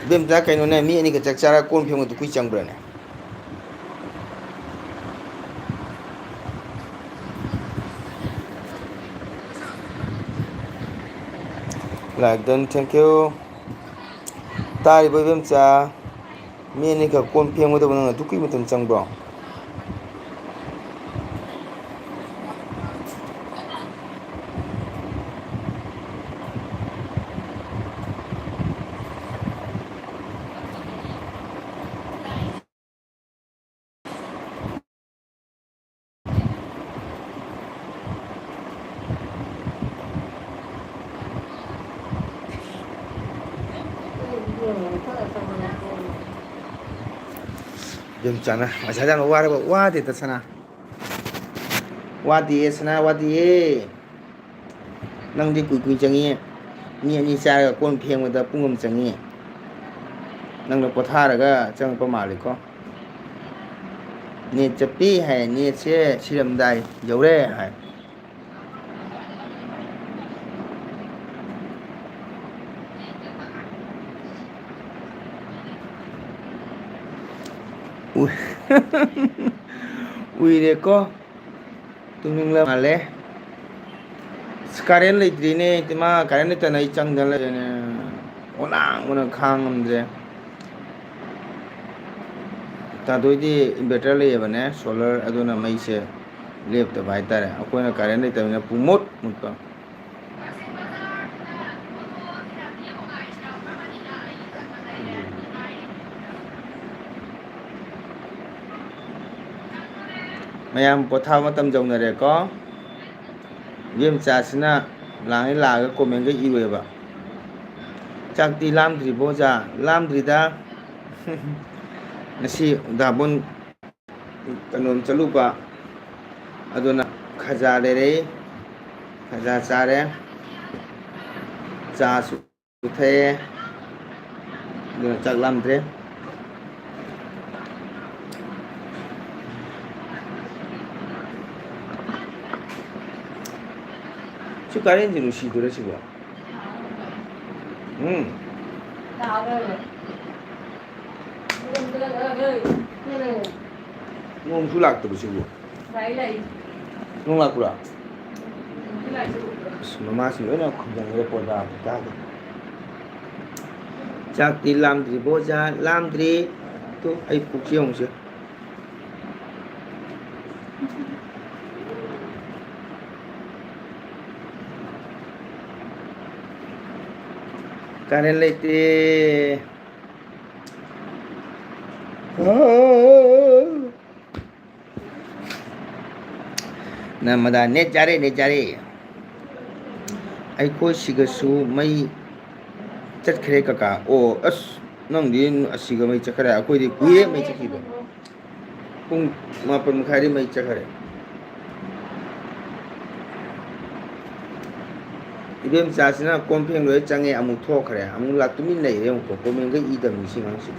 ꯏꯕꯦꯝꯆꯥ, ꯀꯩꯅꯣꯅꯦ, ꯃꯤ ꯑꯅꯤꯈꯛ ꯆꯥꯛ ꯆꯥꯔꯒ ꯀꯣꯟ ꯐꯦꯡꯕꯗꯨ ꯀꯨꯏ ꯆꯪꯕ꯭ꯔꯥꯅꯦ? Like done, thank you꯫ ꯇꯥꯔꯤꯕ ꯏꯕꯦꯝꯆꯥ, ꯃꯤ ꯑꯅꯤꯈꯛ ꯀꯣꯟ ꯐꯦꯡꯒꯗꯕ ꯅꯪꯅ ꯑꯗꯨꯛ ꯀꯨꯏ ꯃꯇꯝ ꯆꯪꯕ꯭ꯔꯣ? ꯏꯕꯦꯝꯆꯥꯅ ꯉꯁꯥꯏꯗ ꯌꯥꯝ ꯋꯥꯔꯕ? ꯋꯥꯗꯦꯗ ꯁꯅꯥ꯫ ꯋꯥꯗꯤꯌꯦ ꯁꯅꯥ, ꯋꯥꯗꯤꯌꯦ꯫ ꯅꯪꯗꯤ ꯀꯨꯏ ꯀꯨꯏ ꯆꯪꯉꯤ꯫ ꯃꯤ ꯑꯅꯤ ꯆꯥꯔꯒ ꯀꯣꯟ ꯐꯦꯡꯕꯗ ꯄꯨꯡ ꯑꯃ ꯆꯪꯉꯤ꯫ ꯅꯪꯅ ꯄꯣꯊꯥꯔꯒ ꯆꯪꯉꯛꯄ ꯃꯥꯜꯂꯤꯀꯣ꯫ ꯅꯦꯠ ꯆꯞꯄꯤ ꯍꯥꯏ, ꯅꯦꯠꯁꯦ ꯁꯤꯔꯝꯗꯥꯏ ꯌꯧꯔꯦ ꯍꯥꯏ꯫ ꯎꯏ-, ꯎꯏꯔꯦꯀꯣ꯫ ꯇꯨꯝꯅꯤꯡꯂ ꯃꯥꯜꯂꯦ꯫ ꯑꯁ, ꯀꯔꯦꯟ ꯂꯩꯇ꯭ꯔꯤꯅꯦ, ꯏꯃꯥ, ꯀꯔꯦꯟ ꯂꯩꯇꯅ ꯑꯩ ꯆꯪꯗꯅ ꯂꯩꯔꯦꯅꯦ꯫ ꯑꯣꯂꯥꯡꯕꯅ ꯈꯥꯡ ꯉꯝꯗ꯭ꯔꯦ꯫ ꯇꯥꯗꯣꯏꯗꯤ inverter ꯂꯩꯌꯦꯕꯅꯦ, solar, ꯑꯗꯨꯅ ꯃꯩꯁꯦ ꯂꯦꯞꯇꯕ ꯍꯥꯏꯇꯥꯔꯦ꯫ ꯑꯩꯈꯣꯏꯅ ꯀꯔꯦꯟ ꯂꯩꯇꯕꯅꯤꯅ ꯄꯨꯡꯃꯨꯠ ꯃꯨꯠꯄ꯫ ꯃꯌꯥꯝ ꯄꯣꯊꯥꯕ ꯃꯇꯝ ꯌꯧꯅꯔꯦꯀꯣ꯫ ꯏꯕꯦꯝꯆꯥꯁꯤꯅ ꯂꯥꯡꯉꯩ ꯂꯥꯛꯑꯒ commentꯒ ꯏꯔꯣꯏꯕ꯫ "ꯆꯥꯛꯇꯤ ꯂꯥꯝꯗ꯭ꯔꯤꯕꯣ, ꯑꯣꯖꯥ?" ꯂꯥꯝꯗ꯭ꯔꯤꯗ꯫ ꯉꯁꯤ ꯗꯥꯕꯣꯟ ꯀꯩꯅꯣꯝ ꯆꯠꯂꯨꯕ, ꯑꯗꯨꯅ ꯈꯖꯥ ꯂꯩꯔꯛꯏ, ꯈꯖꯥ ꯆꯥꯔꯦ, ꯆꯥꯁꯨ ꯊꯛꯑꯦ, ꯑꯗꯨꯅ ꯆꯥꯛ ꯂꯥꯝꯗ꯭ꯔꯦ꯫ ꯁꯤ ꯀꯥꯔꯦꯟꯁꯤ ꯅꯨꯡꯁꯤꯗꯣꯏꯔ ꯁꯤꯕꯣ? ꯎꯝ꯫ ꯅꯣꯡꯁꯨ ꯂꯥꯛꯇꯕꯁꯤꯕꯨ꯫ ꯂꯥꯛꯏ, ꯂꯥꯛꯏ꯫ ꯅꯣꯡ ꯂꯥꯛꯄ꯭ꯔꯥ? ꯂꯥꯛꯏ꯫ ꯑꯁ, ꯃꯃꯥꯁꯤ ꯂꯣꯏꯅ ꯈꯨꯝꯖꯤꯟꯈ꯭ꯔꯦ ꯄꯣꯗꯥ ꯄꯣꯗꯥꯗ꯫ "ꯆꯥꯛꯇꯤ ꯂꯥꯝꯗ꯭ꯔꯤꯕꯣ, ꯑꯣꯖꯥ?" ꯂꯥꯝꯗ꯭ꯔꯤ꯫ ꯇꯨ, ꯑꯩ ꯄꯨꯛꯁꯤ ꯌꯦꯡꯉꯨꯁꯦ꯫ ꯀꯔꯦꯟ ꯂꯩꯇꯦ꯫ ꯅꯃꯗꯥ ꯅꯦꯠ ꯌꯥꯔꯦ, ꯅꯦꯠ ꯌꯥꯔꯦ꯫ ꯑꯩꯈꯣꯏ ꯁꯤꯒꯁꯨ ꯃꯩ ꯆꯠꯈ꯭ꯔꯦ ꯀꯀꯥ꯫ ꯑꯣ, ꯑꯁ, ꯅꯪꯗꯤ ꯑꯁꯤꯒ ꯃꯩ ꯆꯠꯈ꯭ꯔꯦ, ꯑꯩꯈꯣꯏꯗꯤ ꯀꯨꯏꯔꯦ ꯃꯩ ꯆꯠꯈꯤꯕ꯫ ꯄꯨꯡ ꯃꯥꯄꯟ ꯃꯈꯥꯏꯗꯤ ꯃꯩ ꯆꯠꯈ꯭ꯔꯦ꯫ ꯏꯕꯦꯝꯆꯥꯁꯤꯅ ꯀꯣꯟ ꯐꯦꯡ ꯂꯣꯏꯔ ꯆꯪꯉꯦ, ꯑꯃꯨꯛ ꯊꯣꯛꯈ꯭ꯔꯦ, ꯑꯃꯨꯛ ꯂꯥꯛ ꯇꯨꯃꯤꯟ ꯂꯩꯔꯦ꯫ ꯑꯃꯨꯛꯀꯣ comment-ꯒ ꯏꯗꯕꯅꯤ ꯁꯤ ꯑꯉꯥꯡꯁꯤ꯫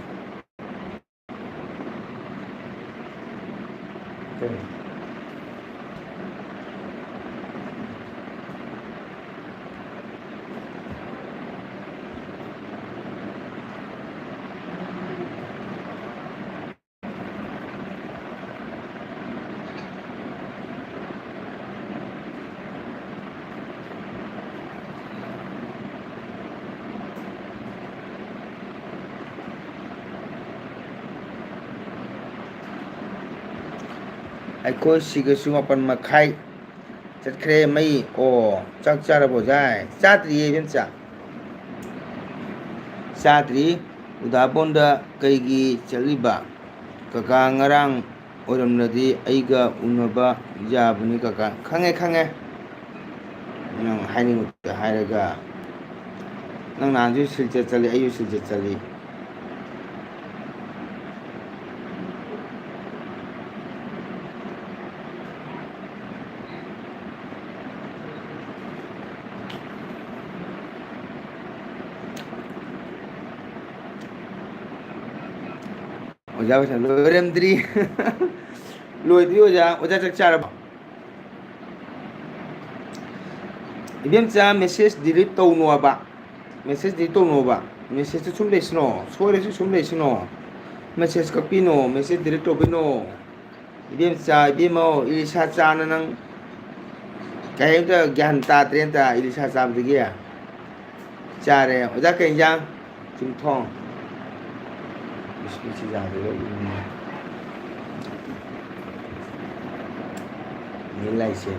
ꯑꯩꯈꯣꯏ ꯁꯤꯒꯁꯨ ꯃꯥꯄꯟ ꯃꯈꯥꯏ ꯆꯠꯈ꯭ꯔꯦ ꯃꯩ꯫ ꯑꯣ, ꯆꯥꯛ ꯆꯥꯔꯕꯣ ꯑꯣꯖꯥ? ꯆꯥꯗ꯭ꯔꯤꯌꯦ ꯏꯕꯦꯝꯆꯥ, ꯆꯥꯗ꯭ꯔꯤ꯫ ꯎꯗꯥꯕꯣꯟꯗ ꯀꯩꯒꯤ ꯆꯠꯂꯤꯕ? ꯀꯀꯥ ꯉꯔꯥꯡ ꯑꯣꯏꯔꯝꯂꯗꯤ ꯑꯩꯒ ꯎꯅꯕ ꯌꯥꯕꯅꯤ ꯀꯀꯥ꯫ ꯈꯪꯉꯦ, ꯈꯪꯉꯦ꯫ ꯅꯪ ꯍꯥꯏꯅꯤꯡꯕꯗꯣ ꯍꯥꯏꯔꯒ, ꯅꯪ ꯅꯍꯥꯟꯁꯨ ꯁꯤꯜꯆꯔ ꯆꯠꯂꯤ, ꯑꯩꯁꯨ ꯁꯤꯜꯆꯔ ꯆꯠꯂꯤ꯫ ꯑꯣꯖꯥ ꯄꯩꯁꯥ ꯂꯣꯏꯔꯝꯗ꯭ꯔꯤ꯫ ꯂꯣꯏꯗ꯭ꯔꯤ ꯑꯣꯖꯥ꯫ ꯑꯣꯖꯥ ꯆꯥꯛ ꯆꯥꯔꯕꯣ? ꯏꯕꯦꯝꯆꯥ, message delete ꯇꯧꯅꯣꯕ꯫ Message delete ꯇꯧꯅꯣꯕ꯫ Messageꯇ ꯁꯨꯝ ꯂꯩꯁꯅꯣ꯫ ꯁꯣꯏꯔꯁꯨ ꯁꯨꯝ ꯂꯩꯁꯅꯣ꯫ Message ꯀꯛꯄꯤꯅꯣ꯫ Message delete ꯇꯧꯕꯤꯅꯣ꯫ ꯏꯕꯦꯝꯆꯥ, ꯏꯕꯦꯝꯃꯧ, ꯏꯂꯤꯁꯥ ꯆꯥꯅ ꯅꯪ ꯀꯔꯤꯝꯇ ꯒ꯭ꯌꯥꯟ ꯇꯥꯗ꯭ꯔꯦ ꯑꯝꯇ ꯏꯂꯤꯁꯥ ꯆꯥꯕꯗꯒꯤ꯫ ꯆꯥꯔꯦ꯫ ꯑꯣꯖꯥ ꯀꯩ ꯏꯟꯖꯥꯡ? ꯆꯤꯡꯊꯣꯡ꯫ ꯕꯤꯁꯀꯤꯠꯁꯤ ꯌꯥꯗ꯭ꯔꯦ꯫ ꯃꯤ ꯂꯥꯏꯁꯦ꯫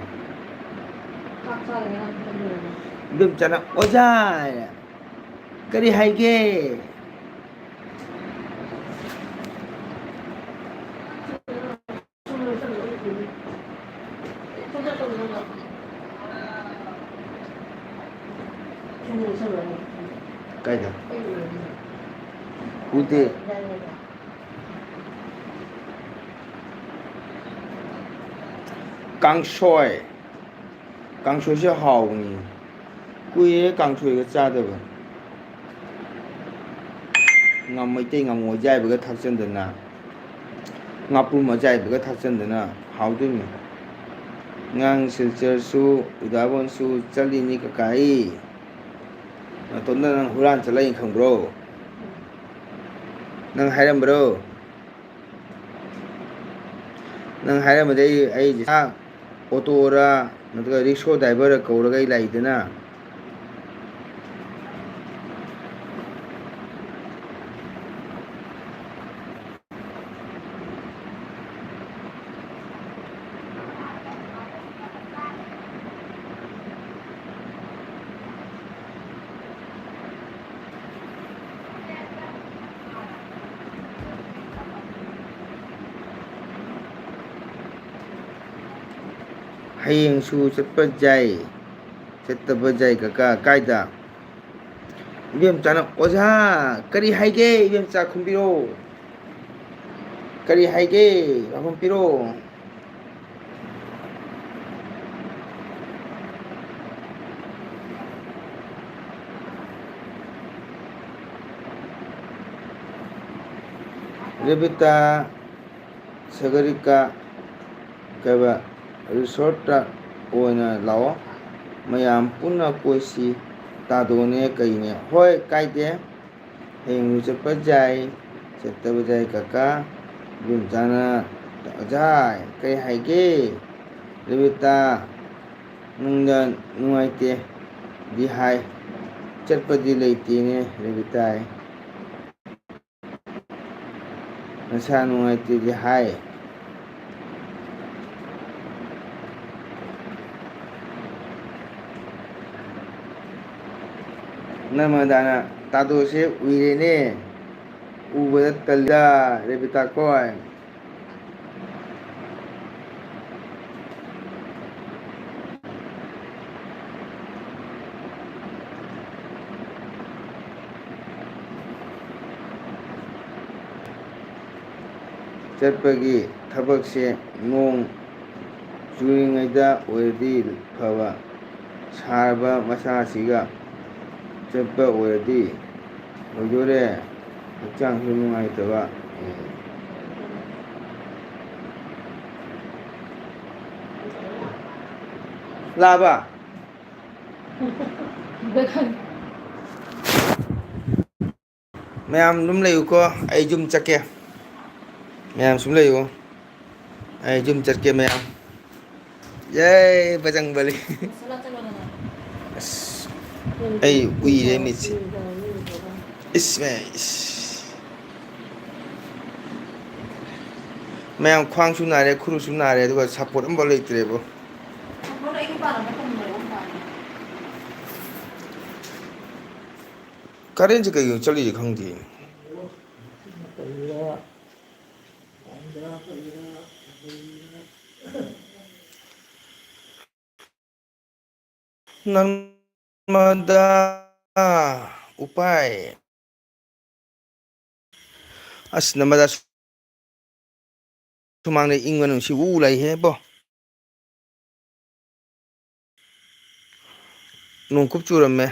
ꯏꯕꯦꯝꯆꯥꯅ, "ꯑꯣꯖꯥ, ꯀꯔꯤ ꯍꯥꯏꯒꯦ?" ꯀꯥꯏꯗ? ꯎꯗꯦ꯫ ꯀꯥꯡꯁꯣꯏ꯫ ꯀꯥꯡꯁꯣꯏꯁꯦ ꯍꯥꯎꯕꯅꯤ꯫ ꯀꯨꯏꯔꯦ ꯀꯥꯡꯁꯣꯏꯒ ꯆꯥꯗꯕ꯫ ꯉꯝ-, ꯃꯩꯇꯩ ꯉꯥꯃꯨ ꯑꯌꯥꯏꯕꯒ ꯊꯥꯛꯆꯟꯗꯅ꯫ ꯉꯥꯄ꯭ꯔꯨꯝ ꯑꯖꯥꯏꯕꯒ ꯊꯥꯛꯆꯟꯗꯅ ꯍꯥꯎꯗꯣꯏꯅꯤ꯫ ꯉꯥꯡ ꯁꯤꯜꯆꯔꯁꯨ ꯎꯗꯥꯕꯣꯟꯁꯨ ꯆꯠꯂꯤꯅꯤ ꯀꯀꯥꯏ꯫ ꯅꯇꯣꯝꯗ ꯅꯪ ꯍꯨꯔꯥꯟ ꯆꯠꯂꯛꯏ ꯈꯪꯕ꯭ꯔꯣ? ꯅꯪ ꯍꯥꯏꯔꯝꯕ꯭ꯔꯣ? ꯅꯪ ꯍꯥꯏꯔꯝꯕꯗꯤ ꯑꯩ, ꯑꯩ ꯑꯣꯇꯣꯔ ꯅꯠꯇ꯭ꯔꯒ ꯔꯤꯛꯁꯣ ꯗ꯭ꯔꯥꯏꯚꯔ ꯀꯧꯔꯒ ꯑꯩ ꯂꯥꯛꯏꯗꯅ꯫ ꯍꯌꯦꯡꯁꯨ ꯆꯠꯄ ꯌꯥꯏ꯫ ꯆꯠꯇꯕ ꯌꯥꯏ ꯀꯀꯥ꯫ ꯀꯥꯏꯗ? ꯏꯕꯦꯝꯆꯥꯅ, "ꯑꯣꯖꯥ, ꯀꯔꯤ ꯍꯥꯏꯒꯦ? ꯏꯕꯦꯝꯆꯥ ꯈꯨꯝꯕꯤꯔꯣ꯫ ꯀꯔꯤ ꯍꯥꯏꯒꯦ? ꯄꯥꯎꯈꯨꯝ ꯄꯤꯔꯣ꯫" ꯔꯦꯕꯤꯇꯥ, ꯁꯥꯒꯔꯤꯀꯥ, ꯀꯩꯕ, ꯔꯤꯁꯣꯔꯠꯇ ꯑꯣꯏꯅ ꯂꯥꯛꯑꯣ꯫ ꯃꯌꯥꯝ ꯄꯨꯟꯅ ꯀꯣꯏꯁꯤ꯫ ꯇꯥꯗꯣꯅꯦ ꯀꯩꯅꯦ꯫ ꯍꯣꯏ, ꯀꯥꯏꯗꯦ꯫ ꯍꯌꯦꯡꯁꯨ ꯆꯠꯄ ꯌꯥꯏ꯫ ꯆꯠꯇꯕ ꯌꯥꯏ ꯀꯀꯥ꯫ ꯏꯕꯦꯝꯆꯥꯅ, "ꯑꯣꯖꯥ, ꯀꯩ ꯍꯥꯏꯒꯦ? ꯔꯦꯕꯤꯇꯥ, ꯅꯨꯡꯗ ꯅꯨꯡꯉꯥꯏꯇꯦꯗꯤ ꯍꯥꯏ꯫ ꯆꯠꯄꯗꯤ ꯂꯩꯇꯦꯅꯦ ꯔꯦꯕꯤꯇꯥꯏ꯫ ꯅꯁꯥ ꯅꯨꯡꯉꯥꯏꯇꯦꯗꯤ ꯍꯥꯏ꯫" ꯅꯃꯗꯥꯅ, "ꯇꯥꯗꯣꯁꯦ ꯎꯏꯔꯦꯅꯦ꯫ ꯎꯕꯗ ꯇꯜꯂꯤꯗ, ꯔꯦꯕꯤꯇꯥ ꯈꯣꯏ꯫" ꯆꯠꯄꯒꯤ ꯊꯕꯛꯁꯦ ꯅꯣꯡ ꯆꯨꯔꯤꯉꯩꯗ ꯑꯣꯏꯔꯗꯤ ꯐꯕ, ꯁꯥꯔꯕ ꯃꯁꯥꯁꯤꯒ ꯆꯠꯄ ꯑꯣꯏꯔꯗꯤ ꯑꯣꯏꯗꯣꯔꯦ꯫ ꯍꯛꯆꯥꯡꯁꯨ ꯅꯨꯡꯉꯥꯏꯇꯕ꯫ ꯂꯥꯛꯑꯕ? ꯃꯌꯥꯝ ꯑꯗꯨꯝ ꯂꯩꯌꯨꯀꯣ, ꯑꯩ ꯌꯨꯝ ꯆꯠꯀꯦ꯫ ꯃꯌꯥꯝ ꯁꯨꯝ ꯂꯩꯌꯨ, ꯑꯩ ꯌꯨꯝ ꯆꯠꯀꯦ ꯃꯌꯥꯝ꯫ ꯌꯦ, ꯕꯖꯪ ꯕꯂꯤ꯫ ꯑꯁ, ꯑꯩ ꯎꯏꯔꯦ ꯃꯤꯠꯁꯦ꯫ ꯏꯁ, ꯃꯌꯥꯝ, ꯏꯁ꯫ ꯃꯌꯥꯝ ꯈ꯭ꯋꯥꯡꯁꯨ ꯅꯥꯔꯦ, ꯈꯨꯔꯨꯁꯨ ꯅꯥꯔꯦ, ꯑꯗꯨꯒ ꯁꯞꯄꯣꯔꯠ ꯑꯝꯐꯥꯎ ꯂꯩꯇ꯭ꯔꯦꯕꯣ꯫ ꯀꯔꯦꯟꯁꯦ ꯀꯩꯒꯤꯅꯣ ꯆꯠꯂꯤꯁꯦ ꯈꯪꯗꯦ꯫ ꯅꯔꯃꯗꯥ ꯎꯄꯥꯏ꯫ ꯑꯁ, ꯅꯔꯃꯗꯥ ꯁꯨꯃꯥꯡꯗ ꯏꯪꯕ ꯅꯨꯡꯁꯤꯠ ꯎ ꯂꯩꯍꯦ ꯕꯣ꯫ ꯅꯣꯡ ꯀꯨꯞ ꯆꯨꯔꯝꯃꯦ꯫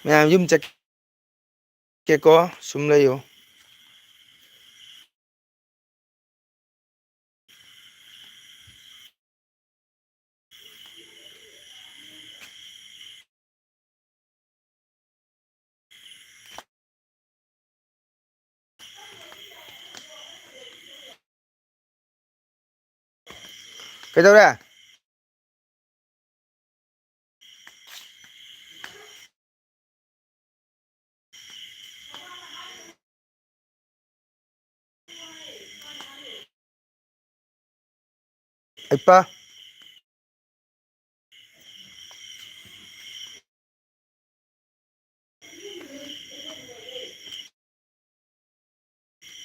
ꯃꯌꯥꯝ ꯌꯨꯝ ꯆꯠꯀꯦꯀꯣ, ꯁꯨꯝ ꯂꯩꯌꯨ꯫ ꯀꯩꯗꯧꯔꯦ? ꯏꯄꯥ꯫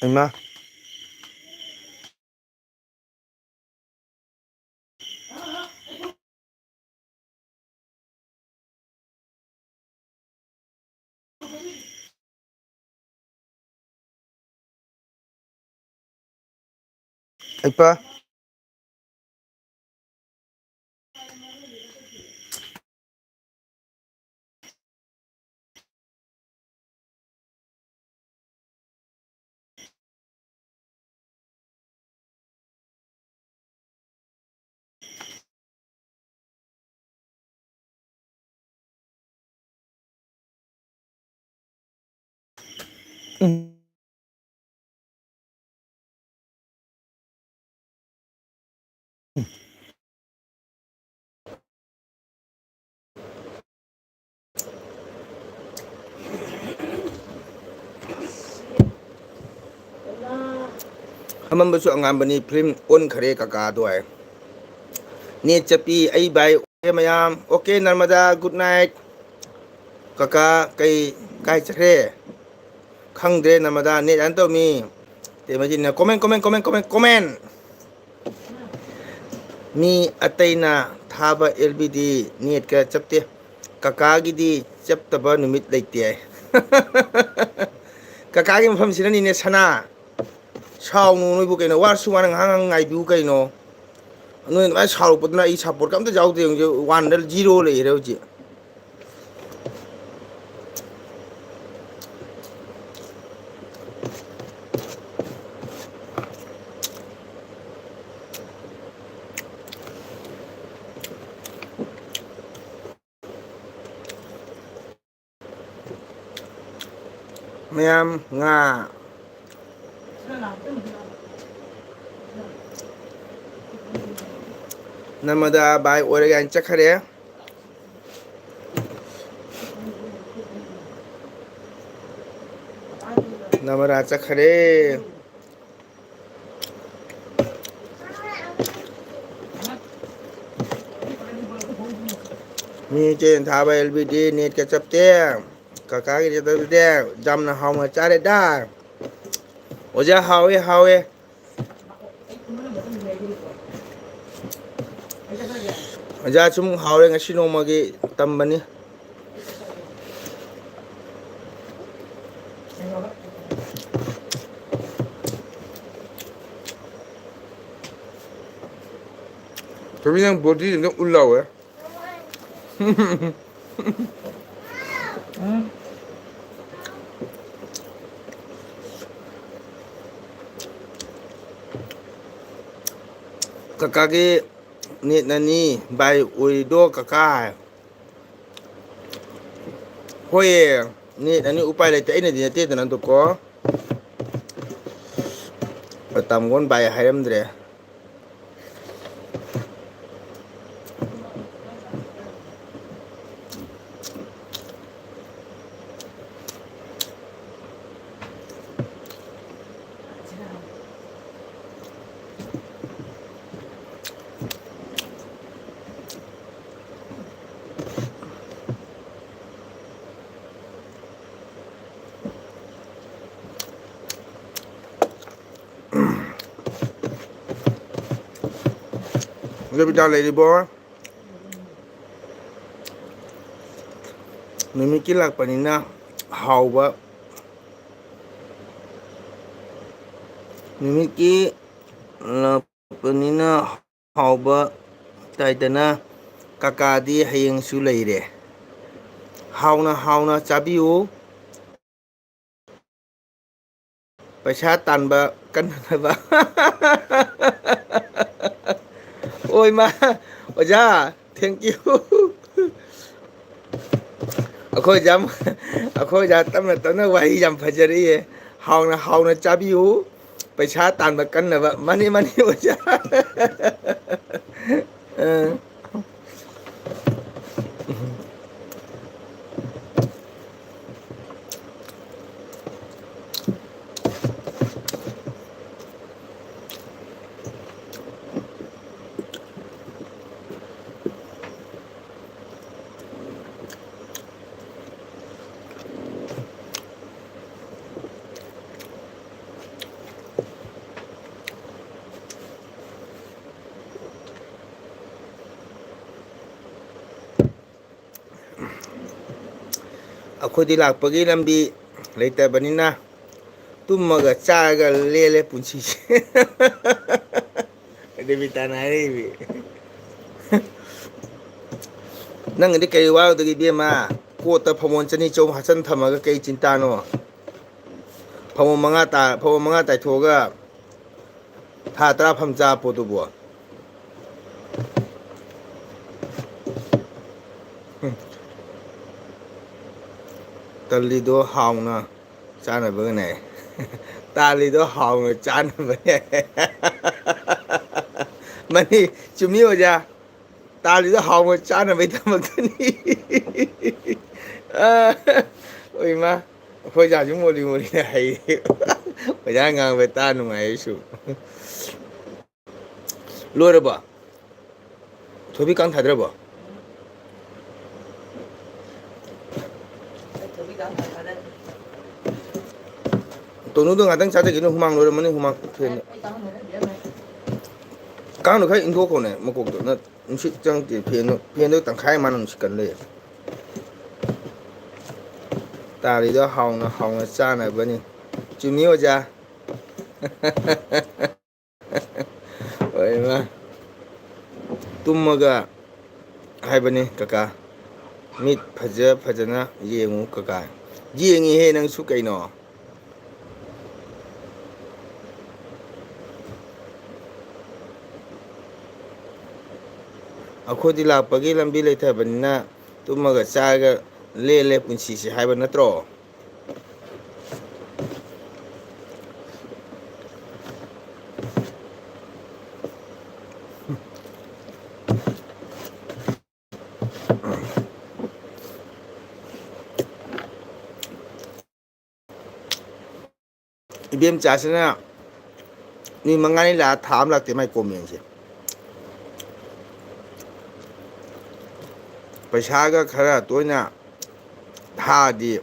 ꯏꯃꯥ꯫ ꯏꯄꯥ꯫ ꯎꯝ꯫ ꯑꯃꯝꯕꯁꯨ ꯑꯉꯥꯟꯕꯅꯤ, ꯐꯤꯂꯝ ꯑꯣꯟꯈꯔꯦ ꯀꯀꯥꯗꯣ ꯍꯥꯏ꯫ ꯅꯦꯠ ꯆꯞꯄꯤ, ꯑꯩ ꯚꯥꯏ ꯑꯣꯀꯦ ꯃꯌꯥꯝ꯫ Okay Narmada, good night. ꯀꯀꯥ ꯀꯩ, ꯀꯥꯏ ꯆꯠꯈ꯭ꯔꯦ? ꯈꯪꯗ꯭ꯔꯦ ꯅꯔꯃꯗꯥ, ꯅꯦꯠ ꯑꯟ ꯇꯧꯃꯤ꯫ ꯇꯦꯃꯖꯤꯅ comment, comment, comment, comment, comment꯫ ꯃꯤ ꯑꯇꯩꯅ ꯊꯥꯕ ꯑꯦꯜ ꯕꯤ ꯗꯤ ꯅꯦꯠꯀ ꯆꯞꯇꯦ꯫ ꯀꯀꯥꯒꯤꯗꯤ ꯆꯞꯇꯕ ꯅꯨꯃꯤꯠ ꯂꯩꯇꯦ ꯍꯥꯏ꯫ ꯀꯀꯥꯒꯤ ꯃꯐꯝꯁꯤꯅꯅꯤꯅꯦ ꯁꯅꯥ꯫ ꯁꯥꯎꯅꯨ ꯅꯣꯏꯕꯨ ꯀꯩꯅꯣ? ꯋꯥꯔꯁꯨ ꯋꯥꯅ ꯉꯥꯏꯍꯥꯛ ꯉꯥꯏꯍꯥꯛ ꯉꯥꯏꯕꯤꯌꯨ ꯀꯩꯅꯣ? ꯅꯣꯏ ꯑꯗꯨꯃꯥꯏꯅ ꯁꯥꯎꯔꯛꯄꯗꯨꯅ ꯑꯩ ꯁꯞꯄꯣꯔꯠꯀ ꯑꯝꯇ ꯌꯥꯎꯗꯦ꯫ ꯍꯧꯖꯤꯛ ꯋꯥꯟꯗ ꯖꯤꯔꯣ ꯂꯩꯔꯦ ꯍꯧꯖꯤꯛ꯫ ꯃꯌꯥꯝ ꯉꯥ꯫ ꯅꯔꯃꯗꯥ ꯚꯥꯏ ꯑꯣꯏꯔꯒ ꯑꯩꯅ ꯆꯠꯈꯔꯦ꯫ ꯅꯔꯃꯗꯥ ꯆꯠꯈꯔꯦ꯫ ꯃꯤ ꯆꯦꯟ ꯊꯥꯕ ꯑꯦꯜ ꯕꯤ ꯗꯤ ꯅꯦꯠꯀ ꯆꯞꯇꯦ꯫ ꯀꯀꯥꯒꯤ ꯆꯠꯇꯕꯗꯤ ꯌꯥꯝꯅ ꯍꯥꯎꯅ ꯆꯥꯔꯦꯗ꯫ ꯑꯣꯖꯥ ꯍꯥꯎꯋꯦ, ꯍꯥꯎꯋꯦ꯫ ꯑꯣꯖꯥ ꯁꯨꯝ ꯍꯥꯎꯔꯦ ꯉꯁꯤ ꯅꯣꯡꯃꯒꯤ ꯇꯝꯕꯅꯤ꯫ ꯊꯣꯏꯕꯤ, ꯅꯪ ꯕꯣꯗꯤ ꯑꯝꯇ ꯎꯠ ꯂꯥꯎꯋꯦ꯫ ꯀꯀꯥꯒꯤ ꯅꯦꯠꯅꯅꯤ ꯚꯥꯏ ꯑꯣꯏꯔꯤꯗꯣ ꯀꯀꯥ꯫ ꯍꯣꯏꯌꯦ, ꯅꯦꯠ ꯑꯅꯤ ꯎꯄꯥꯏ ꯂꯩꯇꯦ, ꯑꯩꯅꯗꯤ ꯅꯠꯇꯦꯗꯅ ꯑꯗꯨꯀꯣ꯫ ꯇꯥꯃꯣꯒꯣꯟ ꯕꯥꯏ ꯍꯥꯏꯔꯝꯗ꯭ꯔꯦ꯫ ꯔꯕꯤꯇꯥ ꯂꯩꯔꯤꯕꯣ? ꯅꯨꯃꯤꯠꯀꯤ ꯂꯥꯛꯄꯅꯤꯅ ꯍꯥꯎꯕ, ꯅꯨꯃꯤꯠꯀꯤ ꯂꯥꯛꯄꯅꯤꯅ ꯍꯥꯎꯕ ꯇꯥꯏꯗꯅ꯫ ꯀꯀꯥꯗꯤ ꯍꯌꯦꯡꯁꯨ ꯂꯩꯔꯦ꯫ ꯍꯥꯎꯅ ꯍꯥꯎꯅ ꯆꯥꯕꯤꯌꯨ꯫ ꯄꯩꯁꯥ ꯇꯥꯟꯕ ꯀꯟꯅꯅꯕ꯫ ꯑꯣꯏ ꯃꯥ, ꯑꯣꯖꯥ, thank you꯫ ꯑꯩꯈꯣꯏ ꯑꯣꯖꯥ, ꯑꯩꯈꯣꯏ ꯑꯣꯖꯥ ꯇꯞꯅ ꯇꯞꯅ ꯋꯥꯍꯩ ꯌꯥꯝ ꯐꯖꯔꯛꯏꯌꯦ꯫ ꯍꯥꯎꯅ ꯍꯥꯎꯅ ꯆꯥꯕꯤꯌꯨ, ꯄꯩꯁꯥ ꯇꯥꯟꯕ ꯀꯟꯅꯕ꯫ ꯃꯥꯅꯤ, ꯃꯥꯅꯤ, ꯑꯣꯖꯥ꯫ ꯑ꯫ ꯑꯩꯈꯣꯏꯗꯤ ꯂꯥꯛꯄꯒꯤ ꯂꯝꯕꯤ ꯂꯩꯇꯕꯅꯤꯅ ꯇꯨꯝꯃꯒ ꯆꯥꯔꯒ ꯂꯦꯜꯂꯦ ꯄꯨꯟꯁꯤꯁꯦ꯫ ꯗꯦꯕꯤꯇꯥꯅ ꯍꯥꯏꯔꯛꯏꯃꯤ꯫ ꯅꯪꯒꯤꯗꯤ ꯀꯔꯤ ꯋꯥꯔꯨꯗꯒꯦ ꯏꯕꯦꯝꯃ? ꯀꯣꯠꯇ ꯐꯃꯣꯟ ꯆꯅꯤ ꯆꯍꯨꯝ ꯍꯥꯞꯆꯟ ꯊꯝꯃꯒ ꯀꯩ ꯆꯤꯟꯇꯥꯅꯣ? ꯐꯃꯣꯟ ꯃꯉꯥ ꯇꯥ-, ꯐꯃꯣꯟ ꯃꯉꯥ ꯇꯥꯏꯊꯣꯛꯑꯒ ꯊꯥ ꯇꯔꯥ ꯐꯝ ꯆꯥ ꯄꯣꯠꯇꯨꯕꯨ꯫ ꯎꯝ꯫ ꯇꯜꯂꯤꯗꯣ ꯍꯥꯎꯅ ꯆꯥꯅꯕꯒꯅꯦ꯫ ꯇꯥꯜꯂꯤꯗꯣ ꯍꯥꯎꯅ ꯆꯥꯅꯕꯅꯦ꯫ ꯃꯥꯅꯤ, ꯆꯨꯝꯃꯤ ꯑꯣꯖꯥ꯫ ꯇꯥꯜꯂꯤꯗꯣ ꯍꯥꯎꯅ ꯆꯥꯅꯕꯩꯗꯃꯛꯇꯅꯤ꯫ ꯑ, ꯍꯣꯏ, ꯏꯃꯥ, ꯑꯩꯈꯣꯏ ꯑꯣꯖꯥꯁꯨ ꯃꯣꯂꯤ ꯃꯣꯂꯤꯅ ꯍꯩ꯫ ꯑꯣꯖꯥ ꯉꯥꯡꯕ ꯇꯥ ꯅꯨꯡꯉꯥꯏ ꯑꯩꯁꯨ꯫ ꯂꯣꯏꯔꯕꯣ? ꯊꯣꯏꯕꯤ ꯀꯥꯡ ꯊꯥꯗ꯭ꯔꯕꯣ? ꯇꯣꯅꯨꯗꯣ ꯉꯥꯛꯇꯪ ꯆꯥꯖꯈꯤꯅꯨ, ꯍꯨꯃꯥꯡ ꯂꯣꯏꯔꯝꯃꯅꯤ, ꯍꯨꯃꯥꯡ ꯐꯦꯟꯗ꯫ ꯀꯥꯡꯗꯣ ꯈꯔ ꯏꯪꯊꯣꯛꯈꯣꯅꯦ, ꯃꯀꯣꯛꯇꯣ꯫ ꯅ-, ꯅꯨꯡꯁꯤꯠ ꯆꯪꯉꯛꯇꯦ, ꯐꯦꯟꯗꯣ, ꯐꯦꯟꯗꯣ ꯇꯪꯈꯥꯏ ꯃꯥꯅ ꯅꯨꯡꯁꯤꯠ ꯀꯟ ꯂꯩꯌꯦ꯫ ꯇꯥꯔꯤꯗꯣ ꯍꯥꯎꯅ, ꯍꯥꯎꯅ ꯆꯥꯅꯕꯅꯤ꯫ ꯆꯨꯝꯃꯤ, ꯑꯣꯖꯥ꯫ ꯍꯣꯏ, ꯏꯃꯥ꯫ ꯇꯨꯝꯃꯒ ꯍꯥꯏꯕꯅꯤ, ꯀꯀꯥ꯫ ꯃꯤꯠ ꯐꯖ ꯐꯖꯅ ꯌꯦꯡꯉꯨ, ꯀꯀꯥ꯫ ꯌꯦꯡꯉꯤꯍꯦ, ꯅꯪꯁꯨ ꯀꯩꯅꯣ? ꯑꯩꯈꯣꯏꯗꯤ ꯂꯥꯛꯄꯒꯤ ꯂꯝꯕꯤ ꯂꯩꯇꯕꯅꯤꯅ ꯇꯨꯝꯃꯒ ꯆꯥꯔꯒ ꯂꯦꯜꯂꯦ ꯄꯨꯟꯁꯤꯁꯦ ꯍꯥꯏꯕ ꯅꯠꯇ꯭ꯔꯣ? ꯏꯕꯦꯝꯆꯥꯁꯤꯅ ꯅꯨꯃꯤꯠ ꯃꯉꯥꯅꯤ ꯂꯥꯛꯑ ꯊꯥ ꯑꯃ ꯂꯥꯛꯇꯦ, ꯃꯥꯏ ꯀꯣꯃꯦꯟꯁꯦ꯫ ꯄꯩꯁꯥꯒ ꯈꯔ ꯇꯣꯏꯅ ꯊꯥꯗꯤ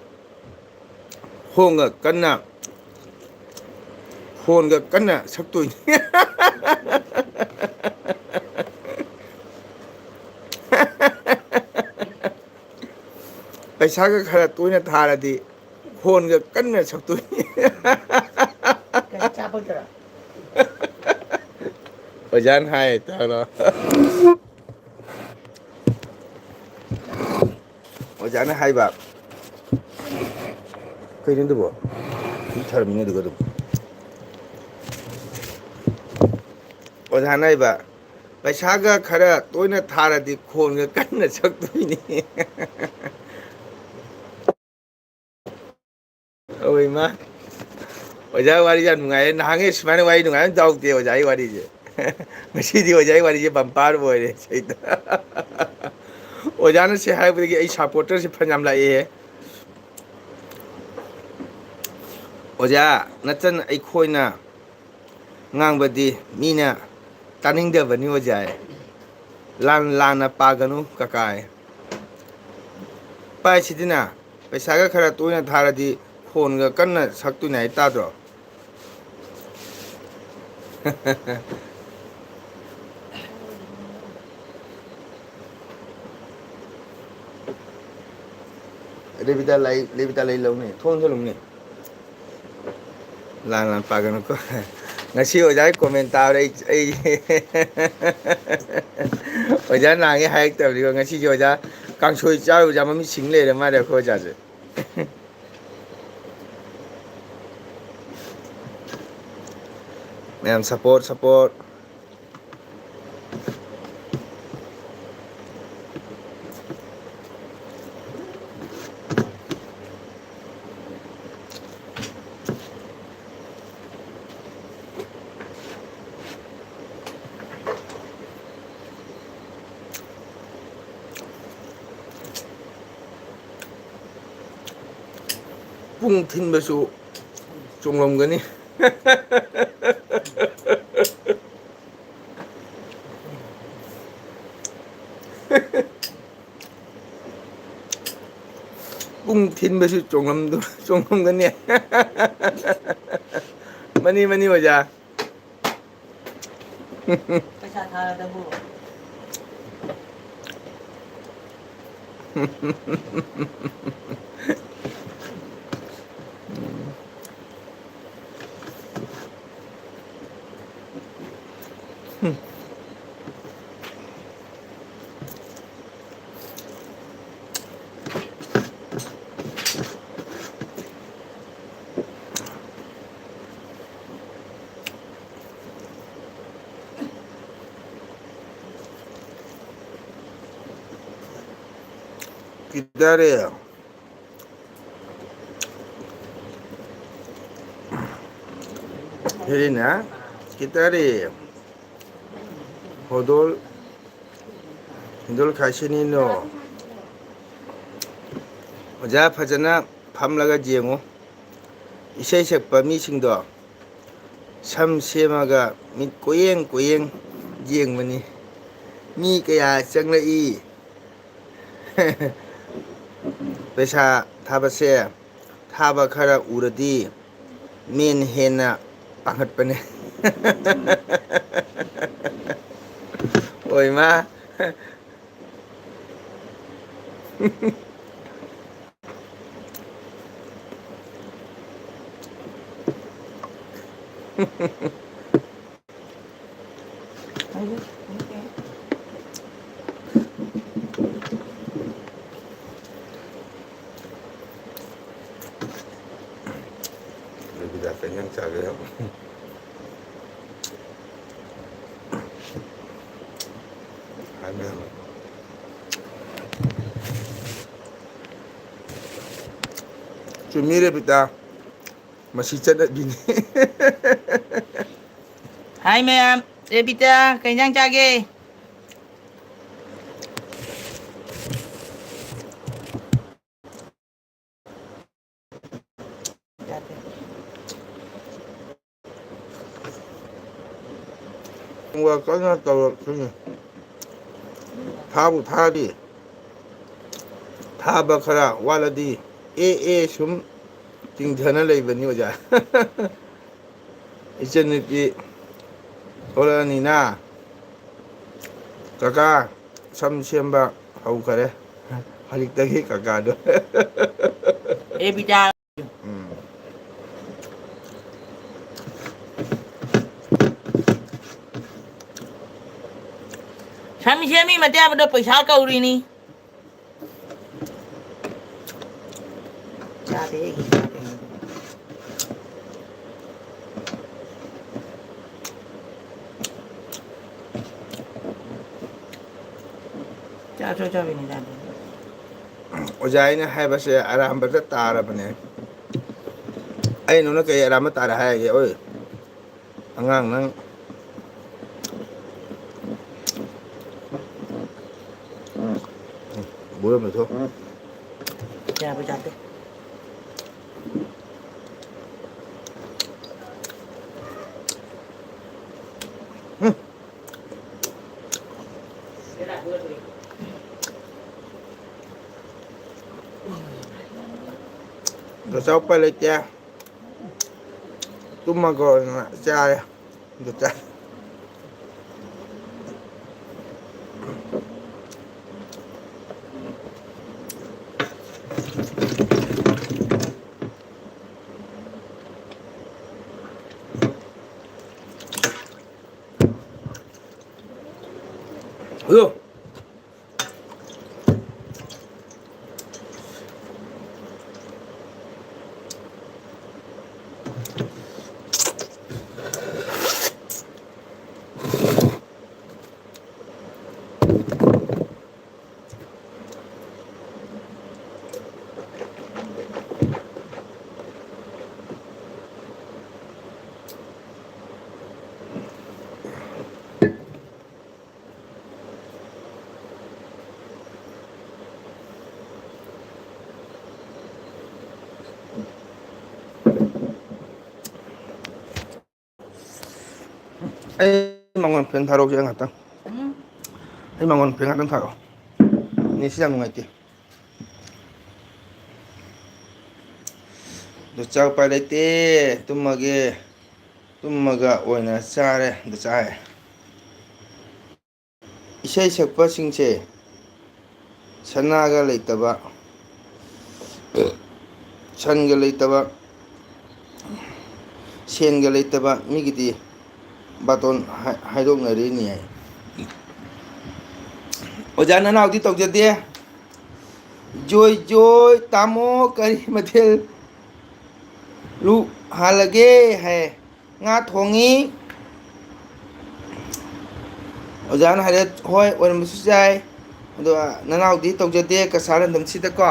ꯈꯣꯡꯒ ꯀꯟꯅ, ꯈꯣꯟꯒ ꯀꯟꯅ ꯁꯛꯇꯣꯏꯅꯤ꯫ ꯄꯩꯁꯥꯒ ꯈꯔ ꯇꯣꯏꯅ ꯊꯥꯔꯗꯤ ꯈꯣꯟꯒ ꯀꯟꯅ ꯁꯛꯇꯣꯏꯅꯤ꯫ ꯀꯔꯤ ꯆꯥꯕꯒꯤꯔꯣ? ꯑꯣꯖꯥꯅ ꯍꯥꯏ, ꯇꯥꯔꯣ꯫ ꯑꯣꯖꯥꯅ ꯍꯥꯏꯕ, ꯀꯩꯅꯣ ꯑꯗꯨꯕꯣ? ꯄꯤꯛ ꯊꯥꯔꯝꯃꯤꯅꯦ ꯑꯗꯨꯒ ꯑꯗꯨꯝ꯫ ꯑꯣꯖꯥꯅ ꯍꯥꯏꯕ, "ꯄꯩꯁꯥꯒ ꯈꯔ ꯇꯣꯏꯅ ꯊꯥꯔꯗꯤ ꯈꯣꯟꯒ ꯀꯟꯅ ꯁꯛꯇꯣꯏꯅꯤ"꯫ ꯏꯃꯥ, ꯑꯣꯖꯥ ꯋꯥꯔꯤ ꯌꯥꯝ ꯅꯨꯡꯉꯥꯏꯌꯦ꯫ ꯅꯍꯥꯟꯉꯩ ꯁꯨꯃꯥꯏꯅ ꯋꯥꯔꯤ ꯅꯨꯡꯉꯥꯏꯕ ꯇꯧꯗꯦ ꯑꯣꯖꯥꯒꯤ ꯋꯥꯔꯤꯁꯦ꯫ ꯉꯁꯤꯗꯤ ꯑꯣꯖꯥꯒꯤ ꯋꯥꯔꯤꯁꯦ bumper ꯑꯣꯏꯔꯦ ꯁꯤꯗ꯫ ꯑꯣꯖꯥꯅ ꯁꯤ ꯍꯥꯏꯕꯗꯒꯤ ꯑꯩ supporterꯁꯦ ꯐꯅꯌꯥꯝ ꯂꯥꯛꯑꯦ꯫ ꯑꯣꯖꯥ, ꯅꯆꯟ ꯑꯩꯈꯣꯏꯅ ꯉꯥꯡꯕꯗꯤ ꯃꯤꯅ ꯇꯥꯅꯤꯡꯗꯕꯅꯤ ꯑꯣꯖꯥ꯫ ꯂꯥꯟ ꯂꯥꯟꯅ ꯄꯥꯒꯅꯨ ꯀꯀꯥꯏ꯫ ꯄꯥꯏꯁꯤꯗꯤꯅ ꯄꯩꯁꯥꯒ ꯈꯔ ꯇꯣꯏꯅ ꯊꯥꯔꯗꯤ ꯈꯣꯟꯒ ꯀꯟꯅ ꯁꯛꯇꯣꯏꯅꯦ ꯍꯥꯏ ꯇꯥꯗ꯭ꯔꯣ? ꯔꯦꯕꯤꯇꯥ ꯂꯩ, ꯔꯦꯕꯤꯇꯥ ꯂꯩ ꯂꯧꯅꯤ, ꯊꯣꯡ ꯊꯣꯛꯂꯝꯅꯤ꯫ ꯂꯥꯟ ꯂꯥꯟ ꯄꯥꯒꯅꯨꯀꯣ꯫ ꯉꯁꯤ ꯑꯣꯖꯥꯒꯤ comment ꯇꯥꯕꯗ ꯑꯩ, ꯑꯩ ꯑꯣꯖꯥ ꯅꯍꯥꯟꯒꯩ ꯍꯥꯏꯔꯛꯇꯕꯅꯤꯀꯣ꯫ ꯉꯁꯤꯁꯦ ꯑꯣꯖꯥ ꯀꯥꯡꯁꯣꯏ ꯆꯥꯔꯨ ꯑꯣꯖꯥ ꯃꯃꯤꯠ ꯁꯤꯡ ꯂꯩꯔꯦ ꯃꯥꯜꯂꯦ ꯑꯩꯈꯣꯏ ꯑꯣꯖꯥꯁꯦ꯫ ꯃꯌꯥꯝ support, support꯫ ꯄꯨꯡ ꯊꯤꯟꯕꯁꯨ ꯆꯣꯡꯂꯝꯒꯅꯤ꯫ ꯄꯨꯡ ꯊꯤꯟꯕꯁꯨ ꯆꯣꯡꯂꯝꯗ-, ꯆꯣꯡꯂꯝꯒꯅꯤ꯫ ꯃꯅꯤ, ꯃꯅꯤ ꯑꯣꯖꯥ꯫ ꯄꯩꯁꯥ ꯊꯥꯔꯗꯕꯨ꯫ ꯀꯤꯗꯔꯦ꯫ ꯍꯦꯔꯤꯅ ꯈꯤꯇꯔꯤ ꯍꯣꯗꯣꯜ ꯍꯤꯟꯗꯣꯜ ꯈꯥꯏꯁꯤꯅꯤꯅꯣ꯫ ꯑꯣꯖꯥ, ꯐꯖꯅ ꯐꯝꯂꯒ ꯌꯦꯡꯉꯨ꯫ ꯏꯁꯩ ꯁꯛꯄ ꯃꯤꯁꯤꯡꯗꯣ ꯁꯝ ꯁꯦꯝꯃꯒ ꯃꯤꯠ ꯀꯣꯌꯦꯡ ꯀꯣꯌꯦꯡ ꯌꯦꯡꯕꯅꯤ꯫ ꯃꯤ ꯀꯌꯥ ꯆꯪꯂꯛꯏ꯫ ꯄꯩꯁꯥ ꯊꯥꯕꯁꯦ, ꯊꯥꯕ ꯈꯔ ꯎꯔꯗꯤ ꯃꯦꯟ ꯍꯦꯟꯅ ꯄꯥꯈꯠꯄꯅꯦ꯫ ꯑꯣꯏꯃꯥ꯫ ꯔꯕꯤꯗꯥ, ꯀꯩ ꯏꯟꯖꯥꯡ ꯆꯥꯒꯦ? ꯍꯥꯏꯕ ꯌꯥꯕ꯫ ꯆꯨꯝꯃꯤ ꯔꯦꯕꯤꯇꯥ, ꯃꯁꯤ ꯆꯠꯅꯕꯤꯅꯤ꯫ ꯍꯥꯏ ꯃꯌꯥꯝ, ꯔꯦꯕꯤꯇꯥ ꯀꯩ ꯏꯟꯖꯥꯡ ꯆꯥꯒꯦ? ꯋꯥ ꯀꯟꯅ ꯇꯧꯔꯛꯈꯤꯅꯤ꯫ ꯊꯥꯕꯨ ꯊꯥꯔꯤ꯫ ꯊꯥꯕ ꯈꯔ ꯋꯥꯠꯂꯗꯤ ꯑꯦ ꯑꯦ ꯁꯨꯝ ꯆꯤꯡꯊꯅ ꯂꯩꯕꯅꯤ ꯑꯣꯖꯥ꯫ ꯏꯆꯟꯅꯨꯄꯤ ꯊꯣꯛꯂꯛꯑꯅꯤꯅ ꯀꯀꯥ ꯁꯝ ꯁꯦꯝꯕ ꯍꯧꯈꯔꯦ꯫ ꯍꯧꯖꯤꯛꯇꯒꯤ ꯀꯀꯥꯗꯣ꯫ ꯑꯦ ꯕꯤꯗ꯭ꯌꯥ꯫ ꯎꯝ꯫ ꯁꯝ ꯁꯦꯝꯃꯤ ꯃꯇꯦꯛ ꯍꯥꯏꯕꯗꯣ ꯄꯩꯁꯥ ꯀꯧꯔꯤꯅꯤ꯫ ꯆꯥꯗꯦ ꯑꯩꯒꯤ ꯆꯥꯗꯦ꯫ ꯆꯥ ꯆꯣ ꯆꯥꯕꯤꯅꯤ ꯆꯥꯗꯦ꯫ ꯑꯣꯖꯥ, ꯑꯩꯅ ꯍꯥꯏꯕꯁꯦ ꯑꯔꯥꯟꯕꯗ ꯇꯥꯔꯕꯅꯦ꯫ ꯑꯩ ꯅꯉꯣꯟꯗ ꯀꯩ ꯑꯔꯥꯟꯕ ꯇꯥꯔꯦ ꯍꯥꯏꯔꯒꯦ? ꯑꯣꯏ, ꯑꯉꯥꯡ ꯅꯪ ꯕꯣꯏ ꯑꯃ ꯂꯩꯊꯣꯛ꯫ ꯌꯥꯕ ꯌꯥꯗꯦ꯫ ꯎꯝ꯫ ꯗꯣ ꯆꯥꯎ ꯎꯄꯥꯏ ꯂꯩꯇꯦ꯫ ꯇꯨꯝꯃꯒ ꯑꯣꯏꯅ ꯆꯥꯔꯦ꯫ ꯑꯗꯨ ꯆꯥ-, ꯑꯗꯣ ꯑꯩ ꯃꯉꯣꯟ ꯐꯦꯟ ꯊꯥꯔꯛꯎꯁꯦ ꯉꯥꯛꯇꯪ꯫ ꯎꯝ꯫ ꯑꯩ ꯃꯉꯣꯟ ꯐꯦꯟ ꯉꯥꯛꯇꯪ ꯊꯥꯔꯛꯑꯣ꯫ ꯅꯦꯠꯁꯤ ꯌꯥꯝ ꯅꯨꯡꯉꯥꯏꯇꯦ꯫ ꯑꯗꯨ ꯆꯥ ꯎꯄꯥꯏ ꯂꯩꯇꯦ꯫ ꯇꯨꯝꯃꯒꯦ꯫ ꯇꯨꯝꯃꯒ ꯑꯣꯏꯅ ꯆꯥꯔꯦ꯫ ꯑꯗꯨ ꯆꯥꯏ꯫ ꯏꯁꯩ ꯁꯛꯄꯁꯤꯡꯁꯦ ꯁꯅꯥꯒ ꯂꯩꯇꯕ, ꯁꯟꯒ ꯂꯩꯇꯕ, ꯁꯦꯟꯒ ꯂꯩꯇꯕ ꯃꯤꯒꯤꯗꯤ ꯕꯥꯇꯣꯟ ꯍꯥꯏ-, ꯍꯥꯏꯗꯣꯛꯅꯔꯤꯅꯤ ꯍꯥꯏ꯫ ꯑꯣꯖꯥ ꯅꯅꯥꯎꯗꯤ ꯇꯧꯖꯗꯦ꯫ ꯖꯣꯏ ꯖꯣꯏ, ꯇꯥꯃꯣ ꯀꯔꯤ ꯃꯊꯦꯜ ꯂꯨ ꯍꯥꯜꯂꯒꯦ ꯍꯥꯏ꯫ ꯉꯥ ꯊꯣꯡꯉꯤ꯫ ꯑꯣꯖꯥꯅ ꯍꯥꯏꯔꯦ, ꯍꯣꯏ, ꯑꯣꯏꯔꯝꯕꯁꯨ ꯌꯥꯏ꯫ ꯑꯗꯣ ꯅꯅꯥꯎꯗꯤ ꯇꯧꯖꯗꯦ ꯀꯁꯥꯔ ꯂꯝꯗꯝꯁꯤꯗꯀꯣ꯫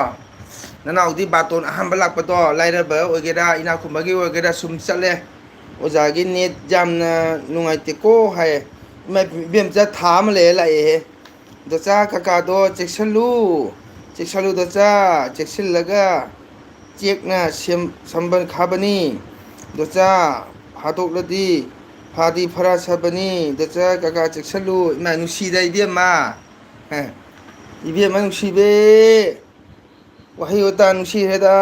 ꯅꯅꯥꯎꯗꯤ ꯕꯥꯇꯣꯟ ꯑꯍꯥꯟꯕ ꯂꯥꯛꯄꯗꯣ ꯂꯥꯏꯔꯕ ꯑꯣꯏꯒꯦꯔꯥ, ꯏꯅꯥꯛ ꯈꯨꯟꯕꯒꯤ ꯑꯣꯏꯒꯦꯔꯥ, ꯁꯨꯝ ꯆꯠꯂꯦ꯫ ꯑꯣꯖꯥꯒꯤ ꯅꯦꯠ ꯌꯥꯝꯅ ꯅꯨꯡꯉꯥꯏꯇꯦꯀꯣ ꯍꯥꯏ꯫ ꯏꯃꯥ, ꯏꯕꯦꯝꯆꯥ ꯊꯥ ꯑꯃ ꯂꯩꯔ ꯂꯥꯛꯑꯦꯍꯦ꯫ ꯗꯣꯆꯥ ꯀꯀꯥꯗꯣ ꯆꯦꯛꯁꯤꯜꯂꯨ, ꯆꯦꯛꯁꯤꯜꯂꯨ ꯗꯣꯆꯥ, ꯆꯦꯛꯁꯤꯜꯂꯒ ꯆꯦꯛꯅ ꯁꯦꯝ-, ꯁꯝꯕꯜ ꯈꯥꯕꯅꯤ꯫ ꯗꯣꯆꯥ ꯍꯥꯠꯇꯣꯛꯂꯗꯤ ꯐꯥꯗꯤ ꯐꯔꯥ ꯁꯥꯕꯅꯤ꯫ ꯗꯣꯆꯥ ꯀꯀꯥ ꯆꯦꯛꯁꯤꯜꯂꯨ꯫ ꯏꯃꯥ, ꯅꯨꯡꯁꯤꯗ ꯏꯕꯦꯝꯃ꯫ ꯍꯦ, ꯏꯕꯦꯝꯃ ꯅꯨꯡꯁꯤꯕꯤ꯫ ꯋꯥꯍꯩ ꯋꯥꯇꯥ ꯅꯨꯡꯁꯤꯈ꯭ꯔꯦꯗ꯫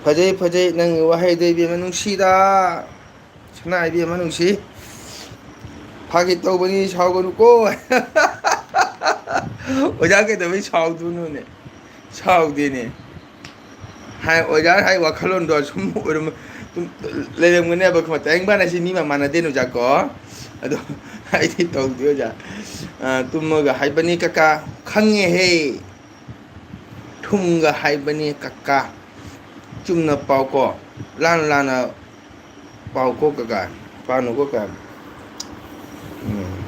ꯐꯖꯩ, ꯐꯖꯩ, ꯅꯪꯒꯤ ꯋꯥꯍꯩꯗꯣ ꯏꯕꯦꯝꯃ ꯅꯨꯡꯁꯤꯗ꯫ ꯁꯅꯥ ꯏꯕꯦꯝꯃ ꯅꯨꯡꯁꯤ꯫ ꯐꯥꯒꯤ ꯇꯧꯕꯅꯤ, ꯁꯥꯎꯒꯅꯨꯀꯣ꯫ ꯑꯣꯖꯥ ꯀꯩꯗꯧꯕꯩ ꯁꯥꯎꯗꯣꯏꯅꯣꯅꯦ? ꯁꯥꯎꯗꯦꯅꯦ꯫ ꯍꯥꯏ, ꯑꯣꯖꯥ ꯍꯥꯏ ꯋꯥꯈꯜꯂꯣꯟꯗꯣ ꯁꯨꯝ ꯑꯣꯏꯔꯝ-, ꯁꯨꯝ ꯂꯩꯔꯝꯒꯅꯦꯕ, ꯈꯪꯕ? ꯇꯥꯏꯕꯪꯄꯥꯟ ꯍꯥꯏꯁꯤ ꯃꯤ ꯃꯥꯟ-, ꯃꯥꯟꯅꯗꯦꯅꯦ ꯑꯣꯖꯥ ꯀꯣ꯫ ꯑꯗꯣ ꯑꯩꯗꯤ ꯇꯧꯗꯦ ꯑꯣꯖꯥ꯫ ꯑ, ꯇꯨꯝꯃꯒ ꯍꯥꯏꯕꯅꯤ ꯀꯀꯥ, ꯈꯪꯉꯦꯍꯦ꯫ ꯊꯨꯝꯒ ꯍꯥꯏꯕꯅꯤ ꯀꯀꯥ꯫ ꯆꯨꯝꯅ ꯄꯥꯎꯀꯣ, ꯂꯥꯟꯅ ꯂꯥꯟꯅ ꯄꯥꯎꯀꯣ ꯀꯀꯥ, ꯄꯥꯅꯨꯀꯣ ꯀꯀꯥ꯫ ꯎꯝ꯫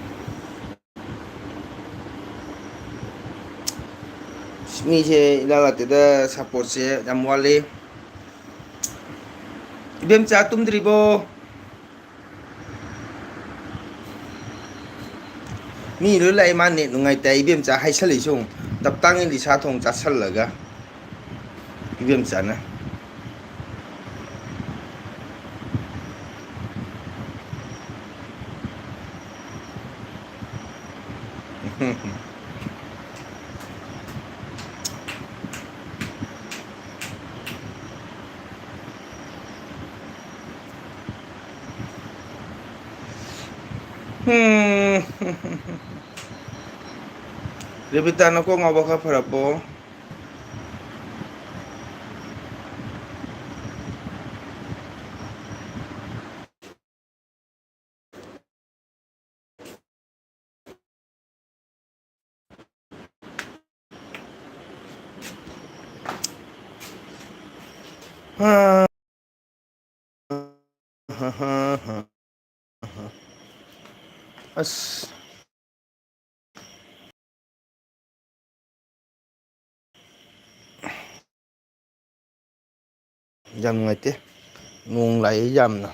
ꯃꯤꯁꯦ ꯏꯂꯥ ꯂꯥꯛꯇꯦꯗ, ꯁꯞꯄꯣꯔꯠꯁꯦ ꯌꯥꯝ ꯋꯥꯠꯂꯤ꯫ ꯏꯕꯦꯝꯆꯥ ꯇꯨꯝꯗ꯭ꯔꯤꯕꯣ? ꯃꯤ ꯂꯣꯏ ꯂꯥꯛꯑꯦ, ꯃꯥ ꯅꯦꯠ ꯅꯨꯡꯉꯥꯏꯇꯦ꯫ ꯏꯕꯦꯝꯆꯥ ꯍꯥꯏꯁꯜꯂꯛꯏꯁꯦ ꯌꯦꯡꯉꯨ, ꯇꯞꯇꯥꯡꯒꯤ ꯂꯤꯁꯥ ꯊꯣꯡ ꯆꯥꯁꯜꯂꯒ꯫ ꯏꯕꯦꯝꯆꯥꯅ꯫ ꯔꯦꯕꯤꯇꯥ, ꯅꯀꯣꯛ ꯉꯥꯎꯕ ꯈꯔ ꯐꯔꯕꯣ? ꯑꯁ꯫ ꯌꯥꯝ ꯅꯨꯡꯉꯥꯏꯇꯦ꯫ ꯅꯣꯡ ꯂꯥꯛꯑꯦ ꯌꯥꯝꯅ꯫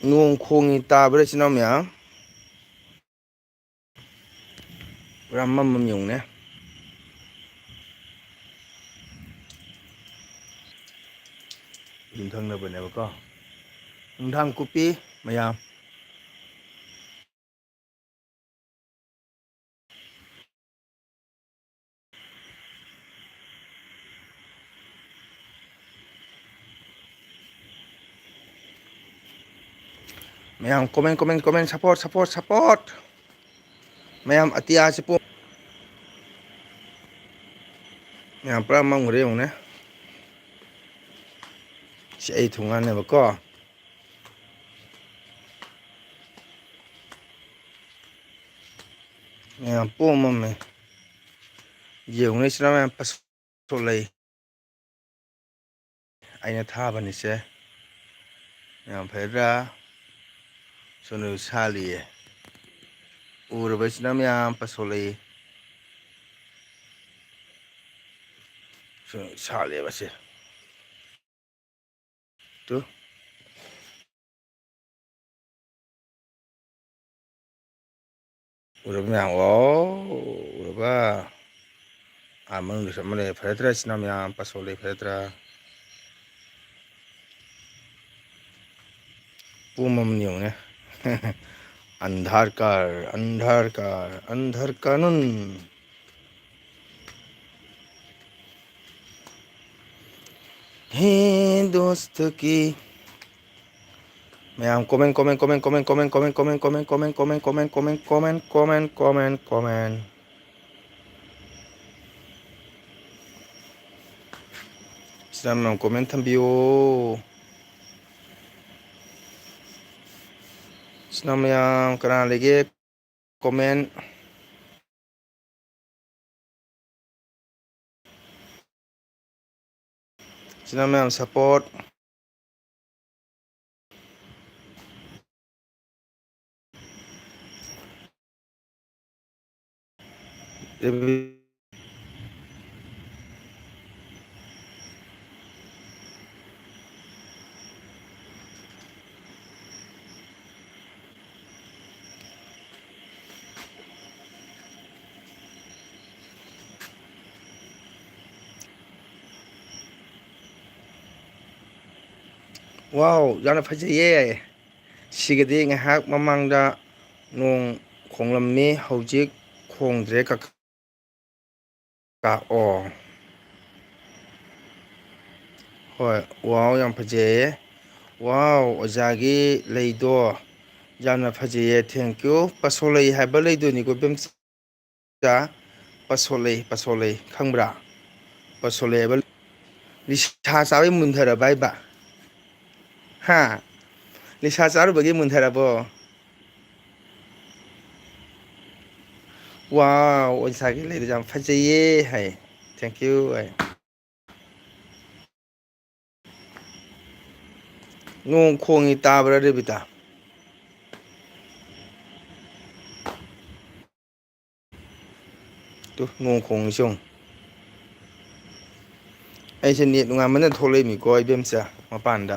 ꯅꯣꯡ ꯈꯣꯡꯉꯤ ꯇꯥꯕ꯭ꯔꯥ, ꯏꯆꯤꯟ ꯏꯅꯥꯎ ꯃꯌꯥꯝ? ꯄꯨꯔꯥ ꯃꯝ ꯃꯝ ꯌꯦꯡꯉꯨꯅꯦ꯫ ꯌꯨꯝꯊꯪꯅꯕꯅꯦꯕꯀꯣ꯫ ꯅꯨꯡꯗꯥꯡ ꯀꯨꯞꯄꯤ ꯃꯌꯥꯝ꯫ ꯃꯌꯥꯝ comment, comment, comment, support, support, support꯫ ꯃꯌꯥꯝ ꯑꯇꯤꯌꯥꯁꯤ ꯄꯨ-, ꯃꯌꯥꯝ ꯄꯨꯔꯥ ꯃꯝꯈ꯭ꯔꯦ ꯌꯦꯡꯉꯨꯅꯦ꯫ ꯁꯤ ꯑꯩ ꯊꯣꯡꯒꯥꯟꯅꯦꯕꯀꯣ꯫ ꯃꯌꯥꯝ ꯄꯣꯝꯃꯝꯃꯦ꯫ ꯌꯦꯡꯉꯨꯅꯦ, ꯁꯤꯅ ꯃꯌꯥꯝ ꯄꯁꯣ ꯂꯩ꯫ ꯑꯩꯅ ꯊꯥꯕꯅꯤꯁꯦ꯫ ꯃꯌꯥꯝ ꯐꯔꯗ꯭ꯔꯥ? ꯁꯣꯝꯗ ꯁꯥꯠꯂꯤꯌꯦ꯫ ꯎꯔꯕ ꯏꯆꯤꯟ ꯏꯅꯥꯎ ꯃꯌꯥꯝ ꯄꯁꯣ ꯂꯩ꯫ ꯁꯣꯝꯗ ꯁꯥꯠꯂꯦꯕ ꯁꯦ꯫ ꯇꯨ꯫ ꯎꯔꯕ ꯃꯌꯥꯝ, ꯋꯥꯎ, ꯎꯔꯕ? ꯑꯥ, ꯃꯅꯨꯡꯗꯁꯨ ꯑꯃ ꯂꯩ꯫ ꯐꯔꯗ꯭ꯔꯥ, ꯏꯆꯤꯟ ꯏꯅꯥꯎ ꯃꯌꯥꯝ? ꯄꯁꯣ ꯂꯩ, ꯐꯔꯗ꯭ꯔꯥ? ꯄꯨꯝꯃꯝꯅꯤ ꯌꯦꯡꯉꯨꯅꯦ꯫ ꯑꯟꯙꯥꯔ ꯀꯥꯔ, ꯑꯟꯙꯥꯔ ꯀꯥꯔ, ꯑꯟꯙꯥꯔ ꯀꯥꯅꯨꯟ꯫ ꯍꯦ ꯗꯣꯁ꯭ꯠ ꯀꯤ꯫ ꯃꯌꯥꯝ comment, comment, comment, comment, comment, comment, comment, comment, comment, comment, comment, comment, comment, comment, comment, comment, comment, comment꯫ ꯁꯤꯗ ꯃꯌꯥꯝ comment ꯊꯝꯕꯤꯌꯨ꯫ ꯁꯤꯅ ꯃꯌꯥꯝ ꯀꯅꯥ ꯂꯩꯒꯦ? Comment꯫ ꯁꯤꯅ ꯃꯌꯥꯝ support꯫ ꯋꯥꯎ, ꯌꯥꯝꯅ ꯐꯖꯩꯌꯦ꯫ ꯁꯤꯒꯗꯤ ꯉꯥꯏꯍꯥꯛ ꯃꯃꯥꯡꯗ ꯅꯣꯡ ꯈꯣꯡꯂꯝꯃꯤ, ꯍꯧꯖꯤꯛ ꯈꯣꯡꯗ꯭ꯔꯦ ꯀꯀꯥ꯫ ꯑꯣ꯫ ꯍꯣꯏ, ꯋꯥꯎ, ꯌꯥꯝ ꯐꯖꯩꯌꯦ꯫ ꯋꯥꯎ, ꯑꯣꯖꯥꯒꯤ ꯂꯩꯗꯣ ꯌꯥꯝꯅ ꯐꯖꯩꯌꯦ꯫ Thank you꯫ ꯄꯁꯣꯂꯩ ꯍꯥꯏꯕ ꯂꯩꯗꯨꯅꯤꯀꯣ, ꯏꯕꯦꯝꯆꯥ꯫ ꯄꯁꯣꯂꯩ, ꯄꯁꯣꯂꯩ꯫ ꯈꯪꯕ꯭ꯔꯥ? ꯄꯁꯣꯂꯩ ꯍꯥꯏꯕ ꯅꯤꯁꯥ ꯆꯥꯕꯩ ꯃꯨꯟꯊꯔꯕ ꯍꯥꯏꯕ? ꯍꯥ? ꯅꯤꯁꯥ ꯆꯥꯔꯨꯕꯒꯤ ꯃꯨꯟꯊꯔꯕꯣ? ꯋꯥꯎ, ꯑꯣꯖꯥꯒꯤ ꯂꯩꯗꯣ ꯌꯥꯝ ꯐꯖꯩꯌꯦ ꯍꯥꯏ꯫ Thank you ꯍꯥꯏ꯫ ꯅꯣꯡ ꯈꯣꯡꯉꯤ, ꯇꯥꯕ꯭ꯔꯥ, ꯔꯦꯕꯤꯇꯥ? ꯇꯨ, ꯅꯣꯡ ꯈꯣꯡꯉꯤꯁꯤ ꯌꯦꯡꯉꯨ꯫ ꯑꯩꯁꯦ ꯅꯦꯠ ꯅꯨꯡꯉꯥꯏꯃꯟꯗꯅ ꯊꯣꯛꯂꯛꯏꯃꯤꯀꯣ, ꯏꯕꯦꯝꯆꯥ, ꯃꯄꯥꯟꯗ꯫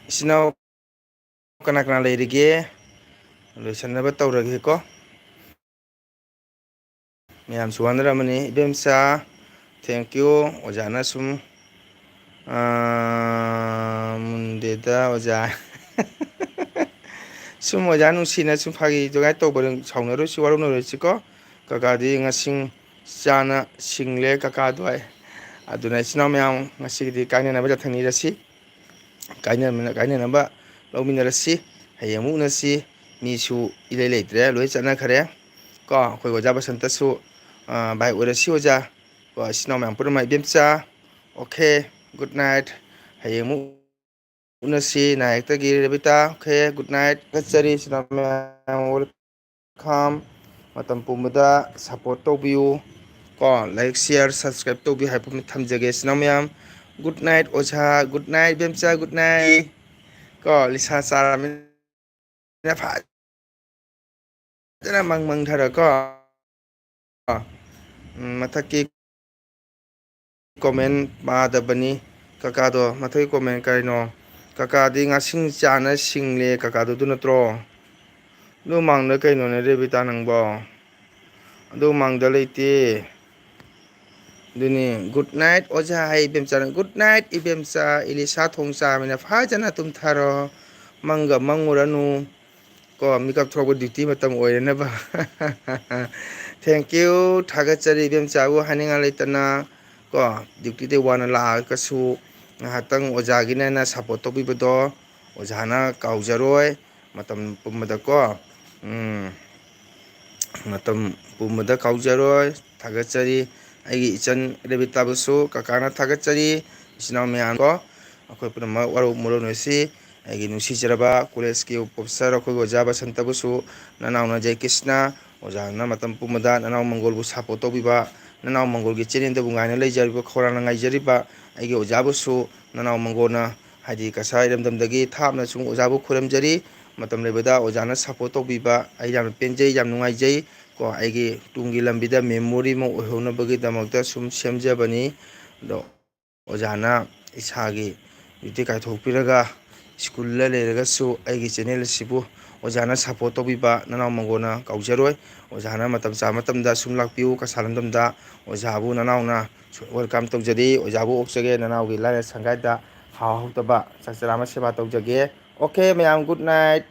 ꯏꯆꯤꯟ ꯏꯅꯥꯎ ꯀꯅꯥ ꯀꯅꯥ ꯂꯩꯔꯤꯒꯦ? ꯂꯣꯏꯁꯟꯅꯕ ꯇꯧꯔꯒꯦꯀꯣ꯫ ꯃꯌꯥꯝꯁꯨ ꯋꯥꯅꯔꯝꯃꯅꯤ꯫ ꯏꯕꯦꯝꯆꯥ, thank you꯫ ꯑꯣꯖꯥꯅ ꯁꯨꯝ, ꯑꯥ, ꯃꯨꯟꯗꯦꯗ ꯑꯣꯖꯥ꯫ ꯁꯨꯝ ꯑꯣꯖꯥ ꯅꯨꯡꯁꯤꯅ ꯁꯨꯝ ꯐꯥꯒꯤ ꯖꯣꯒꯥꯏ ꯇꯧꯕ, ꯁꯥꯎꯅꯔꯣꯏꯁꯤ, ꯋꯥꯔꯧꯅꯔꯣꯏꯁꯤꯀꯣ꯫ ꯀꯀꯥꯗꯤ ꯉꯁꯤꯡ ꯆꯥꯅ ꯁꯤꯡꯂꯦ ꯀꯀꯥꯗꯣ ꯍꯥꯏ꯫ ꯑꯗꯨꯅ ꯏꯆꯤꯟ ꯏꯅꯥꯎ ꯃꯌꯥꯝ, ꯉꯁꯤꯒꯤꯗꯤ ꯀꯥꯏꯅꯅꯕ ꯌꯥꯊꯪ ꯅꯤꯔꯁꯤ꯫ ꯀꯥꯏꯅ-, ꯀꯥꯏꯅꯅꯕ ꯂꯧꯃꯤꯟꯅꯔꯁꯤ꯫ ꯍꯌꯦꯡ ꯑꯃꯨꯛ ꯎꯅꯁꯤ꯫ ꯃꯤꯁꯨ ꯏꯂꯩ ꯂꯩꯇ꯭ꯔꯦ, ꯂꯣꯏ ꯆꯠꯅꯈ꯭ꯔꯦ꯫ ꯀꯣ, ꯑꯩꯈꯣꯏ ꯑꯣꯖꯥ ꯕꯁꯟꯇꯁꯨ, ꯑ, bye ꯑꯣꯏꯔꯁꯤ ꯑꯣꯖꯥ꯫ ꯀꯣ, ꯏꯆꯤꯟ ꯏꯅꯥꯎ ꯃꯌꯥꯝ ꯄꯨꯝꯅꯃꯛ ꯏꯕꯦꯝꯆꯥ꯫ Okay, good night꯫ ꯍꯌꯦꯡ ꯑꯃꯨꯛ ꯎꯅꯁꯤ ꯅꯥꯌꯦꯛꯇꯒꯤ ꯔꯦꯕꯤꯇꯥ꯫ Okay, good night꯫ ꯊꯥꯒꯠꯆꯔꯤ ꯏꯆꯤꯟ ꯏꯅꯥꯎ ꯃꯌꯥꯝ꯫ Welcome꯫ ꯃꯇꯝ ꯄꯨꯝꯕꯗ support ꯇꯧꯕꯤꯌꯨ꯫ ꯀꯣ, like, share, subscribe ꯇꯧꯕꯤꯌꯨ ꯍꯥꯏꯕ ꯑꯃ ꯊꯝꯖꯒꯦ ꯏꯆꯤꯟ ꯏꯅꯥꯎ ꯃꯌꯥꯝ꯫ Good night ꯑꯣꯖꯥ, good night ꯏꯕꯦꯝꯆꯥ, good night꯫ ꯀꯣ, ꯂꯤꯁꯥ ꯆꯥꯔꯃꯤꯅ ꯐꯖꯅ ꯃꯪ ꯃꯪꯊꯔꯀꯣ꯫ ꯎꯝ, ꯃꯊꯛꯀꯤ comment ꯄꯥꯗꯕꯅꯤ꯫ ꯀꯀꯥꯗꯣ ꯃꯊꯛꯀꯤ comment ꯀꯔꯤꯅꯣ? ꯀꯀꯥꯗꯤ ꯉꯥꯁꯤꯡ ꯆꯥꯅ ꯁꯤꯡꯂꯦ꯫ ꯀꯀꯥꯗꯣ ꯑꯗꯨ ꯅꯠꯇ꯭ꯔꯣ? ꯑꯗꯨ ꯃꯥꯡꯗ ꯀꯩꯅꯣꯅꯦ ꯔꯦꯕꯤꯇꯥ ꯅꯪꯕꯣ? ꯑꯗꯨ ꯃꯥꯡꯗ ꯂꯩꯇꯦ꯫ ꯑꯗꯨꯅꯤ꯫ Good night ꯑꯣꯖꯥ ꯍꯥꯏ ꯏꯕꯦꯝꯆꯥꯅ꯫ Good night ꯏꯕꯦꯝꯆꯥ꯫ ꯏꯂꯤꯁꯥ ꯊꯣꯡ ꯆꯥꯃꯤꯅ ꯐꯖꯅ ꯇꯨꯝꯊꯔꯣ꯫ ꯃꯪꯒ ꯃꯪꯉꯨꯔꯅꯨ꯫ ꯀꯣ, ꯃꯤꯀꯞ ꯊꯣꯛꯂꯛꯄ duty ꯃꯇꯝ ꯑꯣꯏꯔꯅꯕ꯫ Thank you꯫ ꯊꯥꯒꯠꯆꯔꯤ ꯏꯕꯦꯝꯆꯥꯕꯨ ꯍꯥꯏꯅꯤꯡꯉꯥꯏ ꯂꯩꯇꯅ꯫ ꯀꯣ, dutyꯗꯩ ꯋꯥꯅ ꯂꯥꯛꯑꯒꯁꯨ ꯉꯥꯏꯍꯥꯛꯇꯪ ꯑꯣꯖꯥꯒꯤꯅꯦꯅ support ꯇꯧꯕꯤꯕꯗꯣ ꯑꯣꯖꯥꯅ ꯀꯥꯎꯖꯔꯣꯏ꯫ ꯃꯇꯝ ꯄꯨꯝꯕꯗꯀꯣ꯫ ꯎꯝ꯫ ꯃꯇꯝ ꯄꯨꯝꯕꯗ ꯀꯥꯎꯖꯔꯣꯏ꯫ ꯊꯥꯒꯠꯆꯔꯤ꯫ ꯑꯩꯒꯤ ꯏꯆꯟ ꯔꯦꯕꯤꯇꯥꯕꯨꯁꯨ ꯀꯀꯥꯅ ꯊꯥꯒꯠꯆꯔꯤ꯫ ꯏꯆꯤꯟ ꯏꯅꯥꯎ ꯃꯌꯥꯝ ꯀꯣ, ꯑꯩꯈꯣꯏ ꯄꯨꯝꯅꯃꯛ ꯋꯥꯔꯧ ꯃꯔꯧꯅꯁꯤ꯫ ꯑꯩꯒꯤ ꯅꯨꯡꯁꯤꯖꯔꯕ college ꯀꯤ professor ꯑꯩꯈꯣꯏꯒꯤ ꯑꯣꯖꯥ ꯕꯁꯟꯇꯕꯨꯁꯨ ꯅꯅꯥꯎꯅ ꯖꯩ ꯀ꯭ꯔꯤꯁꯅ, ꯑꯣꯖꯥꯅ ꯃꯇꯝ ꯄꯨꯝꯕꯗ ꯅꯅꯥꯎ ꯃꯪꯒꯣꯜꯕꯨ support ꯇꯧꯕꯤꯕ, ꯅꯅꯥꯎ ꯃꯪꯒꯣꯜꯒꯤ channel ꯗꯕꯨ ꯉꯥꯏꯅ ꯂꯩꯖꯔꯤꯕ, ꯈꯧꯔꯥꯡꯅ ꯉꯥꯏꯖꯔꯤꯕ ꯑꯩꯒꯤ ꯑꯣꯖꯥꯕꯨꯁꯨ ꯅꯅꯥꯎ ꯃꯪꯒꯣꯜꯅ, ꯍꯥꯏꯗꯤ ꯀꯁꯥꯔ ꯏꯔꯝꯗꯝꯗꯒꯤ ꯊꯥꯞꯅꯁꯨ ꯑꯣꯖꯥꯕꯨ ꯈꯨꯔꯨꯝꯖꯔꯤ꯫ ꯃꯇꯝ ꯂꯩꯕꯗ ꯑꯣꯖꯥꯅ support ꯇꯧꯕꯤꯕ ꯑꯩ ꯌꯥꯝꯅ ꯄꯦꯟꯖꯩ, ꯌꯥꯝ ꯅꯨꯡꯉꯥꯏꯖꯩ꯫ ꯀꯣ, ꯑꯩꯒꯤ ꯇꯨꯡꯒꯤ ꯂꯝꯕꯤꯗ memory ꯑꯃ ꯑꯣꯏꯍꯧꯅꯕꯒꯤꯗꯃꯛꯇ ꯁꯨꯝ ꯁꯦꯝꯖꯕꯅꯤ꯫ ꯑꯗꯣ ꯑꯣꯖꯥꯅ ꯏꯁꯥꯒꯤ duty ꯀꯥꯏꯊꯣꯛꯄꯤꯔꯒ school ꯗ ꯂꯩꯔꯒꯁꯨ ꯑꯩꯒꯤ channel ꯑꯁꯤꯕꯨ ꯑꯣꯖꯥꯅ support ꯇꯧꯕꯤꯕ ꯅꯅꯥꯎ ꯃꯪꯒꯣꯜꯅ ꯀꯥꯎꯖꯔꯣꯏ꯫ ꯑꯣꯖꯥꯅ ꯃꯇꯝ ꯆꯥꯕ ꯃꯇꯝꯗ ꯁꯨꯝ ꯂꯥꯛꯄꯤꯌꯨ ꯀꯁꯥꯔ ꯏꯔꯝꯗꯝꯗ꯫ ꯑꯣꯖꯥꯕꯨ ꯅꯅꯥꯎꯅ welcome ꯇꯧꯖꯔꯤ꯫ ꯑꯣꯖꯥꯕꯨ ꯑꯣꯛꯆꯒꯦ꯫ ꯅꯅꯥꯎꯒꯤ ꯂꯥꯏꯔ ꯁꯪꯒꯥꯏꯗ ꯍꯥꯎ ꯍꯥꯎꯇꯕ ꯆꯥꯛ ꯆꯔꯥ ꯑꯃ ꯁꯦꯕꯥ ꯇꯧꯖꯒꯦ꯫ Okay ꯃꯌꯥꯝ, good night꯫